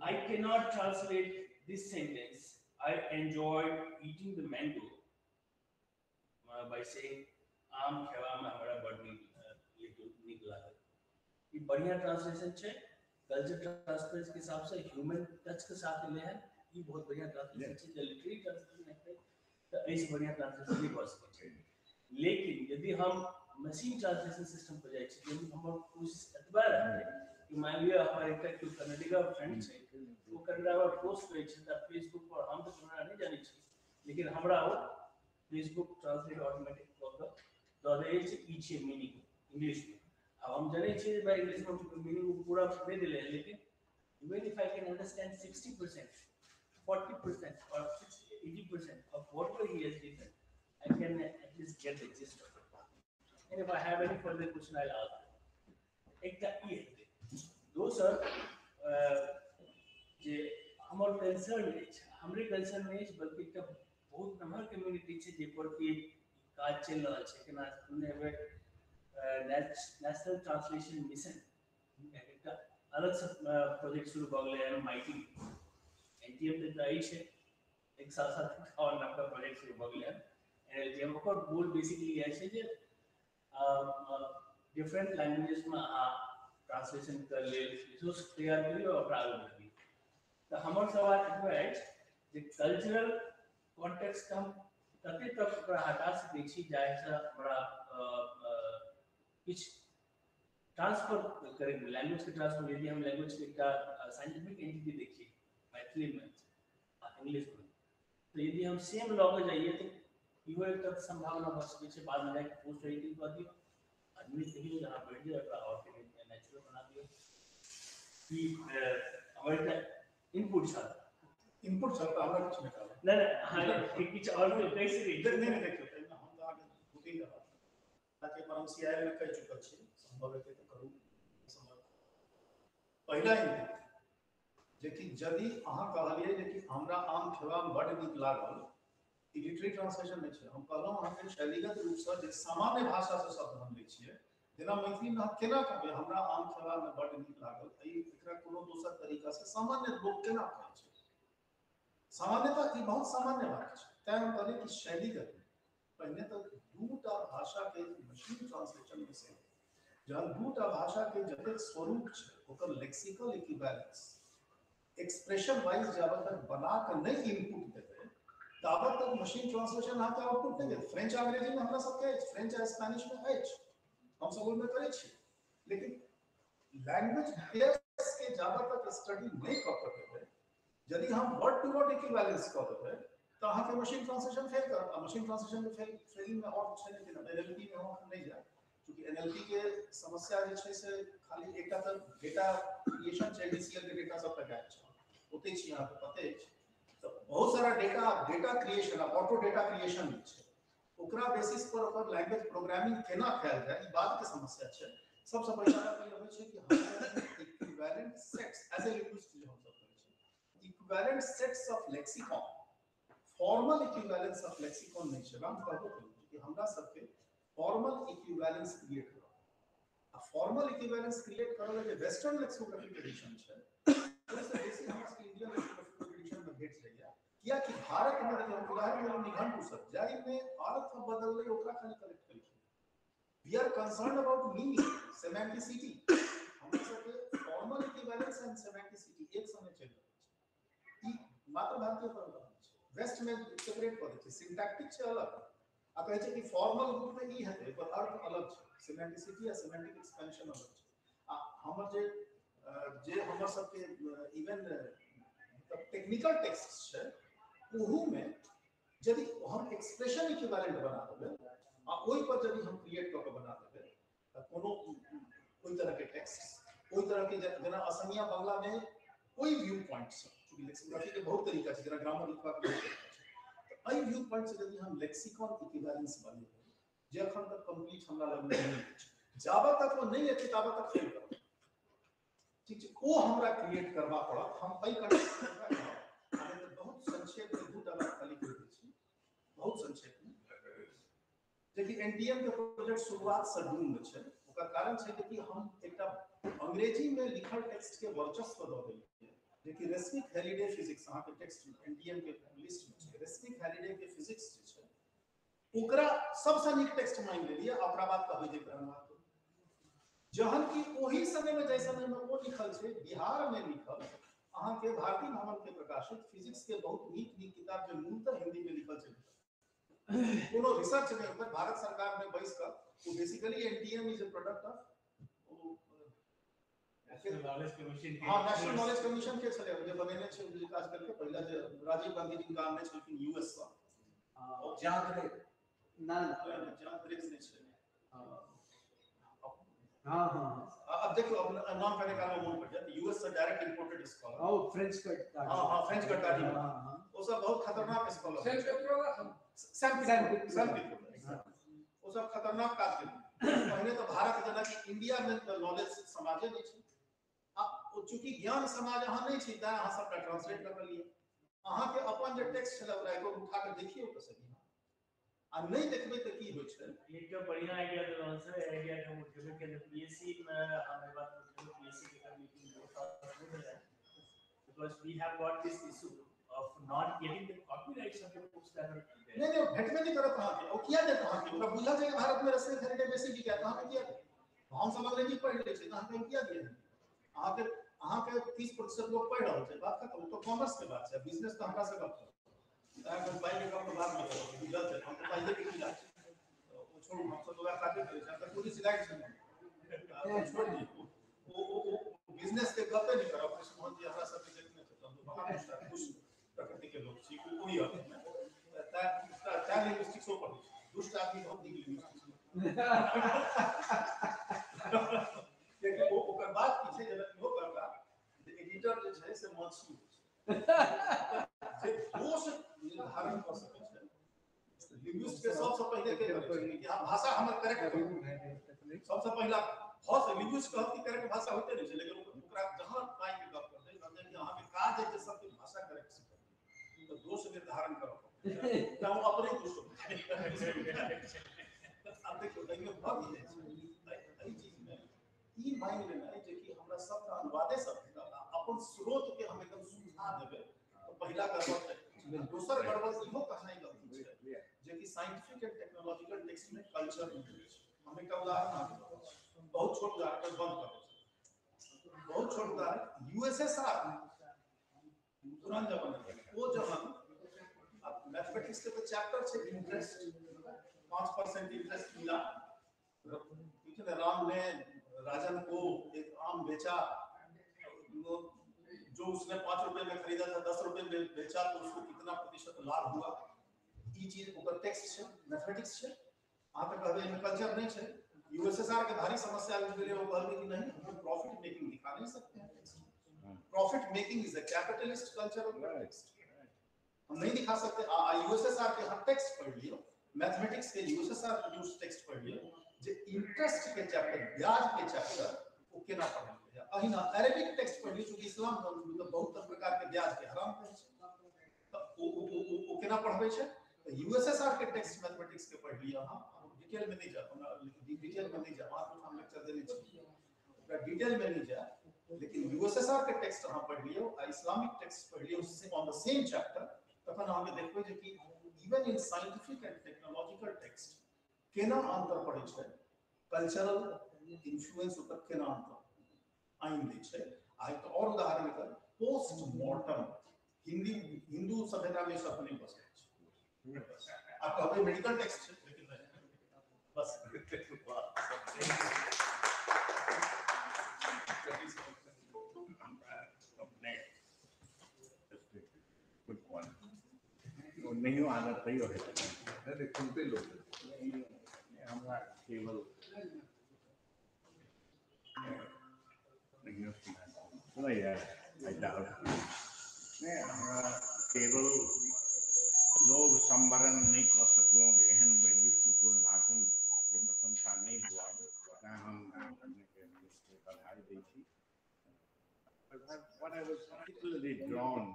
I cannot translate this sentence, I enjoyed eating the mango, by saying आम खेबामे हमरा बड़ नीक लागल। ई बढ़िया ट्रांसलेशन छै, कल्चर ट्रांसफरेंस के हिसाब से ह्यूमन टच के साथ एलै हन, ई बहुत बढ़िया ट्रांसलेशन छै। जे लिटरेरी ट्रांसलेशन हेतै तऽ एहिसँ बढ़िया ट्रांसलेशन नहि भऽ सकै छै। लेकिन यदि हम मशीन ट्रांसलेशन सिस्टम पर जाइ छी, जाहिमे हमर कोशिश एतबा रहतै कि मानि लिअ हमर एकटा केओ कन्नडिगा फ्रेंड छै, ओ कन्नड़ामे पोस्ट करै छै तऽ फेसबुक पर, हम तऽ कन्नड़ा नहि जानै छी, लेकिन हमरा ओ फेसबुक ट्रांसलेट ऑटोमेटिक कऽ कऽ दऽ दै छै ई छियै मीनिंग इंग्लिशमे। आब हम जनै छियै जे भाइ इंग्लिशमे मीनिंग पूरा नहि देलै हन, लेकिन even if I can understand 60%, 40% or 80% of whatever he has written, I can at least get the gist of it. And if I have any further question, I'll ask. एकटा ई हेतै। दोसर जे हमर कंसर्न अछि, हमरे कंसर्न नहि अछि, बल्कि एकटा बहुत नमहर कम्युनिटी छै जाहिपर कि काज चलि रहल छै। केना सुनने हेबै नेशनल ट्रांसलेशन मिशन एकटा अलग से प्रोजेक्ट शुरू भऽ गेलै हन, माइटी एनटीएम तऽ अछि, एक साथ साथ और नवका प्रोजेक्ट शुरू भऽ गेलै हन एनएलटीएम। ओकर गोल बेसिकली इएह छै जे डिफरेंट लैंग्वेजेसमे अहाँ ट्रांसलेशन के लेल रिसोर्स तैयार करियौ और ओकरा आगू बढ़बियौ। तऽ हमर सवाल एतबे अछि जे कल्चरल कॉन्टेक्स्ट हम कते तक ओकरा हटा सकै छी जाहिसँ हमरा किछु ट्रांसफर करैमे, लैंग्वेज के ट्रांसफर, यदि हम लैंग्वेज के एकटा साइंटिफिक एंटिटी देखिए मैथिलीमे आ इंग्लिशमे, तऽ यदि हम सेम लऽ कऽ जाइए तऽ इहो एकटा संभावना भऽ सकै छै बादमे जाके पोस्ट एडिटिंग कऽ दियौ, आदमी देखियौ जे अहाँ बैठ जाउ ओकरा आओर नेचुरल बना दियौ। ई हमर एकटा इनपुट छल। इनपुट छल तऽ हमरा किछु नहि कहल। नहि नहि, अहाँ किछु आओर कहि सकै छी। नहि नहि, देखियौ एहिमे हम तऽ अहाँके दू तीन टा बात ताकि पर हम सीआईएल में कहि चुकल छी, संभव हेतै तऽ करू, संभव। पहिला इनपुट जे कि यदि अहाँ कहलियै जे कि हमरा आम खेबामे बड्ड नीक लागल, ई लिटरेरी ट्रांसलेशन नहि छै। हम कहलहुँ अहाँके शैलीगत रूपसँ जे सामान्य भाषासँ शब्द हम लै छियै, जेना मैथिलीमे अहाँ केना कहबै हमरा आम खेबामे बड्ड नीक लागल, एहि एकरा कोनो दोसर तरीकासँ सामान्य लोक केना कहै छै? सामान्यतः ई बहुत सामान्य बात छै। तैं हम कहलियै कि शैलीगत पहिने तऽ दूटा भाषाके मशीन ट्रांसलेशनमे से जहन दूटा भाषाके जतेक स्वरूप छै ओकर लेक्सिकल इक्विवेलेंस एक्सप्रेशन वाइज जाबत तक बना कऽ नहि इनपुट देबै ताबत तक मशीन ट्रांसलेशन अहाँके आउटपुट नहि देत। फ्रेंच अंग्रेजीमे हमरा सबके अछि, फ्रेंच आ स्पेनिशमे अछि, हमसब ओहिमे करै छी, लेकिन लैंग्वेज पेयर्स के जाबत तक स्टडी नहि कऽ कऽ देबै, यदि हम वर्ड टू वर्ड इक्विवेलेंस कऽ देबै तऽ अहाँके मशीन ट्रांसलेशन फेल करत। आ मशीन ट्रांसलेशन के फेलिंग में और छै नहि, जेना एनएलपी में हम अखन नहि जायब, चूँकि एनएलपी के समस्या जे छै से खाली एकटा तऽ डेटा क्रिएशन छै, एडीसीएल के डेटा सबटा गायब छै, ओते छी अहाँके पते अछि। तऽ बहुत सारा डेटा डेटा क्रिएशन आ ऑटो डेटा क्रिएशन जे छै ओकरा बेसिस पर ओकर लैंग्वेज प्रोग्रामिंग केना कयल जाय, ई बात के समस्या छै। सबसँ पहिला बात ई होइ छै कि हमरा equivalent sets as a linguist जे हमसब करै छी, equivalent sets of lexicon, formal equivalence of lexicon नहि छै। हम कहबो केलहुँ कि हमरा सबके फॉर्मल इक्विवेलेंस क्रिएट करऽ, आ फॉर्मल इक्विवेलेंस क्रिएट करऽ लेल जे वेस्टर्न लेक्सिकोग्राफिक ट्रेडिशन छै ओहिसँ बेसी हमरा सबके इंडियन लेक्सिकोग्राफिक ट्रेडिशन मे भेट जाइए। कियाकि भारत में देखियौ, हम उदाहरण देलहुँ निघंटु सब, जाहिमे अर्थ बदललै ओकरा खाली कलेक्ट केलखिन। We are concerned about meaning, semanticity. हमरा सबके फॉर्मल इक्विवेलेंस एंड सेमेंटिसिटी एक संगे चलि रहल छै। ई मात्र भारतीय परंपरा छै, वेस्ट में सेपरेट कऽ दै छै, सिंटैक्टिक छै अलग, आ कहै छै कि फॉर्मल रूप में ई हेतै पर अर्थ अलग छै, सेमेंटिसिटी आ सेमेंटिक एक्सपेंशन अलग छै। आ हमर जे जे हमर सबके इवन मतलब टेक्निकल टेक्स्ट छै ओहूमे यदि हम एक्सप्रेशन इक्विवेलेंट बना देबै आ ओहि पर यदि हम क्रिएट कऽ के बना देबै तऽ कोनो ओहि तरहके टेक्स्ट ओहि तरहके जेना असमिया बंगलामे ओहि व्यू पॉइंट से, चूँकि लेक्सिकोग्राफी के बहुत तरीका छै, जेना ग्रामर लिखबाक बहुत तरीका छै, तऽ एहि व्यू पॉइंट से यदि हम लेक्सिकॉन इक्विवेलेंस बनेबै जे अखन तक कंप्लीट हमरा लग नहि अछि, जाबत तक वो नहि एतै ताबत तक फेल करब। ठीक छै, ओ हमरा क्रिएट करबा पड़त। हम एहि कंटेक्स्ट बहुत संक्षेप में दूटा बात खाली कहि दै छी, बहुत संक्षेप में, जेकि एनटीएम के प्रोजेक्ट शुरुआत से डूम्ड छै। ओकर कारण छै कि हम एकटा अंग्रेजी में लिखल टेक्स्ट के वर्चस्व दऽ देलियै, जेकि रेस्मिक हैलिडे फिजिक्स अहाँके टेक्स्ट एनटीएम के लिस्ट में छै। रेस्मिक हैलिडे के फिजिक्स जे छै ओकरा सबसँ नीक टेक्स्ट मानि लेलियै, ओकरा बाद कहबै जे अनुवाद करू। जहन कि ओही समय में, जाहि समय में ओ लिखल छै, बिहार में लिखल अहाँके भारती भवन के प्रकाशित फिजिक्स के बहुत नीक नीक किताब जे मूलतः हिंदी में लिखल छै, कोनो रिसर्च नहीं ओकर भारत सरकार में बैस कऽ ओ basically NTM is a product of national knowledge commission. हाँ, नेशनल नॉलेज कमीशन के छलै जे बनेने छै, जे काज करके पहिला जे राजीव गांधी जी आनने छलखिन यूएस सँ, ना जॉन ब्रिग्स नहि छलै। हाँ हाँ, अब देखियो अब नाम करने काल में मोन पड़ जाए, यूएस से डायरेक्ट इंपोर्टेड स्कॉलर, ओ फ्रेंच कट, हाँ हाँ फ्रेंच कट दाढ़ी, हाँ हाँ, वो सब बहुत खतरनाक स्कॉलर, सैम पित्रोदा, वो सब खतरनाक काज केलकै। पहले तो भारत जेना कि इंडिया में नॉलेज समाजे नहीं छै, आ चूंकि ज्ञान समाज अहाँ नहीं छै, तैं अहाँ सबटा ट्रांसलेट कर लियै। अहाँ के अपन जे टेक्स्ट छलै ओकरा एको उठा के देखियौ तऽ सही, आ नहीं देखबै तऽ की होइ छै। एकटा बढ़िया आइडिया देलहुँ सर, आइडिया हम उठेबे केलियै पीएससी में, हम ई बात उठेबै पीएससी के मीटिंग बहुत साल नहि भेलै, because we have got this issue of not getting the copyrights of the books that are there. नहीं नहीं, भेटबे नहीं करत अहाँके, ओ किया देत अहाँके? ओकरा बुझल छै कि भारत में रसनी खरीदे बेसी बिकायत, अहाँके किया देत? हम सब अंग्रेजी पढ़ि लै छी तऽ अहाँके किया दिए? अहाँके अहाँके 30% लोग पढ़ि रहल छै, बात खत्म। ओ तऽ कॉमर्स के बात छै, बिजनेस तऽ हमरा से गप करब, पाइ के गप बाद में करब, बुझल छै हम तऽ पाइए के कीड़ा छै, ओ छोड़ू, हम सब ओकरा काजे करै छी, हम तऽ पूरी सिलाइ छै, छोड़ दियौ ओ बिजनेस के गपे नहीं करब। कृष्ण मोहन जी हमरा सबके देखने छै, हम तऽ महा दुष्ट प्रकृति के लोग छी, ओहि अर्थ में तैं लिंग्विस्टिक्सो पढ़ै छी, दुष्ट आदमी बहुत नीक लिंग्विस्टिक्स, कियाकि ओकर बात की छै, जेना इहो कहता जे एडिटर जे छै से माछी होइ छै, जे दोष निर्धारण कऽ सकै छै। लिंग्विस्ट के सबसँ पहिले के करै छै कि हाँ भाषा हमर करेक्ट करू, सबसँ पहिला भऽ सकै लिंग्विस्ट कहत कि करेक्ट भाषा होइते नहि छै, लेकिन ओकरा जहाँ पाइ के गप करतै कहतै कि अहाँके काज है जे सबके भाषा करेक्ट सिखै, तऽ दोष निर्धारण करऽ पड़तै, तऽ ओ अपने दुष्ट। आब देखियौ एहिमे भऽ की जाइ छै, एहि चीजमे ई मानि लेनाइ जे कि हमरा सबटा अनुवादे सब भेटल, अपन स्रोत के हम एकदम सुझा देबै तऽ पहिला गड़बड़ छै। दोसर गड़बड़ इहो कहनाइ गलती छै जे कि साइंटिफिक एंड टेक्नोलॉजिकल टेक्स्ट में कल्चर नहि होइ छै। हम एकटा उदाहरण अहाँके, बहुत छोट उदाहरण बस बंद कर दै छी, बहुत छोट उदाहरण, यूएसएसआर पुरान जमाना ओ जहन मैथमेटिक्स के तऽ चैप्टर छै इंटरेस्ट, 5% इंटरेस्ट मिला, ठीक है ना, राम ने राजन को एक आम बेचा, जो उसने 5 रुपए में खरीदा था 10 रुपए में बेचा, तो उसको कितना प्रतिशत लाभ हुआ, ई चीज ओकर टेक्स्ट छै, मैथमेटिक्स छै। अहाँ तऽ कहबै एहिमे कल्चर नहीं छै। यूएसएसआर के भारी समस्या आबि गेलै, ओ कहलकै कि नहीं हम प्रॉफिट मेकिंग दिखा नहीं सकते हैं text, profit making is a capitalist culture of text, हम नहीं दिखा सकते। यूएसएसआर के हर टेक्स्ट पढ़ लियो, मैथमेटिक्स के यूएसएसआर प्रोड्यूस टेक्स्ट पढ़ लियो, जे इंटरेस्ट के चैप्टर, ब्याज के चैप्टर ओ केना पढ़ल गेलै। अहिना अरेबिक टेक्स्ट पढ़ लियो, चूंकि इस्लाम मतलब बहुत प्रकार के ब्याज के हराम कहै छै, तऽ ओ ओ ओ केना पढ़बै छै। तऽ यूएसएसआर के टेक्स्ट मैथमेटिक्स के पढ़ लियो अहाँ, डिटेल में नहीं जाब, हमरा डिटेल में नहीं जाब, अहाँ हम लेक्चर देने छी ओकरा डिटेल में नहीं जाब, लेकिन यूएसएसआर के टेक्स्ट अहाँ पढ़ लियो आ इस्लामिक टेक्स्ट पढ़ लियो ऑन the same chapter, तखन अहाँके देखबै जे कि even in scientific and technological text केना अंतर पड़ै छै, कल्चरल इन्फ्लुएंस ओकर केना अंतर आनि दै छै। आ एकटा और उदाहरण एकर, पोस्टमार्टम हिंदी हिंदू सभ्यता में शब्द नहीं बसै छै, आप कहबै मेडिकल टेक्स्ट छै, लेकिन नहीं, बस। नहियो आदत तैयो हेतै, नहीं सुनते लोग हमरा केवल नहियो सुनैया, नहीं हमरा केवल लोभ संवरण नहीं कऽ सकलहुँ जे एहन वैविध्यपूर्ण भाषण के प्रशंसा नहीं हुआ, तैं हम अपनेके बधाई दै छी। But what I was particularly drawn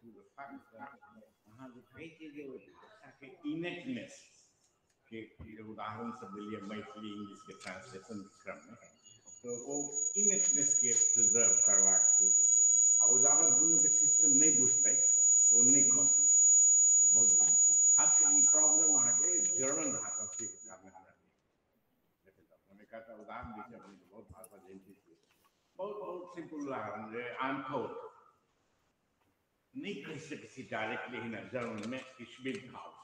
to the fact that अहाँ जे कहै छियै जे ओहि भाषाके इनेटनेस के उदाहरण सब देलियै मैथिली इंग्लिश के ट्रांसलेशन के क्रममे, तऽ ओ इनेटनेस के प्रिजर्व करबाक कोशिश, आ ओ जाबत दुनूके सिस्टम नहि बुझतै तऽ ओ नहि कऽ सकैए। बहुत खास ई प्रॉब्लम अहाँके जर्मन भाषा सीखबामे हमरा देखल। हम एक उदाहरण दै छी, अपने बहुत भाषा जानते छियै, बहुत बहुत सिंपल उदाहरण जे I am cold नहि कहि सकै छी डायरेक्टली हिना जर्मनमे Ich bin kalt,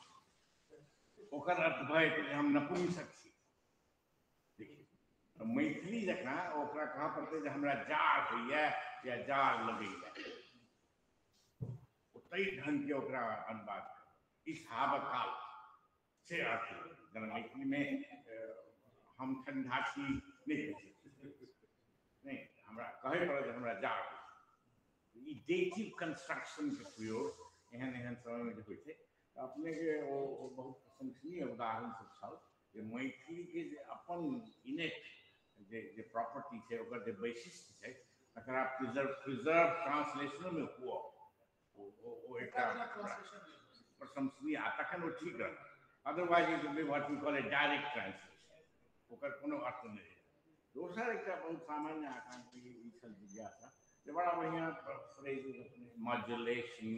ओकर अर्थ भऽ जेतै जे हम नपुंसक छी। देखियौ तऽ मैथिली जकाँ ओकरा कहऽ पड़तै जे हमरा जाड़ होइए या जाड़ लगैए, ताहि ढंगके ओकरा अनुवाद कर इस habe kalt से अर्थ, जेना मैथिलीमे हम ठंडा छी नहि कहै छी, नहि हमरा कहै पड़त जे हमरा जाड़ होइ। ई डेटिव कंस्ट्रक्शनके प्रयोग एहन एहन समयमे जे होइ छै, तऽ अपनेके ओ बहुत प्रशंसनीय उदाहरण सब छल जे मैथिलीके जे अपन इनेट जे जे प्रॉपर्टी छै, ओकर जे वैशिष्ट्य छै, तकरा प्रिजर्व ट्रांसलेशनोमे हुअ, ओ एकटा प्रशंसनीय, आ तखन ओ ठीक रहत। Otherwise it will be what we call a direct translation, ओकर कोनो अर्थ नहि रहै। दोसर एकटा बहुत सामान्य आकांक्षी ई छल जिज्ञासा जे बड़ा बढ़िआँ फ्रेज मॉड्यूलेशन,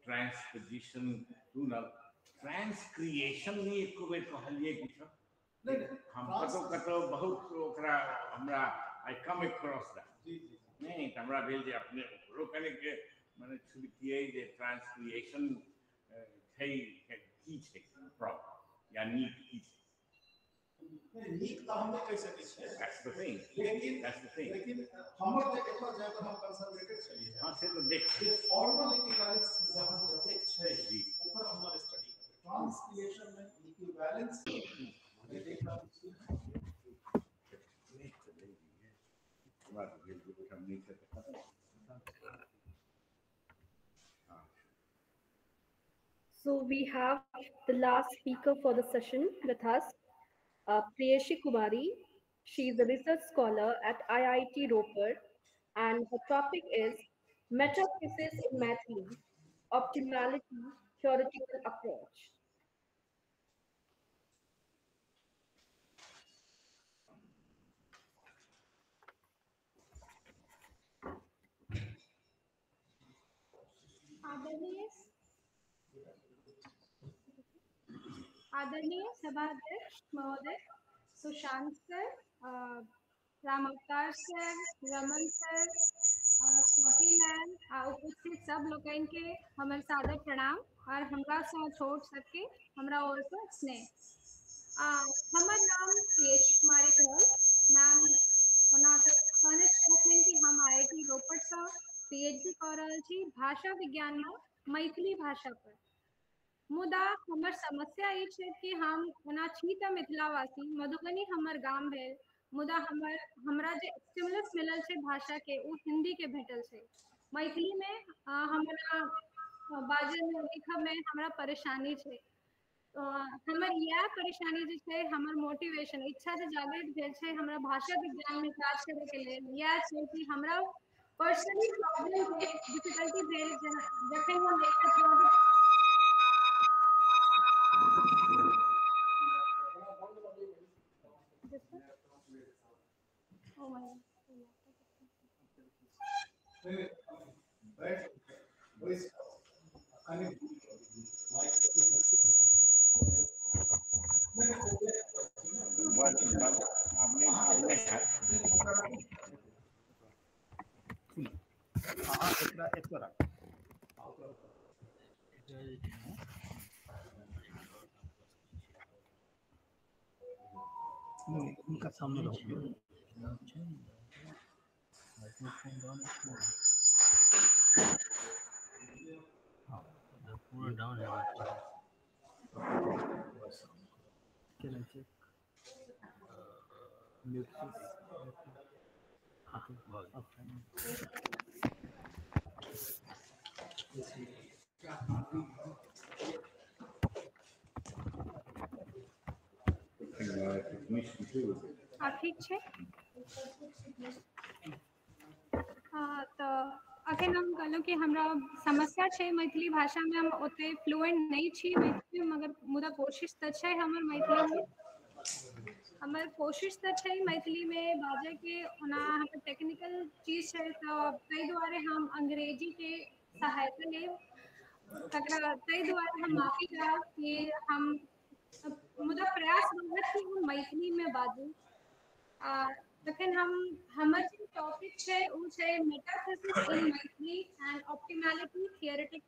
ट्रांसपोजिशन, सुनल ट्रांसक्रिएशन नहि एको बेर कहलियै किछो नहि, हम कतहु कतहु बहुत ओकरा हमरा I come across that नहि, तऽ हमरा भेल जे अपने ओकरो कनिक मने छुबितियै जे ट्रांसक्रिएशन छै की छै प्रॉब्लम या नीक की छै। नीक तऽ हम नहि कहि सकै छियै। That's the thing. लेकिन That's the thing. लेकिन हमर जे एतऽ जाय पर हम कंसंट्रेटेड छलियै, हाँ से तऽ देख जे फॉर्मल इक्विवेलेंस जहाँ जतेक छै ओकर हमर स्टडी ट्रांसक्रिएशन में इक्विवेलेंस देख रहल छी। हमरा तऽ भेल जे ओहिठाम नहि छै तऽ खतम। So we have the last speaker for the session with us, Priyeshi Kumari. She is a research scholar at IIT Ropar, and her topic is Metathesis in Maithili, Optimality Theoretical Approach. आदरणीय सभाध्यक्ष महोदय, Sushant sir, Ram Avatar sir, Raman sir, Swati ma'am आ उपस्थित सब लोकनि के हमर सादर प्रणाम और हमरा से छोट सबके हमरा ओर से स्नेह। हमर नाम प्रियेशी कुमारी भेल। मैम ओना तऽ कहने छलखिन कि हम IIT रोपड़ से PhD कऽ रहल छी भाषा विज्ञान में मैथिली भाषा पर। मुदा हमर समस्या ई छै कि हम ओना छी तऽ मिथिलावासी, मधुबनी हमर गाम भेल, मुदा हमरा जे स्टिमुलस मिलल छै भाषा के ओ हिंदी के भेटल छै। मैथिली में हमरा बाजय में लिखय में हमरा परेशानी छै। हमर इएह परेशानी जे छै हमर मोटिवेशन इच्छा जे जागृत भेल छै हमरा भाषा विज्ञान में काज करे के लेल इएह छै कि हमरा पर्सनली प्रॉब्लम भेल, डिफिकल्टी भेल जखन हम एकटा project Oh my उनका सामने रहो। पूरा डाउन है। Can I check? Mute please. हाँ okay. आ ठीक छै। हाँ तो अखन हम कहलहुँ कि हमरा समस्या छै मैथिली भाषामे, हम ओते फ्लुएंट नहि छी मैथिली, मगर मुदा कोशिश तऽ छै हमर मैथिलीमे, हमर कोशिश तऽ छै मैथिलीमे बाजैके। ओना हमर टेक्निकल चीज छै तऽ ताहि दुआरे हम अंग्रेजीके सहायता लेब, तकरा ताहि दुआरे हम माफी चाहब कि हम मुदा प्रयास रहत कि हम मैथिलीमे बाजू। आ तखन हम हमर जे टॉपिक छै ओ छै metathesis in Maithili and optimality theoretic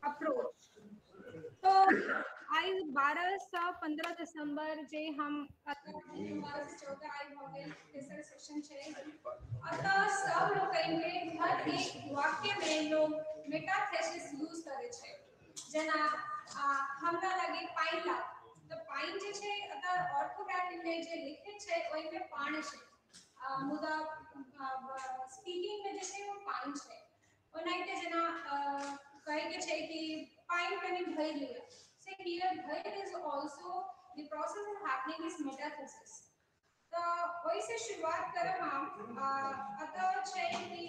approach. तो आइ 12 से 15 दिसंबर जे हम 12 से 14 आइ भऽ गेल, तेसर सेशन छै। अतः सब लोकनि के हर एक वाक्य में लोग मेटाथेसिस यूज करै छै। जेना हमरा लगे पानि लाग, तऽ पानि जे छै अतः ऑर्थोग्राफी में जे लिखित छै ओहिमे पान छै, मुदा स्पीकिंग में जे छै ओ पानि छै। ओनाहिते जेना कहैके छै कि पानि कनि भरि लिअ, से here भरि is also the process is happening is metathesis. तऽ ओहिसँ शुरुआत करब हम। अतः छै कि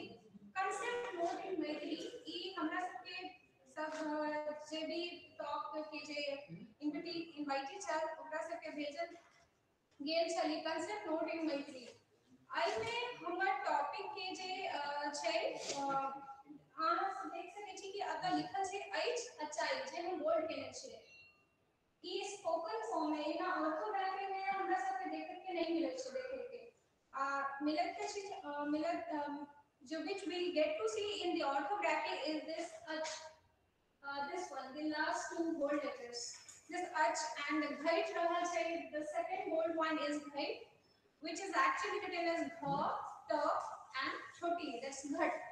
कंसेप्ट नोट इन मैथिली, ई हमरा सबके सब जे भी टॉप के जे इन्वाइटी छल ओकरा सबके भेजल गेल छली कंसेप्ट नोट इन मैथिली। एहिमे हमर टॉपिक के जे छै अहाँ सब देख सकै छी कि अतः लिखल छै अछि अचाइ, जे हम बोल्ड केने छियै। ई स्पोकन फॉर्म में एना ऑर्थोग्राफी में हमरा सबके देखे के नहीं मिलै छै, देखे के आ मिलत के चीज मिलत जो which we get to see in the orthography is this ach, this one, the last two bold letters, this ach and the ghait रहल छै। The second bold one is ghait, which is actually written as gha, ta and choti, that's ghat.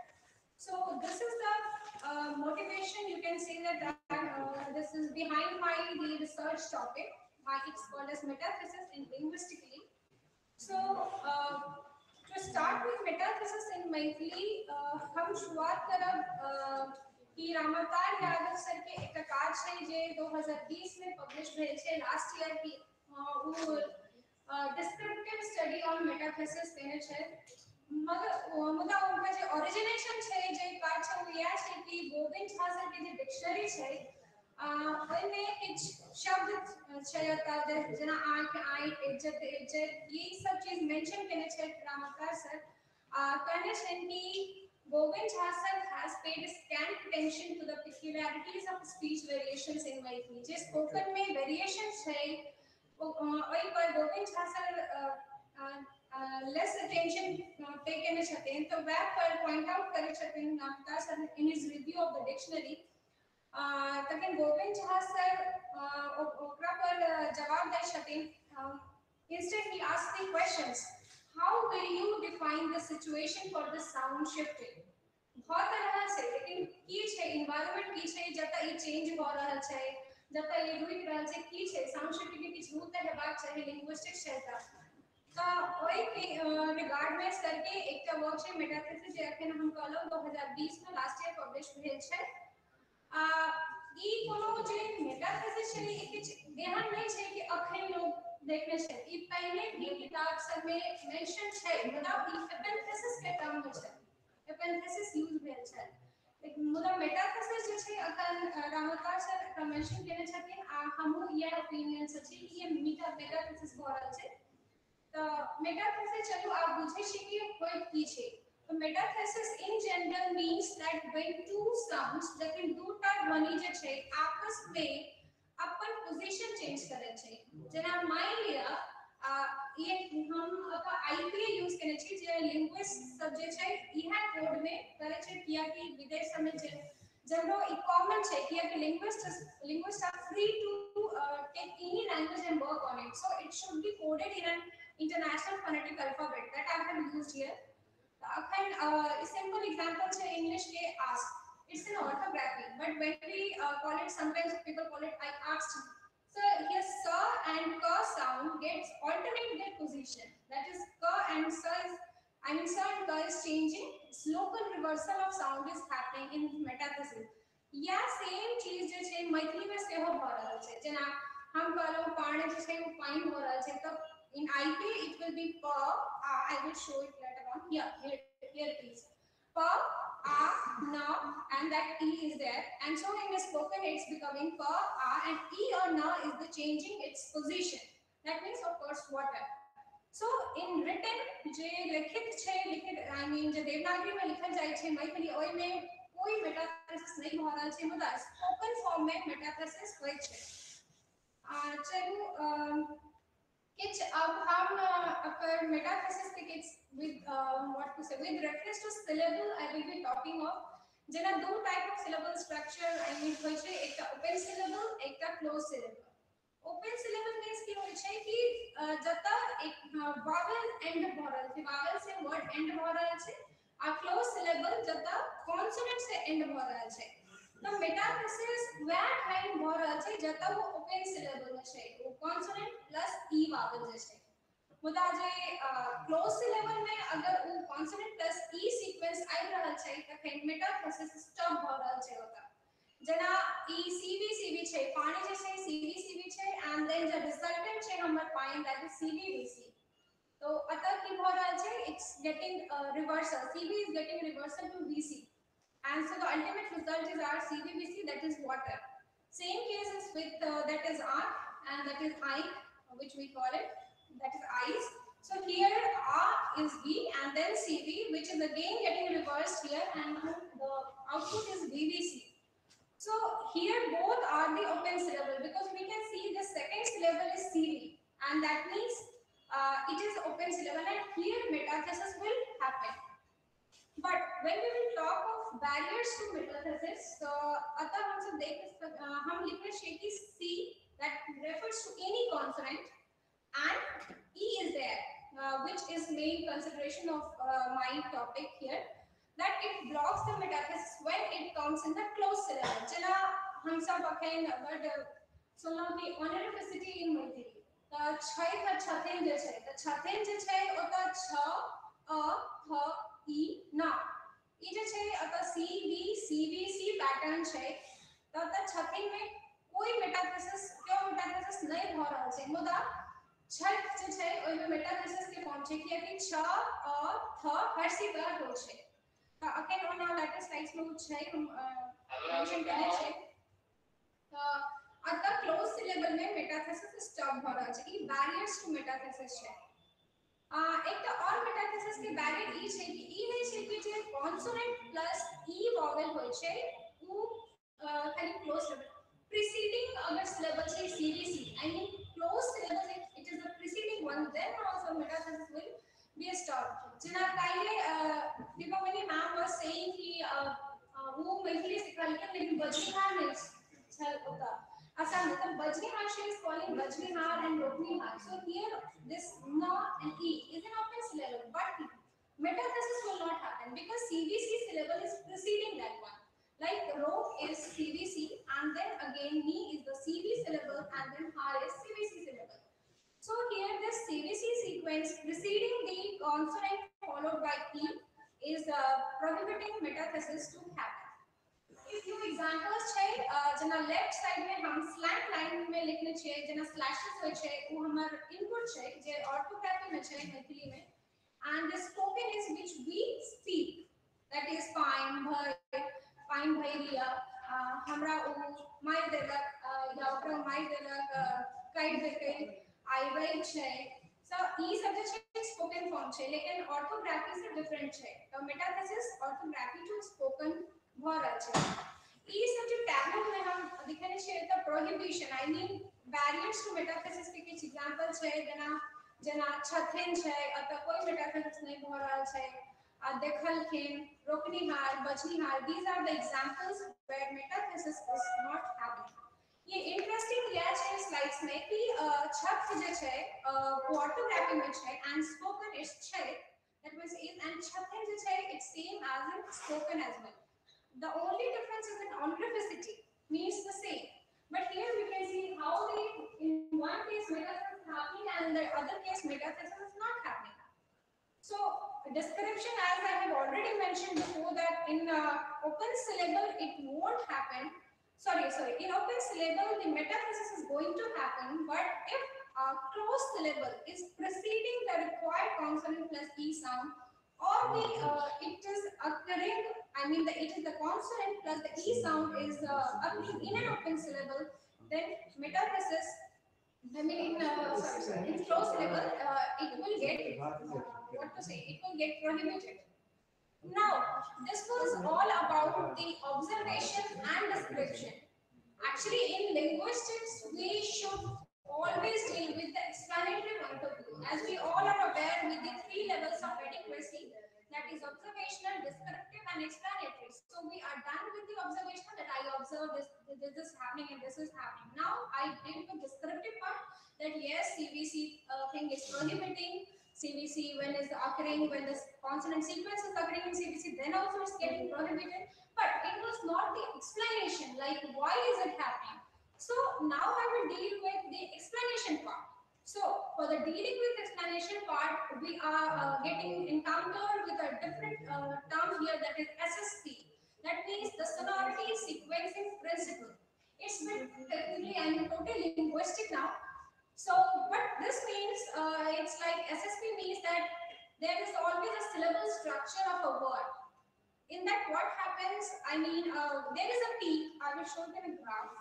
So this is the motivation, you can say that this is behind my the research topic. My it's called as metathesis in linguistically. So to start with metathesis in Maithili, हम शुरुआत करब कि रामावतार यादव सर के एक काज छै जे 2020 में पब्लिश भेल छै लास्ट ईयर की, ओ डिस्क्रिप्टिव स्टडी ऑन मेटाथेसिस देने छै। मगर मुदा हुनका जे ओरिजिनेशन छै जे काज छै ओ इएह छै कि गोविंद झा सर के जे डिक्शनरी छै ओहिमे किछु शब्द छै जेना आँख, आँखि, इज्जत, इज्जत, ये सब चीज मेंशन केने छै रामावतार सर। कहने छनि कि Govind Jha sir has paid scant attention to the peculiarities of speech variations in Maithili. जे स्पोकन में वेरिएशन छै ओहि पर Govind Jha sir less attention पे केने छथिन, तऽ वएह पर पॉइंट आउट करै छथिन Ramavatar sir in his review of the dictionary. तखन गोविंद झा सर ओकरा पर जवाब दै छथिन। Instead he asked the questions, how will you define the situation for the sound shifting? भऽ तऽ रहल छै लेकिन की छै इन्वायरमेंट, की छै जतऽ ई चेंज भऽ रहल छै, जतऽ ई रुकि रहल छै, की छै साउंड शिफ्टिंग के किछु रूप तऽ हेबाक चाही लिंग्विस्टिक छै। तऽ ओहि रिगार्ड में सर के एकटा वर्क छै मेटाथेसिस, जे अखन हम कहलहुँ 2020 में लास्ट ईयर पब्लिश भेल छै। ई कोनो जे मेटाथेसिस छै ई किछु एहन नहि छै कि अखन लोग देखने छै, ई पहिने भी किताब सब में मेंशन छै, मुदा ई एपेंथेसिस के टर्म में छै, एपेंथेसिस यूज भेल छै। लेकिन मुदा मेटाथेसिस जे छै अखन रामावतार सर एकरा मेंशन केने छथिन आ हमहूँ इएह ओपिनियन से छी कि ई मेटाथेसिस भऽ रहल छै। तऽ मेटाथेसिस चलू आब बुझै छी कि होइत की छै। तऽ metathesis in general means that when two sounds, जखन दूटा ध्वनि जे छै आपस में अपन पोजीशन चेंज करै छै। जेना मानि लिअ ई हम अपन आईपीए यूज केने छी, जे लिंग्विस्ट सब जे छै इएह कोड में करै छै, कियाकि विदेश सबमे जे जनरो ई कॉमन छै, कियाकि linguist are free to take any language and work on it, so it should be coded in an international phonetic alphabet that I have used here. अखन सिंपल एग्जांपल छै इंग्लिश के ask, it's an orthography, but when we call it, sometimes people call it I asked. So here sa and ka sound gets alternate their position, that is ka and sa is, I mean sa and ka is changing, it's local reversal of sound is happening in metathesis. या सेम चीज जे छै मैथिली में सेहो भऽ रहल छै। जेना हम कहलहुँ पानि जे छै ओ पानि भऽ रहल छै, तऽ in IP it will be pa, I will show it later on. Here, here it is pa A, N, and that E is there. And so in the spoken it's becoming P, A, and E or N is the changing its position. That means of course water. So in written जे लिखित छै, लिखित I mean जे देवनागरी में लिखल जाइ छै मैथिली, ओहि में कोई मेटाथेसिस नहीं भऽ रहल छै, मुदा स्पोकन फॉर्म में मेटाथेसिस होइ छै। चलू किछु अब हम अकर मेटाथेसिस के किछु with what to say with reference to syllable I will be talking of. जेना दू type of syllable structure I mean होइ छै, एकटा ओपन सिलेबल, एकटा close syllable. Open syllable means की होइ छै कि जतऽ एक वॉवेल एंड भऽ रहल छै, वॉवेल से वर्ड एंड भऽ रहल छै, आ क्लोज सिलेबल जतऽ कॉन्सोनेंट से एंड भऽ रहल छै। तऽ मेटाथेसिस वएह ठाम भऽ रहल छै जतऽ ओ ओपन सिलेबल मे छै, ओ कॉन्सोनेंट प्लस ई वॉवेल जे छै। मुदा जे क्लोज सिलेबल में अगर ओ कॉन्सोनेंट प्लस ई सीक्वेंस आबि रहल छै तखन मेटाथेसिस स्टॉप भऽ रहल छै ओतऽ। जेना ई सीवी सीवी छै, पानी जे छै सीवी सीवी छै, एंड then जे रिजल्टेंट छै हमर पानि that is सीवीवीसी। तो अतः की भऽ रहल छै, it's getting reversal, CV is getting reversal to VC, and so the ultimate result is our CVVC, that is water. Same case is with that is R and that is I, which we call it, that is eyes. So here R is V and then CV, which is again getting reversed here, and the output is VVC. So here both are the open syllable, because we can see the second syllable is CV, and that means it is open syllable, and here metathesis will happen. But when we will talk of barriers to metathesis, so अतः हम सब देख हम लिखने छियै कि C that refers to any consonant and E is there, which is main consideration of my topic here, that it blocks the metathesis when it comes in the closed syllable. जेना हम सब अखन बड सुनलहुँ कि honorificity in Maithili, तऽ छै तऽ छथिन जे छै, तऽ छथिन जे छै ओतऽ छ अ थ ई न, ई जे छै ओतऽ C V C V C pattern छै, तऽ ओतऽ छथिन में कोई मेटाथेसिस क्यों मेटाथेसिस नहि भऽ रहल छै। मुदा छठ जे छै ओहिमे मेटाथेसिस के फॉर्म छै, कियाकि छ अ थ हर्षिकार होइ छै। तऽ अखन ओना लेटर स्लाइड्स में ओ छै, हम मेंशन केने छै। तऽ अतः क्लोज सिलेबल में मेटाथेसिस स्टॉप भऽ रहल छै, ई बैरियर्स टू मेटाथेसिस छै। एकटा और मेटाथेसिस के बैरियर ई छै कि ई नहि छै कि जे कॉन्सोनेंट प्लस ई वॉवेल होइ छै उ खाली क्लोज सिलेबल, प्रीसीडिंग अगर सिलेबल छै CVC, I mean close syllable it is the preceding one, then also metathesis will be stopped. जेना काल्हि दीपावली मैम वाज सेइंग कि वो मैथिली सिखलखिन लेकिन बजनिहार नहि छल ओतऽ असम, तऽ बजनिहार she is calling बजनिहार and रोकनिहार. So here this n and e is an open syllable, but metathesis will not happen because CVC syllable is preceding that one. Like rope is CVC, and then again ni is the CV syllable, and then har is CVC syllable. So here this CVC sequence preceding the consonant followed by E is prohibiting metathesis to happen. A few examples छै, जेना लेफ्ट साइड में हम स्लैंट लाइन में लिखने छियै, जेना स्लैशेस होइ छै ओ हमर इनपुट छै जे ऑर्थोग्राफी में छै मैथिली में, and the spoken is which we speak, that is पाइन भय, पाइन भरि लिअ, हमरा ओ मारि देलक या ओकरा मारि देलक, काटि देलकै, आइ रहि छै। सो ई सब जे छै स्पोकन फॉर्म छै, लेकिन ऑर्थोग्राफी से डिफरेंट छै। तऽ मेटाथेसिस ऑर्थोग्राफी टू स्पोकन भऽ रहल छै। ई सब जे टैबलो में हम लिखने छियै तऽ prohibition I mean barriers to metathesis के किछु एग्जांपल छै, जेना जेना छथिन छै, अतः कोई मेटाथेसिस नहि भऽ रहल छै, आ देखलखिन, रोकनिहार, बजनिहार, these are the examples where metathesis is not happening. ये इंटरेस्टिंग यह छै स्लाइड्स में कि छठ जे छै वो ऑर्थोग्राफी में छै एंड स्पोकन is छै, that means is, and छथिन जे छै it's same as in spoken as well. The only difference is in honorificity means the same, but here we can see how they in one case metathesis is happening and in the other case metathesis is not happening. So description, as I have already mentioned before, that in open syllable it won't happen. Sorry, in open syllable the metathesis is going to happen, but if a closed syllable is preceding the required consonant plus e sound or the it is occurring, I mean the it is the consonant plus the E sound is occurring in an open syllable, then metathesis, I mean in closed syllable, it will get, what to say, it will get prohibited. Now, this was all about the observation and description. Actually, in linguistics, we should always deal with the explanatory point of view. As we all are aware with the three levels of adequacy, that is observational, descriptive, and explanatory. So we are done with the observational, that I observed this is happening and this is happening. Now I did the descriptive part, that yes, CVC thing is prohibiting, CVC when is occurring, when the consonant sequence is occurring in CVC, then also it's getting prohibited. But it was not the explanation, like why is it happening? So now I will deal with the explanation part. So for the dealing with explanation part, we are getting encountered with a different term here, that is SSP. That means the sonority sequencing principle. It's been technically, I mean, totally linguistic now. So what this means, it's like SSP means that there is always a syllable structure of a word. In that, what happens, I mean, there is a peak. I will show you in a graph.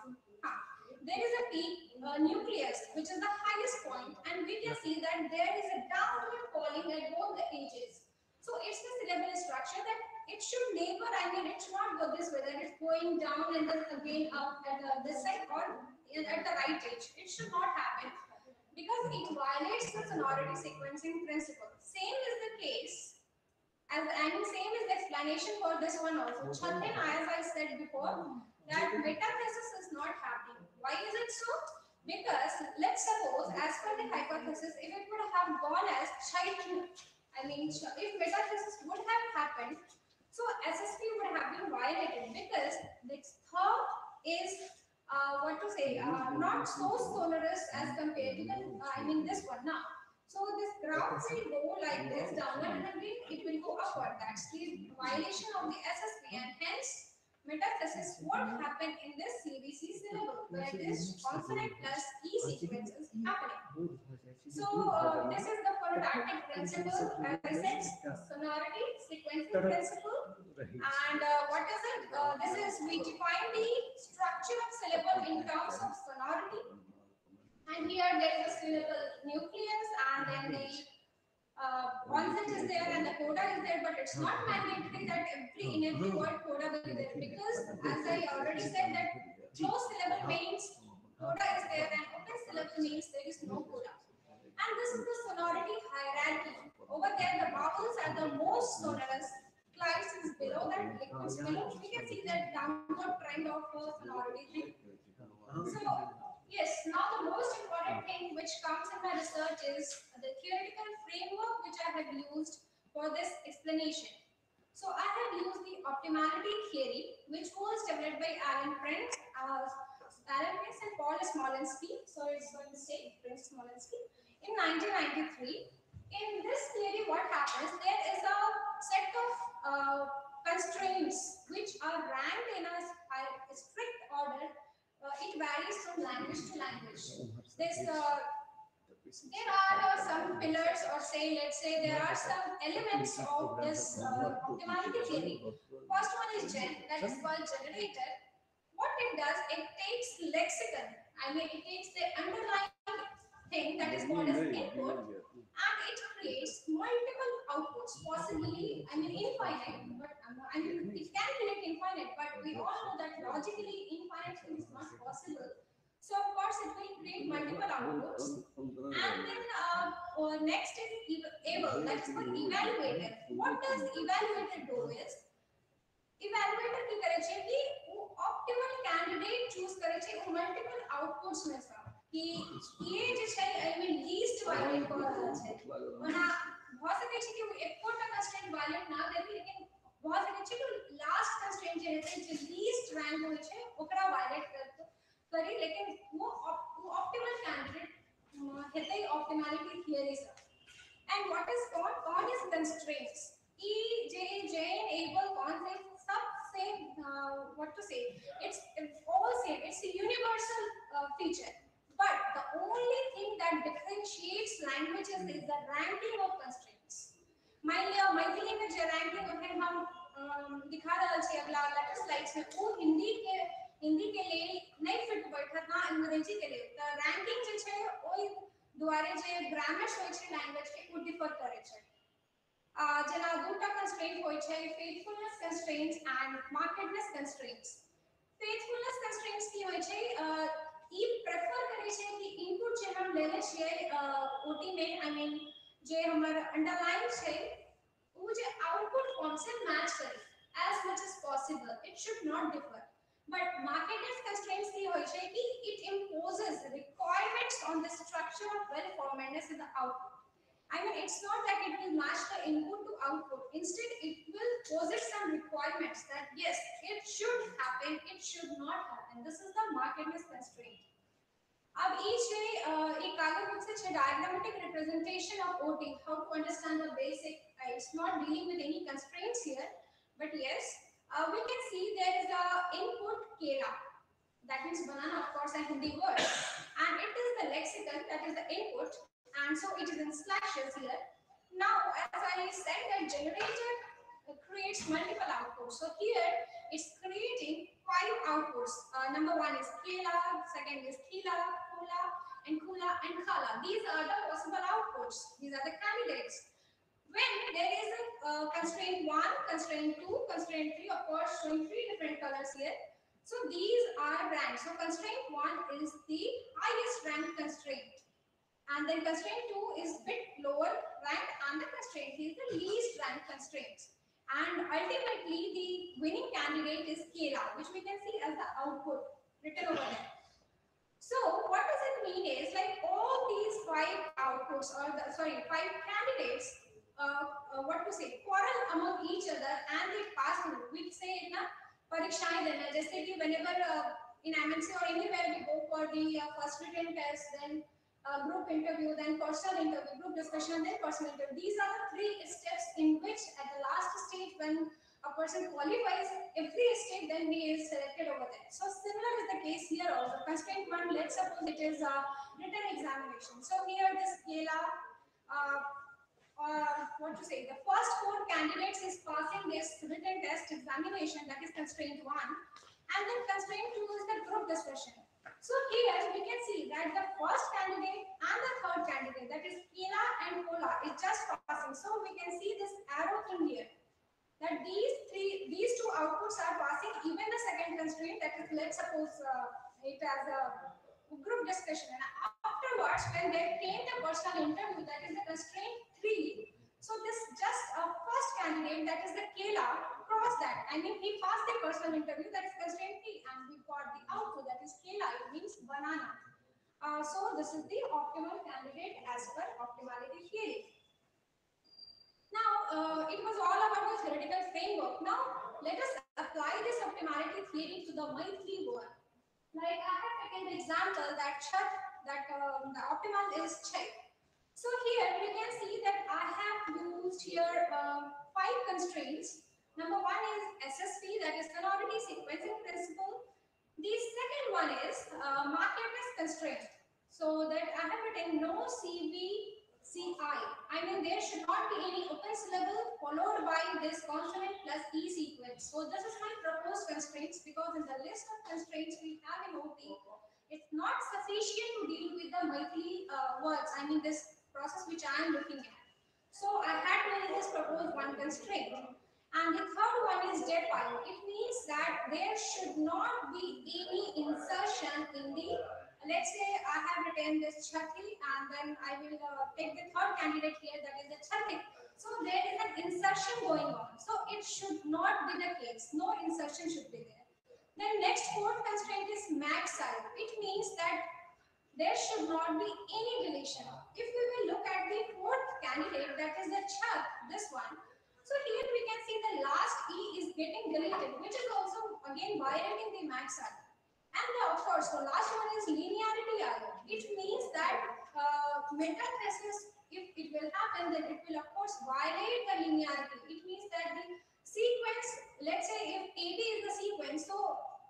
There is a peak nucleus, which is the highest point, and we can see that there is a downward falling at both the edges. So it's the syllable structure that it should neighbor, I mean, it should not go this way, that it's going down and then again up at this side or at the right edge. It should not happen because it violates the sonority sequencing principle. Same is the case, as I mean, same is the explanation for this one also. Chathin, as I said before, that metathesis is not happening. Why is it so? Because let's suppose, as per the hypothesis, if it would have gone as chaitin, I mean, if metathesis would have happened, so SSP would have been violated because this th is, what to say, not so sonorous as compared to the, I mean, this one now. So this graph will go like this downward and again it will go upward. That's the violation of the SSP, and hence metathesis won't happen in this CVC syllable where this consonant plus E sequence is happening. So this is the phonotactic principle, as I said, sonority sequencing principle. And what is it? This is, we define the structure of syllable in terms of sonority. And here there is a syllable nucleus, and then the onset is there and the coda is there, but it's not mandatory that in every word coda will be there, because as I already said that closed syllable means coda is there and open syllable means there is no coda. And this is the sonority hierarchy. Over there the vowels are the most sonorous, glides is below that, liquids below. We can see that downward trend of sonority thing. So yes, now the most important thing which comes in my research is the theoretical framework which I have used for this explanation. So I have used the optimality theory, which was developed by Alan Prince and Paul Smolensky. So it's my mistake, Prince Smolensky, in 1993. In this theory, what happens? There is a set of constraints which are ranked in a strict order. It varies from language to language. There are some pillars, or say, let's say there are some elements of this optimality theory. First one is gen, that is called generator. What it does, it takes lexicon. I mean, it takes the underlying thing that is called as input, and it creates multiple outputs, possibly, I mean, infinite, but I mean, it can create infinite, but we all know that logically infinite thing is not possible. So of course it will create multiple outputs. And then next is able, that is called evaluator. What does evaluator do is, evaluator ki kare chhe ki wo optimal candidate choose kare chhe wo multiple outputs mein sa कि ये जे छै I mean least violate क रहल छै। ओना भ सकै छै कि ओ एकोटा कंस्ट्रेंट वायलेट ना करी, लेकिन भ सकै छै कि लास्ट कंस्ट्रेंट जे हेतै जे लीस्ट रैंक होय छै ओकरा वायलेट करी, लेकिन वो ऑप्टिमल कैंडिडेट हेतै optimality theory Se. And what is con? Con is constraints. E J J able con से सब same, what to say, it's all same, it's a universal feature. But the only thing that differentiates languages is the ranking of constraints. मान लिअ मैथिली में जे रैंकिंग अखन हम दिखा रहल छी अगला स्लाइड्स में, ओ हिंदी के लेल नहीं फिट बैठत ना अंग्रेजी के लेल। त रैंकिंग जे छै ओहि दुआरे जे ग्रामर्स होइ छै लैंग्वेज के ओ डिफर करै छै। जेना दूटा कंस्ट्रेंट होइ छै, faithfulness constraints and markedness constraints. Faithfulness constraints की होइ छै, ई प्रेफर करै छै कि इनपुट जे हम लेने छियै ओटी में, I mean जे हमर अंडरलाइन छै ओ जे आउटपुट फॉर्म से मैच करे as much as possible, it should not differ. But markedness constraints की होइ छै कि it imposes requirements on the structure of well formedness in the output. I mean, it's not that it will match the input to output. Instead, it will posit some requirements that yes, it should happen, it should not happen. This is the markedness constraint. अब एक कागज बुक से छै diagrammatic representation of OT, how to understand the basic. It's not dealing with any constraints here, but yes, we can see there is a input kela, that means banana, of course, a Hindi word, and it is the lexicon, that is the input, and so it is in slashes here. Now, as I said, that generator creates multiple outputs. So here it's creating 5 outputs. Number 1 is kela, second is khila, kula, and kula and khala. These are the possible outputs. These are the candidates. When there is a constraint 1, constraint 2, constraint 3, of course, showing 3 different colors here. So these are ranked. So constraint 1 is the highest ranked constraint. And then constraint 2 is bit lower ranked, and the constraint 3 is the least ranked constraint. And ultimately, the winning candidate is Kela, which we can see as the output written over there. So what does it mean is, like, all these 5 outputs, or the, sorry, 5 candidates, what to say, quarrel among each other and they pass through. We say it na parikshaएं देना, जैसे कि whenever in MNC or anywhere we go for the first written test, then group interview, then personal interview, group discussion, then personal interview. These are the 3 steps in which at the last stage when a person qualifies every step, then he is selected over there. So similar is the case here also. Constraint 1, let's suppose it is a written examination. So here this Kela, what to say, the first 4 candidates is passing this written test examination, that is constraint 1, and then constraint 2 is the group discussion. So here we can see that the first candidate and the third candidate, that is Kela and Kola, is just passing. So we can see this arrow thing here, that these 2 outputs are passing even the second constraint, that is, let's suppose it as a group discussion. And afterwards, when they came the personal interview, that is the constraint 3. So this just a first candidate, that is the Kela, crossed that. I mean, he passed the personal interview, that is constraint 3, and we got the output, that is Kela, it means banana. So this is the optimal candidate as per optimality theory. Now, it was all about the theoretical framework. Now, let us apply this optimality theory to the Maithili word. Like I have taken the example that chat, that the optimal is check. So here we can see that I have used here 5 constraints. Number 1 is SSP, that is sonority sequencing principle. The second one is markedness constraint. So that I have written no CVCI. I mean, there should not be any open syllable followed by this consonant plus E sequence. So this is my proposed constraints, because in the list of constraints we have in OT, it's not sufficient to deal with the Maithili words. I mean, this process which I am looking at. So I had to in this propose one constraint. And the third one is depile. It means that there should not be any insertion in the, let's say I have written this Chhatri, and then I will take the third candidate here, that is the Chhatri. So there is an insertion going on. So it should not be the case. No insertion should be there. Then next fourth constraint is max size. It means that there should not be any deletion. If we will look at the fourth candidate, that is the Chat, this one. So here we can see the last E is getting deleted, which is also again violating the max size. And the, of course, the last one is linearity IO. It means that metathesis, if it will happen, then it will of course violate the linearity. It means that the sequence, let's say if AB is the sequence, so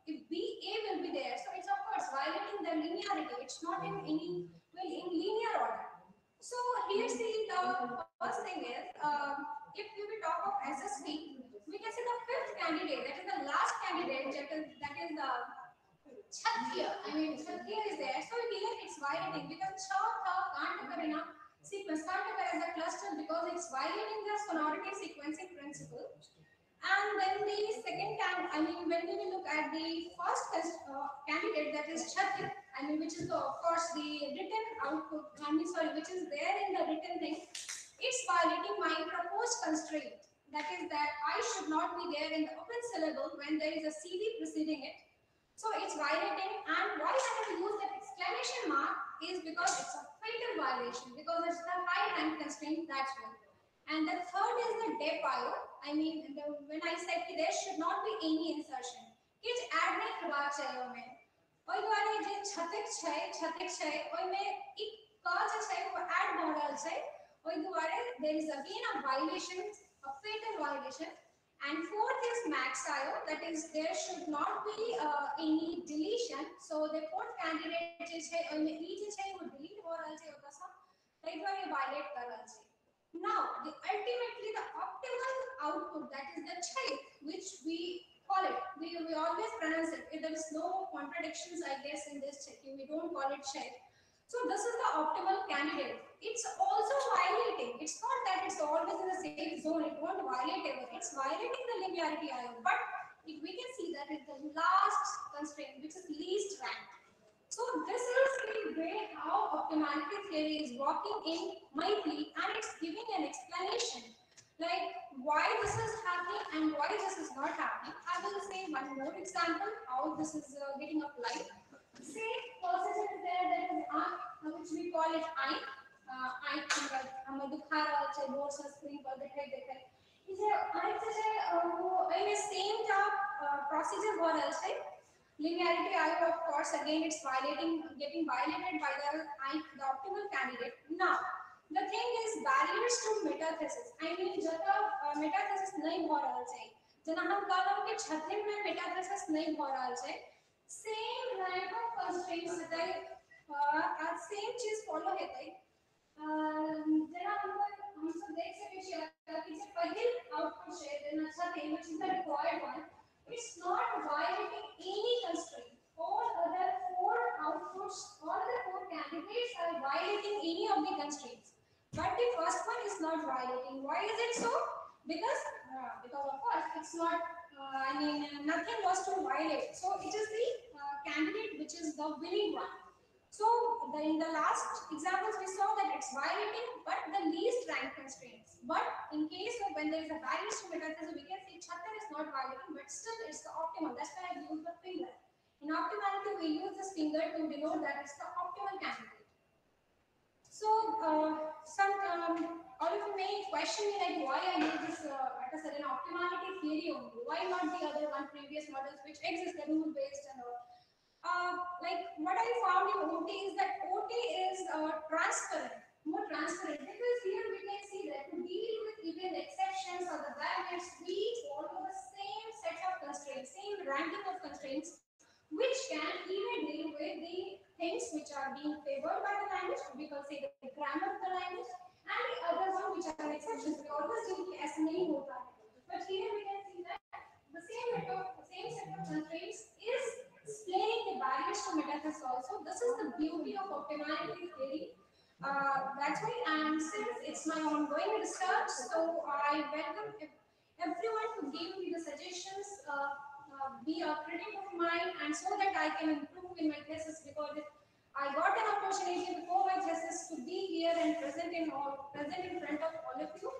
if BA will be there, so it's of course violating the linearity. It's not in any, well, in linear order. So here see the first thing is, If we will talk of SSV, we can see the fifth candidate, that is the last candidate, that is the Chhatya. I mean, Chhatya is there. So here it's violating because Cha, Tha can't occur in a sequence, can't occur as a cluster because it's violating the sonority sequencing principle. And then the second I mean, when we will look at the first candidate, that is Chhatya, I mean, which is the, of course, the written output, I mean, sorry, which is there in the written thing, it's violating my proposed constraint. That is that I should not be there in the open syllable when there is a CV preceding it. So it's violating, and why I have used that exclamation mark is because it's a fatal violation, because it's the high rank constraint, that's why. And the third is the dep IO. I mean, when I said there should not be any insertion, किछ add नहीं करबाक चाही ओमे। ओहि दुआरे जे छतेक छै ओहिमे एक क जे छै ओ ऐड भऽ रहल छै, ओहि दुआरे there is again a violation, a fatal violation. And fourth is max IO, that is there should not be any deletion. So the fourth candidate जे छै ओहिमे ई जे छै ओ delete भऽ रहल छै ओतऽ सँ, ताहि दुआरे violate कर रहल छै। Now, the ultimately the optimal output, that is the chait, which we call it, we always pronounce it. If there is no contradictions, I guess, in this chait, we don't call it chait. So this is the optimal candidate. It's also violating. It's not that it's always in the safe zone. It won't violate ever. It's violating the linearity IO. But if we can see that it's the last constraint, which is least ranked. So this is the way how optimality theory is working in Maithili, and it's giving an explanation like why this is happening and why this is not happening. I will say one more example how this is getting applied. Say process is there, that is which we call it I. I हमर दिखा रहल छै बोर्ड से स्क्रीन पर देखे देखे ई जे I जे छै ओ एमे सेम टा प्रोसीजर भ रहल छै। Linearity IO, of course, again it's violating, getting violated by the the optimal candidate. Now, the thing is barriers to metathesis. I mean, जतऽ metathesis नहीं भऽ रहल छै, जेना हम कहलहुँ कि छथिन में metathesis नहीं भऽ रहल छै, same rank of constraints हेतै, सेम चीज फॉलो हेतै। जेना हम सब देख सकै छियै कि जे पहिल आउटपुट छै जेना छथिन, which is the required one, it's not violating any constraint. All other four outputs, all other four candidates are violating any of the constraints, but the first one is not violating. Why is it so? Because of course it's not. I mean, nothing was to violate. So it is the candidate which is the winning one. So in the last examples we saw that it's violating, but the least rank constraints. But in case of when there is a barrier to metathesis, we can say Chhatar is not violating, but still it's the optimal. That's why I use the finger. In optimality, we use this finger to denote that it's the optimal candidate. So all of you may question me like why I use this at a certain optimality theory only. Why not the other one previous models which exist, the rule based and all. Like what I found in OT is that OT is transparent, more transparent, because here we can see that to deal with even exceptions or the barriers, we follow the same set of constraints, same ranking of constraints, which can even deal with the things which are being favored by the language, we can say the grammar of the language, and the other one which are exceptions. We always deal with as nahi hota hai. But here we can see that the same set of constraints is explaining the barriers to metathesis also. This is the beauty of optimality theory. That's why, and since it's my ongoing research, so I welcome everyone to give me the suggestions, be a critic of mine, and so that I can improve in my thesis, because if I got an opportunity before my thesis to be here and present in front of all of you.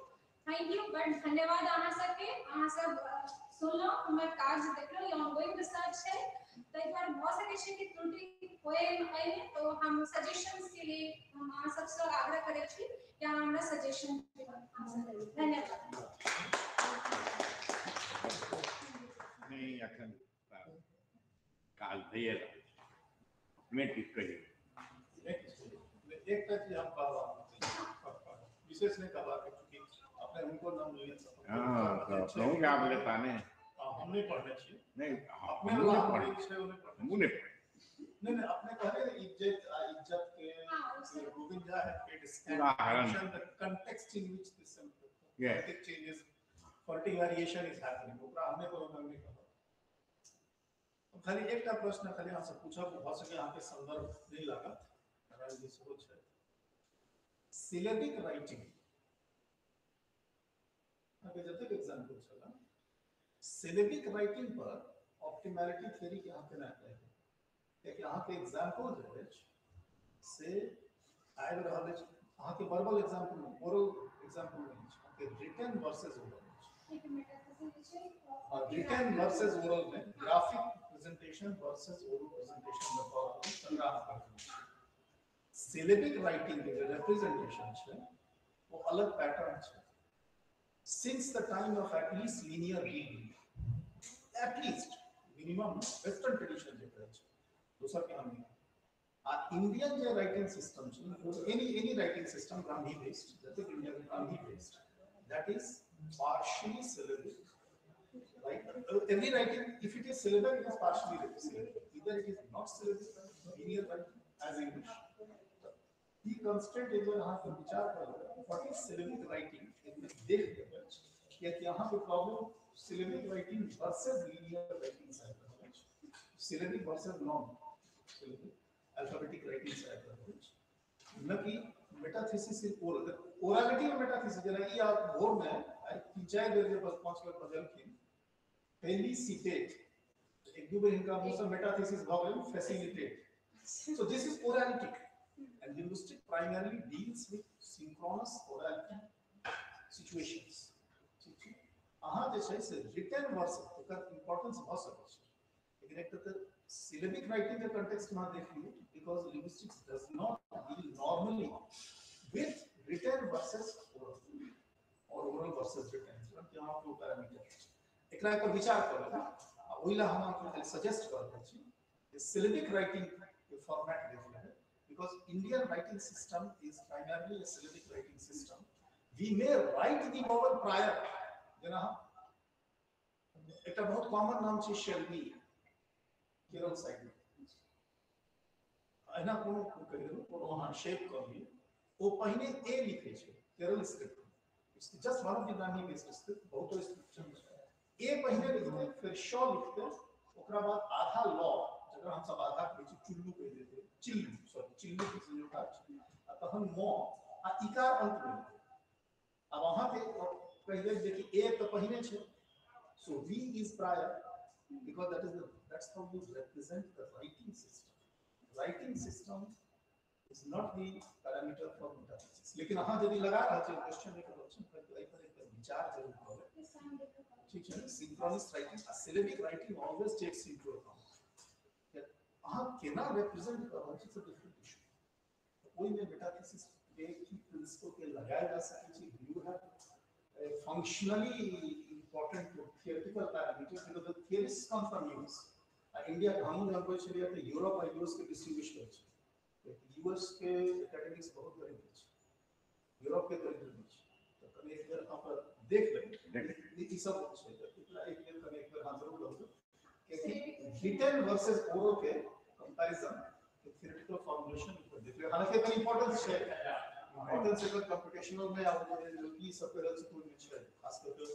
Thank you, but धन्यवाद अहाँ सबके, अहाँ सब सुनलहुँ हमर काज देखलहुँ, ई ongoing research छै, ताहि दुआरे भऽ सकै छै कि त्रुटि होय एहिमे, तो हम सजेशंस के लिए हम अहाँ सबसँ आग्रह करै छी कि अहाँ हमरा सजेशन दिअ। धन्यवाद। नहीं, अखन काल भइए रहल छै, अपने ठीक कहियौ। एकटा चीज हम कहब, विशेष नहीं कहबाक, चूँकि अपने हुनको नाम लेने। हाँ, तो अपनहु के आब लेता ने। हम नहीं पढ़ने छियै। नहीं, अपने हमहूँ नहि पढ़ने छै, ओ नहि पढ़ने। हमहूँ नहि पढ़ने। नहीं नहीं, अपने कहले इज्जत इज्जत के Govind Jha had उदाहरण। The context in which this Phonetic changes, phonetic variation is happening. ओकरा हमे कोनो नहि कहब। खाली एकटा प्रश्न खाली अहाँसँ पूछब, भऽ सकै अहाँके संदर्भ नहि लागत, नारायण जी सेहो छै। सिलेबिक राइटिंग अहाँके जतेक एग्जाम्पल छल, सिलेबिक राइटिंग पर ऑप्टिमैलिटी थियरी के अहाँ केना अप्लाई करब? कियाकि अहाँके एग्जाम्पल जे अछि से आबि रहल अछि, अहाँके वर्बल एग्जाम्पल नहि, ओरल एग्जाम्पल नहि अछि, अहाँके रिटन वर्सेस ओरल अछि। रिटन वर्सेस ओरल में graphic presentation versus oral presentation में भऽ रहल अछि, तकरा अहाँ करब। सिलेबिक राइटिंग के जे रिप्रेजेंटेशन छै वो अलग पैटर्न छै। Since the time of at least linear reading, at least minimum western tradition जे कहै छै, दोसर के हम नहि। आ इंडियन जे राइटिंग सिस्टम छै, any writing system Brahmi based, जतेक इंडिया के Brahmi based, that is partially syllabic, right? Every writing, if it is syllabic, it is partially syllabic. Either it is not syllabic, linear writing as English. E constraint एक बेर अहाँके विचार करबै, what is syllabic writing, एक बेर देख लेबै अछि, कियाकि अहाँके problem syllabic writing versus linear writing से आबि रहल अछि, syllabic versus non syllabic alphabetic writing से आबि रहल अछि, न कि मेटाथेसिस is oral. Orality में मेटाथेसिस, जेना ई आप भोर में आइ 3-4 बेर जे 5 बेर बजलखिन फेलिसिटेट, एक दू बेर हिनका मुँह से मेटाथेसिस भऽ गेल facilitate. So this is orality, and linguistic primarily deals with synchronous orality situations. ठीक छै, अहाँ जे छै से रिटन वर्सन एकर इम्पोर्टेंस भऽ सकै छै, लेकिन एकटा तऽ सिलेबिक राइटिंग के कंटेक्स्ट में देख लियौ, because linguistics does not deal normally with written versus oral और ओरल वर्सेस रिटन, कि अहाँ कोनो पैरामीटर एकरा एक विचार करू। आ ओहि ला हम अहाँके खाली सजेस्ट कर रहल छी जे सिलेबिक राइटिंग के फॉर्मेट देख लेबै, because Indian writing system is primarily a syllabic writing system. We may write the vowel prior, जेना हम एकटा बहुत कॉमन नाम छै शेल्वी, केरल साइड में एना कोनो कहि देलहुँ, कोनो अहाँ शेप कऽ लियौ, ओ पहिने ए लिखै छै Kerala script, it's just one of the Brahmi based script, बहुतो स्क्रिप्ट छै। ए पहिने लिखतै, फिर श लिखतै, ओकरा बाद आधा ल, जकरा हमसब आधा कहै छी चुल्लू कहि देतै, चिल्लू, सॉरी चिल्लू के संयोजक छै, आ तहन म आ इकार अंत में लिखतै। आब अहाँके कहि देब जे कि ए तऽ पहिने छै, so V is prior, because that is the, that's how you represent the writing system. Writing system is not the parameter for metathesis. लेकिन अहाँ यदि लगा रहल छी क्वेश्चन एक ऑप्शन पर, तो एहि पर एक विचार जरूर करबै, ठीक छै ने? सिंक्रोनस राइटिंग आ syllabic writing always takes into account अहाँ केना रिप्रेजेंट कर रहल छी, it's a different issue. ओहिमे मेटाथेसिस के की प्रिंसिपल के लगायल जा सकै छै, you have a functionally important theoretical parameters, because the theorists come from US. India के हमहूँ जहन कहै छलियै तऽ यूरोप आ यूएस के डिस्टिंग्विश करै छै, यूएस के एकेडमिक्स बहुत दरिद्र छै, यूरोप के दरिद्र नहि छै, तऽ कनि एक बेर अहाँ पर देख लेबै ई सब छै, तऽ एकरा एक बेर कनि एक बेर अहाँ जरूर रहबै, कियाकि रिटन वर्सेस ओरल के कंपैरिजन के थियोरेटिकल फॉर्मुलेशन देख लेबै। हालांकि एकर इंपॉर्टेंस छै, इंपॉर्टेंस एकर कंप्यूटेशनल में आब जे की सब करल छै कोइ छै, खास करके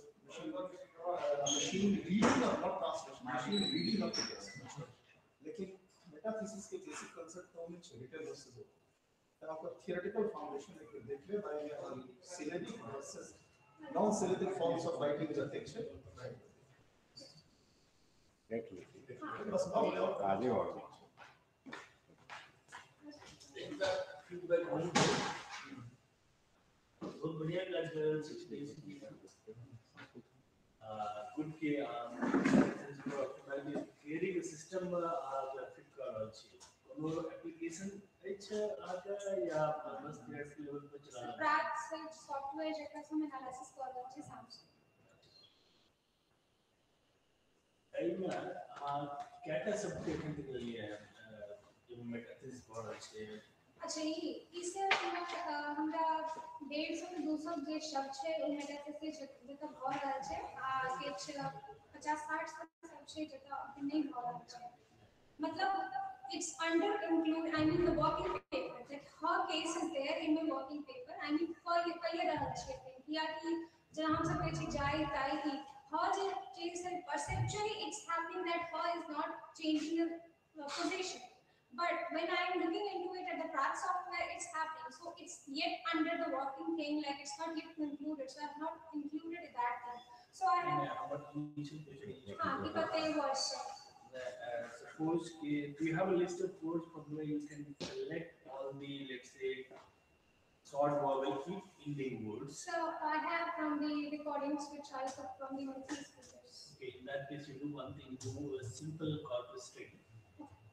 machine reading of, not translation, machine reading of the text. लेकिन मेटाथेसिस के बेसिक कंसेप्ट तो में छै रिटन वर्सेस ओरल, तऽ ओकर थियोरेटिकल फाउंडेशन एक बेर देख लेबै, syllabic versus non syllabic forms of writing जतेक छै देख लियौ, बस भऽ गेलै। और काजे भऽ गेल। फीडबैक बहुत बढ़िया काज कर रहल छी, गुड के थियरी के सिस्टम में अहाँ फिट कर रहल छी। कोनो एप्लीकेशन अछि अहाँके या बस थियोरेटिकल लेवल पर चला रहल छी? प्रात सर्च सॉफ्टवेयर जकरा से हम एनालिसिस कर रहल छी सामसूंग। एहिमे अहाँ कएटा शब्द एखन तक लेलियै जाहिमे मेटाथेसिस भऽ रहल छै? अच्छा, ई से हमरा 150 से 200 जे शब्द छै ओ मेटाथेसिस जतऽ भऽ रहल छै, आ किछु 50-60 शब्द छै जतऽ अभी नहि भऽ रहल छै। मतलब it's under include, I mean the working paper, that her case is there in the working paper. I mean कहिए रहल छै, कियाकि जेना हमसब कहै छी जाई ताई ई ह जे change perceptually it's happening that ह is not changing the position. But when I am looking into it at the Praat software, it's happening. So it's yet under the working thing, like it's not yet concluded. So I have not included that thing. So I have. Suppose do you have a list of words from where you can select all the, let's say, short vowel keep ending words? So I have from the recordings which I took from the Maithili speakers. Okay, in that case, you do one thing: do a simple corpus study.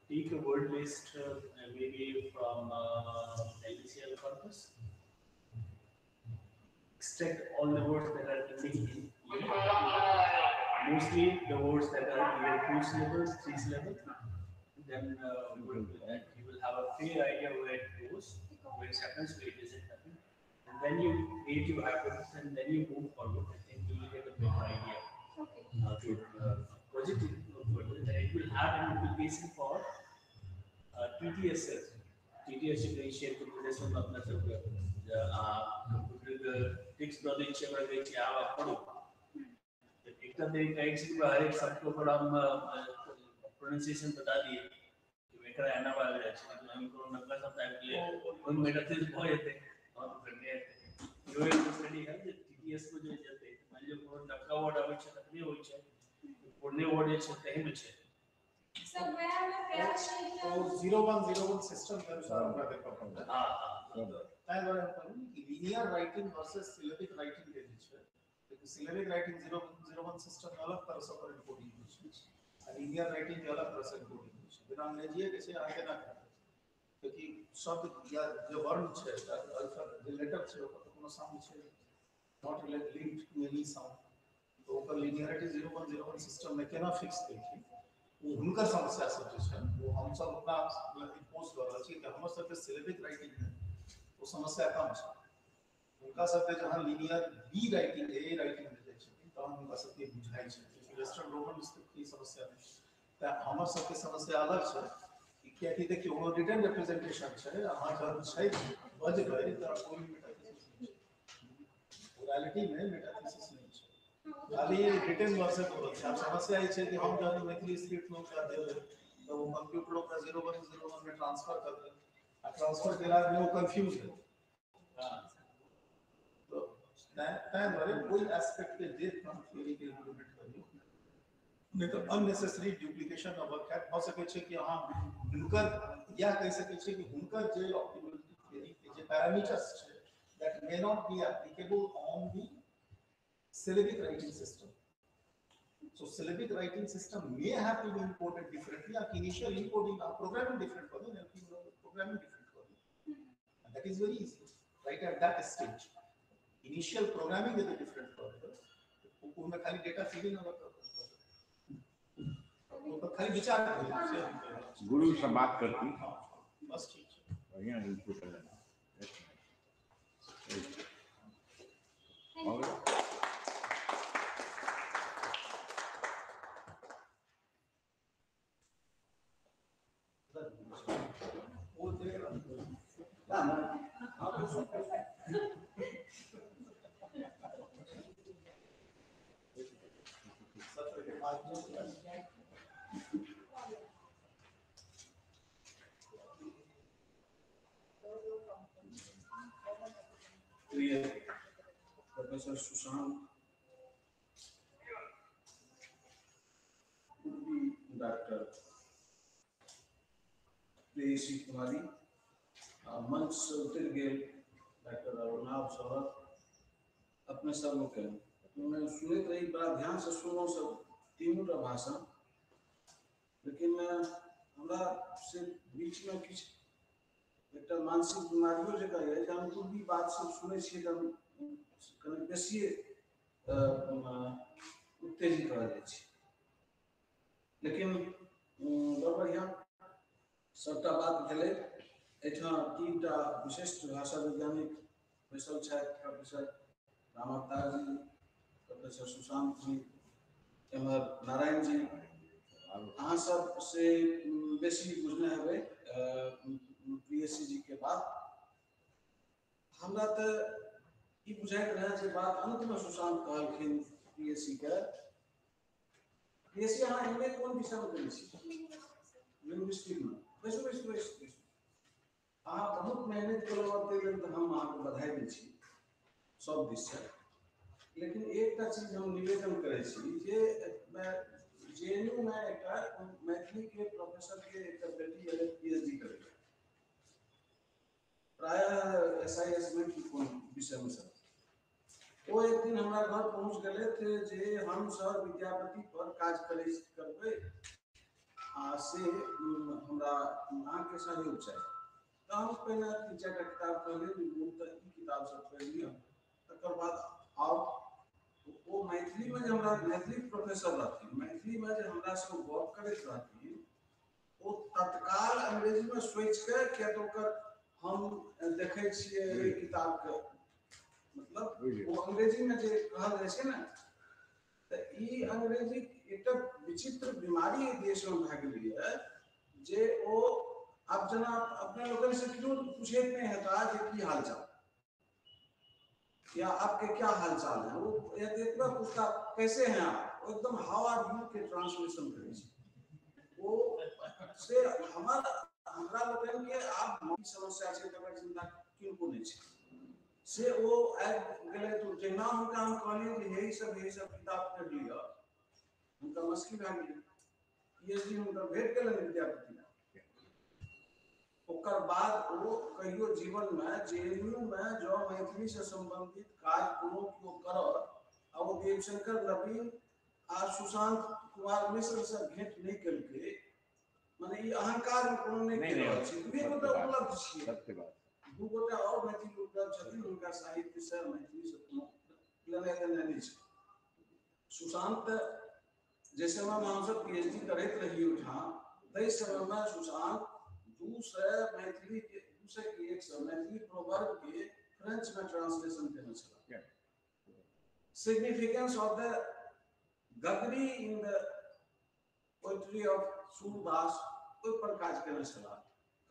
Take a word list, maybe from LBCL corpus. Extract all the words that are ending in E. Mostly the words that are either 2 syllables, 3 syllables. Then you will have a fair idea where it goes, where it happens, where it doesn't happen. And then you create your hypothesis and then you move forward. I think you will get a better idea. Okay. To project it further. Then it will have an implication for TTS. TTS के शेयर के प्रेजेंटेशन में अपना सब कंप्यूटर के टेक्स्ट दऽ दै छियै, ओकरा कहै छियै आब आप पढ़ू। एकटा तऽ कहै छी हर एक शब्द के ओकर हम प्रोनाउंसिएशन बता दिए एकरा एना बाजल जाइ छै, लेकिन हम कोनो नवका शब्द आबि गेलै ओहिमे मेटाथेसिस भऽ जेतै और फेर इहो एगो स्टडी है जे TTS को जे जेतै। मान लियौ कोनो नवका वर्ड आबै छै तखने होइ छै, पुरने वर्ड जे छै तहीमे छै। सर वएह मे प्रयास छै कि 0101 सिस्टम के अनुसार हमरा देखऽ पड़तै। हां हां, ताहि दुआरे हम कहलहुँ कि linear writing versus syllabic writing के जे छै, सिलेबिक राइटिंग 001 सिस्टम में अलग तरह से ओकर एनकोडिंग होइ छै आ लीनियर राइटिंग के अलग तरह से एनकोडिंग होइ छै। बिना अंग्रेजीए के छै अहाँ केना करबै, कियाकि शब्द या जे वर्ण छै अल्फा जे लेटर छै ओकर तऽ कोनो साउंड छै not linked to any sound, तऽ ओकर लिनियरिटी 0101 सिस्टम में केना फिक्स केलखिन ओ हुनकर समस्या सब जे छै ओ हमसब अपना इम्पोज कऽ रहल छी। तऽ हमर सबके सिलेबिक राइटिंग में ओ समस्या कम छै। हुनका सबके जहाँ linear B writing A writing में जाइ छथिन तहन हुनका सबके बुझाइ छै। वेस्टर्न रोमन स्क्रिप्ट के समस्या नहि, तऽ हमर सबके समस्या अलग छै। कियाकि देखियौ ओ रिटन रिप्रेजेंटेशन छै, अहाँ जहन छै बजबै तऽ कोइ मेटाथेसिस नहि छै, ओरालिटी में मेटाथेसिस नहि छै, खाली रिटन वर्जन हो रहल छै। आब समस्या ई छै कि हम जहन मैथिली स्क्रिप्ट में ओकरा देबै तऽ ओ कंप्यूटर ओकरा 0101 में ट्रांसफर कर देत आ ट्रांसफर केला में ओ कंफ्यूज हेतै। ताहि दुआरे ओहि एस्पेक्ट के देख कऽ थियरी के इम्प्लीमेंट करियौ, नहि तऽ अननेसेसरी डुप्लीकेशन ऑफ वर्क हैत। भऽ सकै छै कि अहाँ हुनकर इएह कहि सकै छियै कि हुनकर जे ऑप्टिमलिटी थियरी के जे पैरामीटर्स छै that may not be applicable on the syllabic writing system. So syllabic writing system may have to be encoded differently. Our initial encoding, our programming different for them, programming different for them. And that is very easy, right at that stage. Initial programming is a different for them. ओहिमे खाली डेटा फीडिंग अलग कर, खाली विचार करियौ। गुरु से बात करती बस ठीक है, बढ़िया इनपुट है। और प्रिय प्रोफेसर सुशांत, डॉक्टर प्रेयसी कुमारी, मंच से उतर गेल डॉक्टर अरुणाभ सौरभ, अपने सब लोग सुनैत रही, बड़ा ध्यान से सुनलहुँ सब तीनू टा भाषण, लेकिन हमरा से बीच में किछु एकटा मानसिक बीमारियो जकाँ यऽ जे हम पूर्वी बात सब सुनै छियै तऽ हम कनि बेसिए उत्तेजित भऽ जाइ छी। लेकिन बड़ बढ़िआँ सबटा बात भेलै। एहिठाम तीनटा विशिष्ट भाषा वैज्ञानिक बैसल छथि, प्रोफेसर रामावतार जी, प्रोफेसर सुशांत जी, एम्हर नारायण जी। अहाँ सब से बेसी बुझने हेबै प्रियसी जी के बात। हमरा तऽ ई बुझाइत रहै जे बात अंतमे सुशांत कहलखिन पीएससी के, पीएससी अहाँ एमए कोन विषयमे करै छी? लिंग्विस्टिकमे। बैसू बैसू बैसू बैसू। अहाँ बहुत मेहनत केलहुँ ताहि लेल तऽ हम अहाँके बधाई दै छी सब दिससँ, लेकिन एकटा चीज हम निवेदन करै छी जे जेएनयू में एकटा मैथिली के प्रोफेसर के एकटा बेटी एलै पीएचडी करै, प्रायः एसआईएस में की कोन विषय में सर। ओ एक दिन हमरा घर पहुँच गेलै जे हम सर विद्यापति पर काज करबै आ से हमरा अहाँके सहयोग चाही। तऽ हम पहिने 3-4 टा किताब कहलियै जे तऽ ई किताब सब पढ़ि लिअ, तकर बाद आउ। ओ मैथिलीमे जे हमरा मैथिली प्रोफेसर रहथिन, मैथिलीमे जे हमरा से गप करैत रहथिन, ओ तत्काल अंग्रेजीमे सोचिके, किया तऽ ओकर हम देखै छियै एहि किताबके, मतलब ओ अंग्रेजीमे जे कहल जाइ छै ने, तऽ ई अंग्रेजी एकटा विचित्र बीमारी एहि देशमे भए गेलैए जे ओ आब जेना अपने लोकनि से केओ पूछैत नहि हेता जे की हाल चाल या आपके क्या हाल चाल है, वो इतना पूछता कैसे हैं आप, वो एकदम how are you के ट्रांसलेशन करै छै। वो से हमरा लोकनि के आब की समस्या छै तकर चिंता किनको नहि छै। से ओ आबि गेलै तऽ जहिना हुनका हम कहलियै जे हे सब किताब पढ़ि लिअ, हुनका मस्की भए गेलै। पीएचडी हुनकर भेट गेलनि विद्यापति। ओकर बाद ओ कहियो जीवन में जेएनयू में जँ मैथिली से संबंधित काज कोनो केओ करत आ ओ देवशंकर नवीन आ सुशांत कुमार मिश्र से भेंट नहि केलकै, माने ई अहंकार में कोनो नहि कहि रहल छी, दुए गोटा उपलब्ध छियै, दू गोटा और मैथिली उपलब्ध छथिन, हुनका साहित्य से मैथिली से कोनो लेनाइ देनाइ नहि छै। सुशांत जे समय में हमसब पीएचडी करैत रही ओहिठाम, ताहि समय में सुशांत 200 मैथिली के 200 की 100 मैथिली प्रोवर्ब के फ्रेंच में ट्रांसलेशन केने छलाह। Significance of the Gagri in the poetry of Surdas ओहि पर काज केने छलाह।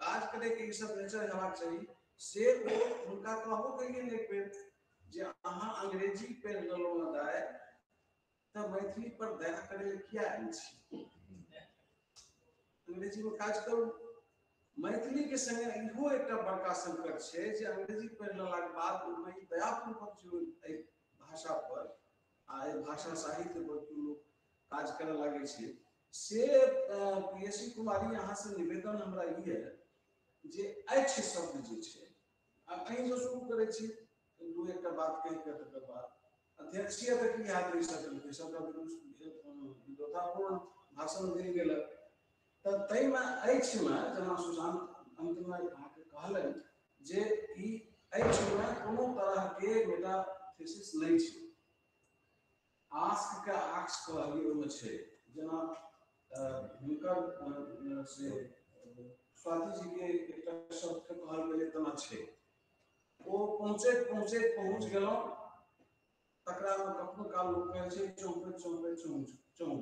काज करे के ई सब नेचर हेबाक चाही। से ओ हुनका कहबो केलियनि एक बेर जे अहाँ अंग्रेजी पढ़ि लेलहुँ ने दाइ, तऽ मैथिली पर दया करै लए किया आयल छी, अंग्रेजी में काज करू। मैथिली के संगे इहो एकटा बड़का संकट छै जे अंग्रेजी पढ़ि लेलाके बाद ओहिमे दयापूर्वक जो एहि भाषा पर आ एहि भाषा साहित्य पर केओ लोक काज करऽ लागै छै। से पीएससी कुमारी अहाँ से निवेदन हमरा ई है जे अछि शब्द जे छै, आ अहीँसँ शुरू करै छी दू एकटा बात कहि कऽ तकर बाद अध्यक्षीय तऽ की हैत एहि सत्रके, सबटा विद्वतापूर्ण भाषण देल गेलक। तऽ ताहिमे अछिमे जेना सुशांत अन्तमे अहाँके कहलनि जे ई अछिमे कोनो तरहके मेटाथेसिस नहि छै। आस्क के आक्स कहलियै ओहिमे छै, जेना हुनकर से स्वाति जी के एकटा शब्दके कहल गेलै तेना छै। ओ पहुँचैत पहुँचैत पहुँच गेलहुँ, तकरामे कखनो काल लोक कहै छै चौंकैत चौंकैत चौंक।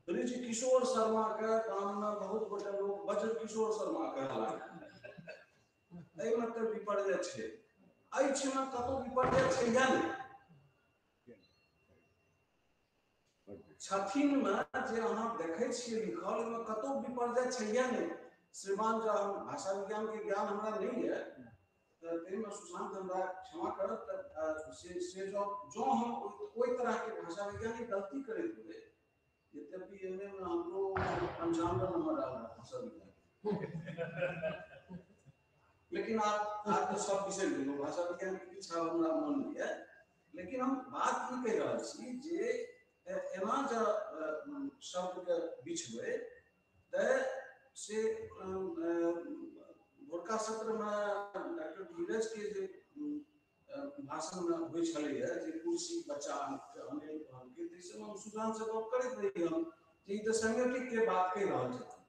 ब्रिज किशोर शर्मा के गाम में बहुत गोटे लोग वज्र किशोर शर्मा कहला, एहिमे तऽ विपर्य छै। एहिमे कतौ विपर्य छै या नहि छथिन में जे अहाँ देखै छियै लिखल, ओहिमे कतौ विपर्य छै या नहि। श्रीमान जो हम भाषा विज्ञान के ज्ञान हमरा नहि है तऽ ताहिमे सुशांत हमरा क्षमा करत, से जो हम ओहि तरह के भाषा वैज्ञानिक गलती करैत हुए, यद्यपि एम ए में हमरो 95 नंबर आयल भाषा विज्ञान, लेकिन आप तो सब बिसरि गेलहुँ, भाषा विज्ञान के किछु हमरा मन नहि है। लेकिन हम बात ई कहि रहल छी जे एना जँ शब्दके बिछबै तऽ से भोरका सत्रमे डॉक्टर धीरज के जे भाषण में होइ छलैए जे कुर्सी बच्चा अनेल कहलकै, ताहि समय हम सुशांत से गप करैत रही हम जे ई तऽ सेमियोटिक के बात कहि रहल छथिन।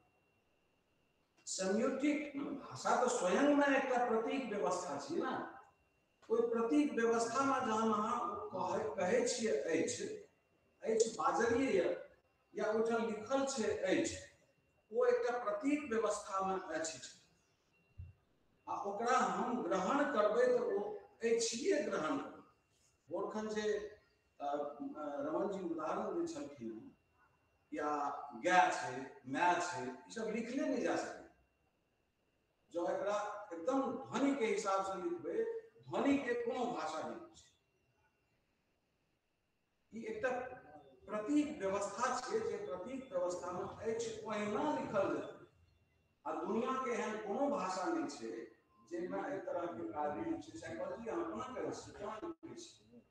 सेमियोटिक भाषा तऽ स्वयं में एकटा प्रतीक व्यवस्था छै ने, ओहि प्रतीक व्यवस्था में जहन अहाँ कहै छियै अछि अछि बाजलियै या ओहिठाम लिखल छै अछि, ओ एकटा प्रतीक व्यवस्था में अछि। आ ओकरा हम ग्रहण करबै तऽ ओ अछिए ग्रहण करबै। भोरखन जे रमन जी उदाहरण दै छलखिन हँ, या गाय छै, my छै, ई सब लिखले नहि जा सकै। जँ एकरा एकदम ध्वनि के हिसाब से लिखबै, ध्वनि के कोनो भाषा नहि होइ छै। ई एकटा प्रतीक व्यवस्था छै, जे प्रतीक व्यवस्था में अछि ओहिना लिखल जेतै। आ दुनिया के एहन कोनो भाषा नहि छै जाहिमे एहि तरह के काज नहि छै। साइकोलॉजी अहाँ कोना करै छियै, कोना लिखै छियै?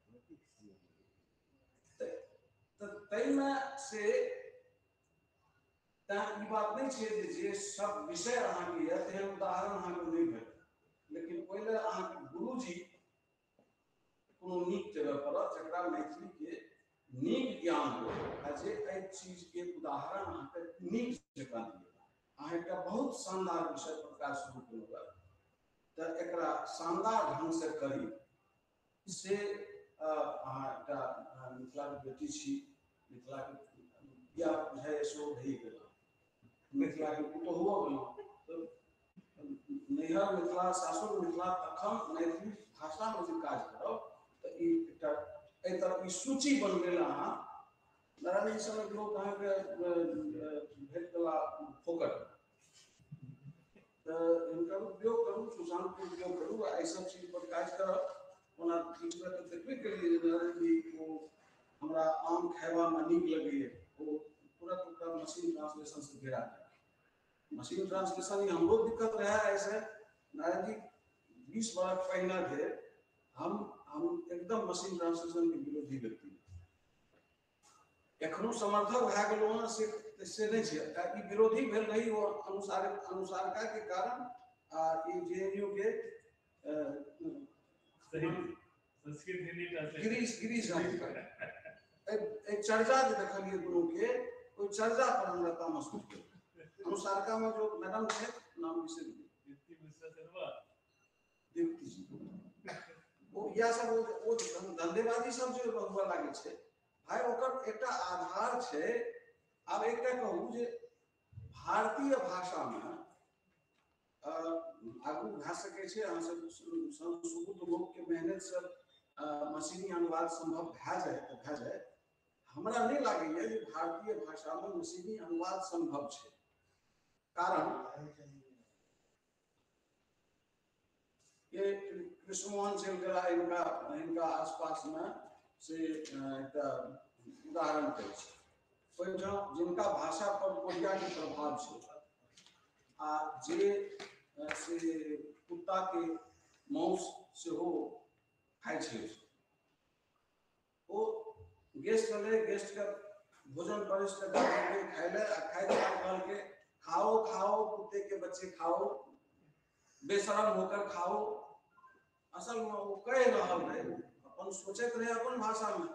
तऽ ताहिमे से तैं ई बात नहि छै जे सब विषय अहाँके यऽ तेहन उदाहरण अहाँके नहि भेटत, लेकिन ओहि लए अहाँके गुरुजी कोनो नीक जगह पड़त जकरा मैथिली के नीक ज्ञान हो आ जे एहि चीज के उदाहरण अहाँके नीक जकाँ दिए। अहाँ एकटा बहुत शानदार विषय पर काज शुरू केलहुँ तऽ एकरा शानदार ढंग से करी से अहाँ एकटा मिथिलाके बेटी छी, मिथिलाके बियाह बुझाइए सेहो भए गेल, मिथिलाके पुतोहुओ गेलहुँ, तऽ नैहर मिथिला, सासुर मिथिला, तखन मैथिली भाषामे जे काज करब तऽ ई एकटा एहि तरह ई सूची बनबै लए अहाँ नारायण जी सभक लोक अहाँके भेट गेला फोकट, तऽ हिनकर उपयोग करू, सुशांतके उपयोग करू आ एहि सब चीज पर काज करब। ओना बीचमे तऽ देखबे केलियै जे नारायण जी ओ हमरा आम खयबामे नीक लगैए, ओ तुरंत ओकरा मशीन ट्रांसलेशन से घेरा गेल। मशीन ट्रांसलेशन ई हमरो दिक्कत रहै एहिसँ। नारायण जी 20 बरख पहिने धरि हम एकदम मशीन ट्रांसलेशन के विरोधी व्यक्ति, एखनो समर्थक भए गेलहुँ हँ से नहि छै। ई विरोधी भेल रही ओ अनुसारका के कारण आ ई JNU के गिरीश एहि चर्चा जे देखलियै दुनू के, ओहि चर्चा पर हमरा तामस उठि गेल। अनुसारका में जो मैडम छै, नाम बिसरि गेल, दीप्ति जी, ओ इएह सब ओ धंधेबाजी सब जे हुअ लागै छै भाई, ओकर एकटा आधार छै। आब एकटा कहू जे भारतीय भाषामे आगू भए सकै छै, अहाँ सब सुबुद्ध लोकके मेहनत से मशीनी अनुवाद संभव भए जाए तऽ भए जाए। हमरा नहि लागैए जे भारतीय भाषामे मशीनी अनुवाद संभव छै, कारण ये कृष्णमोहन चलि गेला हिनका हिनका आसपासमे से एकटा उदाहरण कहै छै। ओहिठाम जिनका भाषा पर कोरियाके प्रभाव छै आ जे से कुत्ताके मांस सेहो खाइ छै, ओ गेस्ट एलै, गेस्टके भोजन परसि कऽ दऽ देलकै खाइ लए, आ खाइत काल कहलकै खाओ खाओ कुत्ते के बच्चे खाओ, बेशरम होकर खाओ। असल में ओ कहि रहल रहै, अपन सोचैत रहै अपन भाषामे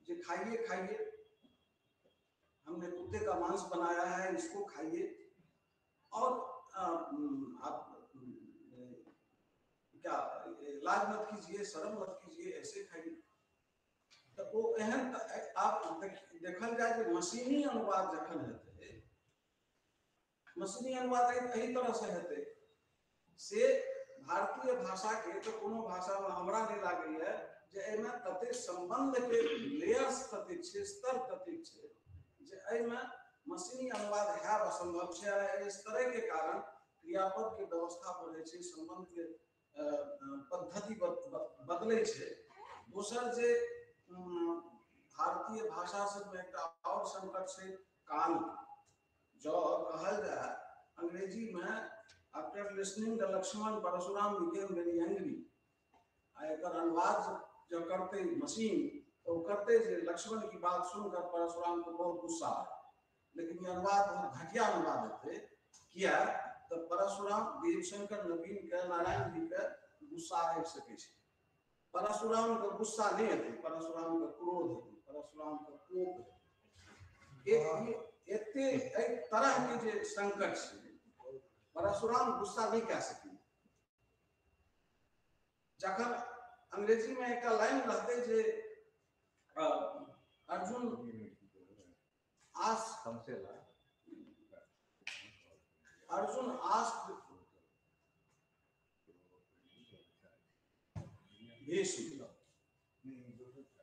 जे खाइए खाइए, हमने कुत्ते का मांस बनाया है, इसको खाइए। और आप क्या लाज मत कीजिए, शर्म मत कीजिए, ऐसे खाइए। तो वो एहन आप देखल जाए जे मशीनी अनुवाद जखन हेतै, मशीनी अनुवाद एहि तरह से हेतै से भारतीय भाषा के तो कोनो भाषा में हमरा नहीं लागैए जे एहिमे ततेक संबंध के लेयर्स ततेक छै, स्तर ततेक छै जे एहिमे मशीनी अनुवाद हैब असंभव छै। एहि स्तरे के कारण क्रियापद के व्यवस्था बढ़ै छै, संबंध के पद्धति बदलै छै। दोसर जे भारतीय भाषा सबमे एकटा और संकट छै काल। जँ कहल जाय अंग्रेजी में after listening the Lakshman Parashuram became very angry, आ एकर अनुवाद जो करते मशीन तो करते जे लक्ष्मण की बात सुनकर परशुराम को बहुत गुस्सा आया, लेकिन ये अनुवाद बहुत घटिया अनुवाद हेतै। किया तऽ परशुराम देवशंकर नवीन के नारायण जी के गुस्सा आबि सकै छै, परशुराम के गुस्सा नहि हेतै, परशुराम के क्रोध हेतै, परशुराम के कोप हेतै। एते एहि तरह के जे संकट छै, परशुराम गुस्सा नहि कए सकै। जखन अंग्रेजी में एकटा लाइन रहतै जे Arjun asked Bhesh.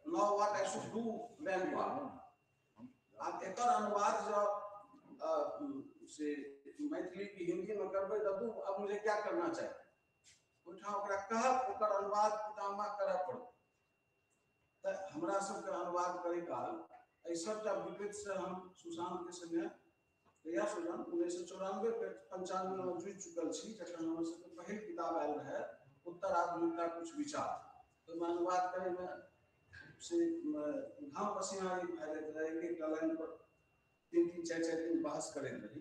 Now what I should do then what? आब एकर अनुवाद जब से मैथिली की हिंदी में करबै तऽ अब मुझे क्या करना चाही, ओहिठाम ओकरा कहब, ओकर अनुवाद पितामह करऽ पड़त। तऽ हमरा सबके अनुवाद करै काल एहि सबटा विपत्ति से हम सुशांत के संगे कहिया सुशांत 1994-95 में जुड़ि चुकल छी, जखन हमर सबके पहिल किताब आयल रहै उत्तर आधुनिकता कुछ विचार। ओहिमे अनुवाद करैमे से घाम पसीना भए जाइत रहै, एक एक लाइन पर 3-3, 4-4 दिन बहस करैत रही।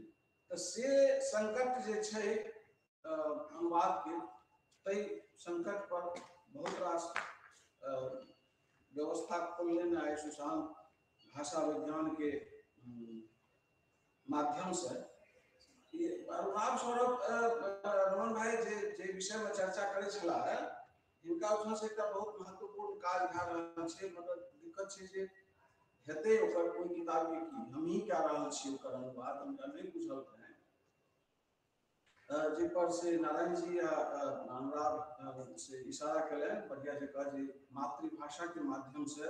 तऽ से संकट जे छै अनुवाद के, ताहि संकट पर बहुत रास व्यवस्था खोलने आइ सुशांत भाषा विज्ञान के माध्यम से। अरुणाभ सौरभ रमन भाई जे जे विषय में चर्चा करै छलाह, हिनका ओहिठाम से एकटा बहुत महत्वपूर्ण काज भए रहल छै, मगर दिक्कत छै जे हेतै ओकर कोइ किताब के की हमही कए रहल छी ओकर अनुवाद, हमरा नहि बुझल रहै। जाहि पर से नारायण जी आ अनुराग से इशारा केलनि बढ़िया जकाँ जे मातृभाषा के माध्यम से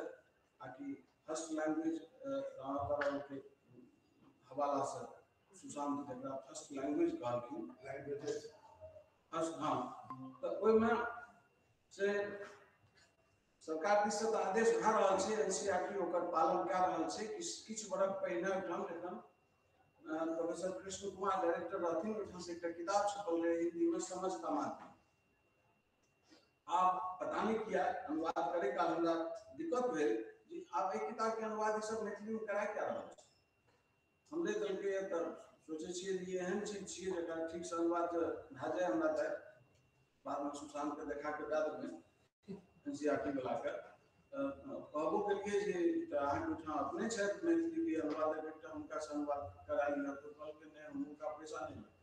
आकि फर्स्ट लैंग्वेज के हवाला से सुशांत जकरा फर्स्ट लैंग्वेज कहलखिन, लैंग्वेजेस फर्स्ट, हाँ, तऽ ओहिमे से सरकार दिस से तऽ आदेश भए रहल छै, एनसीईआरटी ओकर पालन कए रहल छै। किछु बरख पहिने ओहिठाम जखन प्रोफेसर कृष्ण कुमार डायरेक्टर रहथिन, ओहिठाम से एकटा किताब छपल रहै हिंदी में समझ का माध्यम। आब पता नहि किया अनुवाद करे काल हमरा दिक्कत भेल जे आब एहि किताब के अनुवाद ई सब मैथिली में करा क्या रहल छै। हमरे देलकै तऽ सोचै छियै जे एहन चीज छियै जकरा ठीक से अनुवाद भए जाय हमरा तऽ बाद में सुशांत के देखा के दए देबै एनसीईआरटी वाला के। कहबो केलियै जे अहाँके ओहिठाम अपने छथि मैथिली के अनुवादक, एकटा हुनका से अनुवाद करा लिअ, तऽ कहलकै नहि हम हुनका पैसा नहि लेब।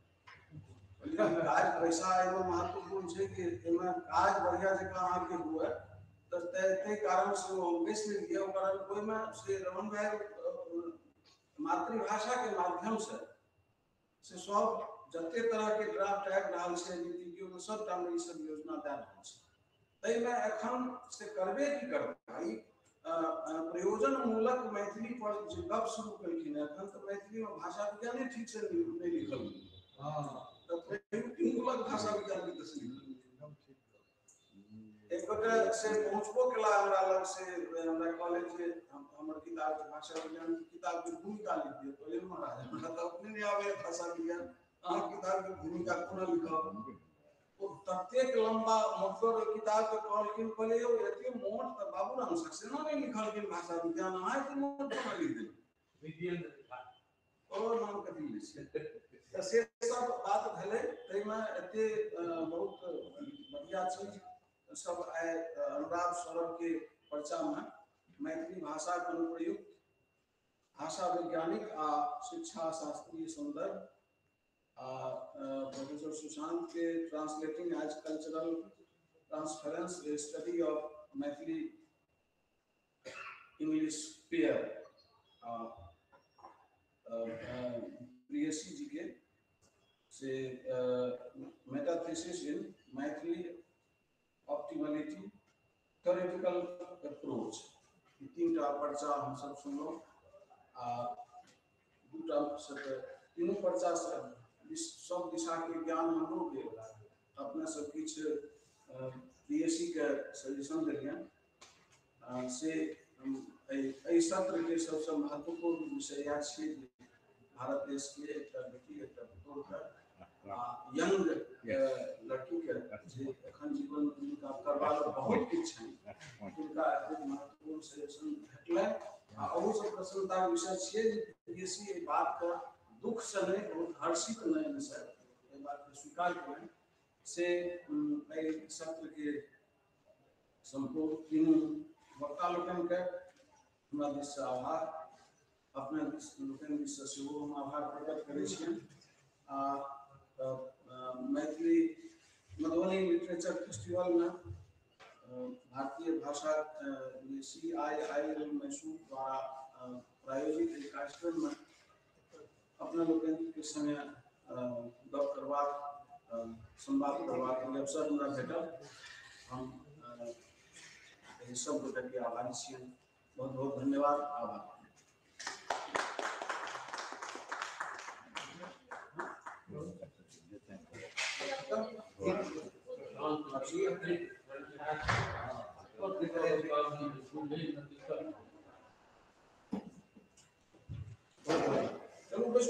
काज पैसा एहिमे महत्वपूर्ण छै कि एहिमे काज बढ़िया जकाँ अहाँके हुए, तऽ ताहि कारण से ओ हम बेच लेलियै। ओकर ओहिमे से रमन भाई मातृभाषा के माध्यम से सब जते तरह के ड्राफ्ट आबि रहल छै नीति के, ओहिमे सबटामे ई सब योजना दए रहल छै। ताहिमे एखन से करबे की करबै, प्रयोजन मूलक मैथिली पर जे गप शुरू केलखिन, एखन तऽ मैथिली में भाषा विज्ञाने ठीक से नहि लिखल, तऽ प्रयोजनमूलक भाषा विज्ञान के तऽ लिखल। एक गोटे से पहुँचबो केला हमरा लग, से हमरा कहलनि जे हमर किताब भाषा विज्ञान के किताब के भूमिका लिख दियौ। कहलियै महाराज हमरा तऽ अपने नहि आबैए भाषा विज्ञान, अहाँ किताब के भूमिका कोना लिखब। ओ ततेक लंबा मोटगर ओहि किताब के कहलखिन, कहलियै यौ एते मोट तऽ बाबूराम सक्सेना नहि लिखलखिन भाषा विज्ञान, अहाँ एते मोट कोना लिख देलियै, ओ नाम कथी लै छियै। तऽ से सब बात भेलै। ताहिमे एते बहुत बढ़िया चीज सब आइ अनुराग सौरभ के पर्चा में मैथिली भाषा के अनुप्रयुक्त भाषा वैज्ञानिक आ शिक्षा शास्त्रीय संदर्भ आ प्रोफेसर सुशांत के translating as cultural transference study of Maithili English pair Priyasi ji के से metathesis in Maithili optimality theoretical approach, ई 3टा पर्चा हम सब सुनलहुँ। आ 2टा से तीनू पर्चा से सब दिशा के ज्ञान हमरो भेल। अपने सब किछु प्रियसी के सजेशन देलियनि, से एहि सत्र के सबसँ महत्वपूर्ण विषय इएह छियै जे भारत देश के एकटा बेटी एकटा पुतोहके यंग लड़की के जे एखन जीवन जिनका करबा बहुत किछु छनि, तिनका एतेक महत्वपूर्ण सजेशन भेटलनि। आ अहूसँ प्रसन्नताके विषय छियै जे प्रियसी एहि बातके दुख से नहीं, बहुत हर्षित नयन से एहि बातके स्वीकार केलनि। से एहि सत्र के सम्पूर्ण तीनू वक्ता लोकनिके हमरा दिससँ आभार, अपने लोकनि दिससँ सेहो हम आभार प्रकट करै छियनि। आ मैथिली मधुबनी लिटरेचर फेस्टिवलमे भारतीय भाषा CIIL Mysore द्वारा प्रायोजित एहि कार्यक्रममे अपना लोकनि के संगे गप करबाक, संवाद करबाक अवसर हमरा भेटल। हम एहि सब गोटेके आभारी छियनि। बहुत बहुत धन्यवाद, आभार। चलू बस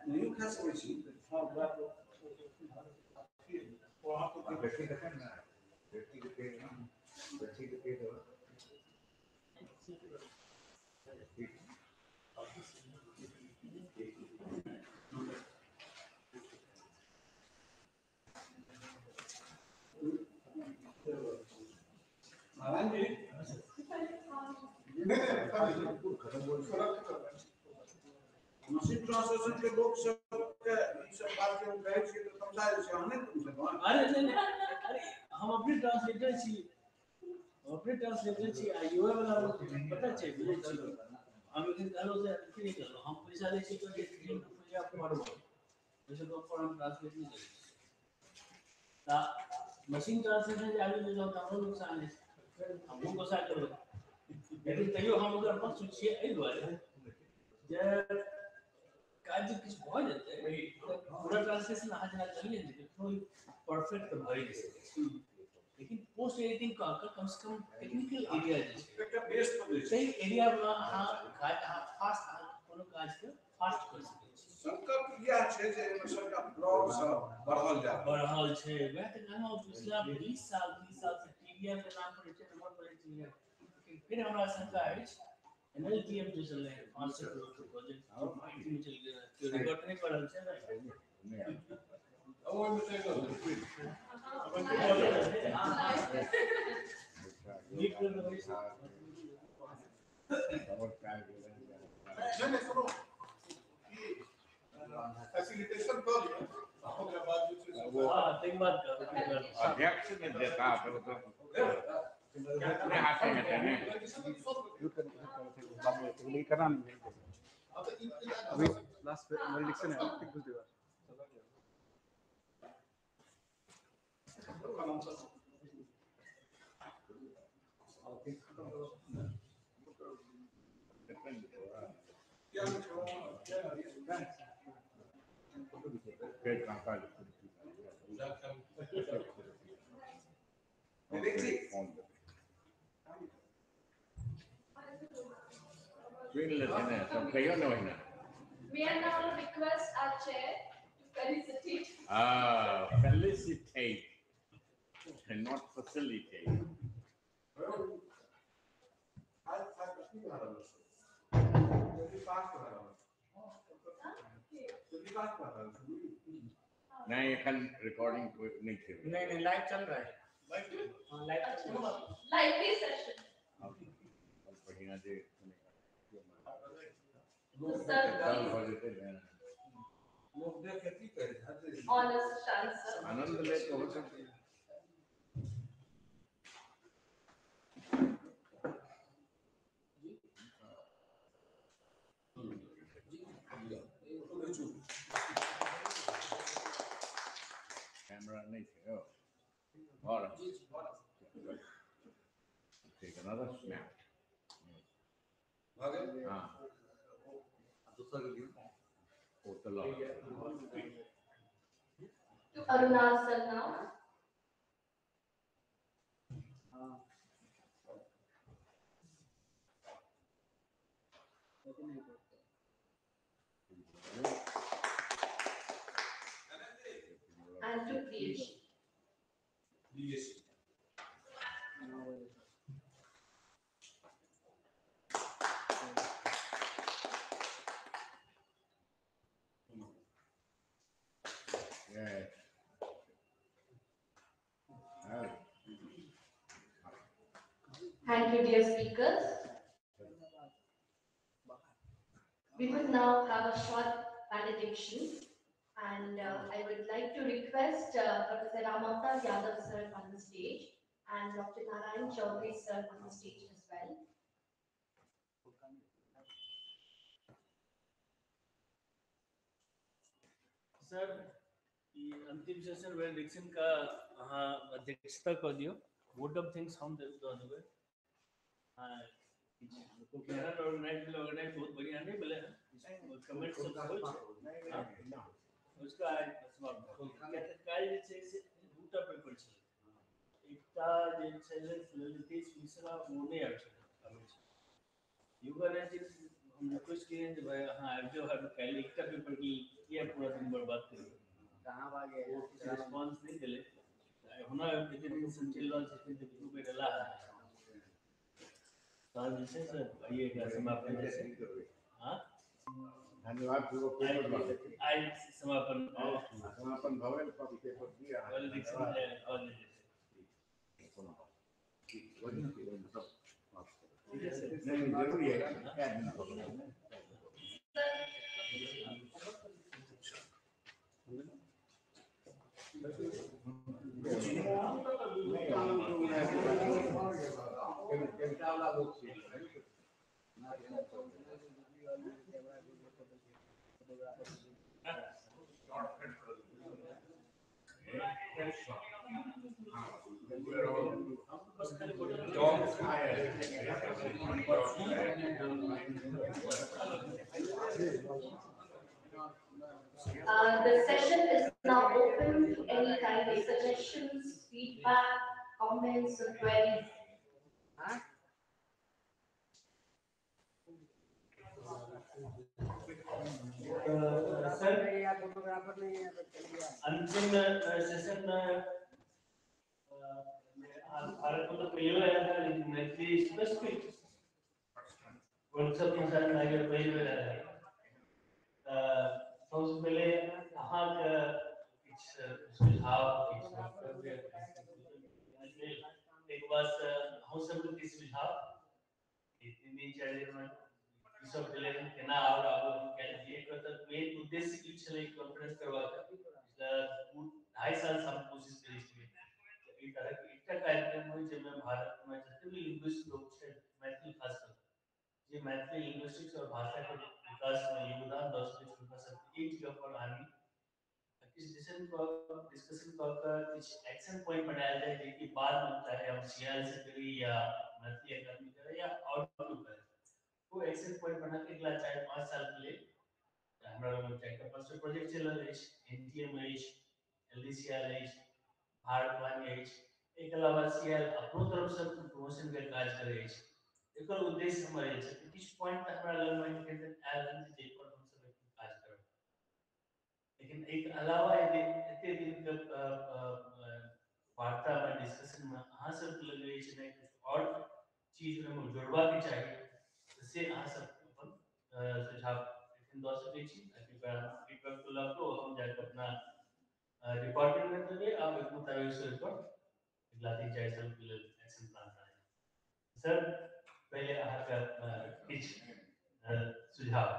नहीं खा सकै छी। नारायण जी मशीन ट्रांसलेशन के लोग सब के ई सब बात के कहै छी त समझा जाइ छै, हम नहि तुम। अरे नहीं, अरे हम अपने ट्रांसलेटर छी, हम अपने ट्रांसलेटर छी। आ यूए वाला पता छै, बुझै छी। हम एखन कहलहुँ जे अथी नहि कहलहुँ, हम पैसा लै छी तऽ रुपैआ पर वैसे तो पर हम ट्रांसलेट नहि करै छी। तऽ मशीन ट्रांसलेशन जे आबि जाउ तऽ हमरो नुकसान अछि, हमहूँ गोसा करबै, लेकिन तैयो हम ओकर पक्ष छियै एहि दुआरे जे काज किछु भऽ जेतै तऽ पूरा ट्रांसलेशन अहाँ जेना कहलियै ने कखनो परफेक्ट तऽ भए नहि सकै छै, लेकिन पोस्ट एडिटिंग कऽ कऽ कमसँ कम टेक्निकल एरिया जे छै ताहि एरियामे अहाँ काज अहाँ फास्ट अहाँ कोनो काजके फास्ट कऽ सकै छी। संकल्प इएह छै जे एहिमे सबटा ब्लॉग सब बढ़ल जाय बढ़ल छै। वएह तऽ कहलहुँ पिछला 20 साल 30 साल से टीवीएम के नाम पर एते नंबर पर टीवीएम, लेकिन फिर हमरा शंका अछि एनएलटीएम जे चललै 500 करोड़ के प्रोजेक्ट IT में चलि गेल, केओ रिकॉर्ड नहि कऽ रहल छै ने। नहीं सुनो, फैसिलिटेशन कर लिया ओकरा बाद जे छै वो अध्यक्ष ने देता तो अपने हाथ में है ने। करना नहीं अभी लास्ट वेलिडिक्शन है, ठीक कुछ देगा। May I now request our chair to felicitate? Felicitate and not facilitate. नहीं एखन रिकॉर्डिंग नहीं थे। नहीं नहीं लाइव चल रहा है। हां लाइव चल रहा है। लाइव सेशन बढ़िया जे लोग देखे की करे ऑनेस्ट आंसर आनंद ले तो हो सकती है। कैमरा नहीं थे और take another snap. हाँ दूसरा के लिए To Arunal sir now. And to Priyesh. Priyesh. Thank you, dear speakers. We will now have a short valediction, and I would like to request Professor Ramavtar Yadav sir on the stage and Dr. Narayan Chaudhary sir on the stage as well. Sir, ये अंतिम सेशन वेलेडिक्शन का अहाँ अध्यक्षता कऽ दियौ। वोट ऑफ थिंग्स हम दऽ देबै। हाँ, ऑर्गेनाइज ऑर्गेनाइज बहुत बढ़िया नहीं भेलै, कमेंट सब होइ छै उसका समाप्त। काल्हि जे छै से दूटा पेपर छलै, एकटा जे छलै ललितेश मिश्रा ओ नहि आबि सकल, आबै छै युगानंद जी। हम रिक्वेस्ट किए जे भाई अहाँ आबि जाउ, काल्हि एकटा पेपर की किया पूरा दिन बर्बाद करियौ, ओ किछु रिस्पॉन्स नहि देलै। हुना एते दिन से चलि रहल छै तऽ दू बेर एला तहन जे छै से आइए एकरा समापन जे छै। हाँ, धन्यवाद। आइ समापन समापन भऽ गेल पेपर दिअ। नहीं जरूरी है। The session is now open to any kind of suggestions, feedback, comments, or queries. Sir, अंतिम सेशन में भारत में तो पहले आया था, लेकिन मैथिली स्पेसिफिक वर्कशॉप के साथ आगे पहले बेर आया है। सबसे पहले अहाँके किछु सुझाव, किछु वक्तव्य, एक बाद अहूँ सबके किछु सुझाव। 3 दिन 4 दिन में की सब भेलै हन, केना आओर आगू कयल जाय। एकर तऽ मेन उद्देश्य ई छलै कॉन्फ्रेंस करबाक, पिछला 2-2.5 साल से हम कोशिश करै छियै एहि तरहके एकटा कार्यक्रम होइ जाहिमे भारतमे जते भी लिंग्विस्ट लोक छै, मैथिली खास कऽ जे मैथिली लिंग्विस्टिक्स और भाषा के विकास में योगदान दऽ सकै छै, हुनका सबके एक जगह पर आनि किछु डिसीजन कऽ डिस्कशन कऽ कऽ किछु एक्शन पॉइंट बनायल जाय, जेकि बाद में चाहे हम सीआईएल से करी या मैथिली अकादमी करे या और कोई करे, वो एक्शन पॉइंट बना के अगला 4-5 साल के लेल हमरा लग 4-5 प्रोजेक्ट चलि रहल अछि। एनटीएम अछि, एलडीसीआर अछि, भारतवाणी अछि, एहिके अलावा सीआईएल अपनो तरफ से प्रमोशन के काज करै अछि। एकर उद्देश्य हमर अछि किछु पॉइंट हमरा लगमे एखन तक आयल हन जाहि पर हमसब एखन काज करब, लेकिन एहिके अलावा यदि एते दिनके वार्तामे डिस्कशनमे अहाँ सबके लगै अछि नहि किछु आओर चीज ओहिमे जोड़बाके चाही, तऽ से अहाँ सब अपन सुझाव एखन दऽ सकै छी, ताकि ओकरा फीडबैक लऽ कऽ हम जाकऽ अपना डिपार्टमेंटमे देबै आ ओहि मुताबिक से ओहिपर अगिला 3-4 सालके लेल एक्शन प्लान बनायल। सर, पहले अहाँके किछु सुझाव।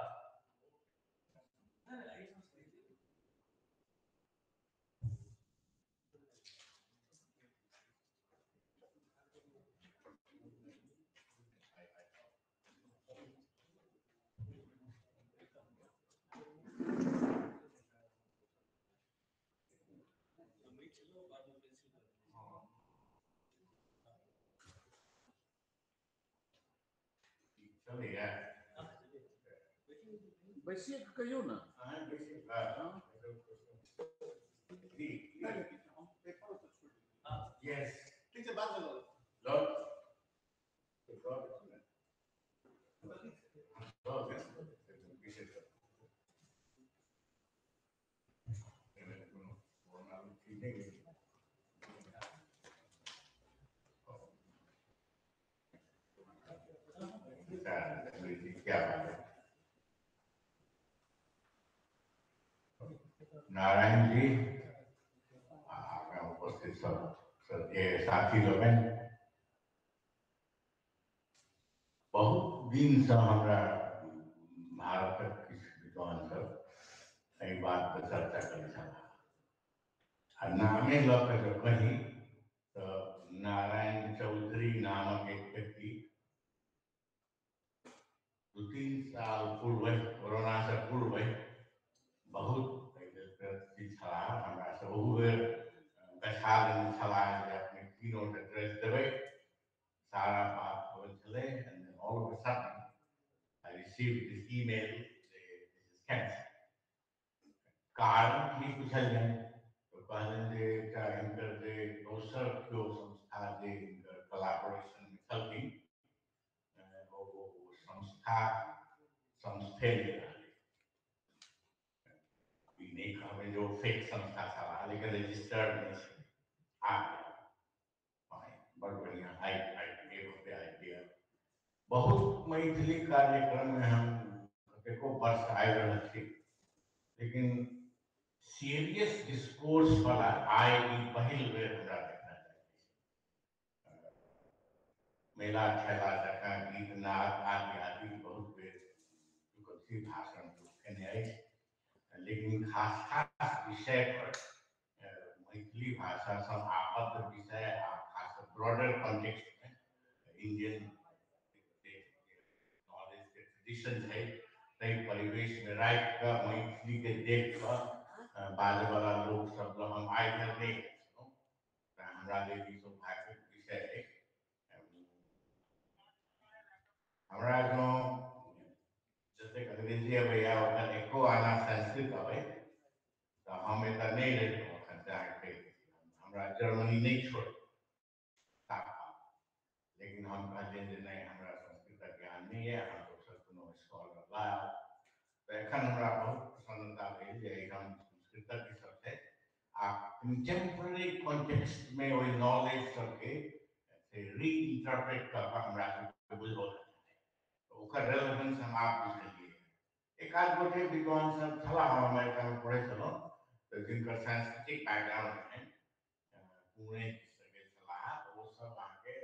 बैसिए के कहियौ ना। यस, ठीक छै, बात चलो। क्या बात है। नारायण जी, श्रद्धेय साथी लोकनि, बहुत दिन से हमरा भारतक किछु विद्वान सब एहि बात पर चर्चा करै छलाह आ नामे लऽ कऽ जँ कही तऽ नारायण चौधरी नामक एक व्यक्ति 2-3 साल पूर्व, कोरोना से पूर्व, बहुत प्रगतिशील छलाह। हमरा से ओहू बेर बैठा लेने छलाह जे अपने कीनोट एड्रेस देबै, सारा बात होल छलै। And then all of a sudden I received this email, this is cancelled. कारण की पूछल जाय तो कहलनि जे एकटा हिनकर जे दोसर केओ संस्था जे हिनकर कोलैबोरेशन में छलखिन, ओ संस्था संस्थे नहि रहलै। ई नहि कहबै जे ओ फेक संस्था छलाह, लेकिन रजिस्टर्ड नहि छै। आ बड़ बढ़िया आई आइडिया। बहुत मैथिली कार्यक्रम में हम कतेको वर्ष आबि रहल छी, लेकिन सीरियस डिस्कोर्स वाला आइ ई पहिल बेर हमरा देखना चाही। मेला ठेला जकाँ गीत नाद आदि आदि बहुत बेर चुकल छी, भाषण केने अछि, लेकिन खास खास विषय पर मैथिली भाषा सँ आबद्ध विषय आ खास ब्रॉडर कॉन्टेक्स्ट में इंडियन नॉलेज के ट्रेडिशन छै, ताहि परिवेश में राखि कऽ मैथिली के देख कऽ बाजयवला लोक सब हम आइ धरि नहि छलहुँ, तऽ हमरा लेल ई सौभाग्यक विषय अछि। हमरा जँ जतेक अंग्रेजी अबैया ओकर एको आना संस्कृत अबै तऽ हम एतऽ नहि रहितहुँ एखन, से अहाँके कहि दै छी। हमरा जर्मनी नहि छोड़, लेकिन हम कहलियनि जे नहि, हमरा संस्कृतक ज्ञान नहि यऽ, अहाँ दोसर कोनो स्कॉलर लाउ। तऽ एखन हमरा बहुत प्रसन्नता भेल जे एहिठाम संस्कृतज्ञ सब छै आ कंटेम्पोररी कॉन्टेक्स्ट में ओहि नॉलेज सबके रीइंटरप्रेट कऽ कऽ हमरा सबके बुझबऽ तऽ ओकर रेलेवेंस हम आब बुझलियै। एक आध गोटे विद्वान सब छलाह, हम अमेरिकामे पढ़ै छलहुँ, तऽ जिनकर सांस्कृतिक बैकग्राउंड रहनि, पुणे से गेल छलाह, ओ सब अहाँके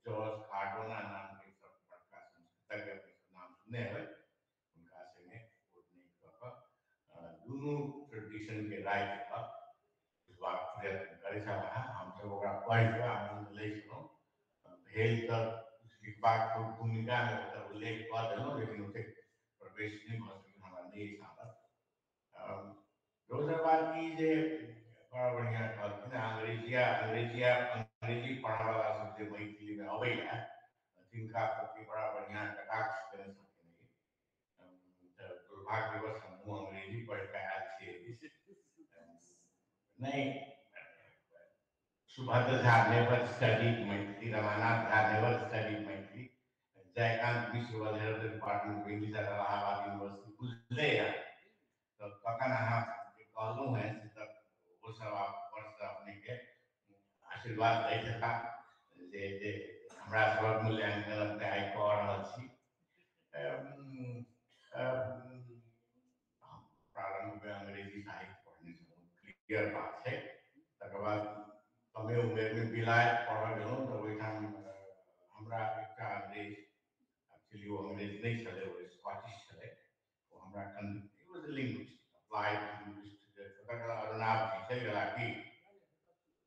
जॉर्ज कार्डोना नामके सब बड़का संस्कृतज्ञ नाम सुनने हेबै, हुनका संगे कोऑर्डिनेट कऽ कऽ दुनू ट्रेडिशन के राखि कऽ बुझबाक प्रयत्न करै छलाह। हमसब ओकरा पढ़ि कऽ आनन्द लै छलहुँ। भेल तऽ लिखबाक भूमिकामे ओकर उल्लेख कऽ देलहुँ, लेकिन ओतेक प्रवेश नहि भऽ सकल, हमरा नहि अछि आदत। दोसर बात ई जे बड़ा बढ़िआँ कहलखिन, अंग्रेजिया अंग्रेजिया अंग्रेजी पढ़ऽवला सब जे मैथिलीमे अबैया तिनका प्रति बड़ा बढ़िआँ कटाक्ष केने छलखिन। तऽ दुर्भाग्यवश हमहूँ अंग्रेजी पढ़ि कऽ आयल छियै। नहि, Subhadra Jha never studied Maithili, Ramanath Jha never studied Maithili, Jaykant Mishra was head of the department of English at Allahabad University, बुझले यऽ। तऽ तखन अहाँ जे कहलहुँ हेँ से तऽ ओ सब आब ऊपरसँ अपनेके आशीर्वाद दैत हेता जे जे हमरा सभक मूल्यांकन अपने आइ कऽ रहल छी। प्रारम्भमे अंग्रेजी साहित्य पढ़ने छलहुँ, क्लियर बात छै। तकर बाद कमे उमेरमे विलायत पढ़ऽ गेलहुँ तऽ ओहिठाम हमरा एकटा अंग्रेज, एक्चुअली ओ अंग्रेज नहि छलै, ओ स्कॉटिश छलै, ओ हमरा लिंग्विस्ट, अप्लाइड लिंग्विस्ट, अरुणाभ जी चलि गेला की।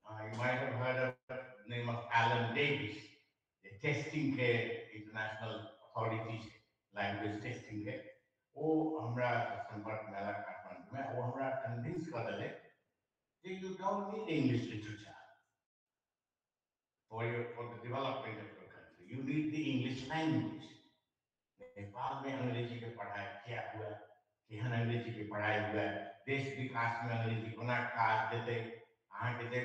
You might have heard of the name of Alan Davies, the testing के इंटरनेशनल अथॉरिटी छै, लैंग्वेज टेस्टिंग के। ओ हमरा संपर्क में आयल काठमांडू में, ओ हमरा कन्विंस कऽ देलै जे you don't need English literature for the development of your country, you need the English language. Nepal में अंग्रेजी के पढ़ाई किया हुआ, केहन अंग्रेजी के पढ़ाई हुआ, देश विकास में अंग्रेजी कोना काज देतै। अहाँके जे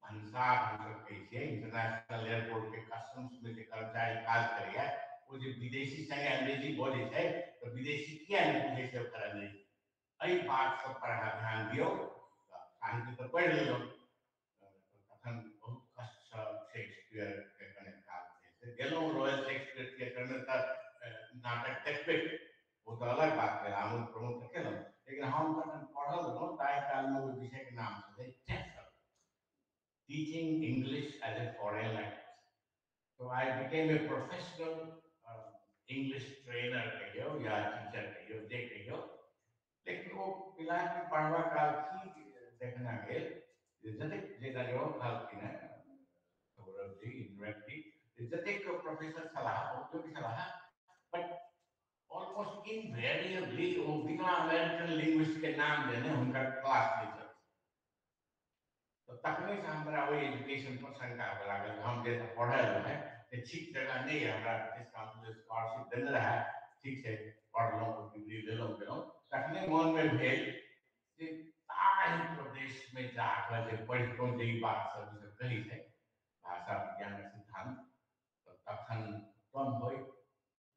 भनसार हमसब कहै छियै, इंटरनेशनल एयरपोर्ट के कस्टम्स में जे कर्मचारी काज करैया, ओ जे विदेशी संगे अंग्रेजी बजै छै तऽ विदेशी किया नहि बुझै छै ओकर अंग्रेजी। एहि बात सब पर अहाँ ध्यान दियौ। साहित्य तऽ पढ़ि लेलहुँ, तखन बहुत कष्टसँ शेक्सपियर के कने काज भेल, गेलहुँ रॉयल शेक्सपियर थिएटर में तऽ नाटक देखबे, ओ तऽ अलग बात भेल, आमोद प्रमोद तऽ केलहुँ, लेकिन हम तखन पढ़ल रहौँ ताहि कालमे ओहि विषयके नाम छलै टेफल, teaching English as a foreign language. So I became a professional English trainer कहियौ या टीचर कहियौ जे कहियौ। लेकिन ओ विलायत में पढ़बा काल की देखना गेल जे जतेक जेना जो कहलखिन हेँ सौरभ जी इनडायरेक्टली, जतेक प्रोफेसर छलाह बहुत योग्य छलाह, बट ऑलमोस्ट इनवेरिएबली ओ बिना अमेरिकन लिंग्विस्ट के नाम देने हुनकर क्लास नहि चलै। तऽ तखने से हमरा ओहि एजुकेशन पर शंका होबय लागल। हम जे पढ़ल रहै से ठीक जगह नहि है, हमरा ब्रिटिश काउंसिल स्कॉलरशिप देने रहै, ठीक छै पढ़लहुँ डिग्री लेलहुँ गेलहुँ। तखने मनमे भेल जे ताहि प्रदेशमे जाकऽ जे पढ़ितहुँ जे ई बात सब ई सब कहै छै भाषा विज्ञानक सिद्धांत, तऽ तखन उत्तम होइ।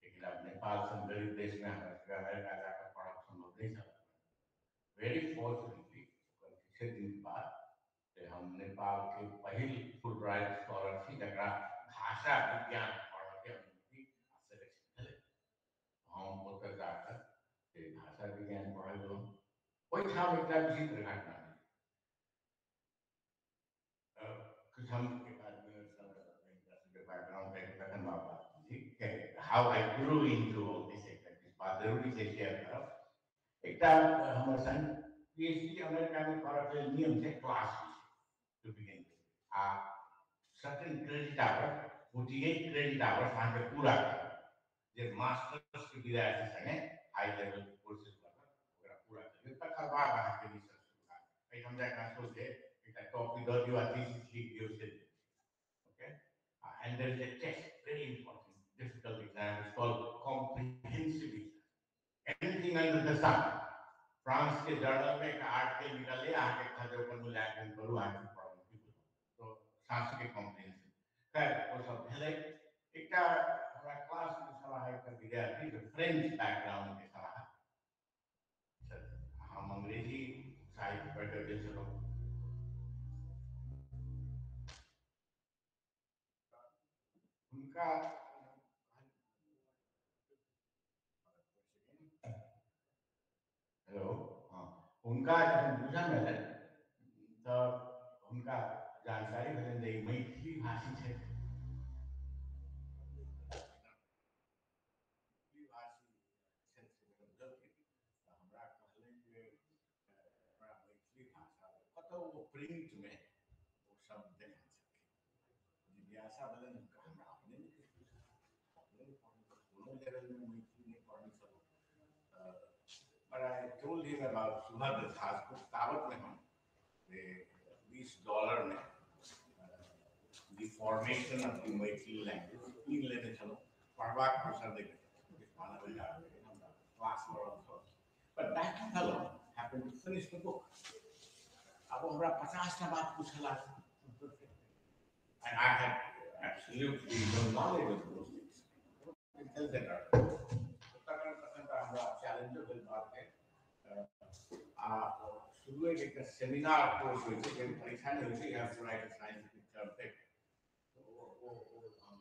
लेकिन आब नेपाल सन गरीब देशमे हमरा सबके अमेरिका जाकऽ पढ़ब सम्भव नहि छल। वेरी फॉर्चुनेटली ओकर किछु दिन बाद से हम नेपाल के पहिल फुल ब्राइट स्कॉलर छी जकरा भाषा विज्ञान पढ़ऽके अनुमति आ सिलेक्शन भेलै। हम ओतऽ जाकऽ से भाषा विज्ञान पढ़ऽ गेलहुँ। ओहिठाम एकटा विचित्र घटना भेल। किछु हम एक आदमी बैकग्राउंड तखन बात ठीक how I grew into all this, एकटा किछु बात जरूरी छै शेयर करब। एकटा हमर संग पीएचडी अमेरिका में करऽ लेल नियम छै क्लास टू बिगिन आ certain credit hour 48 credit hours अहाँके पूरा करब जे मास्टर्स के विद्यार्थी संगे हाई लेवल कोर्सेज करब ओकरा पूरा करियौ, तकर बाद अहाँके रिसर्च शुरू हैत। एहिठाम जाकऽ सोचै एकटा टॉपिक दऽ दियौ आ थीसिस लिख दियौ से। Okay, and there is a test, very important, difficult exam. It's called comprehensive exam. Anything under the sun. France के जर्नल में एक आर्टिकल निकाले अहाँके कहते ओकर मूल्यांकन करू अहाँके प्रॉब्लम की बुझू, तो सांस्कृतिक कॉम्प्रिहेंसिव। खैर ओ सब भेलै। एकटा हमरा क्लास में छलाह एकटा विद्यार्थी जो फ्रेंच बैकग्राउंड के छलाह। हम अंग्रेजी साहित्य पढ़ि कऽ गेल छलहुँ। हुनका हेलो हाँ, हुनका जखन बुझल भेलनि तऽ हुनका जानकारी भेलनि जे ई मैथिली भाषी छथि। मैथिली भाषी छथि से जखन बुझलखिन तऽ हमरा कहलनि जे हमरा मैथिली भाषा कतहु ओ प्रिंटमे ओ शब्द देखने छलखिन। जिज्ञासा भेलनि हुनका, हमरा अपने नहि किछु बुझल, अपने नहि पढ़ने, कोनो लेवलमे मैथिली नहि पढ़ने छलहुँ। But I told him about Subhadra Jha's book, तावत में हम $20 में The Formation of the Maithili Language कीन लेने छलहुँ। पढ़बाक अवसर नहि भेटल, क्लास कऽ रहल छल। But that fellow happened to finish the book. अब हमरा 50टा बात पूछला and I had absolutely no knowledge of those things. तखन तखन तऽ हमरा चैलेंजो भेल बात है। आ शुरुए एकटा सेमिनार कोर्स होइ छै जाहिमे परीक्षा नहि होइ छै, you have to write a scientific term paper. ओ हम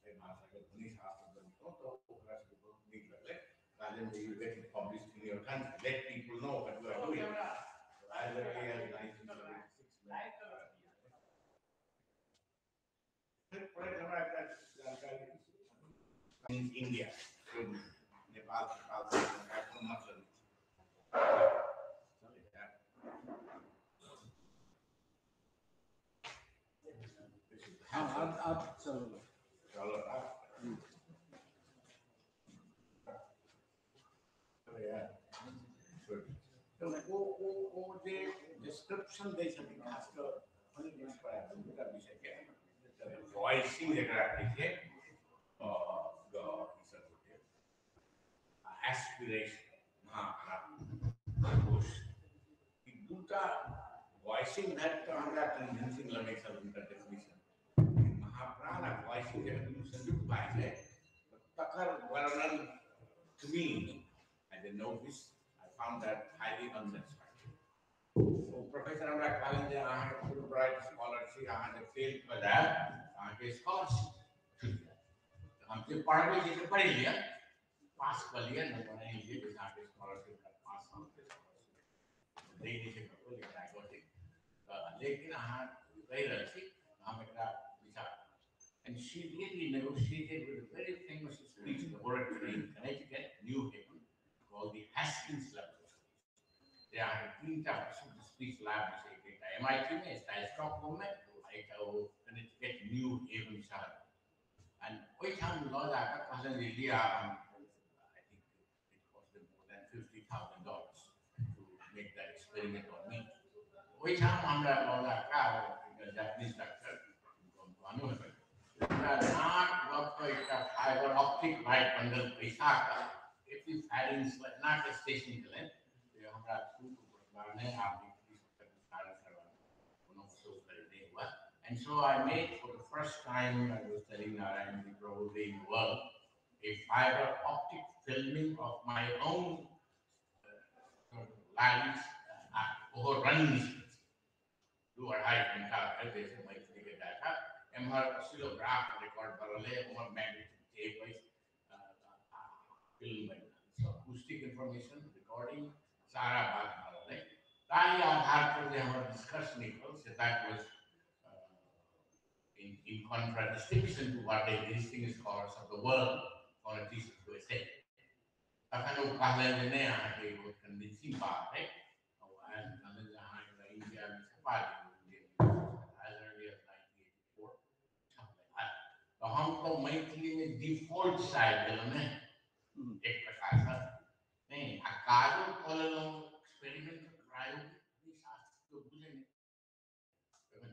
एहि भाषाके ध्वनिशास्त्र लिखलहुँ तऽ ओकरा सबके बहुत नीक लगलै। कहलनि जे you get it published in your country, let people know what you are doing. As early as 1976 फिर पढ़ैत हमरा एकटा जानकारी इंडिया नेपाल नेपाल से कोनो मतलब नहि। हाँ आप चलो चलो ओ ओ ओ जे डिस्क्रिप्शन दै छथिन खास कऽ विषय के वॉइसिंग जकरा कहै छै ग ई सब एस्पिरेशन महाप्राण ई दूटा वॉइसिंग भेल तऽ हमरा कन्विंसिंग लगै छल हुनकर डेफिनेशन। महाप्राण आ वॉइसिंग जखन दुनू संयुक्त भए छै तकर वर्णन to me as a novice I found that highly unsatisfactory. O professor हमरा कहलनि जे अहाँके फुल ब्राइट स्कॉलर छी, अहाँ जे फेल कऽ जायब अहाँके स्कॉलरशिप छुटि जायत। हम जे पढ़बै छी से पढ़ि लिअ, पास कऽ लिअ, नंबर आनि लिअ, जाहिसँ अहाँके स्कॉलरशिप 5 सालके स्कॉलरशिप दै नहि छै ककरो, लेकिन I got it. लेकिन अहाँ कहि रहल छी, हम एकरा विचार। And she really negotiated with a very famous speech laboratory in Connecticut, New Haven, called the Haskins Laboratory. जे अहाँके 3टा प्रसिद्ध स्पीच लैब छै, एकटा MIT में, एकटा स्टॉकहोम में, एकटा ओ कनेक्टिकट न्यू हेवन शहर। एंड ओहिठाम लऽ जाकऽ कहलनि जे लिअ, हम I think it cost them more than $50,000 to make that experiment on me. ओहिठाम हमरा लऽ जाकऽ जापानीज डॉक्टर कहनो हेबै, हमरा नाक लऽ कऽ एकटा फाइबर ऑप्टिक लाइट बंडल पैसा कऽ एपिफैरिंग्स एना के स्टेशन केलनि जे हमरा थूक नहि आब कोनो असौकर्य नहि हुआ। And so I made for the first time, I was telling Narayan probably in the world, a fiber optic filming of my own sort of larynx over running speech. 2-2.5 घंटा भेल जैसे मैथिली के डाटा एम्हर ऑसिलोग्राफ रिकॉर्ड भऽ रहलै, उम्हर मैग्नेटिक टेप अछि, फिल्म बनि रहल छै, अकूस्टिक इंफॉर्मेशन रिकॉर्डिंग सारा बात भऽ रहलै। ताहि आधार पर जे हमर निष्कर्ष निकलल से that was in contradistinction to what the existing scholars of the world phoneticists were saying. तखन ओ कहलनि जे नहि, अहाँके ई बहुत कन्विंसिंग बात है। ओ आयल कहलनि जे अहाँ एकरा इंडियामे छपा दियौ, as early as 1984 छपलै। तऽ हम तऽ मैथिलीमे डिफॉल्ट से आबि गेलहुँ ने एक प्रकारसँ, नहि आ काजो कऽ लेलहुँ, एक्सपेरिमेंट प्रायोगिक शास्त्र बुझै नहि।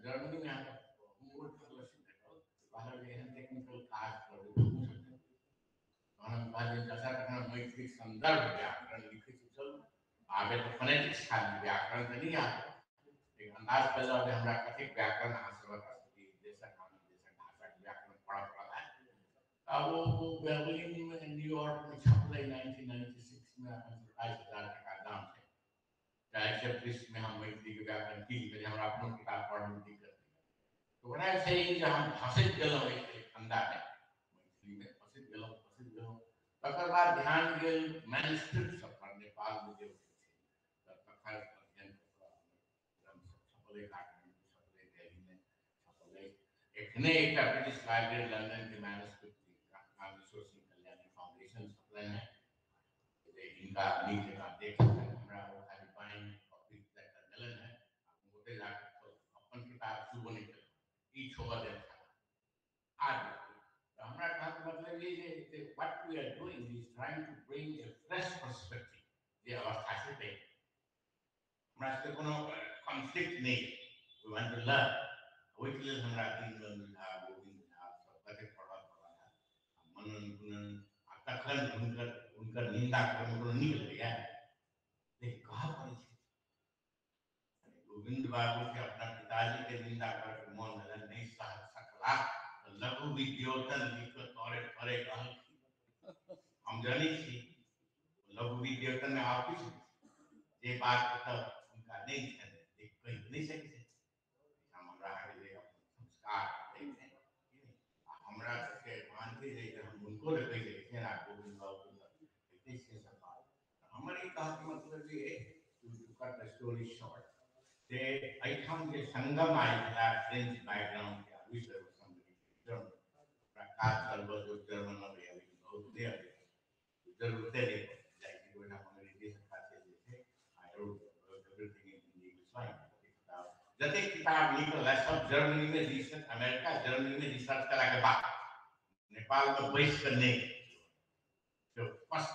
जर्मनीमे अहाँके हुम्बोल्ट फेलोशिप भेटल, कहलक जे एहन टेक्निकल काज करबै तऽ हमहूँ सब। तहन हम कहलियै जैसा तखन मैथिलीक संदर्भ व्याकरण लिखै छी, चलू आबे तऽ फोनेटिक्स खाली व्याकरण तऽ नहि आबे, एक अन्दाज कऽ जे हमरा कतेक व्याकरण अहाँ सबक देशक देशक भाषाके व्याकरण पढ़ऽ पड़ल है। तब ओ बर्लिनमे न्यूयॉर्कमे छपलै 1996 में, अखन 27,000 टका दाम छै। चाहे में हम मैथिलीके व्याकरण की लिखै, हमरा अपनो किताब पढ़ऽमे दिक्कत नहि। तऽ ओकरा छै जे हम फँसैत गेलहुँ एहि फन्दामे, मैथिलीमे फँसैत गेलहुँ फँसैत गेलहुँ। तकर बाद ध्यान गेल मैन्युस्क्रिप्ट सब पर, नेपालमे जे छै तऽ तकर अध्ययन ग्रंथ सब छपलै, काठमाण्डू छपलै, दिल्लीमे छपलै। एखने एकटा ब्रिटिश लाइब्रेरी लंदन के मैन्युस्क्रिप्ट कामेश्वर सिंह कल्याणी फाउंडेशन छपलनि हेँ, जे हिनका नीक जकाँ देख हमरा ओ खाली पानि कॉपी देलनि हेँ, ओतहि जाकऽ अपन किताब शुरू नहि केलहुँ, ई छोड़ देल आदि। तऽ हमरा कहऽके मतलब ई जे what we are doing is trying to bring a fresh perspective जे अवस्था छै ताहि हमरा सबके कोनो कॉन्फ्लिक्ट नहि, we want to learn. ओहिके लेल हमरा दीनबंधु झा, गोविन्द झा सब कतेक पढ़ऽ पड़ल है, मनन गुणन। आ तखन हुनकर हुनकर निंदा करऽमे कोनो नीक लगैया, लेकिन कहऽ पड़ै छै। गोविन्द बाबू के अपना पिताजी के निंदा करके मन भेलनि, नहि सह सकला, लघु विद्योतन लिख कऽ तोरे तोरे कहलखिन। हम जनै छी लघु विद्योतन में आब किछु जे बात तऽ हुनका नहि छनि, कहि नहि सकै छै। हमरा अहाँके जे अपन संस्कार आ हमरा सबके एडवांटेज अइ जे हम हुनको लए कहि सकै छियनि आ गोविन्द बाबू कहिते छियै सब बात। हमर ई कहऽके मतलब जे to cut the story short, जे एहिठाम जे संगम आयल छला फ्रेंच बैकग्राउंड के, I wish there was somebody German, ओकरा काज चलबऽ जो जर्मन अबैया, लेकिन बहुत नहि अबैया, जरूरते नहि पड़ै जाइ छै, ओहिठाम अंग्रेजी से खासियत जे छै। I wrote everything in English language. जतेक किताब निकल है सब जर्मनी में रिसर्च, अमेरिका जर्मनी में रिसर्च कला के बाद, नेपाल में बैस कर नहीं। So first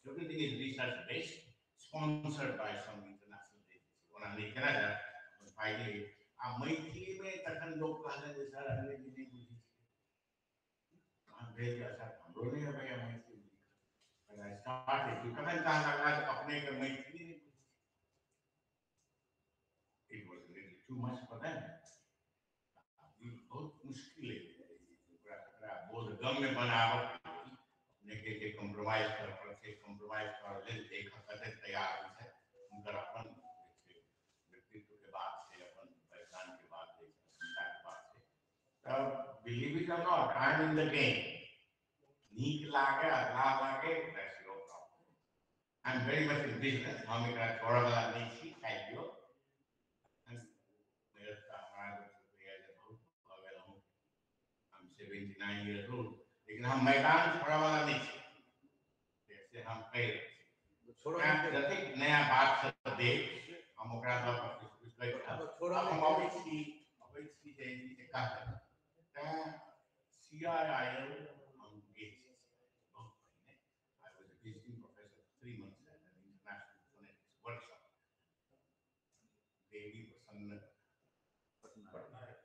everything is research based, sponsored by some international agency. ओना नहि केना जाय अपन फायदे। आ मैथिलीमे तखन लोक कहलनि जे सर अंग्रेजी नहि बुझै छियै, तहन भेल जे सर हमरो नहि अबैया मैथिली बुझै। स्टार्ट तखन कहऽ लगला जे अपनेके मैथिली नहि बुझै छी। It was really too much for them. ई बहुत मुश्किल है ओकरा ओकरा बोधगम्य बनाबऽ अपने के जे कॉम्प्रोमाइज करऽ पड़ै छै, कॉम्प्रोमाइज करऽ लेल लेखक कतेक तैयार होइ छै, हुनकर अपन जे छै व्यक्तित्व के बात छै, अपन पहचान के बात छै, अस्मिता के बात छै। तऽ believe it or not, I am in the game. नीक लागे अधलाह लागे, that's your problem. I am very much in business. हम एकरा छोड़ऽ वाला नहि छी, खाइ दियौ। हमरा 79 years old, लेकिन हम मैदान छोड़ऽ वाला नहि छी, से हम कहि रहल छी। जतेक नया बात सब देख हम ओकरा लऽ कऽ किछु किछु कहैत रहब। हम अबै छी जे कहब तैँ CIIL हम गेल छी बहुत पहिने। I was a visiting professor for 3 months at an international phonetics workshop. Devi Prasanna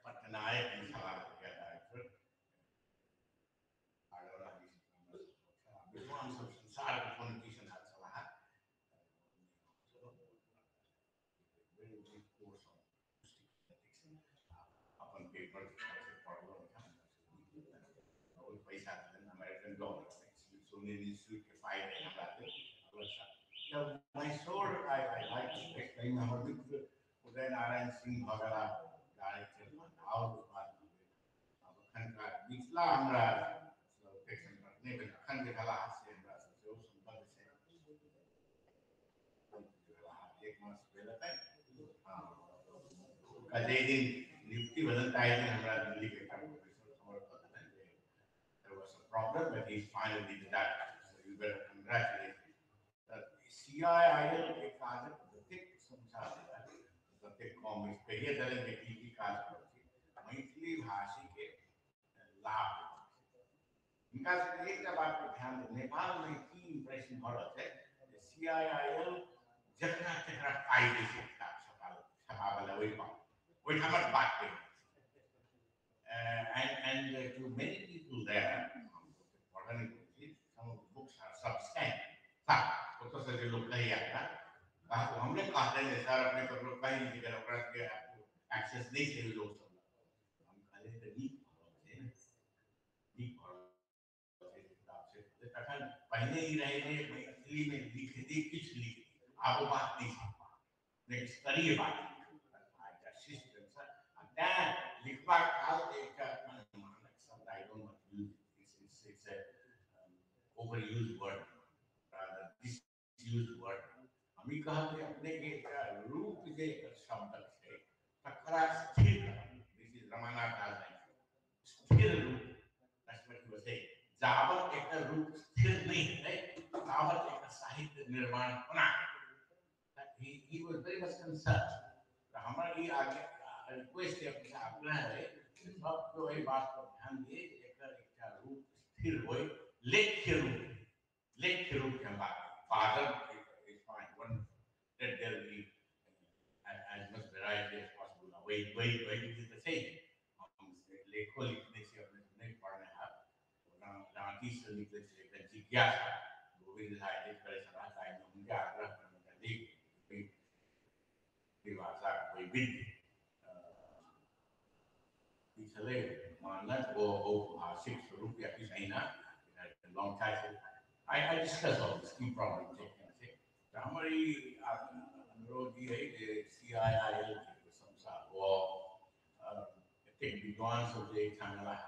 Patnaik ji छलाह डायरेक्टर, आडोरा जी विद्वान सब संसारके फोनेटिशियन छलाह। Very big course on phonetics. अपन पेपर पढ़लहुँ, बहुत पैसा देलनि अमेरिकन डॉलर, स्मिथसोनियन इंस्टीट्यूट के पाइ रहै हमरा जब Mysore I like to explain. हमर मित्र उदय नारायण सिंह भऽ गेला डायरेक्टर, आओर बात आब एखनका मिथिला हमरा ओतेक सम्पर्क नहि भेल, एखन जे भेला से हमरा सेहो सम्पर्क छै। एक मास भेल हेतै, हँ, जाहि दिन नियुक्ति भेलनि ताहि दिन हमरा दिल्लीके एकटा प्रोफेसर खबर कऽ देलनि जे there was a problem, but he's finally the director, so you better congratulate him. CIIL के काजक जतेक प्रशंसा भेल ततेक कम अछि। कहिए देलनि जे की की काज करै छी, मैथिली भाषीके लाभ हिनका सबके एकटा बात पर ध्यान देब। नेपालमे की इम्प्रेशन भऽ रहल छै जे CIIL जकरा तकरा पाइ दै छै किताब छपाबै लए, ओहिठामक बात कहि रहल छी। And to many people there, हम पढ़ऽ नहि पड़ै छी, some of the books are substandard. ओतऽसँ जे लोक कहैया हमरे कहते जे सर अपने ककरो कहि नहि छै, ओकरा सबके एक्सेस नहि छै ओहि लोक सब। हम कहलियै तऽ नीक भऽ रहल छै, नीक भऽ रहल छै किताब से। तखन पहिने ई रहै जे मैथिलीमे लिख दी किछु लिख दी, आब ओ बात नहि छै, लेकिन स्तरीय बात एकटा शिष्ट आ तैँ लिखबाक काल एकटा मानक शब्द, I don't want to use it's it's over use word, disuse word. हम ई कहब जे अपने के एकटा रूप जे एकर शब्दक छै तकरा स्थिर करब। This is Ramanath Das, स्थिर रूप। That's what he was saying. जाबत एकर रूप स्थिर नहि हेतै ताबत एकर साहित्य निर्माण कोना हेतै। He was very much concerned. तऽ हमर ई आगे रिक्वेस्ट है, अपने आग्रह है सब केओ एहि बात पर ध्यान दिए जे एकर एकटा रूप स्थिर होय, लेख्य रूप, लेख्य रूप के हम बात बादल is fine, wonderful. Let there be as much variety as possible. वही वही वही तऽ छै, हम लेखो लिखने छी, अपने नहि पढ़ने हैब, राँटीसँ निकलै छै एकटा जिज्ञासा, गोविन्द झा एडिट करै छलाह, ताहिमे हुनके आग्रह पर लेख भाषाक वैविध्य की छलै, मानक ओ औपभाषिक स्वरूप या किछु अहिना long title. I discuss all this की प्रॉब्लम छै केना छै। तऽ हमर ई अनुरोध ई है जे CIIL के प्रशंसा हो, एतेक विद्वान सब जे एहिठाम एलाह,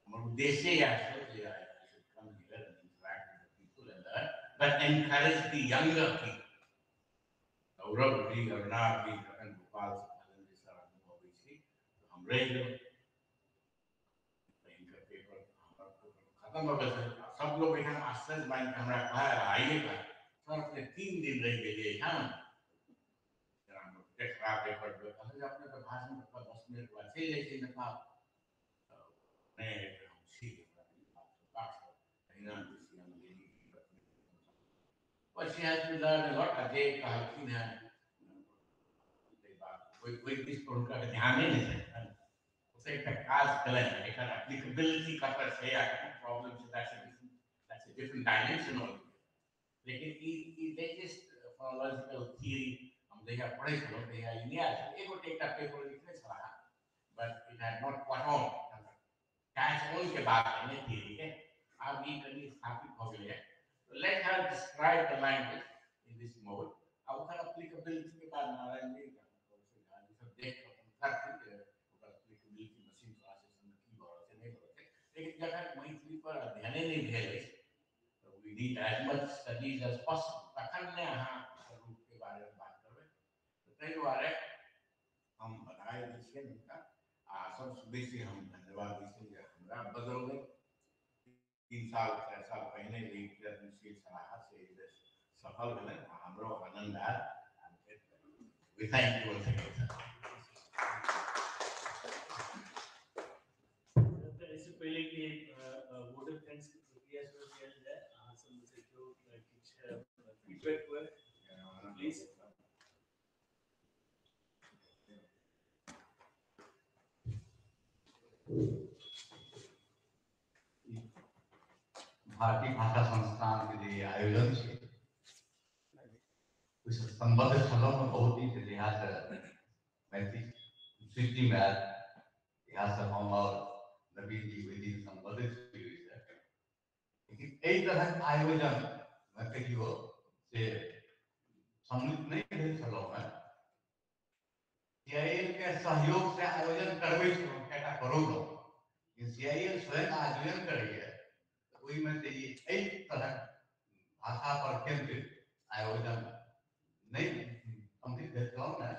हमर उद्देश्य इएह छल जे I should come here and interact with the people and learn, but encourage the younger people. Gaurav ji, Aruna ji जखन भोपाल से कहलनि जे सर हमहूँ अबै छी, तऽ हम रहि गेलहुँ। हिनकर पेपर हमर पेपर खत्म भऽ गेल छल। सब लोग एहिठाम आश्चर्य मानि कऽ हमरा कहल, आइए कहल सर अपने 3 दिन रहि गेलियै एहिठाम, खराब रिकॉर्ड भेल। कहल जे अपने तऽ भाषण कऽ 10 मिनट बाद चलि जाइ छै नेपाल। नहि हम छी, तहिना But she has to learn a lot. जे कहलखिन हेँ ओहि दिस पर हुनका ध्याने नहि छनि। ओतऽ एकटा काज केलनि, एकर एप्लीकेबिलिटी कतऽ छै आ कतऽ प्रॉब्लम छै, that's a different dimension altogether. लेकिन ई लेटेस्ट फोनोलॉजिकल थियरी हम जहिया पढ़ै छलहुँ तहिया ई नहि आयल छल। एगोटे एकटा पेपर लिखने छलाह, but it had not caught on, catch on के बात है ने थियरी के, आब ई कनि स्थापित भऽ गेलैए। Let her describe the language in this mode. अब ओकर applicability के बाद नारायण जी सब देख कऽ अपन करथिन जे ओकर applicability machine ट्रांसलेशन में की भऽ रहल छै नहि भऽ रहल छै। लेकिन जखन मैथिली पर अध्ययने नहि भेल अछि तऽ we need as much studies as possible, तखन ने अहाँ रूप के बारे में बात करबै। तऽ ताहि दुआरे हम बधाई दै छियनि हुनका आ सबसँ बेसी हम धन्यवाद दै छियनि जे हमरा हमरा बदौलत 3 साल 4 साल पहिने जे प्रयत्नशील छलाह से सफल भेलनि आ हमरो आनंद आयल। We thank you once again, sir. एहिसँ पहिले कि वोट ऑफ thanks के प्रक्रिया शुरू कयल जाय, अहाँ सब में से केओ किछु फीडबैक हुए प्लीज। भारतीय भाषा संस्थान के जे आयोजन छै ओहिसँ सम्बद्ध छलहुँ बहुत दिन से, जहिया से मैथिली सृष्टि में आयल तहिया से हम और नवीन जी ओहि दिन सम्बन्धित छी ओहिसँ। लेकिन एहि तरहक आयोजन में कहियो से सम्मिलित नहि भेल छलहुँ हेँ। CIL के सहयोग से आयोजन करबै छलहुँ, कएटा करौलहुँ, लेकिन CIL स्वयं आयोजन करैए तऽ ओहिमे से एहि तरहक भाषा पर केंद्रित आयोजन नहि सम्मिलित भेल छलहुँ ने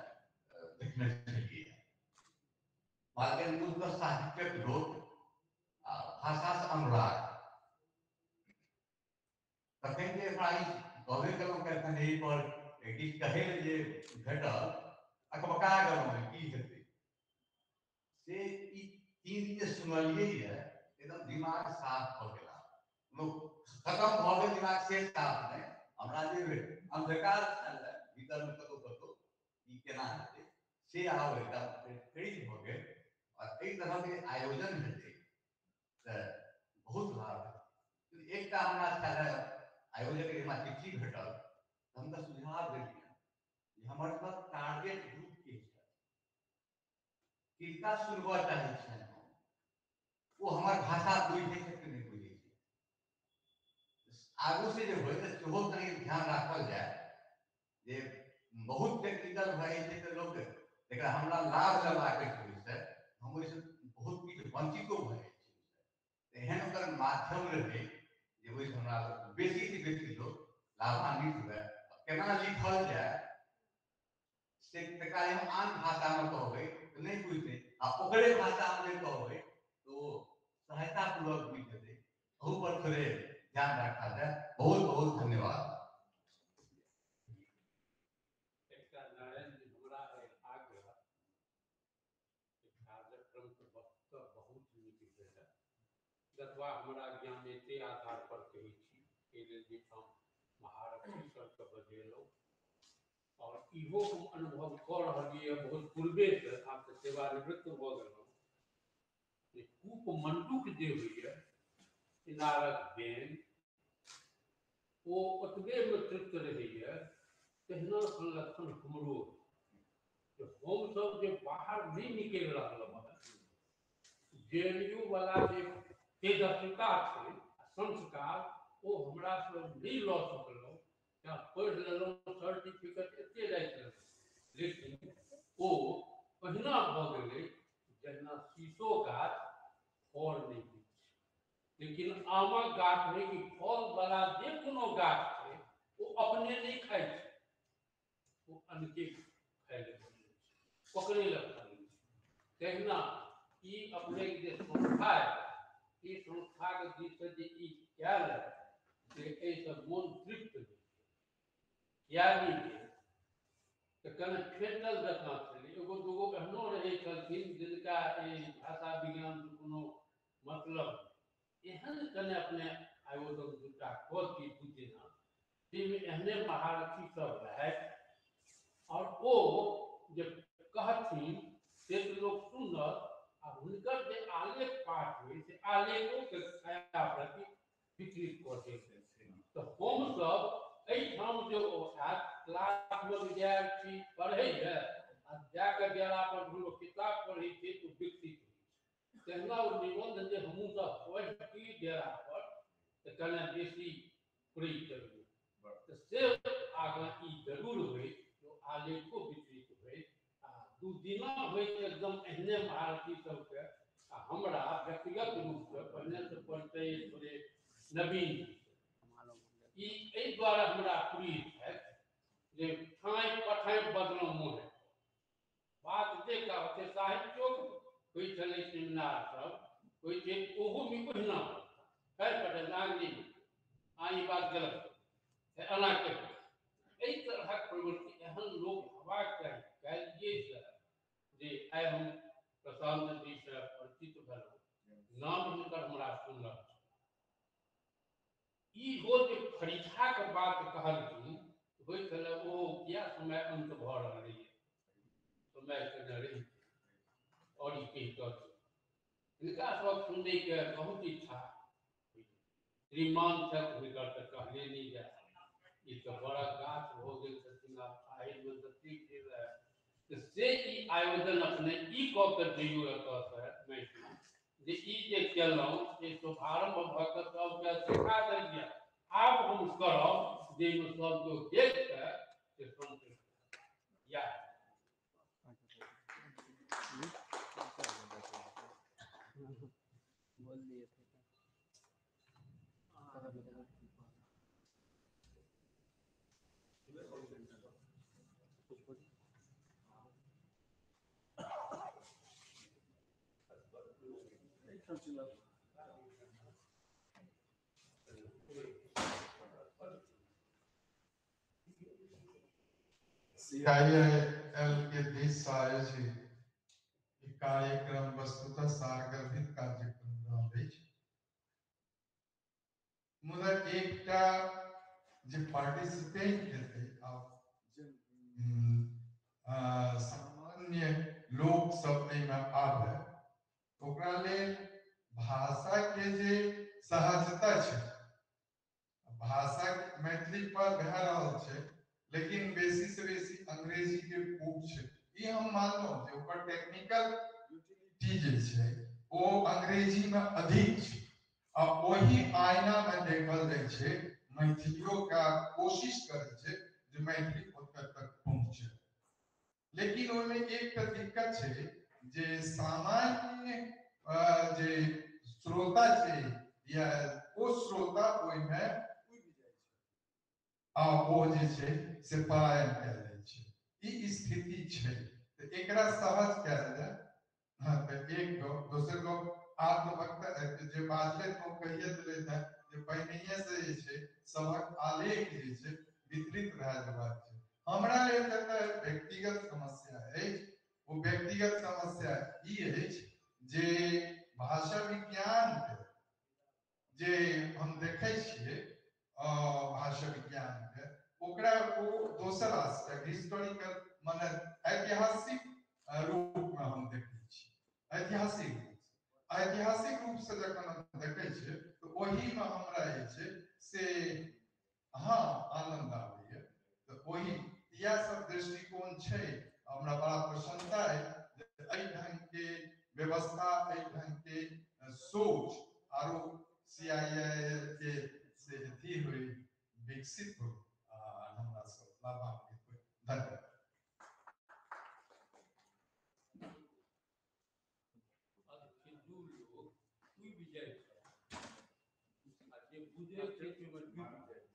देखने छलियै। बालकनि मूलतः साहित्यक लोक आ भाषा से अनुराग। तखन जे हमरा ई कहबे केलहुँ एखन एहि पर किछु कहै लए जे भेटल, अकबका गेलहुँ की हेतै से। ई 3 दिन जे सुनलियै ये एकदम दिमाग साफ भऽ गेला, खत्म भऽ गेल दिमाग से साफ नहि। हमरा जे अंधकार छल भीतरमे कतहु कतहु ई केना हेतै से आब एकदम फ्रेश भऽ गेल। और एहि तरहके आयोजन हेतै तऽ बहुत लाभ हेतै। एकटा हमरा छल आयोजक हमरा चिट्ठी भेटल तऽ हम तऽ सुझाव देलियै जे हमर सब टारगेट ग्रुप के छै, किनका सुनबऽ चाहै छियनि हम, ओ हमर भाषा बुझै छै कि नहि बुझै छै। आगू से जे होइ तऽ सेहो कनि ध्यान राखल जाय जे बहुत टेक्निकल भऽ जाइ छै तऽ लोक जकरा हमरा लाभ लेबाक छै ओहिसँ हम ओहिसँ बहुत किछु वंचितो भऽ जाइ छै। एहन ओकर माध्यम रहै जे ओहिसँ हमरा बेसी से बेसी लोक लाभान्वित हुए। केना लिखल जाय से तकरा हम आन भाषामे कहबै तऽ नहि बुझतै, आ ओकरे भाषामे जे कहबै तऽ ओ सहायतापूर्वक बुझि जेतै। अहू पर थोड़े ध्यान राखल जाय। बहुत बहुत धन्यवाद। एकटा नारायण जी हमरा आग्रह कार्यक्रम के वक्तव्य बहुत नीक भेल, जतबा हमरा ज्ञान एते आधार पर कहै छी। एहि लेल जे हम महारथी सबके बजेलहुँ और इहो हम अनुभव कऽ रहलियै बहुत पूर्वेसँ, आब तऽ सेवानिवृत्त भऽ गेलहुँ, जे कूप मण्डूक जे होइए इनारक बेन ओ ओतबेमे तृप्त रहैए, तहिना संरक्षण हमरो जे हमसब जे बाहर नहि निकलि रहलहुँ हेँ। JNU वाला जे तेजस्विता छै संस्कार ओ हमरा सब नहि लऽ सकलहुँ, पढ़ि लेलहुँ सर्टिफिकेट एते राखि लेलहुँ, लेकिन ओ ओहिना भऽ गेलै जहिना शीशो गाछ फल नहि दै छै, लेकिन आमक गाछ होइ कि फल वाला जे कोनो गाछ छै ओ अपने नहि खाइ छै, ओ अनके खाइ लए बनबै छै, ओकरे लए खाइ छै। तहिना ई अपने जे संस्था है, ई संस्थाके दिससँ जे ई कयल है से एहिसँ मोन तृप्त भेल। किया नहि भेल तऽ कने फेटल जकाँ छलै। एगो दूगो एहनो रहै छलखिन जिनका एहि भाषा विज्ञानसँ कोनो मतलब एहन कने अपने आयोजन दूटा कऽ दी 2 दिना, ताहिमे एहने महारथी सब रहथि और ओ जे कहथिन से तऽ लोक सुनत, आ हुनकर जे आलेख पाठ होइ से आलेखोके छाया प्रति वितरित कऽ दैत। तऽ हमसब एहिठाम जे ओ आयत क्लासमे विद्यार्थी पढ़ैए आ जाकऽ डेरा पर घुरो किताब पढ़ै छै तऽ विकसित होइ छै। तहिना ओ निबन्ध जे हमहूँ सब पढ़ी डेरा पर तऽ कने बेसी प्रिय करबै, तऽ से आगाँ ई जरूर होइ आलेखो वितरित होइ आ 2 दिना होइ एकदम एहने महारथी सबके। आ हमरा व्यक्तिगत रूपसँ पहिनेसँ परिचय थोड़े नवीन ई एहि दुआरे हमरा प्रिय छथि जे ठाँइ पठाँइ बदलहुँ मोने बात जे कहै छै। साहित्योक होइ छलै सेमिनार सब होइ छै ओहोमे ओहिना खैर पटेल नागरी आ ई बात गलत है एना कहि एहि तरहक प्रवृत्ति एहन लोक हेबाक चाही। काल्हिएसँ जे आइ हम प्रशांत जीसँ परिचित भेलहुँ, नाम हिनकर हमरा सुनल ई हो जे फरीछाके बात कहलखिन होइ छलै ओ किया समय अन्त भऽ रहलैए, समय केने रही और ई कहि कऽ हिनका सबक सुनैके बहुत इच्छा। श्रीमान छथि हिनकर तऽ कहले नहि जाय, ई तऽ बड़ा गाछ भऽ गेल छथिन आब साहिलमे ततेक जे रहए से ई आयोजन अपने ई कऽ के जइयो एतऽसँ मैथिली जे ई जे केलहुँ से शुभारम्भ भऽ कऽ सबके सिखा देलियै, आब हम करब जाहिमे सब केओ देख कऽ से संतुष्ट या बोल दिए थे। CIIL के दिस आयोजित ई कार्यक्रम वस्तुतः सारगर्भित कार्यक्रम रहल अछि, मुदा एकटा जे पार्टिसिपेंट हेतै आ जे सामान्य लोक सब एहिमे आबै ओकरा लेल भाषा के जे सहजता छै, भाषा मैथिली पर भए रहल छै लेकिन बेसी से बेसी अंग्रेजी के खूब छै। ई हम मानलहुँ जे ओकर टेक्निकल यूटिलिटी जे छै ओ अंग्रेजी में अधिक छै आ ओही आईना में देखल जाइ छै मैथिलियो का कोशिश करै छै जे मैथिली ओतऽ तक पहुँचे, लेकिन ओहिमे एकटा दिक्कत छै जे सामान्य जे श्रोता छै या ओ श्रोता ओहिमे उबि जाइ छै आ ओ जे छै से पलायन कयल जाइ छै। ई स्थिति छै तऽ एकरा सहज कयल जाय। हाँ तऽ एक गप, दोसर गप आत्मभक्त जे बाजले तो कहिए देले जे पहिनहिए से जे छै सभक आलेख जे छै वितरित भए जेबाक छै। हमरा लेल जतऽ व्यक्तिगत समस्या अछि ओ व्यक्तिगत समस्या ई अछि जे भाषा विज्ञान के जे हम देखै छियै भाषा विज्ञान के ओकरा ओ दोसर आस्पेक्ट हिस्टोरिकल माने ऐतिहासिक रूप में हम देखै छी। ऐतिहासिक रूप से जखन हम देखै छियै तऽ ओहिमे हमरा जे छै से हाँ आनंद आबैए। तऽ ओही इएह सब दृष्टिकोण छै। हमरा बड़ा प्रसन्नता है जे एहि ढंग के व्यवस्था, एहि ढंग के सोच आरो CIIL के से अथी हुई विकसित हो आ हमरा सब लाभान्वित हुई। धन्यवाद। लोग डूबि जाइ छै आ जे बुझै छै ओहिमे डूबि जाइ छै।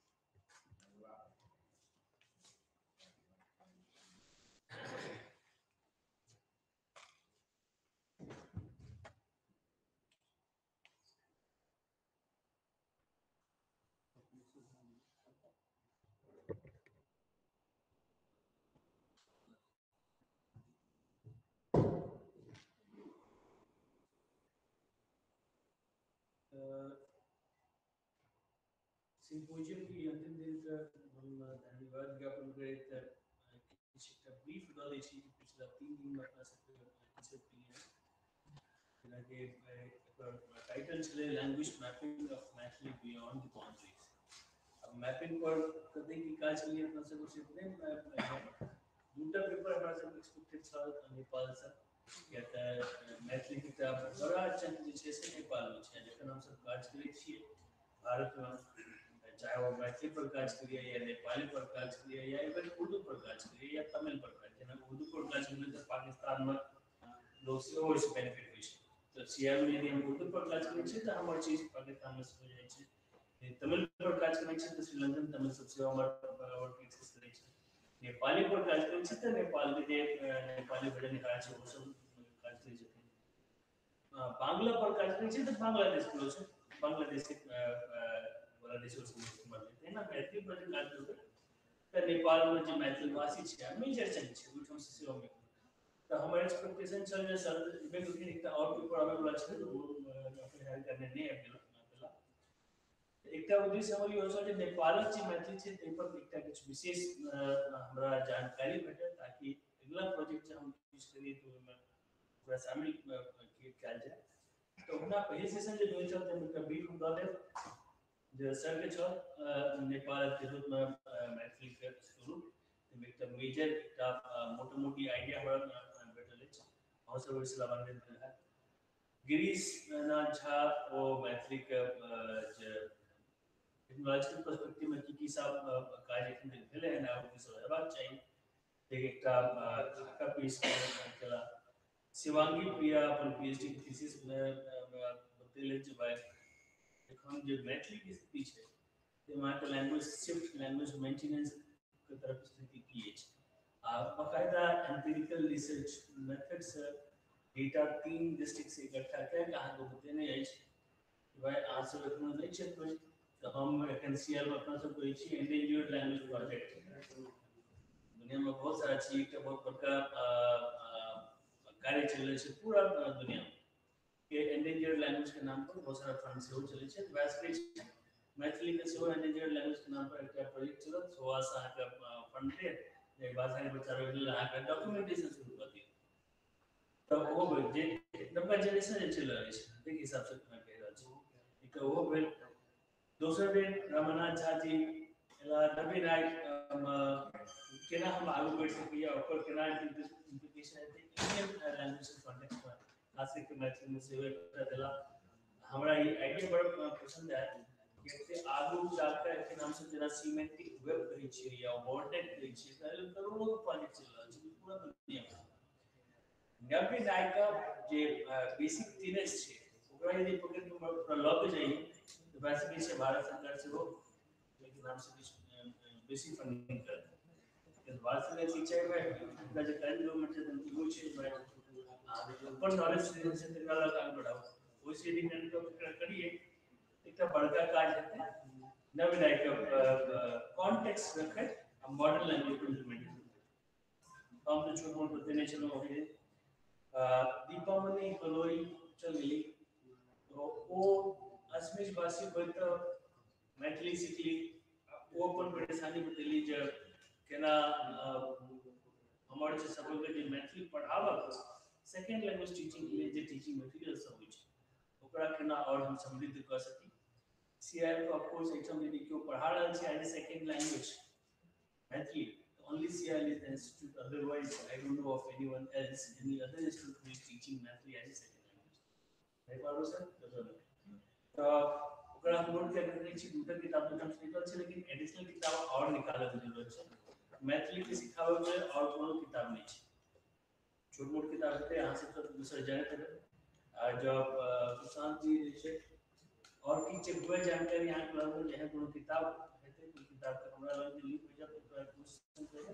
सिम्पोजियम के अंतिम दिन के हम धन्यवाद ज्ञापन करैत किछु एकटा ब्रीफ दऽ दै छी कि पिछला 3 दिन में अपना सबके की सब केलियै। जेनाकि एकर टाइटल छलै language mapping of Maithili beyond the boundaries. अब मैपिंग पर कते की काज केलियै अपना सबके से नहि, दूटा पेपर हमरा सबके एक्सपेक्टेड छल नेपालसँ, किया तऽ मैथिलीके एकटा बड़ा चंक जे छै से नेपालमे छै। जखन हमसब काज करै छियै भारतमे, चाहे वो मैथिली पर काज करिए या नेपाली पर काज करिए या इवन उर्दू पर काज करिए या तमिल पर काज, जेना उर्दू पर काज करिए तऽ पाकिस्तानमे लोक सेहो ओहिसँ बेनिफिट होइ छै। तऽ सीआईएल यदि हम उर्दू पर काज करै छियै तऽ हमर चीज पाकिस्तानमे सेहो जाइ छै, तमिल पर काज करै छियै तऽ श्रीलंकन तमिल सब सेहो हमर वर्क एक्सेस करै छै, नेपाली पर काज करै छियै तऽ नेपालके जे नेपाली भजनकार छै ओसब काज करै छथिन। बांग्ला पर काज करै छै तऽ बांग्लादेश के छै, बांग्लादेश के वाला रिसोर्स इस्तेमाल हेतै। ना मैथिली पर जे काज करबै तऽ नेपाल में जे मैथिल भाषी छै मेजर चंक छै ओहिठाम से सेहो मे। तऽ हमर एक्सपेक्टेशन छल जे सर एबे एकटा और पेपर आबै वाला छै, ओ अपने करने नहि आबि गेल। एकटा उद्देश्य हमर इहो छल जे नेपालक जे मैथिली छै ताहि पर एकटा किछु विशेष हमरा जानकारी भेटल, ताकि अगिला प्रोजेक्ट जे हम यूज करिए तऽ ओहिमे ओकरा शामिल कयल जाय। तऽ हुनका पहिल सेशन जे भेल छल ताहिमे एकटा ब्रीफ हम दऽ देब जे सरके छल नेपाल तिरहुतमे मैथिलीके स्वरूप, ताहिमे एकटा मेजर एकटा मोटा मोटी आइडिया हमरा भेटल अछि, अहाँ सब ओहिसँ लाभान्वित भेल हैत। गिरीश नाथ झा ओ मैथिलीके जे टेक्नोलॉजिकल पर्सपेक्टिव में की की सब काज एखन तक भेलै हन आ की सब हेबाक चाही, एकटा खाका पेश केला। शिवांगी प्रिया अपन पीएचडी के थीसिस में बतेलनि जे भाई एखन जे मैथिली के स्थिति छै ताहिमे अहाँके लैंग्वेज शिफ्ट, लैंग्वेज मेंटेनेंस के तरफ स्थिति की अछि, आ बाकायदा एम्पिरिकल रिसर्च मेथड से डेटा 3 डिस्ट्रिक्ट से इकट्ठा कए कऽ अहाँके बतेने अछि भाई अहाँ सब एखनो नहि छै। तऽ हम एखन सीएल में अपना सब कहै छी एंडेंजर्ड लैंग्वेज प्रोजेक्ट, दुनिया में बहुत सारा छी, एकटा बहुत बड़का कार्य चलि रहल छै पूरा दुनिया में के एंडेंजर्ड लैंग्वेज के नाम पर बहुत सारा फंड सेहो चलै छै। वैसे मैथिली के सेहो एंडेंजर्ड लैंग्वेज के नाम पर एकटा प्रोजेक्ट चलत, सोआस अहाँके फंड देत, एहि भाषा के बचाबैके लेल अहाँके डॉक्यूमेंटेशन शुरू कऽ दियौ। तऽ ओहो भेल जे नवका जेनरेशन जे चलि रहल छै ताहिके हिसाबसँ कहि रहल छी, एकटा ओहो भेल। दोसर बेर रमानाथ झा जी रवि राय केना हम आगू बढ़ि सकैए, ओकर केना इम्प्लीकेशन हेतै इंडियन लैंग्वेज के कॉन्टेक्स्ट में, खास करके मैथिलीमे सेहो एकटा देला। हमरा ई आइडिया बड़ पसन्द आयल कि एते आगू जाकऽ एखन हमसब जेना सीमेंटिक वेब कहै छियै या वर्डनेट कहै छियै, ताहि लेल करोड़ों के प्रोजेक्ट चलि रहल छै पूरा दुनिया में। नव्य नायका जे बेसिक टीनेज छै ओकरा यदि पकड़ि कऽ पूरा लऽ के जाइए तऽ वैसे भी छै भारत सरकार सेहो नामसँ किछु बेसी फंडिंग करत। भारत सरकार की छै हुनका जे करंट गवर्नमेंट छै इहो छै अपन नॉलेज छै तकरा लऽ कऽ आगू बढ़ाउ, ओहिसँ यदि करिए एकटा बड़का काज हेतै। नव्य नायका कॉन्टेक्स्ट रखैत आ मॉडर्न लैंग्वेज पर इम्प्लीमेंटेशन। हम तऽ छोट मोट बतेने छलहुँ अभी दीपावली बलोई चल गेली तो ओ असमिज भाषी होइत तऽ मैथिली सिखली, ओ अपन परेशानी बतेली जे केना हमर जे सबके जे मैथिली पढ़ाबक सेकेंड लैंग्वेज टीचिंग के लिए जे टीचिंग मटेरियल सब होइ छै ओकरा केना और हम समृद्ध कऽ सकी। सीआईएल के ऑफकोर्स एहिठाम यदि केओ पढ़ा रहल छै as a second language Maithili, only CIL is the institute, otherwise I don't know of anyone else, any other institute who is teaching Maithili as a second language. नहीं पारो सर? तो ओकरा हम नोट कर रखने छी, दूटा किताब तो हम निकल छै लेकिन एडिशनल किताब और निकालय के जरूरत छै। मैथिली के सिखाबै के और कोनो किताब नहीं छै, छोट मोट किताब हेतै अहाँ सब तऽ दोसर जानैत हेबै। आ जब सुशांत जी जे छै और की चेकबै जानकारी अहाँके लग जे कोनो किताब हेतै, कोनो किताब के हमरा लग जे लिंक भेजब ओकरा क्वेश्चन करबै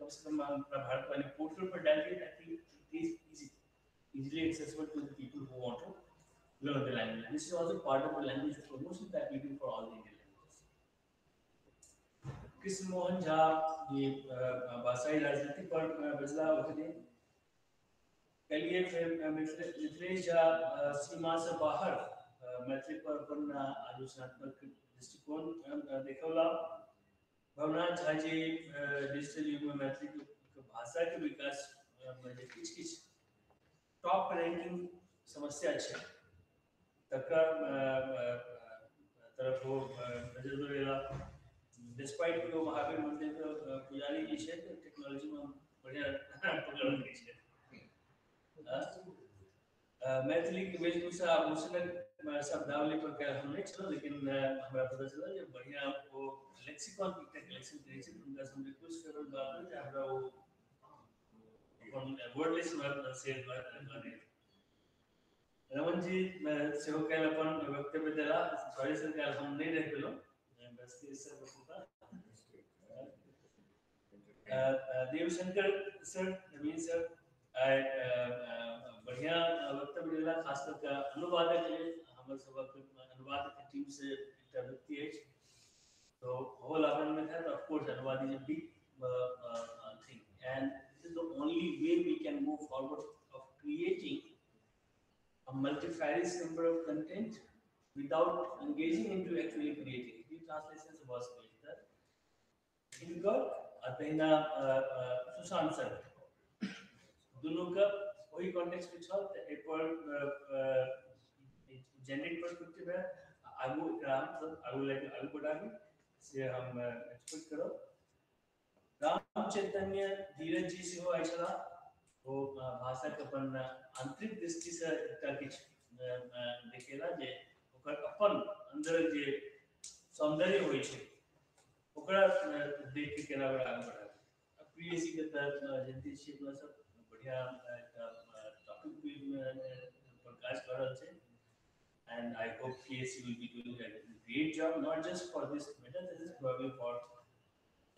कम से कम हमरा भारत वाले पोर्टल पर डाल दिए ताकि it is easily accessible to the people who want to learn the language. This is also part of the language promotion that we do for all the Indian languages. Krishna Mohan Jha ये भाषाई राजनीति पर बजला ओखने कलिए। फिर मिथिलेश झा सीमा से बाहर मैथिली पर अपन आलोचनात्मक दृष्टिकोण देखौला। भवनाथ झा जी डिजिटल युग में मैथिली भाषा के विकास में जे किछु किछु टॉप रैंकिंग समस्या छै तकर तरफ ओ नजर दौड़ेला। डिस्पाइट कि ओ महावीर मंदिर के पुजारी जी छै टेक्नोलॉजी में बढ़िया पकड़ रखै छै। मैथिली के वेशभूषा आभूषणक शब्दावली पर काल्हि हम नहि छलहुँ, लेकिन हमरा पता चलल जे बढ़िया ओ लेक्सिकॉन के एकटा कलेक्शन करै छै। हुनका से हम रिक्वेस्ट करब बात जे हमरा ओ अपन वर्ड लिस्ट शेयर कऽ देत। रमन जी सेहो काल्हि अपन वक्तव्य देला, सॉरी सर काल्हि हम नहि रहि पेलहुँ। देवशंकर सर, नवीन सर आइ बढ़िया वक्तव्य देला, खास कर अनुवादक लेल हमर सबक अनुवाद के टीम से एकटा व्यक्ति अछि, तो ओहो लाभान्वित है। ऑफ कोर्स अनुवाद is a big thing and this is the only way we can move forward of creating a multifarious number of content without engaging into actually creating. The translations भऽ सकै छै। हिनकर आ तहिना सुशांत सर दुनूके ओही कॉन्टेक्स्ट में छल, तऽ एहिपर जेनरिक पर्सपेक्टिव है, आगू एकरा हमसब आगू लए कऽ आगू बढ़ाबी से हम एक्सपेक्ट करब। राम चैतन्य धीरज जी सेहो आयल छलाह, ओ भाषाके अपन आंतरिक दृष्टिसँ एकटा किछु देखेला जे ओकर अपन अन्दर जे सौंदर्य होइ छै ओकरा देख के केना ओकरा आगू बढ़ाबी। पीएचडी के तहत जनते छियै अपना सब बढ़िया एकटा टॉपिक पर काज कऽ रहल छै and I hope PSC will be doing a great job, not just for this meta-thesis, probably for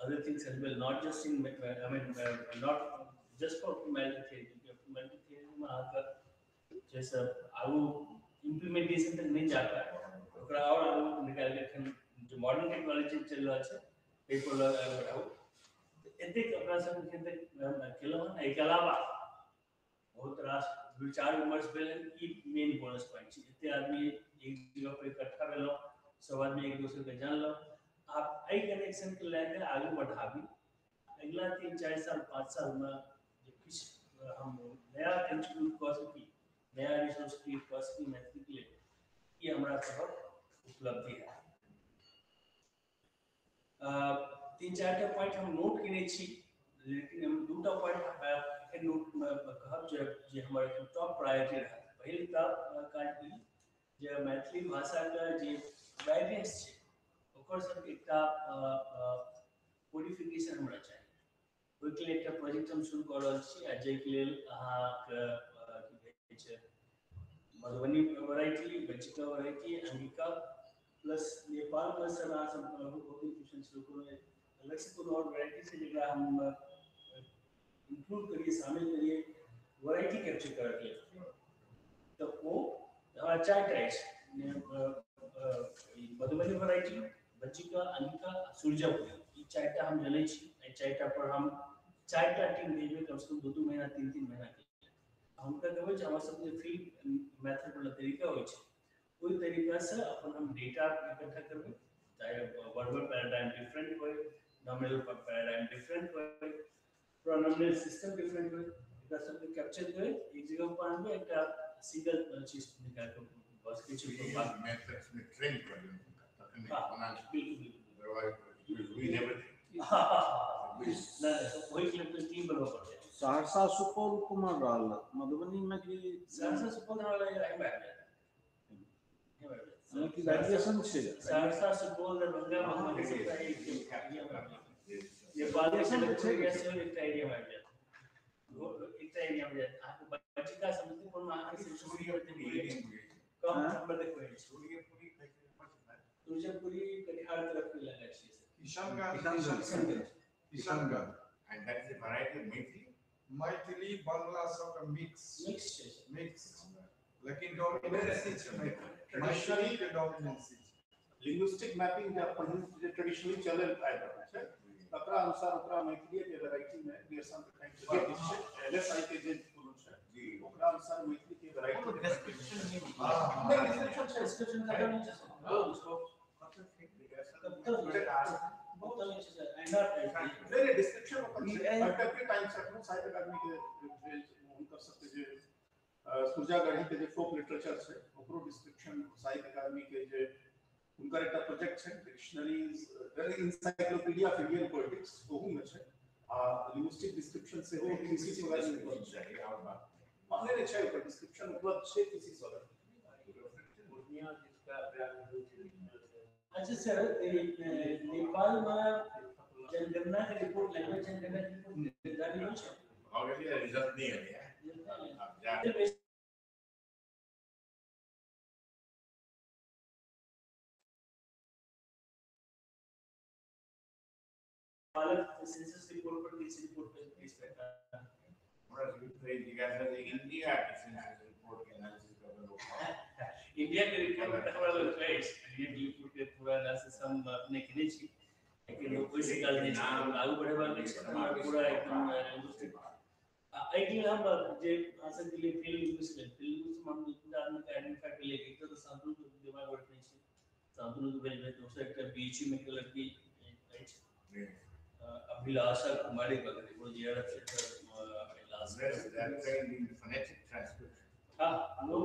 other things as well, not just in, I mean, not just for optimality theory, क्योंकि optimality theory में अहाँके जैसे आगू इम्प्लीमेंटेशन तक नहीं जा पाए, ओकरा और आगू निकालि के एखन जो मॉडर्न टेक्नोलॉजी चलि रहल छै ताहि पर लग आगू बढ़ाउ। एतेक अपना सब एखन तक केलहुँ हन। एहिके अलावा बहुत रास विचार विमर्श भेल हन, ई मेन बोनस पॉइंट छै। एते आदमी एक जगह पर इकट्ठा भेलहुँ, सब आदमी एक दोसर के जानलहुँ, आप एहि कनेक्शन के लए के आगू बढ़ाबी। अगिला 3 4 साल 5 साल में जे किछु हम नया कंट्रीब्यूट कऽ सकी, नया रिसोर्स क्रिएट कऽ सकी मैथिली के लेल, ई हमरा सभक उपलब्धि है। 3 4 टा पॉइंट हम नोट केने छी, लेकिन हम 2टा पॉइंट एखन नोट कहब जे हमर एखन टॉप प्रायोरिटी रहत। पहिल तऽ काज ई जे मैथिली भाषाके जे वेरिएंट्स छै ओकर सबके एकटा कोडिफिकेशन हमरा चाही। ओहिके लेल एकटा प्रोजेक्ट हम शुरू कऽ रहल छी आ जाहिके लेल अहाँके की कहै छै Madhubani variety, Bajjika variety, Angika plus नेपालमे सर अहाँ सब बहुत क्वेश्चन शुरू करू, अलग से कोनो और वेराइटी छै जकरा हम इंक्लूड करिए, शामिल करिए वेराइटी कैप्चर करऽके लेल, तऽ ओ हमरा 4 टा अछि, मधुबनी वेराइटी, बज्जिका, अंगिका, सूरजापुरी, ई 4 टा हम जनै छी। एहि 4 टा पर हम 4 टा टीम भेजबै कमसँ कम 2 2 महीना 3 3 महीना के लेल। हुनका कहबै जे हमर सबके फील्ड मेथड वाला तरीका होइ छै, ओहि तरीकासँ अपन हम डेटा इकट्ठा करबै, चाहे वर्बल पैराडाइम डिफरेंट होइ, नॉमिनल पैराडाइम डिफरेंट होइ, प्रोनोमिनल सिस्टम डिफरेंट होइ, एकरा सबके कैप्चर करैत एक जगह पर आनबै, एकटा सिंगल चीज निकालि कऽ भऽ सकै छै। मेथड्स में ट्रेन करियौ तखन बिल्कुल बिल्कुल, अदरवाइज नहि ओहिके लेल टीम बनबऽ पड़तै। सहरसा सुपौल कुम्हर रहल, मधुबनी में कि सहरसा सुपौल रहल कि वेरिएशन छै? सहरसा सुपौल दरभंगा मधुबनी सबटा एक एरिया में आबि जायत, नेपाल छै एकटा एरिया में आबि जायत, एकटा एरिया में जायत। अहाँके बज्जिका समस्तीपुर में अहाँके कम नंबर देखबै, सूर्यपुरी कटिहार तरफ के इलाका छियै। Kishanganj, Kishanganj, and that is a variety of Maithili, Maithili Bangla सब मिक्स मिक्स छै, मिक्स, लेकिन डोमिनेंसी छै मैथिली के, डोमिनेंसी छै। लिंग्विस्टिक मैपिंग जे पहिने जे ट्रेडिशनली चलल आबि रहल छै तकरा अनुसार ओकरा मैथिली के वैरायटी में रियर्सन के टाइम जे किछु छै एलएसआई के जे कोनो छै ओकरा अनुसार मैथिली के वैरायटी डिस्क्रिप्शन नहीं, नहीं डिस्क्रिप्शन छै, डिस्क्रिप्शन खत्म नहीं छै सर, उसको बहुत नहीं छै सर, नहीं नहीं डिस्क्रिप्शन ओकर छै, कंटेम्परेरी टाइम से एखनो साहित्य अकादमी के हुनकर सबके जे सुरजागढ़ी के जे फोक लिटरेचर छै ओकरो डिस्क्रिप्शन साहित्य अकादमी के जे हुनकर एकटा प्रोजेक्ट छै dictionaries encyclopedia of Indian poetics ओहू में छै, आ लिंग्विस्टिक डिस्क्रिप्शन सेहो थीसिस वगैरह में उपलब्ध छै। नहीं नहीं छै, ओकर डिस्क्रिप्शन उपलब्ध छै थीसिस वगैरह। अच्छा सर, नेपाल में जनगणना के रिपोर्ट, लैंग्वेज जनगणना के रिपोर्ट जारी होइ छै? भऽ गेलै, रिजल्ट नहि एलै। अलग सेंसस रिपोर्ट पर किसी रिपोर्ट पर बेस रहता है। हमरा सबके जिज्ञासा जे इंडिया के सेंसस रिपोर्ट के एनालिसिस कऽ लोक इंडिया के रिपोर्ट हमरा लग अछि। इंडिया के रिपोर्ट के पूरा एनालिसिस हम अपने केने छी, लेकिन ओहिसँ काज नहि छै, आगू बढ़ेबाक अछि हमरा पूरा एकदम लिंग्विस्टिक। आ एहिके लेल हम जे अहाँ सबके लिए फील्ड लिंग्विस्ट भेल, फील्ड लिंग्विस्ट हम दू तीन आदमीके आइडेंटिफाई केलियै। एक तऽ शांतनु के दिमाग रखने छी, शांतनु के भेजबै। दोसर एकटा बीएचयू में के लड़की अछि अभिलाषा कुमारी बगल, वो जेआरएफ phonetic transcription. हाँ, एकटा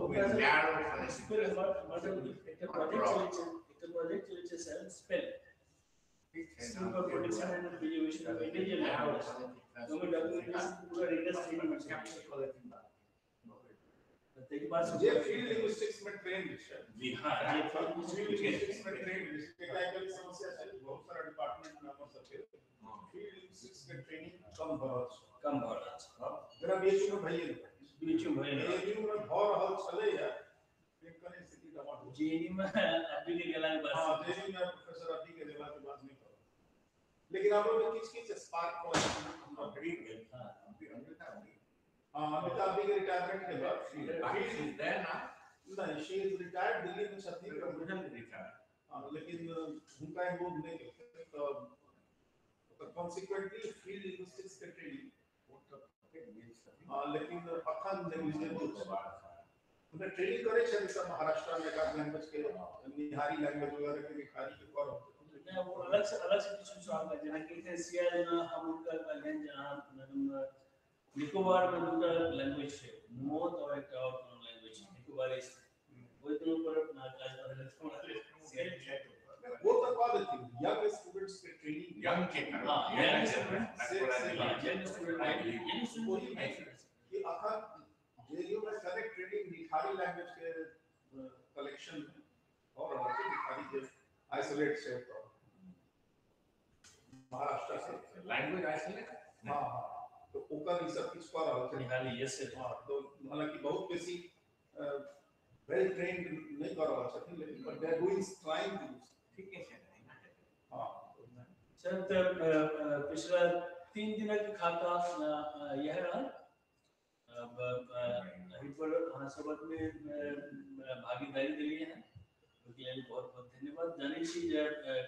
प्रोजेक्ट चलै छै, एकटा प्रोजेक्ट चलै छै self spell school for protection and preservation of endangered language. ओहिमे डॉक्यूमेंटेशन पूरा रिगरस ट्रेनिंग छै। ताहिके बाद जे फील्ड लिंग्विस्टिक्स में ट्रेंड छै। जी हाँ, जे फील्ड लिंग्विस्टिक्स में ट्रेंड छै, आइ काल्हि समस्या छै बहुत सारा डिपार्टमेंट में हमर सबके फील्ड लिंग्विस्टिक्स के ट्रेनिंग कम भऽ रहल छै, कम भऽ रहल छै। जेना बीएचयू में भइए बीएचयू भइए बीएचयू में भऽ रहल छलैया, लेकिन कनि स्थिति टमाटर जेएनयू में अभी के गेला के बाद, हां जेएनयू में प्रोफेसर अभी के गेला के बाद नहीं कर, लेकिन हमरो में किछ किछ स्पार्क भऽ हमरा करीब गेल। हां, अमृता हां, अमिताभ जी के रिटायरमेंट के बाद she is there ना? नहीं, she is retired, Delhi में छथि, रिटायर्ड। हां, लेकिन हुनका इन्वॉल्व नहीं केलकै, तऽ कॉन्सिक्वेंटली फील्ड लिंग्विस्टिक्स के ट्रेनिंग हां, लेकिन अखन नेग्लिजिबल छै। हुनका ट्रेनिंग करै छै सब महाराष्ट्र में एक लैंग्वेज के निहारी लैंग्वेज वगैरह के निहारी के कर नहीं, वो अलग से किछु सवाल जेनाकि सिया जेना हम हुनका कहलियनि जे अहाँ निकोबार में दूटा लैंग्वेज छै, मोत और एकटा और कोनो लैंग्वेज छै निकोबारी, ओहि दुनू पर काज कऽ रहल छै। वो तो कह देथिन यंग स्टूडेंट्स के ट्रेनिंग यंग के हां, यंग स्टूडेंट कि अखन जेएनयू में कनेक्ट ट्रेनिंग निखारी लैंग्वेज के कलेक्शन में और रहल छै, निखारी जे आइसोलेट छै तो महाराष्ट्र से लैंग्वेज आइसोलेट। हां, तो ओकर ई सब किछ कऽ रहल छै निहाली। Yes sir. हां, तो हालांकि बहुत बेसी वेल ट्रेन्ड नहीं कर रहल छथिन, लेकिन but they are doing trying to. ठीक है। हां सर, तो पिछला 3 दिनक खाता यह रहल। अब एहि पर अहाँ सबक में भागीदारी देलियै हँ, ओहिके लेल बहुत बहुत धन्यवाद। जानै छी जे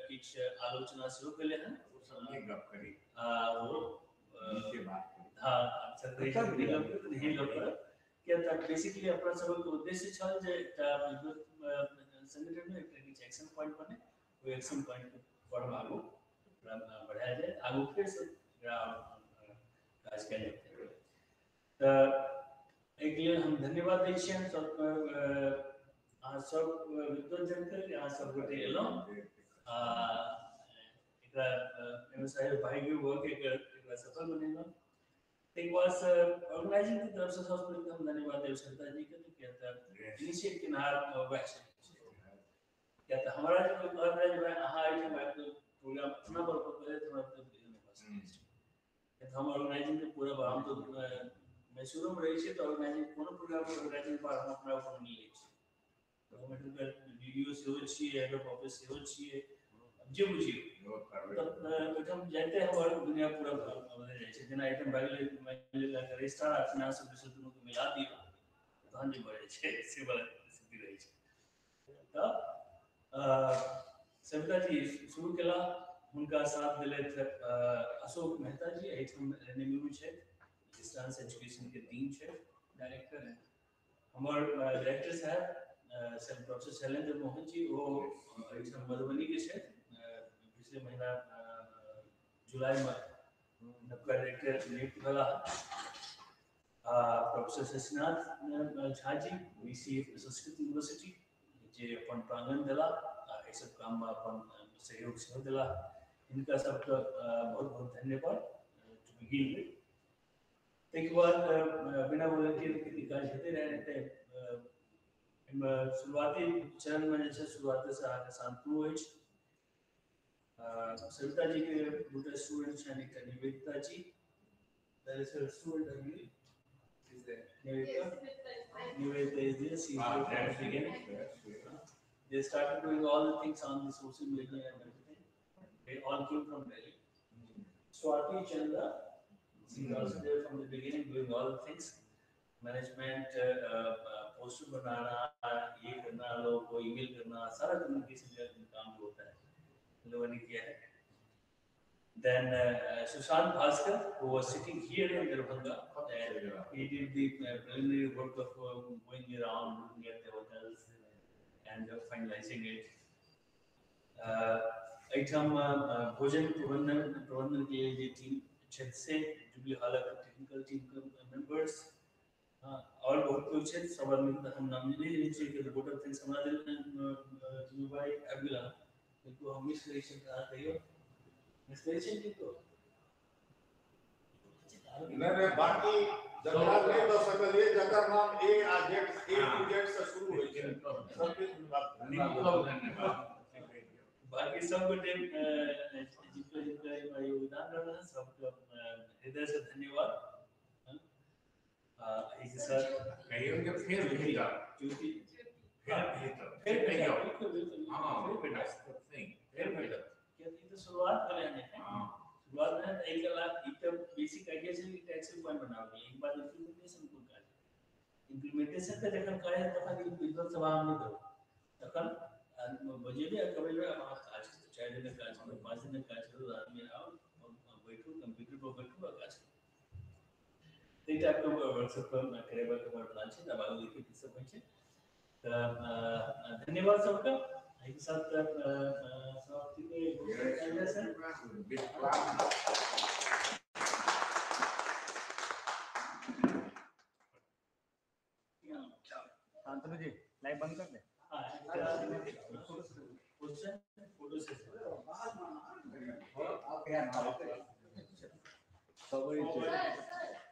किछु आलोचना सेहो भेलै हँ, ओ सब नहि गप करी, ओ बात करी। हाँ, नहीं गप करब किया तऽ बेसिकली अपना सबक उद्देश्य छल जे एकटा संगठन में एकटा किछु एक्शन पॉइंट बने, ओहि एक्शन पॉइंट पर आगू बढ़ायल जाय, आगू फेरसँ एकरा काज कयल जेतै। तऽ एहिके लेल हम धन्यवाद दै छियनि सब अहाँ सब विद्वजनके कि अहाँ सब गोटे एलहुँ आ एकरा एहिमे सहयोग भागी भऽ के एकरा सफल बनेलहुँ। ताहिके बाद ऑर्गेनाइजिंग के तरफ से सबसँ पहिले हम धन्यवाद देब सरिता जी के, किया तऽ इनिशिएट केनहार वएह छै। किया तऽ हमरा जे कोइ कहत रहै जे भाइ अहाँ एहिठाम आबि कऽ प्रोग्राम अपना बल पर करै, तऽ हमरा तऽ नहि भऽ सकै छै। किया तऽ हम ऑर्गेनाइजिंग के पूरा हम तऽ मैसूरोमे रहै छियै, तऽ ऑर्गेनाइजिंग कोनो प्रोग्राम ऑर्गेनाइजिंग पर हम अपना ऊपर नहि लै छियै। हम एहिठुनका डी.ओ. सेहो छियै, हेड ऑफ ऑफिस सेहो छियै, जे बुझियौ। तऽ ओहिठाम जाइते हमर दुनिया पूरा बदलि जाइ छै। जेना एहिठाम भए गेलै मानि लिअ रजिस्ट्रार आ फाइनेंस ऑफिसर दुनूके मिला दियौ तहन जे भऽ जाइ छै से वाला स्थिति रहै छै। तऽ सविता जी शुरू केला, हुनका साथ देलथि अशोक मेहता जी, एहिठाम एन.एम.यू छथि, डिस्टेंस एजुकेशन के डीन छथि, डायरेक्टर हैं हमर डायरेक्टर साहब डॉक्टर शैलेंद्र मोहन जी, वो एहिठाम मधुबनी के छथि। पिछले महीना जुलाई में नवका डायरेक्टर नियुक्त भेला। Professor Shashinath Jha ji, VC Sanskrit university, जे अपन प्रांगण देला आ एहि सब काम में अपन सहयोग सेहो देला, हिनका सबके बहुत बहुत धन्यवाद टू बिगिन विद। ताहिके बाद बिना वॉलंटियर के काज हेतै रहै, तऽ एहिमे शुरुआती चरणमे जे छै शुरुआतेसँ अहाँके शांतनु अछि। सविता जी के दूटा स्टूडेंट छनि, एकटा Nivedita ji, that is her student, I believe. Is there? Nivedita? Yes, Nivedita is there. She is there from the beginning. They started doing all the things on the social media and everything. They all came from Delhi. Swati Chandra, she is also there from the beginning doing all the things, management, poster बनाना, ये करना, लोगों को ईमेल करना, सारा कम्युनिकेशन का काम जो होता है इन लोगों ने किया है। Then Sushant Bhaskar, who was sitting here in Darbhanga, and he did the preliminary work of going around, looking at the hotels and finalizing it. एहिठाम भोजन प्रबंधन के लिए जे टीम छथि से जुबली हॉलक टेक्निकल टीम के मेंबर्स, हाँ, और बहुत लोग छथि, सब आदमी के हम नाम नहीं लेने छियै कि वोट ऑफ thanks हमरा देल जिम्मेवारी आबि गेल हँ। बिल्कुल हम मिस करै छियै तऽ अहाँ कहियौ, मिस करै छियै किनको? नहीं, बाकी जकरा नहि दऽ सकलियै, जकर नाम ए आ जेड, ए टू जेड से शुरू होइ छै, सबके धन्यवाद। बाकी सब गोटे जिनका जिनका एहिमे योगदान रहल हँ, सबके हृदय से धन्यवाद। एहिके साथ कहियौ जे फेर भेटत, ज्योति फेर भेटत, फेर कहियौ। बिल्कुल बिल्कुल, हाँ, फेर भेटत। that's the thing, फेर भेटत। कियाकि ई तऽ शुरुआत भेलै हन एखन। शुरुआत भेलै तऽ एहिके अलावा ई तऽ बेसिक आइडिया छै कि टैक्स पॉइंट बनाबऽके, एहिके बाद इम्प्लीमेंटेशन कोन काज, इम्प्लीमेंटेशन के जखन काज हैत तखन ई विद्वत सभा हम नहि देबै, तखन बजेबै आ कहबै जे आब अहाँ काज करू, 4 दिनक काज करू, 5 दिनक काज करू, आदमी आउ, बैठू, कंप्यूटर पर बैठू आ काज करू। ताहि टाइपके वर्कशॉप करेबाक हमर प्लान छै, आब आगू देखियौ की सब होइ छै। तऽ धन्यवाद सबके। एहिके साथ समाप्ति के घोषणा कयल जाय सर। शांतनु जी, लाइव बंद कर दे। हाँ, question photo session. Sir, sir.